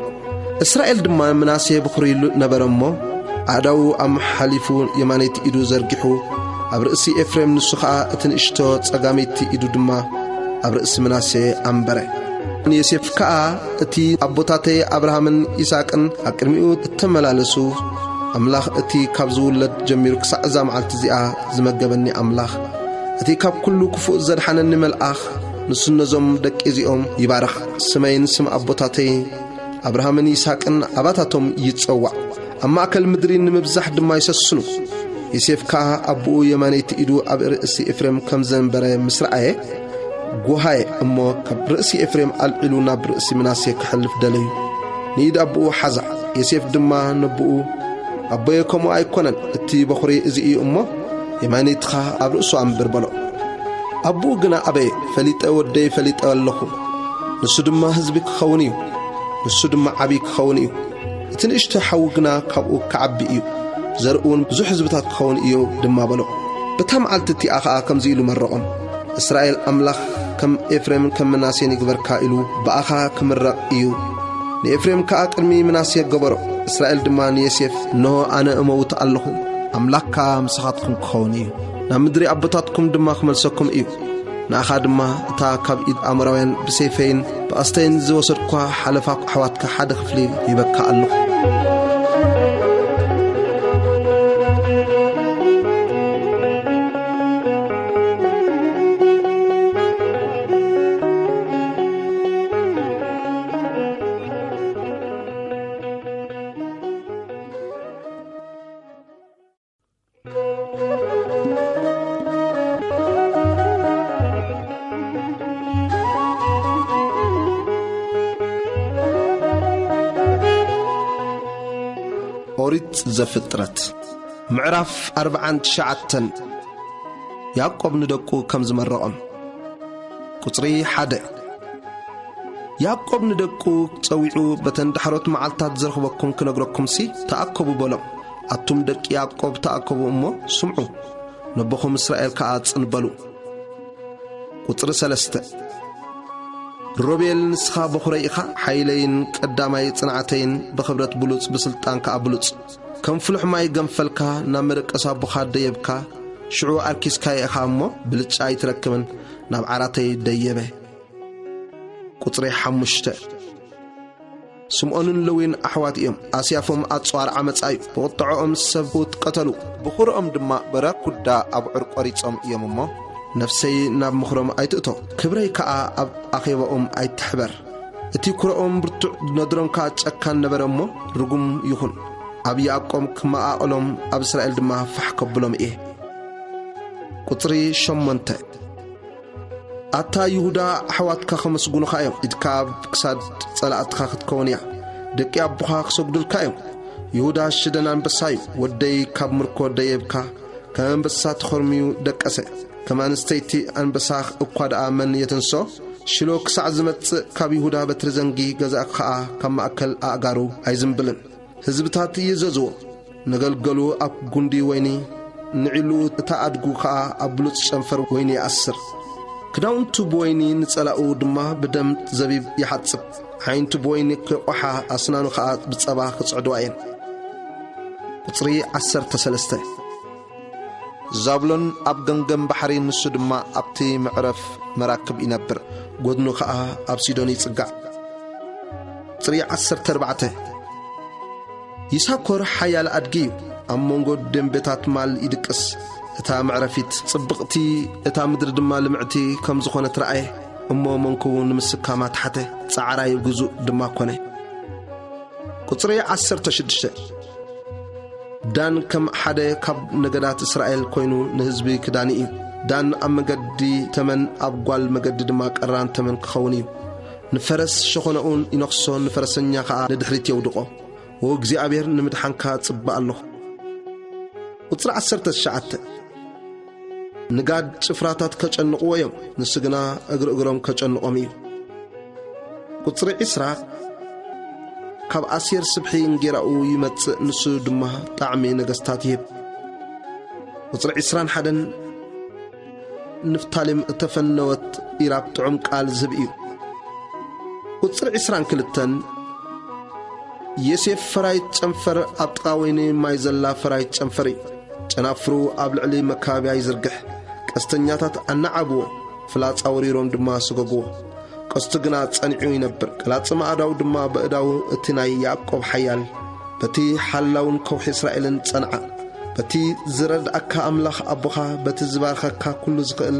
እስራኤል ድማ፣ ምናሴ በኹሪ ነበረ እሞ፣ ኣእዳዉ ኣመሓሊፉ የማነይቲ ኢዱ ዘርጊሑ ኣብ ርእሲ ኤፍሬም፣ ንሱ ኸኣ እቲ ንእሽቶ ጸጋመይቲ ኢዱ ድማ ኣብ ርእሲ ምናሴ ኣንበረ። ንዮሴፍ ከኣ፣ "እቲ ኣቦታተይ ኣብርሃምን ይስሐቅን ኣብ ቅድሚኡ እተመላለሱ፣ ኣምላኽ እቲ ካብ ዝውለድ ጀሚሩ ክሳዕ እዛ መዓልቲ እዚኣ ዝመገበኒ ኣምላኽ፣ እቲ ካብ ኩሉ ክፉእ ዘድሓነኒ መልኣኽ፣ ንሱ ነዞም ደቂ እዚኦም ይባርኽ፣ ስመይን ስም ኣቦታተይ ኣብርሃምን ይስሐቅን ኣባታቶም ይጸዋዕ፣ ኣብ ማእከል ምድሪ ንምብዛሕ ድማ ይሰስኑ።" ዮሴፍ ከኣ ኣቦኡ የማነይቲ ኢዱ ኣብ ርእሲ ኤፍሬም ከም ዘንበረ ምስ ረኣየ፣ ጓሃየ እሞ ካብ ርእሲ ኤፍሬም ኣልዒሉ ናብ ርእሲ ምናሴ ከሕልፍ ደለዩ። ንኢድ ኣቦኡ ሓዛ። ዮሴፍ ድማ ነቦኡ፣ "ኣቦየ፣ ከምኡ ኣይኮነን፣ እቲ በኹሪ እዚ እዩ እሞ፣ የማነይትኻ ኣብ ርእሱ ኣንብር" በሎ። ኣቦኡ ግና ኣበየ፣ "ፈሊጠ ወደይ ፈሊጠ ኣለኹ፣ ንሱ ድማ ህዝቢ ክኸውን እዩ፣ ንሱ ድማ ዓብዪ ክኸውን እዩ፣ እቲ ንእሽቶ ሓዉ ግና ካብኡ ክዓቢ እዩ፣ ዘርኡ እውን ብዙሕ ህዝብታት ክኸውን እዩ ድማ" በሎ። በታ መዓልቲ እቲኣ ኸኣ ከምዚ ኢሉ መረቖም፣ "እስራኤል ኣምላኽ ከም ኤፍሬምን ከም ምናሴን ይግበርካ" ኢሉ ብኣኻ ክምረቕ እዩ። ንኤፍሬም ከኣ ቅድሚ ምናሴ ገበሮ። እስራኤል ድማ ንዮሴፍ፣ "እንሆ ኣነ እመውት ኣለኹ፣ ኣምላኽ ከኣ ምሳኻትኩም ክኸውን እዩ፣ ናብ ምድሪ ኣቦታትኩም ድማ ክመልሰኩም እዩ። ንኣኻ ድማ እታ ካብ ኢድ ኣሞራውያን ብሰይፈይን ብቐስተይን ዝወሰድኩዋ ሓለፋ ኣሕዋትካ ሓደ ክፍሊ ሂበካ ኣለኹ።" ኦሪት ዘፍጥረት ምዕራፍ ኣርብዓን ትሽዓተን። ያዕቆብ ንደቁ ከም ዝመረቖም። ቁጽሪ ሓደ። ያዕቆብ ንደቁ ጸዊዑ፣ "በተን ዳሕሮት መዓልታት ዝረኽበኩም ክነግረኩምሲ ተኣከቡ" በሎም። ኣቱም ደቂ ያዕቆብ ተኣከቡ እሞ ስምዑ፣ ነቦኹም እስራኤል ከኣ ጽን በሉ። ቁጽሪ ሰለስተ። ሮቤል፣ ንስኻ በኹረይ ኢኻ፣ ሓይለይን ቀዳማይ ጽንዓተይን፣ ብኽብረት ብሉጽ፣ ብስልጣን ከኣ ብሉጽ። ከም ፍሉሕ ማይ ገንፈልካ፣ ናብ መደቀሲ ኣቦኻ ደየብካ፣ ሽዑ ኣርኪስካዮ ኢኻ እሞ ብልጫ ኣይትረክብን፣ ናብ ዓራተይ ደየበ። ቁጽሪ ሓሙሽተ። ስምዖንን ለዊን ኣሕዋት እዮም። ኣስያፎም ኣጽዋር ዓመጻ እዩ። ብቁጥዐኦም ሰብ ቀተሉ። ብኹርኦም ድማ በራኩዳ ኣብዑር ቆሪጾም እዮም እሞ፣ ነፍሰይ ናብ ምኽሮም ኣይትእቶ፣ ክብረይ ከኣ ኣብ ኣኼባኦም ኣይትሕበር። እቲ ኩረኦም ብርቱዕ፣ ነድሮም ከኣ ጨካን ነበረ እሞ፣ ርጉም ይኹን። ኣብ ያዕቆብ ክመቓቐሎም፣ ኣብ እስራኤል ድማ ፋሕ ከብሎም እየ። ቁጽሪ ሸሞንተ። ኣታ ይሁዳ፣ ኣሕዋትካ ከመስጉኑኻ እዮም፣ ኢድካ ኣብ ክሳድ ጸላእትኻ ክትከውን እያ። ደቂ ኣቦኻ ክሰግዱልካ እዮም። ይሁዳ፣ ሽደን ኣንበሳ እዩ፣ ወደይ ካብ ምርኮ ደየብካ፣ ከም ኣንበሳ ተኸርምዩ ደቀሰ። ከም ኣንስተይቲ ኣንበሳ እኳ ደኣ መን የተንስኦ? ሽሎ ክሳዕ ዝመጽእ ካብ ይሁዳ በትሪ ዘንጊ፣ ገዛእ ከኣ ካብ ማእከል ኣእጋሩ ኣይዝንብልን። ህዝብታት ይእዘዝዎ፣ ነገልገሉ ኣብ ጉንዲ ወይኒ፣ ንዒሉ እታ ኣድጉ ከኣ ኣብ ብሉጽ ጨንፈር ወይኒ ይኣስር። ክዳውንቱ ብወይኒ፣ ንጸላኡ ድማ ብደም ዘቢብ ይሓጽብ። ዓይንቱ ብወይኒ ክቆሓ፣ ኣስናኑ ከኣ ብጸባ ክጽዕድዋ እየን። ቁጽሪ ዓሰርተ ሰለስተ። ዛብሎን ኣብ ገምገም ባሕሪ፣ ንሱ ድማ ኣብቲ መዕረፍ መራክብ ይነብር፣ ጎድኑ ኸኣ ኣብ ሲዶን ይጽጋዕ። ቁጽሪ ዓሰርተ ኣርባዕተ። ይሳኮር ሓያል ኣድጊ እዩ፣ ኣብ መንጎ ደምበታት ማል ይድቅስ። እታ መዕረፊት ጽብቕቲ፣ እታ ምድሪ ድማ ልምዕቲ ከም ዝኾነት ረኣየ። እሞ መንኩቡ ንምስካም ኣትሓተ፣ ጻዕራይ ግዙእ ድማ ኮነ። ቁጽሪ ዓሰርተ ሽዱሽተ። ዳን ከም ሓደ ካብ ነገዳት እስራኤል ኮይኑ ንህዝቢ ክዳኒ እዩ። ዳን ኣብ መገዲ ተመን፣ ኣብ ጓል መገዲ ድማ ቀራን ተመን ክኸውን እዩ። ንፈረስ ሸኾነኡ ይነኽሶ፣ ንፈረሰኛ ኸኣ ንድሕሪት የውድቖ። ወእግዚኣብሔር፣ ንምድሓንካ እጽበ ኣለኹ። ቁጽሪ ዓሰርተ ትሽዓተ። ንጋድ ጭፍራታት ከጨንቕዎ እዮም፣ ንሱ ግና እግሪ እግሮም ከጨንቖም እዩ። ቁጽሪ ዒስራ። ካብ ኣሴር ስብሒ እንጌራኡ ይመጽእ፣ ንሱ ድማ ጣዕሚ ነገስታት ይህብ። ቁጽሪ ዒስራን ሓደን። ንፍታሌም እተፈነወት ኢራብ ጥዑም ቃል ዝህብ እዩ። ቁጽሪ ዒስራን ክልተን። ዮሴፍ ፈራይት ጨንፈር፣ ኣብ ጥቓ ወይኒ ማይ ዘላ ፈራይት ጨንፈር እዩ። ጨናፍሩ ኣብ ልዕሊ መካብያ ይዝርግሕ፣ ቀስተኛታት ኣናዓብዎ፣ ፍላጻ ወሪሮም ድማ ሰጎግዎ። ቀስቱ ግና ጸኒዑ ይነብር፣ ቀላጽመ ኣእዳው ድማ በእዳው እቲ ናይ ያዕቆብ ሓያል፣ በቲ ሓላውን ከውሒ እስራኤልን ጸንዓ። በቲ ዝረድኣካ ኣምላኽ ኣቦኻ፣ በቲ ዝባርኸካ ኩሉ ዝኽእል፣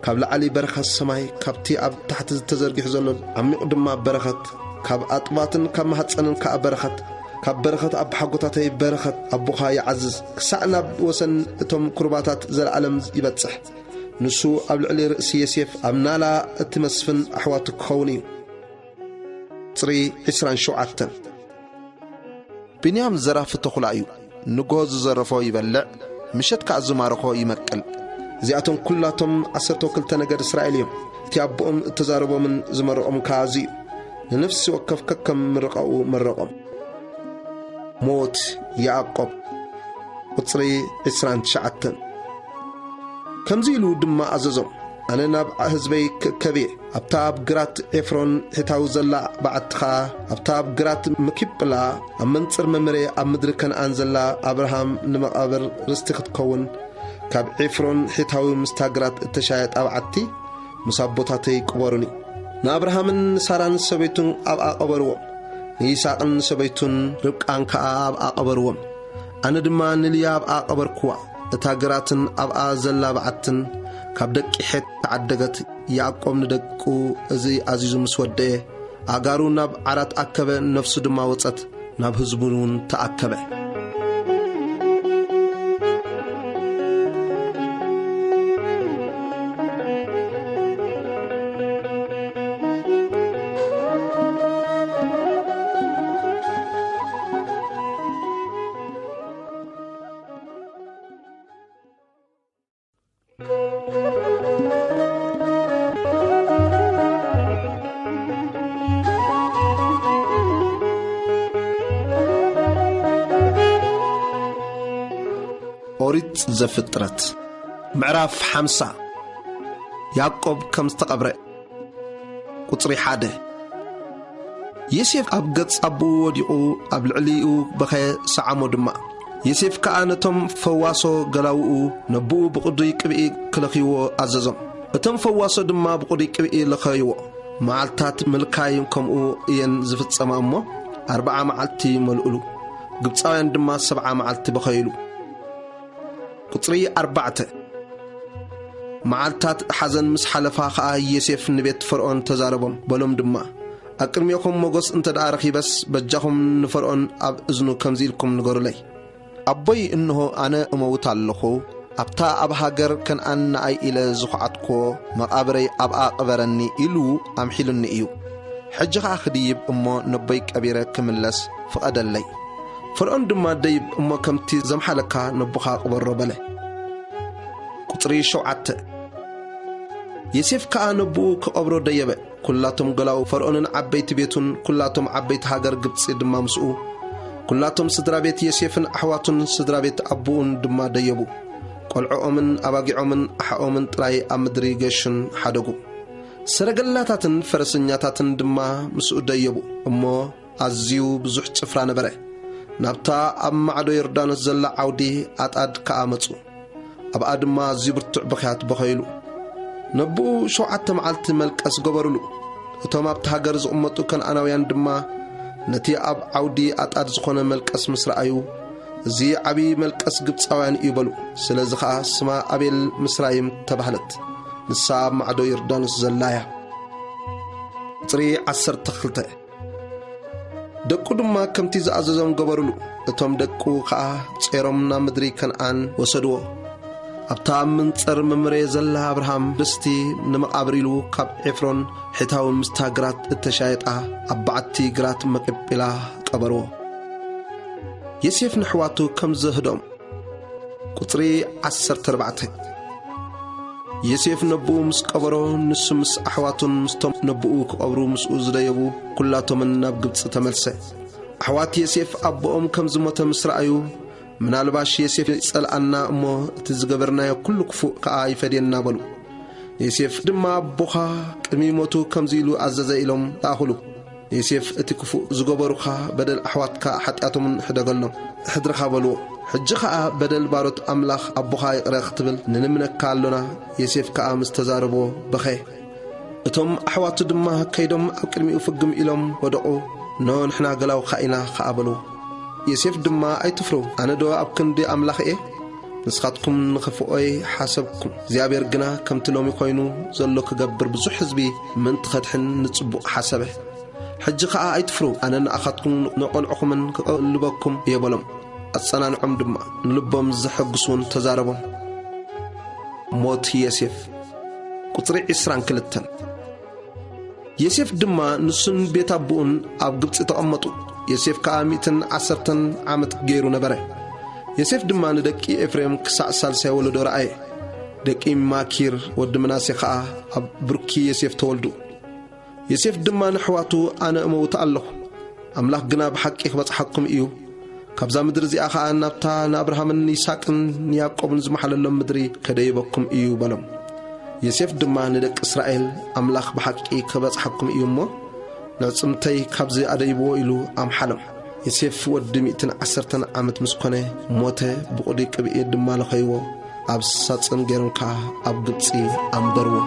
ካብ ላዕሊ በረኸት ሰማይ፣ ካብቲ ኣብ ታሕቲ ተዘርጊሑ ዘሎ ዓሚቕ ድማ በረኸት፣ ካብ ኣጥባትን ካብ ማህጸንን ከኣ በረኸት፣ ካብ በረኸት ኣቦሓጎታተይ በረኸት ኣቦኻ ይዓዝዝ፣ ክሳዕ ናብ ወሰን እቶም ቁሩባታት ዘለኣለም ይበጽሕ። ንሱ ኣብ ልዕሊ ርእሲ ዮሴፍ፣ ኣብ ናላ እቲ መስፍን ኣሕዋቱ ክኸውን እዩ። ቁጽሪ ዕስራን ሸውዓተን። ብንያም ዘራፊ ተኹላ እዩ። ንግሆ ዝዘረፎ ይበልዕ፣ ምሸት ከኣ ዝማረኾ ይመቅል። እዚኣቶም ኲላቶም ዓሰርተ ክልተ ነገድ እስራኤል እዮም። እቲ ኣቦኦም እተዛረቦምን ዝመረቖም ከኣ እዚ እዩ። ንነፍሲ ወከፍ ከከም ምርቃኡ መረቖም። ሞት ያዕቆብ። ቁጽሪ ዕስራን ትሽዓተን። ከምዚ ኢሉ ድማ ኣዘዞም፣ ኣነ ናብ ህዝበይ ክእከብ እየ። ኣብታ ኣብ ግራት ኤፍሮን ሒታዊ ዘላ በዓቲ ኸኣ፣ ኣብታ ኣብ ግራት መኪጵላ፣ ኣብ መንጽር መምሬ፣ ኣብ ምድሪ ከነኣን ዘላ ኣብርሃም ንመቓብር ርስቲ ክትከውን፣ ካብ ኤፍሮን ሒታዊ ምስታ ግራት እተሻየጣ በዓቲ፣ ምስ ኣቦታተይ ቅበሩኒ። ንኣብርሃምን ንሳራን ሰበይቱን ኣብኣ ቀበርዎም። ንይስሐቅን ሰበይቱን ርብቃን ከኣ ኣብኣ ቀበርዎም። ኣነ ድማ ንልያ ኣብኣ ቀበርክዋ። እታ ግራትን ኣብኣ ዘላ በዓትን ካብ ደቂ ሔት ተዓደገት። ያዕቆብ ንደቁ እዚ ኣዚዙ ምስ ወደኤ፣ ኣእጋሩ ናብ ዓራት ኣከበ፣ ነፍሱ ድማ ወጸት፣ ናብ ህዝቡ እውን ተኣከበ። ኦሪት ዘፍጥረት ምዕራፍ ሓምሳ። ያዕቆብ ከም ዝተቐብረ። ቁጽሪ ሓደ። ዮሴፍ ኣብ ገጽ ኣቦኡ ወዲቑ ኣብ ልዕሊኡ በኸየ፣ ሰዓሞ ድማ። ዮሴፍ ከኣ ነቶም ፈዋሶ ገላውኡ ነቦኡ ብቕዱይ ቅብኢ ክለኽይዎ ኣዘዞም። እቶም ፈዋሶ ድማ ብቕዱይ ቅብኢ ለኸይዎ። መዓልታት ምልካይ ከምኡ እየን ዝፍጸማ እሞ፣ ኣርብዓ መዓልቲ መልኡሉ። ግብጻውያን ድማ ሰብዓ መዓልቲ በኸይሉ። ቁጽሪ ኣርባዕተ። መዓልታት ሓዘን ምስ ሓለፋ ኸኣ ዮሴፍ ንቤት ፈርዖን ተዛረቦም፣ በሎም ድማ፣ ኣብ ቅድሚኹም ሞገስ እንተ ደኣ ረኺበስ፣ በጃኹም ንፈርኦን ኣብ እዝኑ ከምዚ ኢልኩም ንገሩለይ፣ ኣቦይ እንሆ ኣነ እመውት ኣለኹ፣ ኣብታ ኣብ ሃገር ከንኣን ንኣይ ኢለ ዝኹዓትኩዎ መቓብረይ ኣብኣ ቅበረኒ ኢሉ ኣምሒሉኒ እዩ። ሕጂ ኸኣ ክድይብ እሞ ነቦይ ቀቢረ ክምለስ ፍቐደለይ። ፈርኦን ድማ ደይብ እሞ ከምቲ ዘምሓለካ ነቦኻ ቅበሮ በለ። ቁጽሪ ሸውዓተ። ዮሴፍ ከኣ ነቦኡ ክቐብሮ ደየበ። ኩላቶም ገላው ፈርኦንን ዓበይቲ ቤቱን፣ ኩላቶም ዓበይቲ ሃገር ግብጺ ድማ ምስኡ፣ ኩላቶም ስድራ ቤት ዮሴፍን ኣሕዋቱን ስድራ ቤት ኣቦኡን ድማ ደየቡ። ቆልዖኦምን ኣባጊዖምን ኣሓኦምን ጥራይ ኣብ ምድሪ ገሹን ሓደጉ። ሰረገላታትን ፈረሰኛታትን ድማ ምስኡ ደየቡ። እሞ ኣዝዩ ብዙሕ ጭፍራ ነበረ። ናብታ ኣብ ማዕዶ ዮርዳኖስ ዘላ ዓውዲ ኣጣድ ከኣ መጹ። ኣብኣ ድማ ኣዝዩ ብርቱዕ ብኽያት በኸዩሉ። ነብኡ ሸውዓተ መዓልቲ መልቀስ ገበሩሉ። እቶም ኣብቲ ሃገር ዝቕመጡ ከነኣናውያን ድማ ነቲ ኣብ ዓውዲ ኣጣድ ዝኾነ መልቀስ ምስ ረኣዩ፣ "እዚ ዓቢ መልቀስ ግብጻውያን እዩ" በሉ። ስለዚ ኸኣ ስማ ኣቤል ምስራይም ተባህለት። ንሳ ኣብ ማዕዶ ዮርዳኖስ ዘላ እያ። ቁጽሪ ዓሰርተ ክልተ። ደቁ ድማ ከምቲ ዝኣዘዞም ገበሩሉ። እቶም ደቁ ኸኣ ጾሮም ናብ ምድሪ ከነኣን ወሰድዎ። ኣብታ ኣብ ምንጸር መምሬ ዘላ ኣብርሃም ርስቲ ንመቓብር ኢሉ ካብ ኤፍሮን ሒታዊ ምስታ ግራት እተሻየጣ ኣብ በዓቲ ግራት መቂጲላ ቀበርዎ። ዮሴፍ ንኣሕዋቱ ከም ዘህዶም። ቁጽሪ ዓሰርተ ኣርባዕተ። ዮሴፍ ነብኡ ምስ ቀበሮ፣ ንሱ ምስ ኣሕዋቱን ምስቶም ነብኡ ክቐብሩ ምስኡ ዝደየቡ ኩላቶምን ናብ ግብጺ ተመልሰ። ኣሕዋት ዮሴፍ ኣቦኦም ከም ዝሞተ ምስ ረኣዩ፣ "ምናልባሽ ዮሴፍ ይጸልኣና እሞ እቲ ዝገበርናዮ ኩሉ ክፉእ ከኣ ይፈድየና" በሉ። ዮሴፍ ድማ፣ "ኣቦኻ ቅድሚ ሞቱ ከምዚ ኢሉ ኣዘዘ" ኢሎም ለኣኹሉ። ዮሴፍ፣ "እቲ ክፉእ ዝገበሩኻ በደል ኣሕዋትካ ሓጢኣቶምን ሕደገሎም፣ እሕድርኻ" በልዎ። ሕጂ ኸኣ በደል ባሮት ኣምላኽ ኣቦኻ ይቕረ ክትብል ንልምነካ ኣሎና። ዮሴፍ ከኣ ምስ ተዛረቦ በኸ። እቶም ኣሕዋቱ ድማ ከይዶም ኣብ ቅድሚኡ ፍግም ኢሎም ወደቑ። "ኖ ንሕና ገላውኻ ኢና" ኸኣ በልዎ። ዮሴፍ ድማ፣ "ኣይትፍርሁ፣ ኣነ ዶ ኣብ ክንዲ ኣምላኽ እየ? ንስኻትኩም ንኽፍኦይ ሓሰብኩም፣ እግዚኣብሔር ግና ከምቲ ሎሚ ኾይኑ ዘሎ ክገብር ብዙሕ ህዝቢ ምእንቲ ኸድሕን ንጽቡቕ ሓሰበ። ሕጂ ኸኣ ኣይትፍርሁ፣ ኣነ ንኣኻትኩም ንቖልዑኹምን ክቕልበኩም እየ" በሎም። ኣጸናንዖም ድማ፣ ንልቦም ዘሐጉስ እውን ተዛረቦም። ሞት ዮሴፍ። ቁጽሪ ዕስራን ክልተን። ዮሴፍ ድማ ንሱን ቤት ኣቦኡን ኣብ ግብጺ ተቐመጡ። ዮሴፍ ከኣ ሚእትን ዓሰርተን ዓመት ገይሩ ነበረ። ዮሴፍ ድማ ንደቂ ኤፍሬም ክሳዕ ሳልሳይ ወለዶ ረኣየ። ደቂ ማኪር ወዲ ምናሴ ኸኣ ኣብ ብርኪ ዮሴፍ ተወልዱ። ዮሴፍ ድማ ንኣሕዋቱ፣ "ኣነ እመውት ኣለኹ፣ ኣምላኽ ግና ብሓቂ ክበጽሓኩም እዩ። ካብዛ ምድሪ እዚኣ ኸኣ ናብታ ንኣብርሃምን ንይስሓቅን ንያዕቆብን ዝመሓለሎም ምድሪ ከደይበኩም እዩ" በሎም። ዮሴፍ ድማ ንደቂ እስራኤል፣ "ኣምላኽ ብሓቂ ከበጽሓኩም እዩ እሞ፣ ንዕጽምተይ ካብዚ ኣደይብዎ" ኢሉ ኣምሓሎም። ዮሴፍ ወዲ ሚእትን ዓሰርተን ዓመት ምስ ኮነ ሞተ፣ ብቑዲ ቅብኢ ድማ ለኸይዎ፣ ኣብ ሳጽን ገይሮም ከኣ ኣብ ግብጺ ኣንበርዎ።